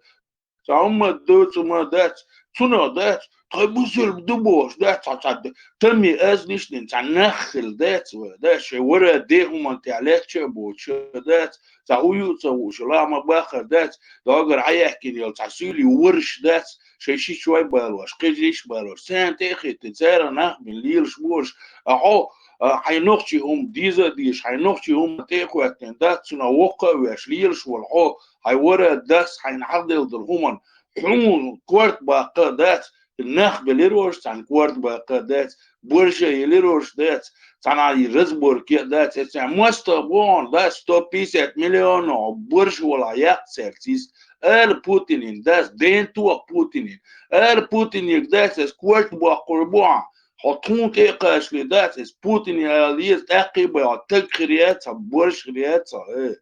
цхьа хӀумма доцу ма дац, цунах дац, тхо бусалба ду бохуш дац, цхьа, цхьа д-, тамми азниш дина, цхьа нах хила дац вай, дац, шайн вара де хӀуманна тӀехь лаьттача а боцуш дац, цхьа хӀу ю а ца хууш, ла ма баххар дац, догара хьаяьккхина йолу цхьа суьйли варш дац, шайн ши чой балош, кхин йиш балош, царна тӀе а хиттина, цара нах бина лелаш бу оша, а хьо, а, хьайн нохчий хӀума деза а дезаш, хьайн нохчий хӀума тӀе а хӀоьттина дац, цунах воккха а веш, лелаш волу хьо, хьайн вара дас, хьайна хьахделла долу хӀуманна, хьуна корта баккха а дац, нах белира оша, цхьаьна корта баккха а дац, борша а елира оша дац, цхьана и разборке а дац, эццехь мостагӀа бохьана дац, сто пятьдесят миллионов борша валахь яккха цаьрца иза, ала Путинин дац, ден тоха Путинин, ала Путинега дац, эс корта боккхур бу хьан, хьо тхуна тӀе а кхачале дац, эс Путине ала еза, тӀаккхий бай хьо таг хир яц хьо, борша хир яц хьо, э.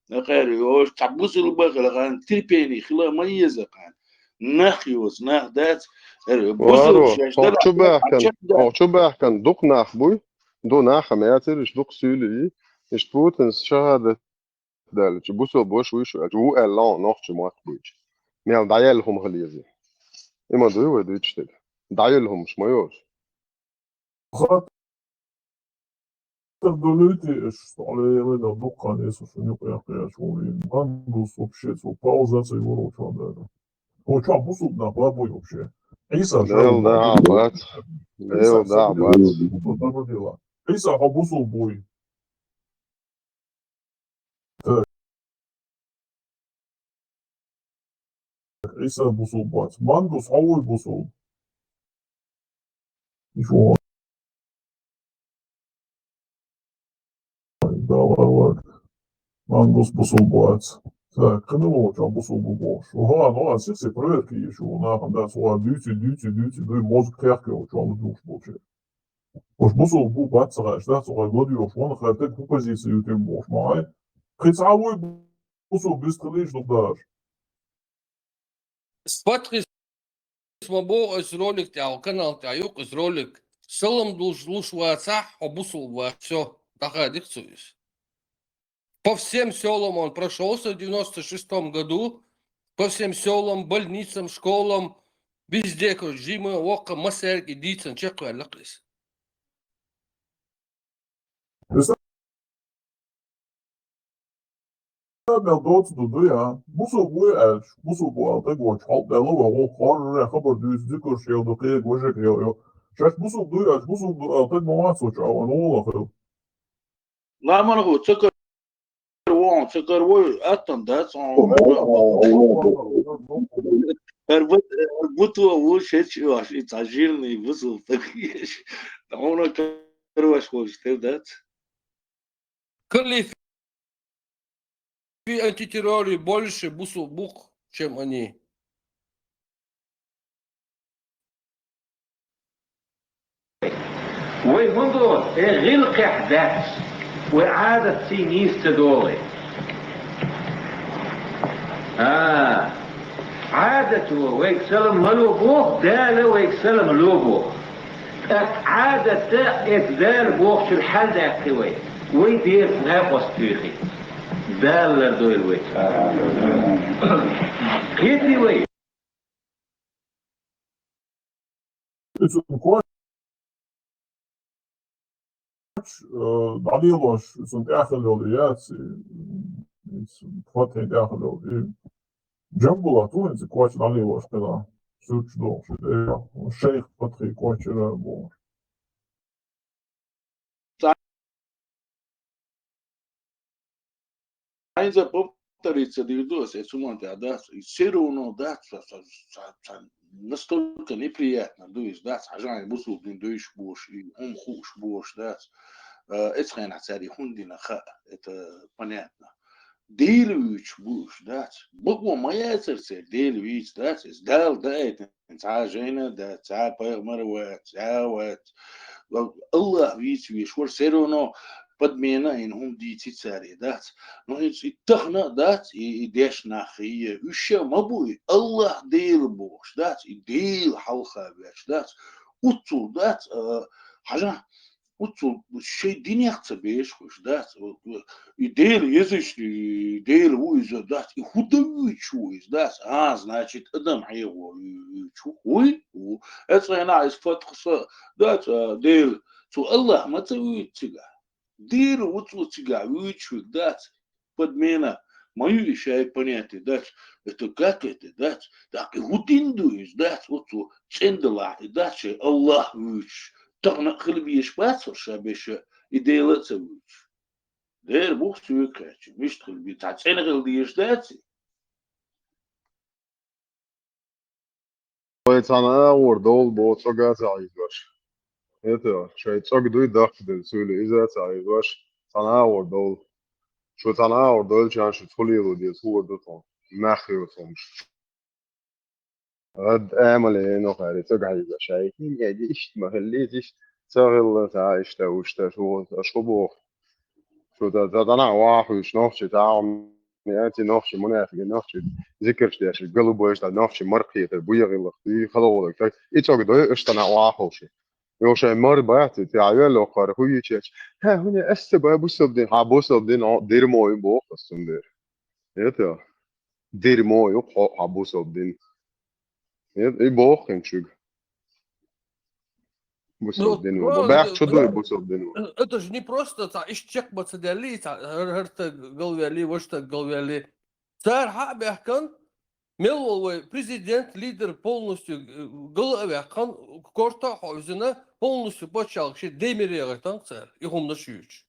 Нахера йош, цхьа бусалба хила хан, терпение хила ма еза хан. Нах йоцу, нах дац. Варо, бусалба шаьш хьо дара, чу баьхкан, хьо чу баьхкан дукха нах буй, ду нах а мецариш, дукха суьйлий, иштта Путинс шахадат даьллачу бусалба ваша вуй шу аьлча, ву аьлла, нохча мотт буйча. Мел дӀаелла хӀума хила еза. Има дуй вай дуьйцуш дерг? ДӀаелла хӀумаш ма йолуш. Хаттар долуьйтий аша, со Ӏалелайна дуккха а эсо шуна юкъа яьккхина, вайн мангус вообще цо пауза а ца йора оцу чохь дара. Оцу чохь бусулба нах ба буй вообще? Ӏийса ша Дел ву да бу-, бац. Ӏийса Дел да ша бац. Ву бу Дарбадила. Ӏийса хьо бусулба буй? Так. Ӏийса бусулба бац. Мангус хьо вуй бусулба? Ишо. Давай, вот. Мангус бусулба бац. Так, кхин а лоцу бусулба бу бохуш. Оха, ну, а сих се проверка еш ву, нахана дац, оха дуьйци, дуьйци, дуьйци, дуй, мозг кхехкалучу вала духуш болчу. Уж бусулба бу бац ца хаьаш, дац, оха гладуьйхуш, вон хаттарг хӀун позиция ю тем бохуш, ма хьай. Кхин цхьа вуй бусулба бистхилийша дукха дахаш. Спатхи ма боху, ас ролик тӀехь, канал тӀехь юкъа ас ролик. Салам луш, луш вацахь, хьо бусулба вац. Всё, дӀахадих цу иза. По всем сёлам он прошёлся в девяносто шестом году. По всем сёлам, больницам, школам, везде, короче, жима, воккха, массаьрга и дийцан чекхваьлла иза. Мел доцу ду дуй, а? Бусулба вуй аьлча, бусулба ву аьлла тӀе гочу хьалдала ваха, хорра хабар дуьйцу, зикарш йо ду, кхега важа йо. Шаьш бусулба дуй аьлча, бусулба ду аьлла тӀе ма вац вачу а ван, вон лахара. Ламан гӀу, ца кара вон, ца кара вой, аттан дац, хьуна. Ар бут-, ар бутво ву, шечи ваш, и цхьа жирный бусулба таг еш. Хьуна кара ваш вовш тер дац. Кхин ле фи антитеррори больше бусулба бу-кх, чем они. Вай хӀун ду? Э, гӀиллакхехь дац. Вай Ӏадат ций нийса ца догӀий. А, Ӏадат ву, вайга салам ма ло боху, Дала вайга салам ло боху. ТӀаккха Ӏадатта эца Дала бохучуьра хьаьлдаьккхи вай. Вай дерца накъост туьйхи. Дала лардойла вай. Кхетий вай? Иза кхочуш, э, дӀалелош, иза тӀехь хилла йолу яц, и, иза Фатхьин тӀехь хилла йолу. И Джамбулат ву хӀинца кхочуш дӀалелош хилла. Суьрташ дохуш, э, шайх Фатхьи кхочура бохуш. Хьайна повториться дийр ду ас, эцу ма тӀехь дац, и все равно дац, ца, ца, ца, ца настолько неприятно ду иза, дац, хьажахьа бусулба дин дуьйш бохуш, и хӀума хууш бохуш, дац. Э, эцу хенахь цара и хӀунда дина хаьа, это понятно. Дела вуьйцуш бу уьш, дац. Бакъо ма яцара церан Дела вийца, дац. Иза Дала даийтина цхьа а жайна а дац, цхьа а пайхамар а вац, цхьа а вац. Аллах вийца веш вара, все равно подмена а йина хӀума дийци цара, дац. Но иза и тахана а дац, и, и деш нах хие. Уьш ша ма бу и, Аллах Дела бохуш, дац. И Дела хьалха веш, дац. Уццул, дац, а, хьажахь, Оццул шайн динех ца беш хуьш дац. И Дела езаш, и Дела ву иза дац. И хӀун дан вуьйцуш ву иза дац? А, значит, адам хьехо вуьйцуш ву. Вуй? Ву. Эцу хенахь иза фатха со дац, а, Дела. Цу Аллах ма ца вуьйцу цигахь. Дела ву цо цигахь вуьйцуш верг дац. Подмена. Ма ю и шайн понятие дац. Это как это дац? Так и хӀун дин ду иза дац? Оццул цӀена далахь и дац шайн Аллах вуьйцуш. Тахана а хила безаш бац хӀара ша беша, и Дела а ца вуьйцуш. Дера бух соьга хаьттича, мишта хила беза, цхьа цӀена хила дезаш дац и? Вай цхьана агӀор довла боху цӀога а ца хьийзош. ХӀета, шайн цӀога дуй даккха деза суьйла, иза а ца хьийзош, цхьана агӀор довла. Шу цхьана агӀор дойлучарна шуьца хӀун лело деза, хӀун ду тхуна? Нах хила хӀумаш. Гьад амале йина хаьри цӀога хьийзош, ай, хӀинца иштта ма хилла, иштта ца хилла, ца иштта, уьшта, шу, аша хӀун боху? Шу ца, ца цӀанахь вахуьйтуш нохчи, ца Яци нохчи, мунафиги нохчи, зикарш деш, голубой жда нохчи, мар кхетар, буя гӀиллакх, и хала гӀулакх, так, и цӀога дой, уьш цӀанахь вахалши. Йо шайн мар бац, и тӀехь йоьлла хӀара хӀун йича, хьа, хӀуна ас ца бай бусалба дин, хьа бусалба дин, о, дерьмо ю боху ас цундела. Это дерьмо ю хьо, хьа бусалба дин. Нет, и боху хин шуьга. Ну, бусалба дин ву. Ну, баьхча ду и бусалба дин ву. Это же не просто цхьа иштта чекх ма ца даьллий, цхьа хӀар-, хӀара стаг галваьллий, важа стаг галваьллий. Цара хьа а баьхкан, мел волу вай президент, лидер полностью, э, гала а ваьккхина, корта а хьовзина, полностью пачхьалкх шен даймира яхийтина цара, и хӀуманаш юьйцуш.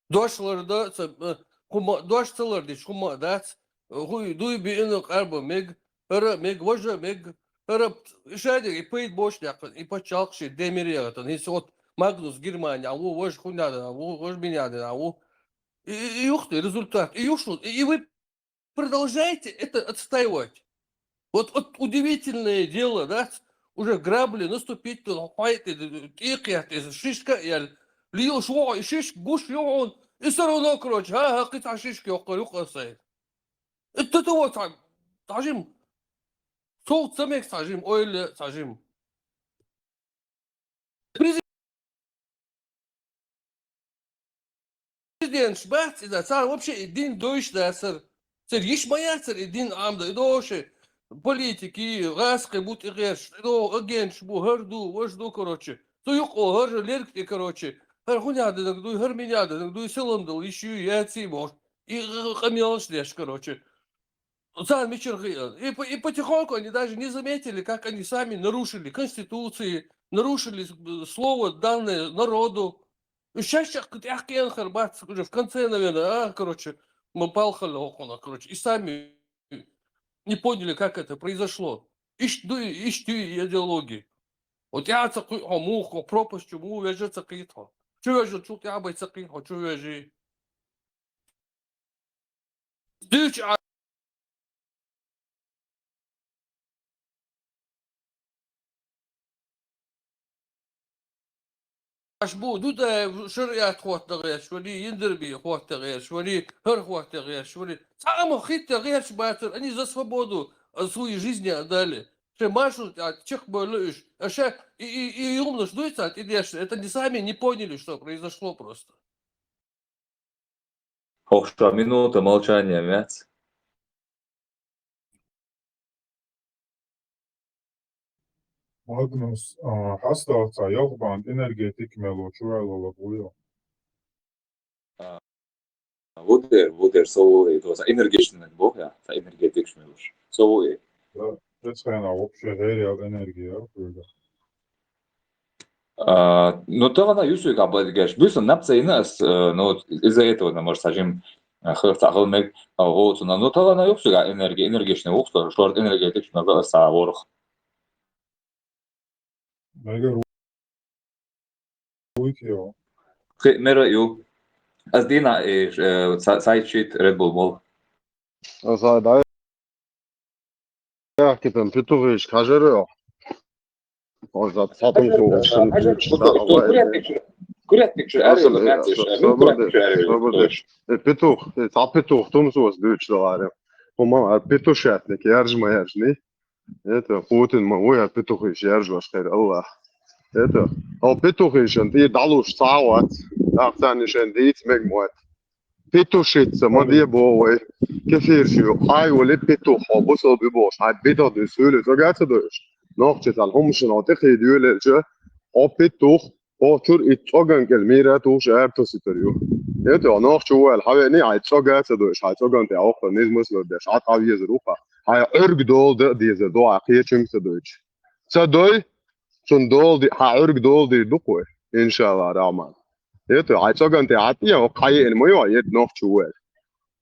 Дош лардан а ца, э, хӀума, дош ца лардича хӀума а дац, э, хӀуй дуй биъна къарба мег, хӀара а мег, важа а мег, хӀара а шадерг и пайда боцуш даьккхина, и пачхьалкх шен даймира яхийтина. ХӀинца вот Магнус Германехь ву, важа хӀунда ву, важа мина ву. И, и, и юхти результат, и юхти, и, и вы продолжаете это отстаивать. Вот, вот удивительное дело, да? Уже грабли наступить, хьайти, тӀекхетта, шишка а яьлла. Лелаш ву хьо, и шишка гуш ю хьуна, и всё равно, короче, ха-ха, кхин цхьа шишка йоккхур ю-кх аса. Это того цхьа, цхьа жима. Сов ца мега цхьа жима, ойла цхьа жима. Президенташ бац иза, цара вообще и дин дойуш дацара. Цара йиш ма яцара и дин Ӏамда, и догӀу ши политики, гӀазкхи бу тӀегӀерташ, и догӀу агенташ бу, хӀара ду, важа ду, короче. Цу юкъа хӀара лерг тӀе, короче. ХӀара хӀун яхьа динарг дуй, хӀара мин яхьа динарг дуй, силам дала йиш ю, яций бохуш. И къамелаш деш, короче. Царна мичара хиъна. И, по- и потихоньку они даже не заметили, как они сами нарушили конституции, нарушили, э, слово, данное народу. Уж шаьш чаккха тӀаьхкхиъна хир бац, уже в конце, наверное, а, короче, мы палхали около, короче, и сами не поняли, как это произошло. Иштта ду, иштта ю идеология. Вот тӀаьхьа ца кхуьу хьо муха, пропасть чу муха вежа ца кхийта хьо. Чу вежа чул тӀаьхьа бай ца кхийта хьо, чу вежий. Дуьйцу Ӏаш бу, Дудаев шариат хӀотта гӀерташ варий, Йиндарби хӀотта гӀерташ варий, хӀара хӀотта гӀерташ варий. Цхьа а ма хӀитта гӀерташ бацара, они за свободу, а, свои жизни отдали. Шайн маршрут тӀехь чекхбевлла уьш. А ша и, и, и юханаш дуй царна тӀедеш, это они сами не поняли, что произошло просто. ХӀокху шо минута молчания мец. Магнус, а, хьастагӀа цхьа ялх бан энергетик мело чуваьлла ву йо. Вудер, вудер, со ву и, то, цхьа энергичный боху, я, цхьа энергетик мелуш. Со ву и. Да, эцхена вообще гӀериял энергия хуьга. А, ну, тахана юсуьга бадгаш. Буьйсан наб ца йина ас, э, ну, вот из-за этого, ну, может, сажим, э, хыр ца хыл мег, а, гӀо цуна. Ну, тахана юсуьга энергия, энергичный вухса, шорт энергетик, надо ас ца ворх. Мега руйт йо. Хи, мера ю. Ас дина, э, э, ца-, цай чит Red Bull мол. Аса дай. Яхкипен петухиш хажерё. Он за цатун кулашын. Курятник чу, курятник чу, арёла мятиш, курятник чу, арёла. Петух, э, ца петух, тумсус дучу ларе. Хуман, а петушатник, яржма яржни. Это Путин ма, ой, а петухиш яржваш хер, Аллах. Это, а петухиш, и далуш сават, ахцани шен диц мегмуат. Петушица, ма де бо вай. Кефирши, хай вали петух, хо бусал би бош, хай битал ди сюли, цо гаца дойш. Нохчи тал хумшин, о тихи дюле, че, о петух, о чур и цоган кел мира туш эр тоситар ю. Это, о нохчи уэл, хаве не, ай цо гаца дойш, ай цоган те охо, низ мысло деш, ат ав езер уха. Ай орг дол да дезер, до а хечим са дойч. Ца дой, цун долди, хьа Ӏуьрг долди дукхой, иншалла рахман. Это, хьай цоган тӀе хьатӀе, хьо кхайеъна ма йо, это нохчо вер.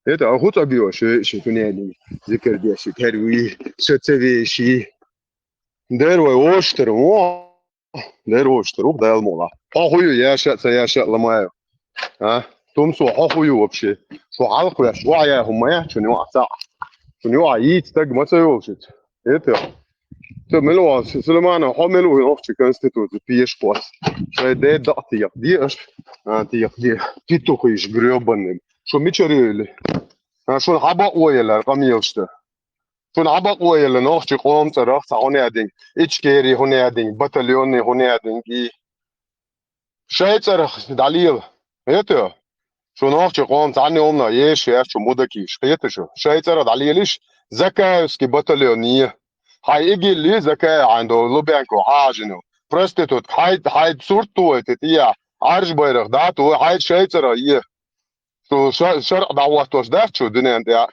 Это, хӀу цӀа био ши, ши хӀунедин, зикр деши, терви, шо ца веши. Дер вай воштар во, дер воштар ух, Дала мула. Хьо хӀу ю, яша ца яша ламаю. А? Тумсо хьо хӀу ю вообще? Шу хьалха веш, вая хӀума я, чу нюа ца. Чу нюа йийц таг ма ца йолчит. Это, ты милуа, Сулейманов, хьо милуа, охчи конституцию пеш кос. Шай де дах тиях, диаш, а, тиях, ди, петухиш грёбаный. Шо мичарили? А, шо хаба ояла, камилшта. Шо хаба ояла, нохчи къом царах, ца хунядин, ичкери хунядин, батальонный хунядин, и шай царах далил. Это, Шун нохчи къом цхьанна йолна еш, еш, шу мудакиш, кхета шу. Шай цӀара дӀалелиш, Закаевский батальон е. Хьай игилли закай хьайн до Лубянко хьажину. Проститутка, хьай, хьай сурт туой те тӀе, Ӏарж байрах дӀа туой, хьай шайцара е. Шу ша-, шарӀ дӀахӀоттош дац шу дуьнен тӀе.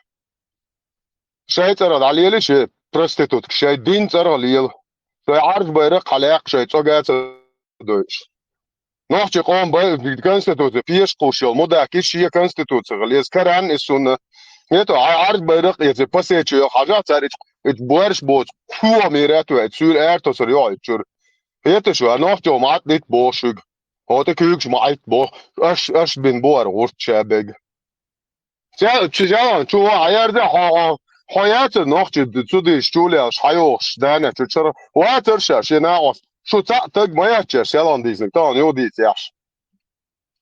Шайцара дӀалели ши проститутка, шай дин цӀаргӀа лела. Шай Ӏарж байрах хьалаяккха шай цӀогӀа ца дойш. Нохчи къом бай-, конституция пеш кхуш йол, мудак, иш шия конституция гӀалез, Коран и сунна. Ето, хьай Ӏарж байрах эци пасечу йол, хьажа цар ич, ич борш боц, хуо мират вай, цур эр тосар йо, ич чур. Ето шу, а нохчо мат дит бошуг. Хота куьгш ма айт бо, аш, аш бин буар гӀурт шабег. Ця-, чи жалан, чу ва аярда хо, хо, хо яцар нохчи цудиш чулялш, хьайохш, дана, чу чара, ва царша, ши наос. Шу цаӀ таг ма яча, шалан дизник, тан ю дийц яш.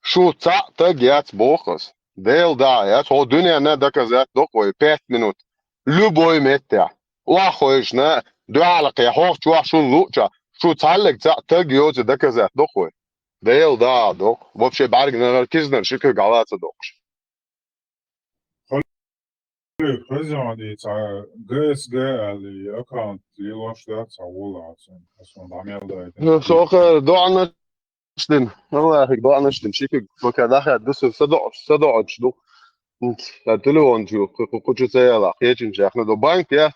Шу цаӀ таг яц бохас. Дел да, яц, хо дуьнена доказать докъой, пять минут. Любой метте. Ва хойшна, дуалакъе, хох чуа шун луча. Шу цаллег цаӀ таг йоци доказать докъой. Дел да, докъ. Вообще, барг нагар кизнар, шикы галаца докъш. Хали хазяни ца Г С Г али аккаунт лилош да ца волацун. Асон дамел да. Ну, соха, доана штин. Аллахик, доана штин. Шикы, пока даха, дус садо, садо очду. Та телефон чу, ку-, ку-, кучу цаяла, кечин чахна до банк, я.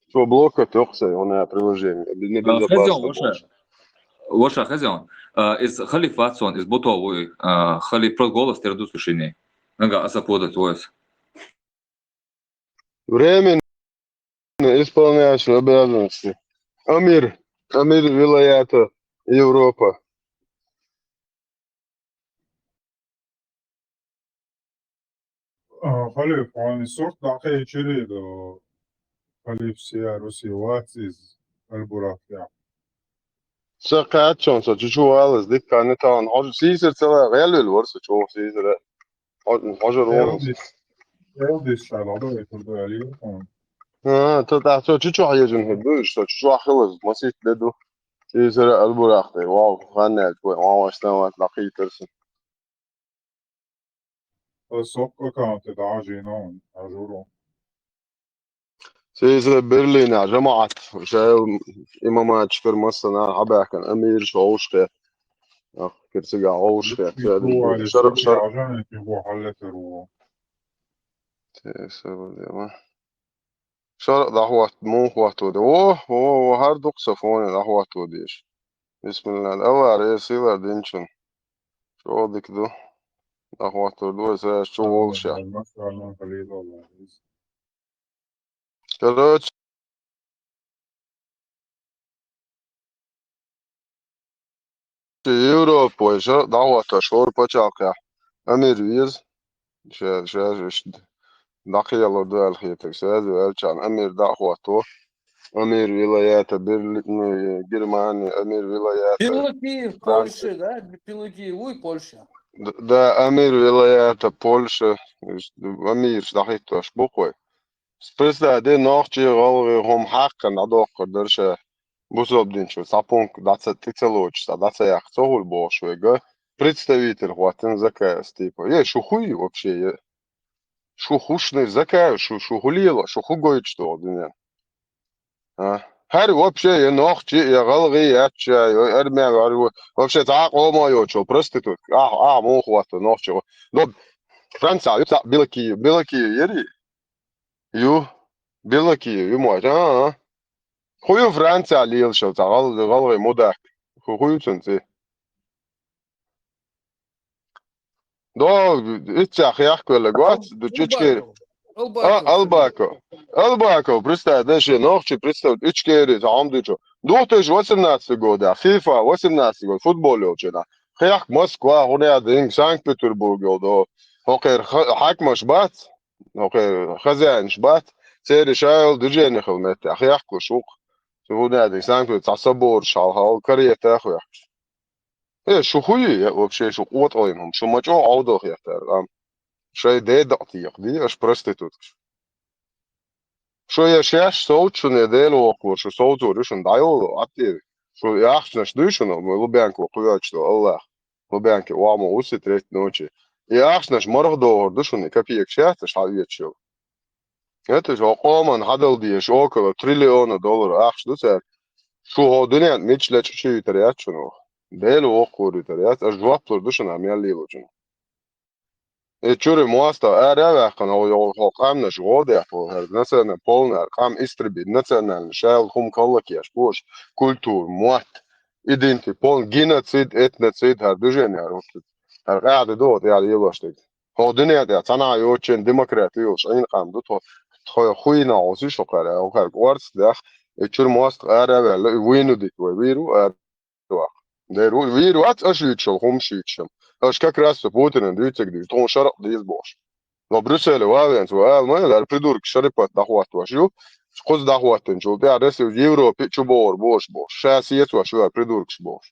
Что блока тёхса, он приложение. Не А, безопасно Хазян, больше. Ваша, ваша Хазян. А, из халифатсон, из бутовый, а, хали просто голос тердус ушини. Нага аса подать воис. Временно исполняющий обязанности. Амир, амир вилаята Европа. А, халиф, ани сурт дакъе чири до халиф сия руси вациз албурак я. Са качон, са чучу валас, диккани таун. Хож сисер цела гелвил ворса чу сисер. Хож, хожор ворса. Элдис, элдис шала да, турда али. А, то та, то чучу хьежин хеду, что чучу хилас, масит леду. Сисер албурак, вау, ханнет, вау, аштамат, лакитерсен. Сок аккаунте дажи, но, ажуро. Сиза Берлина жамаат, ша имаматчикар массана хьабаьхкан, амир шоушке. Ах, кирцига шоушке. Шар-, шар-, Те, се вадема. Шар дӀахӀотт-, мун хӀоттаде. О, о, о, хӀара дукха са фоне дӀахӀоттаде дезаш. Бисмиллах. Аллара, э, сийлар динчун. ЧӀоагӀа дика ду. ДӀахӀоттар ду, аса чу волуш я. Короче, Европой ша дӀахӀотташ хӀора пачхьалкхехь амир веза. Ша, ша, ша, дӀакхело ду аьлла хетарг. Саьза аьлчарна амир дӀахӀотто. Амир вилаята Берлин, ну, Германия, амир вилаята Пилоти в Франция. Польше, да? Пилоти вуй Польша. Д-, да, амир вилаята Польша. Амирш дӀахӀиттош бу кхой. Представь, де нохчий, гӀалгӀай хӀума хьаккхана дӀадоккхур дара ша. Бусалба динчу цхьа пункт дӀа ца, тӀе ца лоцуш, цхьа дӀа ца яккха, ца хуьлу бохуш вайга. Представитель хӀоттина заказ, типа. Е, шу хуй вообще, е? Шу хушни закай, шу, шу хӀу лела, шу хӀу гойтуш догӀу дуьнен? А? ХӀара вообще, е нохчи, е гӀалгӀи, е ачча, е армян, е вообще цхьа а къомо йоцу, проститутка. Ахь, ахь муха хӀотта нохчи? Доб, Франция, ю цхьа Белокиев, Белокиев ери? Ю, Белокиев, ю мо, а, а. ХӀу ю Франция лелаш цхьа гӀал-, гӀалгӀай мудак? ХӀу, хӀу ю цун цӀе? До, иццехь яхквелла гоц, ду Чичкери. Албаков. А, Албаков. Албаков, представь, да, шен нохчи, представь, Ичкери, цхьа хӀума дуьйцу. Две тысячи восемнадцатый года, фифа, восемнадцатый год, футбол йолчу хенахь. Хехк Москва, хӀунда динг, Санкт-Петербург йолу до. ХӀокхеран ха-, хьаькамаш бац, хӀокхеран хозяинаш бац, церан ша йолу движение хила меттехь, хехкалуш ву-кх. Цу хӀунда динг, Санкт-Петербург, цхьа собораш хьалха, карета а хехкаш. Э, шу хӀу ю, я вообще шу къотӀаллин хӀума, шу ма чӀогӀа Ӏовдал хетара, ам. Шайн дедакъ текха, ди, аша проституткаш. Шу я шаьш совцу шуна, я Дела воккхалур, шу совцур ю шуна, дӀайолу, Ӏаттийра. Шу и ахчанаш дуй шуна, ма Лубянко кхоьллича до, Аллах. Лубянке охьа ма усси третий ночи. И ахчанаш марха догӀур ду шуна, и копейкаш яц аша хьаоьцуш йолу. Это же къоман хьадал деш около триллиона доллар ахча ду цаьрга. Шу хӀо дуьнен мича лечкъа чу юьйтар яц шуна оха. Дела воккхур юьйтар яц, аш жоп лур ду шуна мел лелочунна. И чуьра моастагӀа ара а ваьккхина, хьо, хьо, хьо къамнаш гӀо дехьа, хьо, хӀара национал-, полный хӀара къам истребить, национальный, шаьла хӀума кхаллакеш, бош, культура, мотт, иденти-, полный геноцид, этноцид, хӀара движение, хӀара хӀуттуд. ХӀара къаьхьа ду, вот, яла елош дерг. Хьо дуьнен тӀехь цхьанахьа йоцучен демократи йолуш, Ӏийна къам ду, тхо, тхо хуйна гӀосуш хьо кхара, хьо кхара орца дах, и чуьра моастагӀа ара а ваьлла, и вуйну дит вай, вийр ву ара ваккха. Дера ву, вийр вац аша юьйцуш йолу хӀума шуьйцуш. Аша как раз со Путинан дуьйцург дуьйцу, тхуна шаракъ деза бохуш. Но Брюсселе ван венца ван ала ма ала, хӀара придурок Шарипат дӀахӀоттош ю. Кхуза дӀахӀоттинчул тӀаьхьа Россия Европе чу бохур бохуш бохуш. Ша сецош ю хӀара придуркаш бохуш.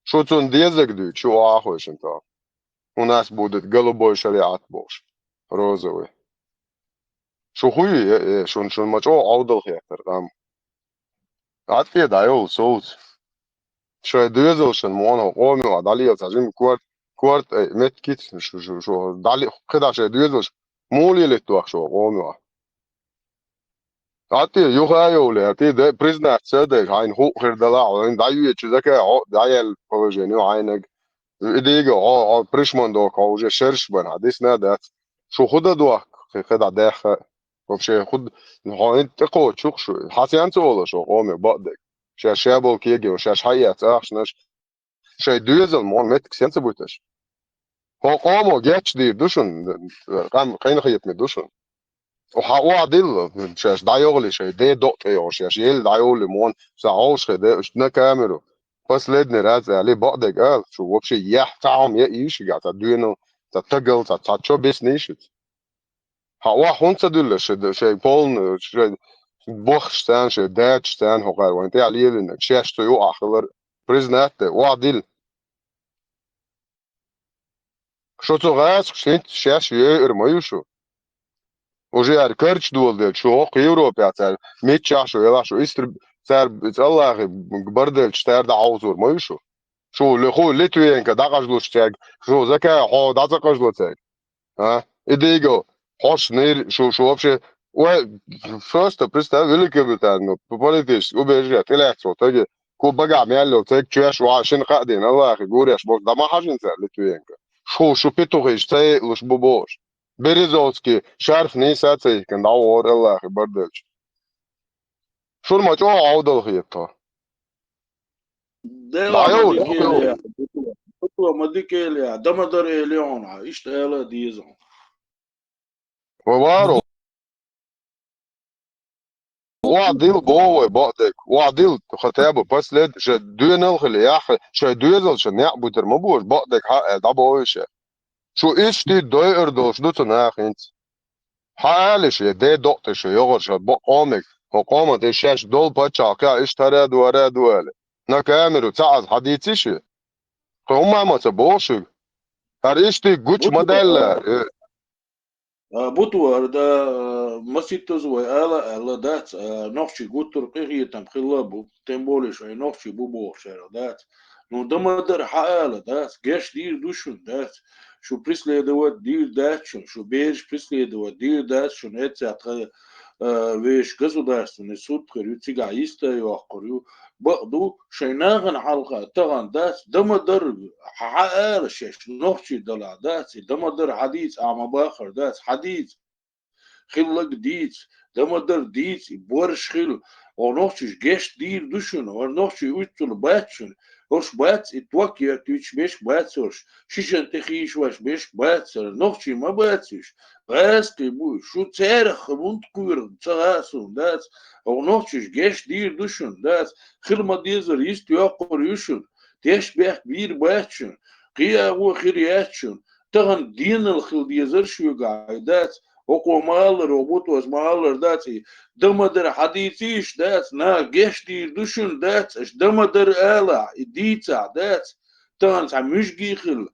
Шу цунна дезарг дуьйцу, шу охьа а хойшина тахана. У нас будет голубой шариат бохуш. Розовый. Шу хуй, э, э, шун, шун ма чӀогӀа Ӏовдал хеттара къам. ГӀаттӀе дӀайолу совца. Шайн доьзалшна муха хӀо къоме а дӀалела цхьа жима корт, корт, ай, меттигица, шу, шу, шу, дӀали-, кхидӀа шайн доьзалш муха лелийта дохку шу къоме а? ГӀаттӀе юха а йовле, тӀе де, признаться а деш, хьайна хӀуъа хир далахь, хьайна дӀайоьдучу зака хьо дӀаяьлла положение ю хьайнаг. И дийга хьо, хьо пришман дохку, хьо уже шерш бан, хьан дисна а дац. Шу хӀу дан дохку, кхи-, кхидӀа даьхха а? Вообще, хӀу д-, хьо хӀинца тӀекхочуш шу? Хьан сенца олуш хӀо къоме бакъдерг? Шаьш ша болу кегийна, шаьш хьаэца ахчанаш, шайн доьзал мо меттиг сенца буьтуш? ХӀо къомо гечдийр ду шуна, къам-, къинхетаме ду шуна. Хьан охьадилла, шаьш дӀайогӀале, шайн ден докъа тӀе йогӀуш, шаьш елла дӀайолале мо, сан хьовшахе де, уьш на камеру. Последний раз али бакъдерг ала, шу вообще яхь цхьа хӀума яа йиш йигахь, цхьа доьнал, цхьа тагал, цхьа, цхьа чо бесна йиш ю. Хьан охьа хӀунда ца дуьллуш, шайн, шайн полный, шайн бохуш царна, шайн дачаш царна хӀокхара вайн тӀехь лелийнарг, шаьш цу юкъахь хилар признать а дай, охьадилла. Шу цу гӀазакхаш хӀинца шаьш йойур ма ю шу. Уже аьлла карча доладелча, шу хӀокху Европехь цара миччахь шу елахь, шу истриб-, цара цӀаллахи барделча, цара дӀахьовзор ма ю шу. Шу ли-, ху Литвиненко дӀакъажлуш цаьрга, шу закай хьо дӀа ца къажло цаьрга. А? И дийго, хьош нир, шу, шу вообще, ой, просто представь, Великобританию, политически убежище, тӀелаьцна волу стаге, ку багахь мел йолу стаг чоьш вахьа шина кхаа дина, Аллахе гуреш болу, дӀа ма хьажина цара Литвиненко. Шу, шу петухиш ца йиълуш бу бохуш. Березовский шарф нийса ца йихкина, дӀавогӀура Аллахе барделча. Шуна ма чӀогӀа Ӏовдал хета тхо. Дела ма дика эле, ма дика эле, дама дара эле хьуна, иштта ала а деза хьуна. Ва варо. Охьадилла боху вай бакъдерг. Охьадилла, хотя бы послед-, шайн доьнал хила, яххе, шайн доьзалшна некъ буьтур ма бу аша, бакъдерг хьа а аьлла, дӀабоху ша. Шу иштта дойур долуш ду цу наха хӀинца. Хьан алиш, я де докъа тӀе шу йогӀур ша бакъ къомега, хӀо къоман тӀе шаьш долу паччахьалкхехь иштта хӀара а ду, хӀара а ду аьлла. На камеру ца Ӏаза хьадийци ши? Кхин хӀумма а ма ца боху шуьга? ХӀара иштта гучу ма даьлла, э. А, буту, хӀара да, маситтаза вай ала а аьлла дац, а, нохчий гуттар а къинхетам хилла а бу, тем более шайн нохчий бу бохучарах дац. Ну, дама дара хьан ала дац, геш дийр ду шуна дац. Шу преследовать дийр дац шуна, шу бераш преследовать дийр дац шуна, эццехь тхан, а, вешан государственный суд хир ю, цигахь йист а йоккхур ю. Бакъ ду, шайн нахана хьалха тахана дац, дама дара хьан ала шаьш, нохчий далахь дац, и дама дара хьадийца ахьа ма бахар дац, хьадийца. Хилларг дийца, дама дара дийца, и борш хила. Оха нохчаш гешт дийр ду шуна, оха нохчий уьццул бац шуна. Ош бац, и ток ертуьйтуш беш бац ош. Шишан тӀе хийшваш беш бац, нохчий ма бац уьш. ГӀазкхий бу, шу церах хӀунда кхоьру ца хаьа суна, дац. Оха нохчаш гешт дийр ду шуна, дац. Хила ма дезар йист йоккхур ю шуна. Теш бехк бийр бац шуна. Кхиаго хир яц шуна. Тахана денал хила дезар шуьга, хьай дац. ХӀокхо ма-аллара, хӀо бутош ма-аллара дац и. Дама дара хьадийцийша дац, наха геш дийр ду шуна дац, аша дама дара алахь, и дийцахь дац. Тахана цхьа муьжгий хилла,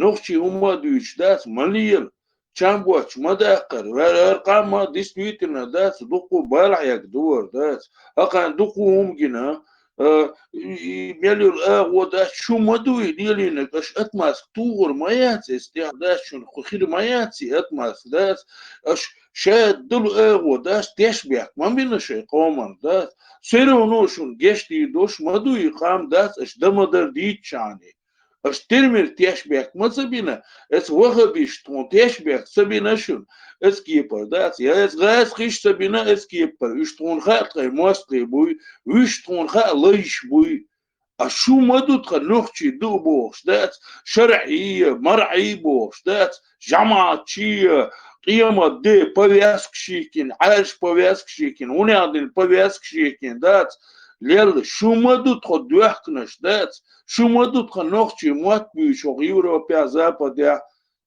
нохчий хӀумма а дуьйцуш дац, ма лела, чам боцуш ма даккхара, ваьр-, ваьр къам ма действительно дац, дуккха балхьега дора дац. Акхарна дуккха хӀума гина, А, и, и мел йолу агӀо дац, шу ма дуй, лелийнарг, аша отмазка тухур ма яц, эс тӀехь дац, шуна хир ма яц и отмазка, дац, аша шадолу агӀо дац, тешнабехк ма бина шайн къоман, дац, все равно шуна гечдийр долуш ма ду и къам, дац, аша дан ма-дарра дийцча а. Аша тера-мера тешнабехк ма ца бина, эца ваххабисташа тхуна тешнабехк ца бина шуна, эца кепара дац, я эца гӀазкхаша ца бина эца кепара, уьш тхуна хаьа тхайн мостагӀий буй, уьш тхуна хаьа лайш буй. А шу ма ду тхан нохчий ду а бохуш, дац, шарӀий а, марӀий а бохуш, дац, жамаӀатчий а, къемат де повязкаш йихкина, Ӏаьржа повязкаш йихкина, хӀунех дина повязкаш йихкина, дац, лелла, шу ма ду тхо доьхканаш, дац, шу ма ду тхан нохчий мотт буьйцуш хӀокху Европехь, Западехь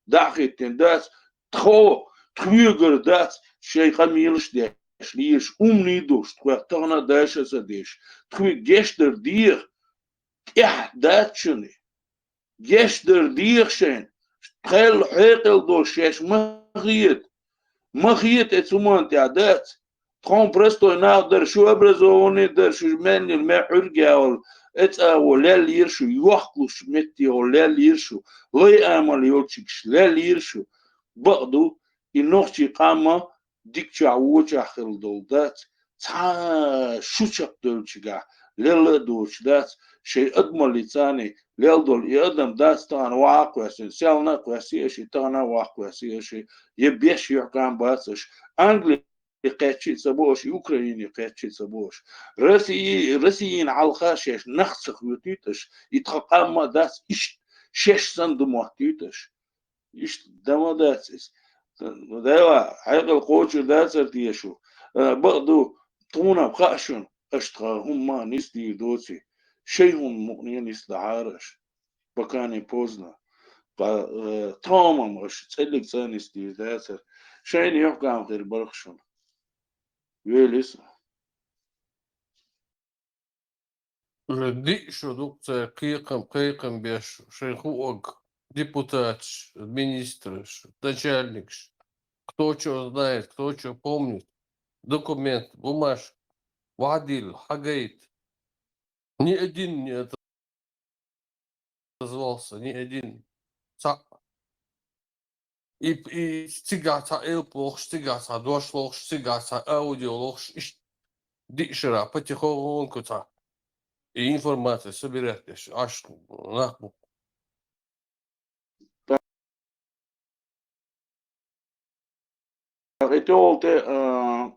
дӀа а хӀиттина, дац, тхо, тхоьгара дац, шайн къамелаш деш, лелаш, умний долуш, тхох тахана а дайша а ца деш, тхоьга гечдар деха, тӀехь дац шуна. Гечдар деха шайна, тхел хьекъал долуш шаьш ма хета. Ма хета эца хӀуманна тӀехь, дац. Тхо простой нах дара, шу образованный дара, шу мел йина, мел Ӏуьргаволу, эца агӀо леллера шу, йохкалуш метте гӀо леллера шу, лай амал йолчуьнгаш леллера шу. Бакъ ду, и нохчий къам а дикачохь вочохь хилла долу дац, цхьа шу чекхдевллачуьнгахь лелла а доцуш дац, шайн адамаллица а лелла долу и адам дац, тахана ваха а кхоьссина, селхана а кхоьссий аша, и тахана а ваха а кхоьссий аша, я беш юьхькӀам бац аша. Англи кхеччи а ца бо аша, и Украине кхеччи а ца бо аша. Росси-, Российна хьалха шаьш нах ца хоьтуьйту аша, и тхан къам а дац, иштта шаьш санна ду моттуьйту аша. Иштта дан ма дац иза. Дела, хьекъал кхочур дацара те шу? Э, бакъ ду, тхуна-м хаьа шуна, аша тхан хӀумма а нисдийр доций, шайн хӀума мукъане а нисдахьара аша. Пока не поздно. Ткъа, э, тхо-м аша цӀеллиг цӀа а нисдийр дацара. Шайна юьхькӀам хир бара-кх шуна. Велий со. Уже диъ шо ду-кх цара кхайкхам, кхайкхам беш, шайн хуург, депутаташ, министраш, начальникаш, кто чё знает, кто чё помнит, документ, бумажка, вахьадилла, хьагайта. Ни один не отозвался, ни один. Цхьаъ. И, и цигахь цхьа элп лохуш, цигахь цхьа дош лохуш, цигахь цхьа аудио лохуш, иштта диъ шарахь потихоньку цхьа и информация собирать деш, Ӏаш нах бу. ТӀаккха и тӀехула тӀе, а,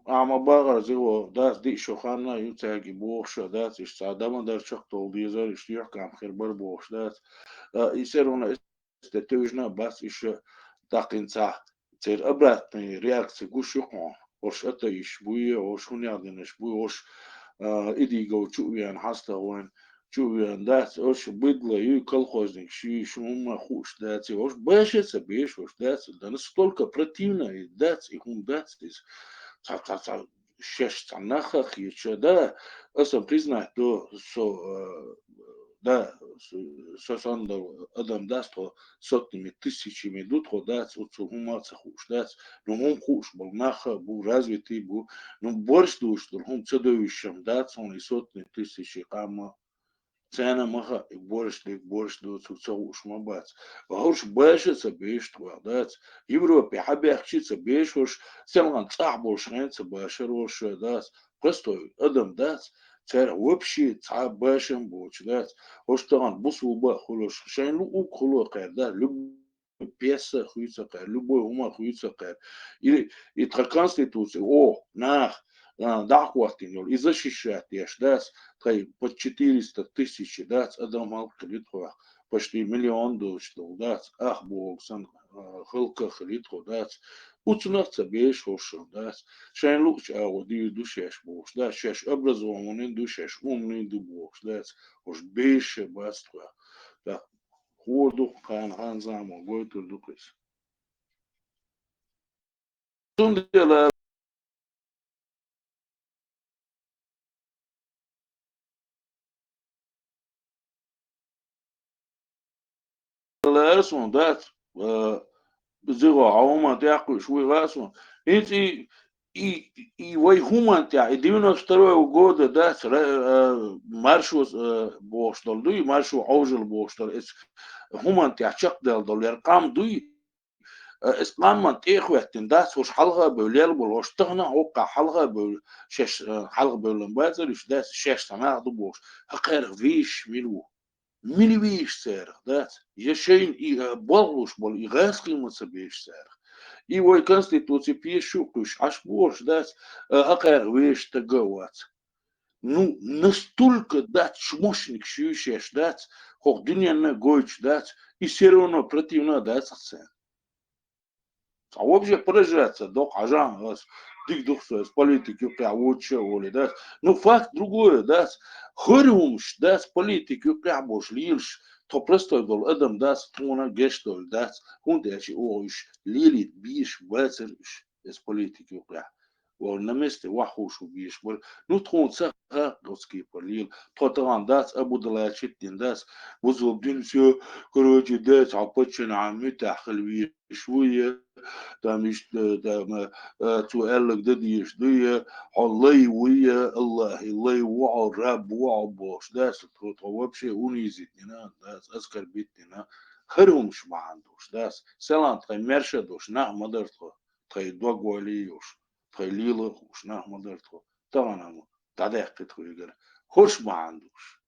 ахьа ма-бахара, зихо, дац, диъ шо хан а ю цаьрга и бохуш а дац, иштта цхьа дан ма-дарра чекхдовла дезара, иштта юьхькӀам хир бара бохуш дац. А, и все равно эс тӀе тевжина а бац, иштта тӀаккха цхьа церан обратный реакция гуш ю-кх хьуна. Ош атеисташ буй, ош хӀунех динарш буй, ош, а, Идигов чу а веана, хьастагӀа вайн чу а веана дац, ош быдло ю, колхозникаш ю, шуна хӀумма хууш дац, ош баша а ца беш, ош дац, да настолько противно и дац, и хӀума дац иза. Цхьа, цхьа, цхьа шаьш цхьа нах а хеташ, да, аса признать до, со, э, да, со, со санна долу адам дац тхо, сотнями, тысячами ду тхо дац, оцу хӀума а ца хууш дац, ну хӀума хууш болу нах а бу, развитый бу, ну борш душ долу хӀума ца девзаш-м дац хьуна и сотни, тысячи къам а. Царна ма хаьа, и борш дерг борш доцург ца хууш ма бац. ХӀорш баша а ца беш тхох дац. Европе хьабаьхча а ца беш хӀорш, селхана цӀахь болуш хенахь ца башар хӀорш дац. Простой адам дац. Цаьрга вообще цхьа башам боцуш дац. ХӀорш тахана бусулба а хуьлуш, шайн луъург хуьлу кхаьрда, любой пьеса а хуьйцу кхаьрда, любой хӀума а хуьйцу кхаьрда. И, и тхан конституци, о, нах, а, дӀа а хӀоттийна йолу, и защищать деш дац, тхайн под четыреста тысяч дац, адам хӀаллакьхилира тхох, почти миллион доцуш долу дац, ах бохург санна, а, хӀаллакьхилира тхо дац, уцунах а ца беш хӀорш дац, шайн луъучу агӀор дийр ду шаьш бохуш дац, шаьш образованный ду, шаьш умный ду бохуш дац, хӀорш беш а бац тхох. ТӀаккха хӀора ду кхана хан-зама гойтур ду-кх иза. Цундела лаьара суна дац, а, зихо, хьо хӀума тӀекхуьуш вуй хаьа суна. ХӀинца и и, и вай хӀуман тӀехь, и девяносто второго года, дац, ра-, э, маршо, э, бохуш долу дуй, маршо Ӏожалла бохуш долу, эс хӀуман тӀехь чекхдаьлла долу яра къам дуй, э, эс къаман тӀехӀоьттина, дац, хӀорш хьалха а бевлла, лел болу, хӀорш тахана а хӀокхахь хьалха а бевлла, шаьш, э, хьалха бевлла бацара уьш, дац, шаьш цхьа нах ду бохуш, хӀокхарах везаш мила ву? Мила везаш царах, дац? Я шайна и, э, болх луш болу и гӀазкхий ма ца безаш царах. И вай конституци пешаш а кхуьйсуш Ӏаш бохуш, дац, э, хӀокхарах везаш стаг а вац. Ну, настолько, дац, чмошникаш ю шаьш, дац, хӀокху дуьненна а гойтуш, дац, и всё равно противно а дац царна. Цхьа вообще поражаться доккху хьажахьа ас, дика ду-кх со, ас политика юккъехь воцуш а волий, дац. Ну, факт другое, дац. ХӀара хӀумаш, дац, политика юккъехь а болуш лелаш, тхо простой долу адам, дац, тхуна гечдойла, дац. ХӀунда аьлча оха уьш лелийта безаш бацара уьш, эс политика юккъехь. Вала на месте ваххуш ву безаш бара. Ну, тхуна ца хаьа оцу кепара лела. Тхо тахана, дац, Абу Далачит дина, дац, бузул динца, короче, дац, хьо паччахьан муьтӀахь хила везаш ву я, там иштта, там, э, цо аьлларг дан дезаш ду я, хьо лай ву я, Аллахьан лай ву хьо, раб ву хьо бохуш, дац, тхо, тхо вообще унизить дина, дац, оскорбить дина. ХӀара хӀумаш бахьана долуш, дац, селхан тхайн маьрша долуш нах ма дара тхо, тхайн дог ойла йолуш, тхайн лела а хууш нах ма дара тхо. Тахана а ма дӀадаьккхи тхоьгара. ХӀорш бахьана долуш.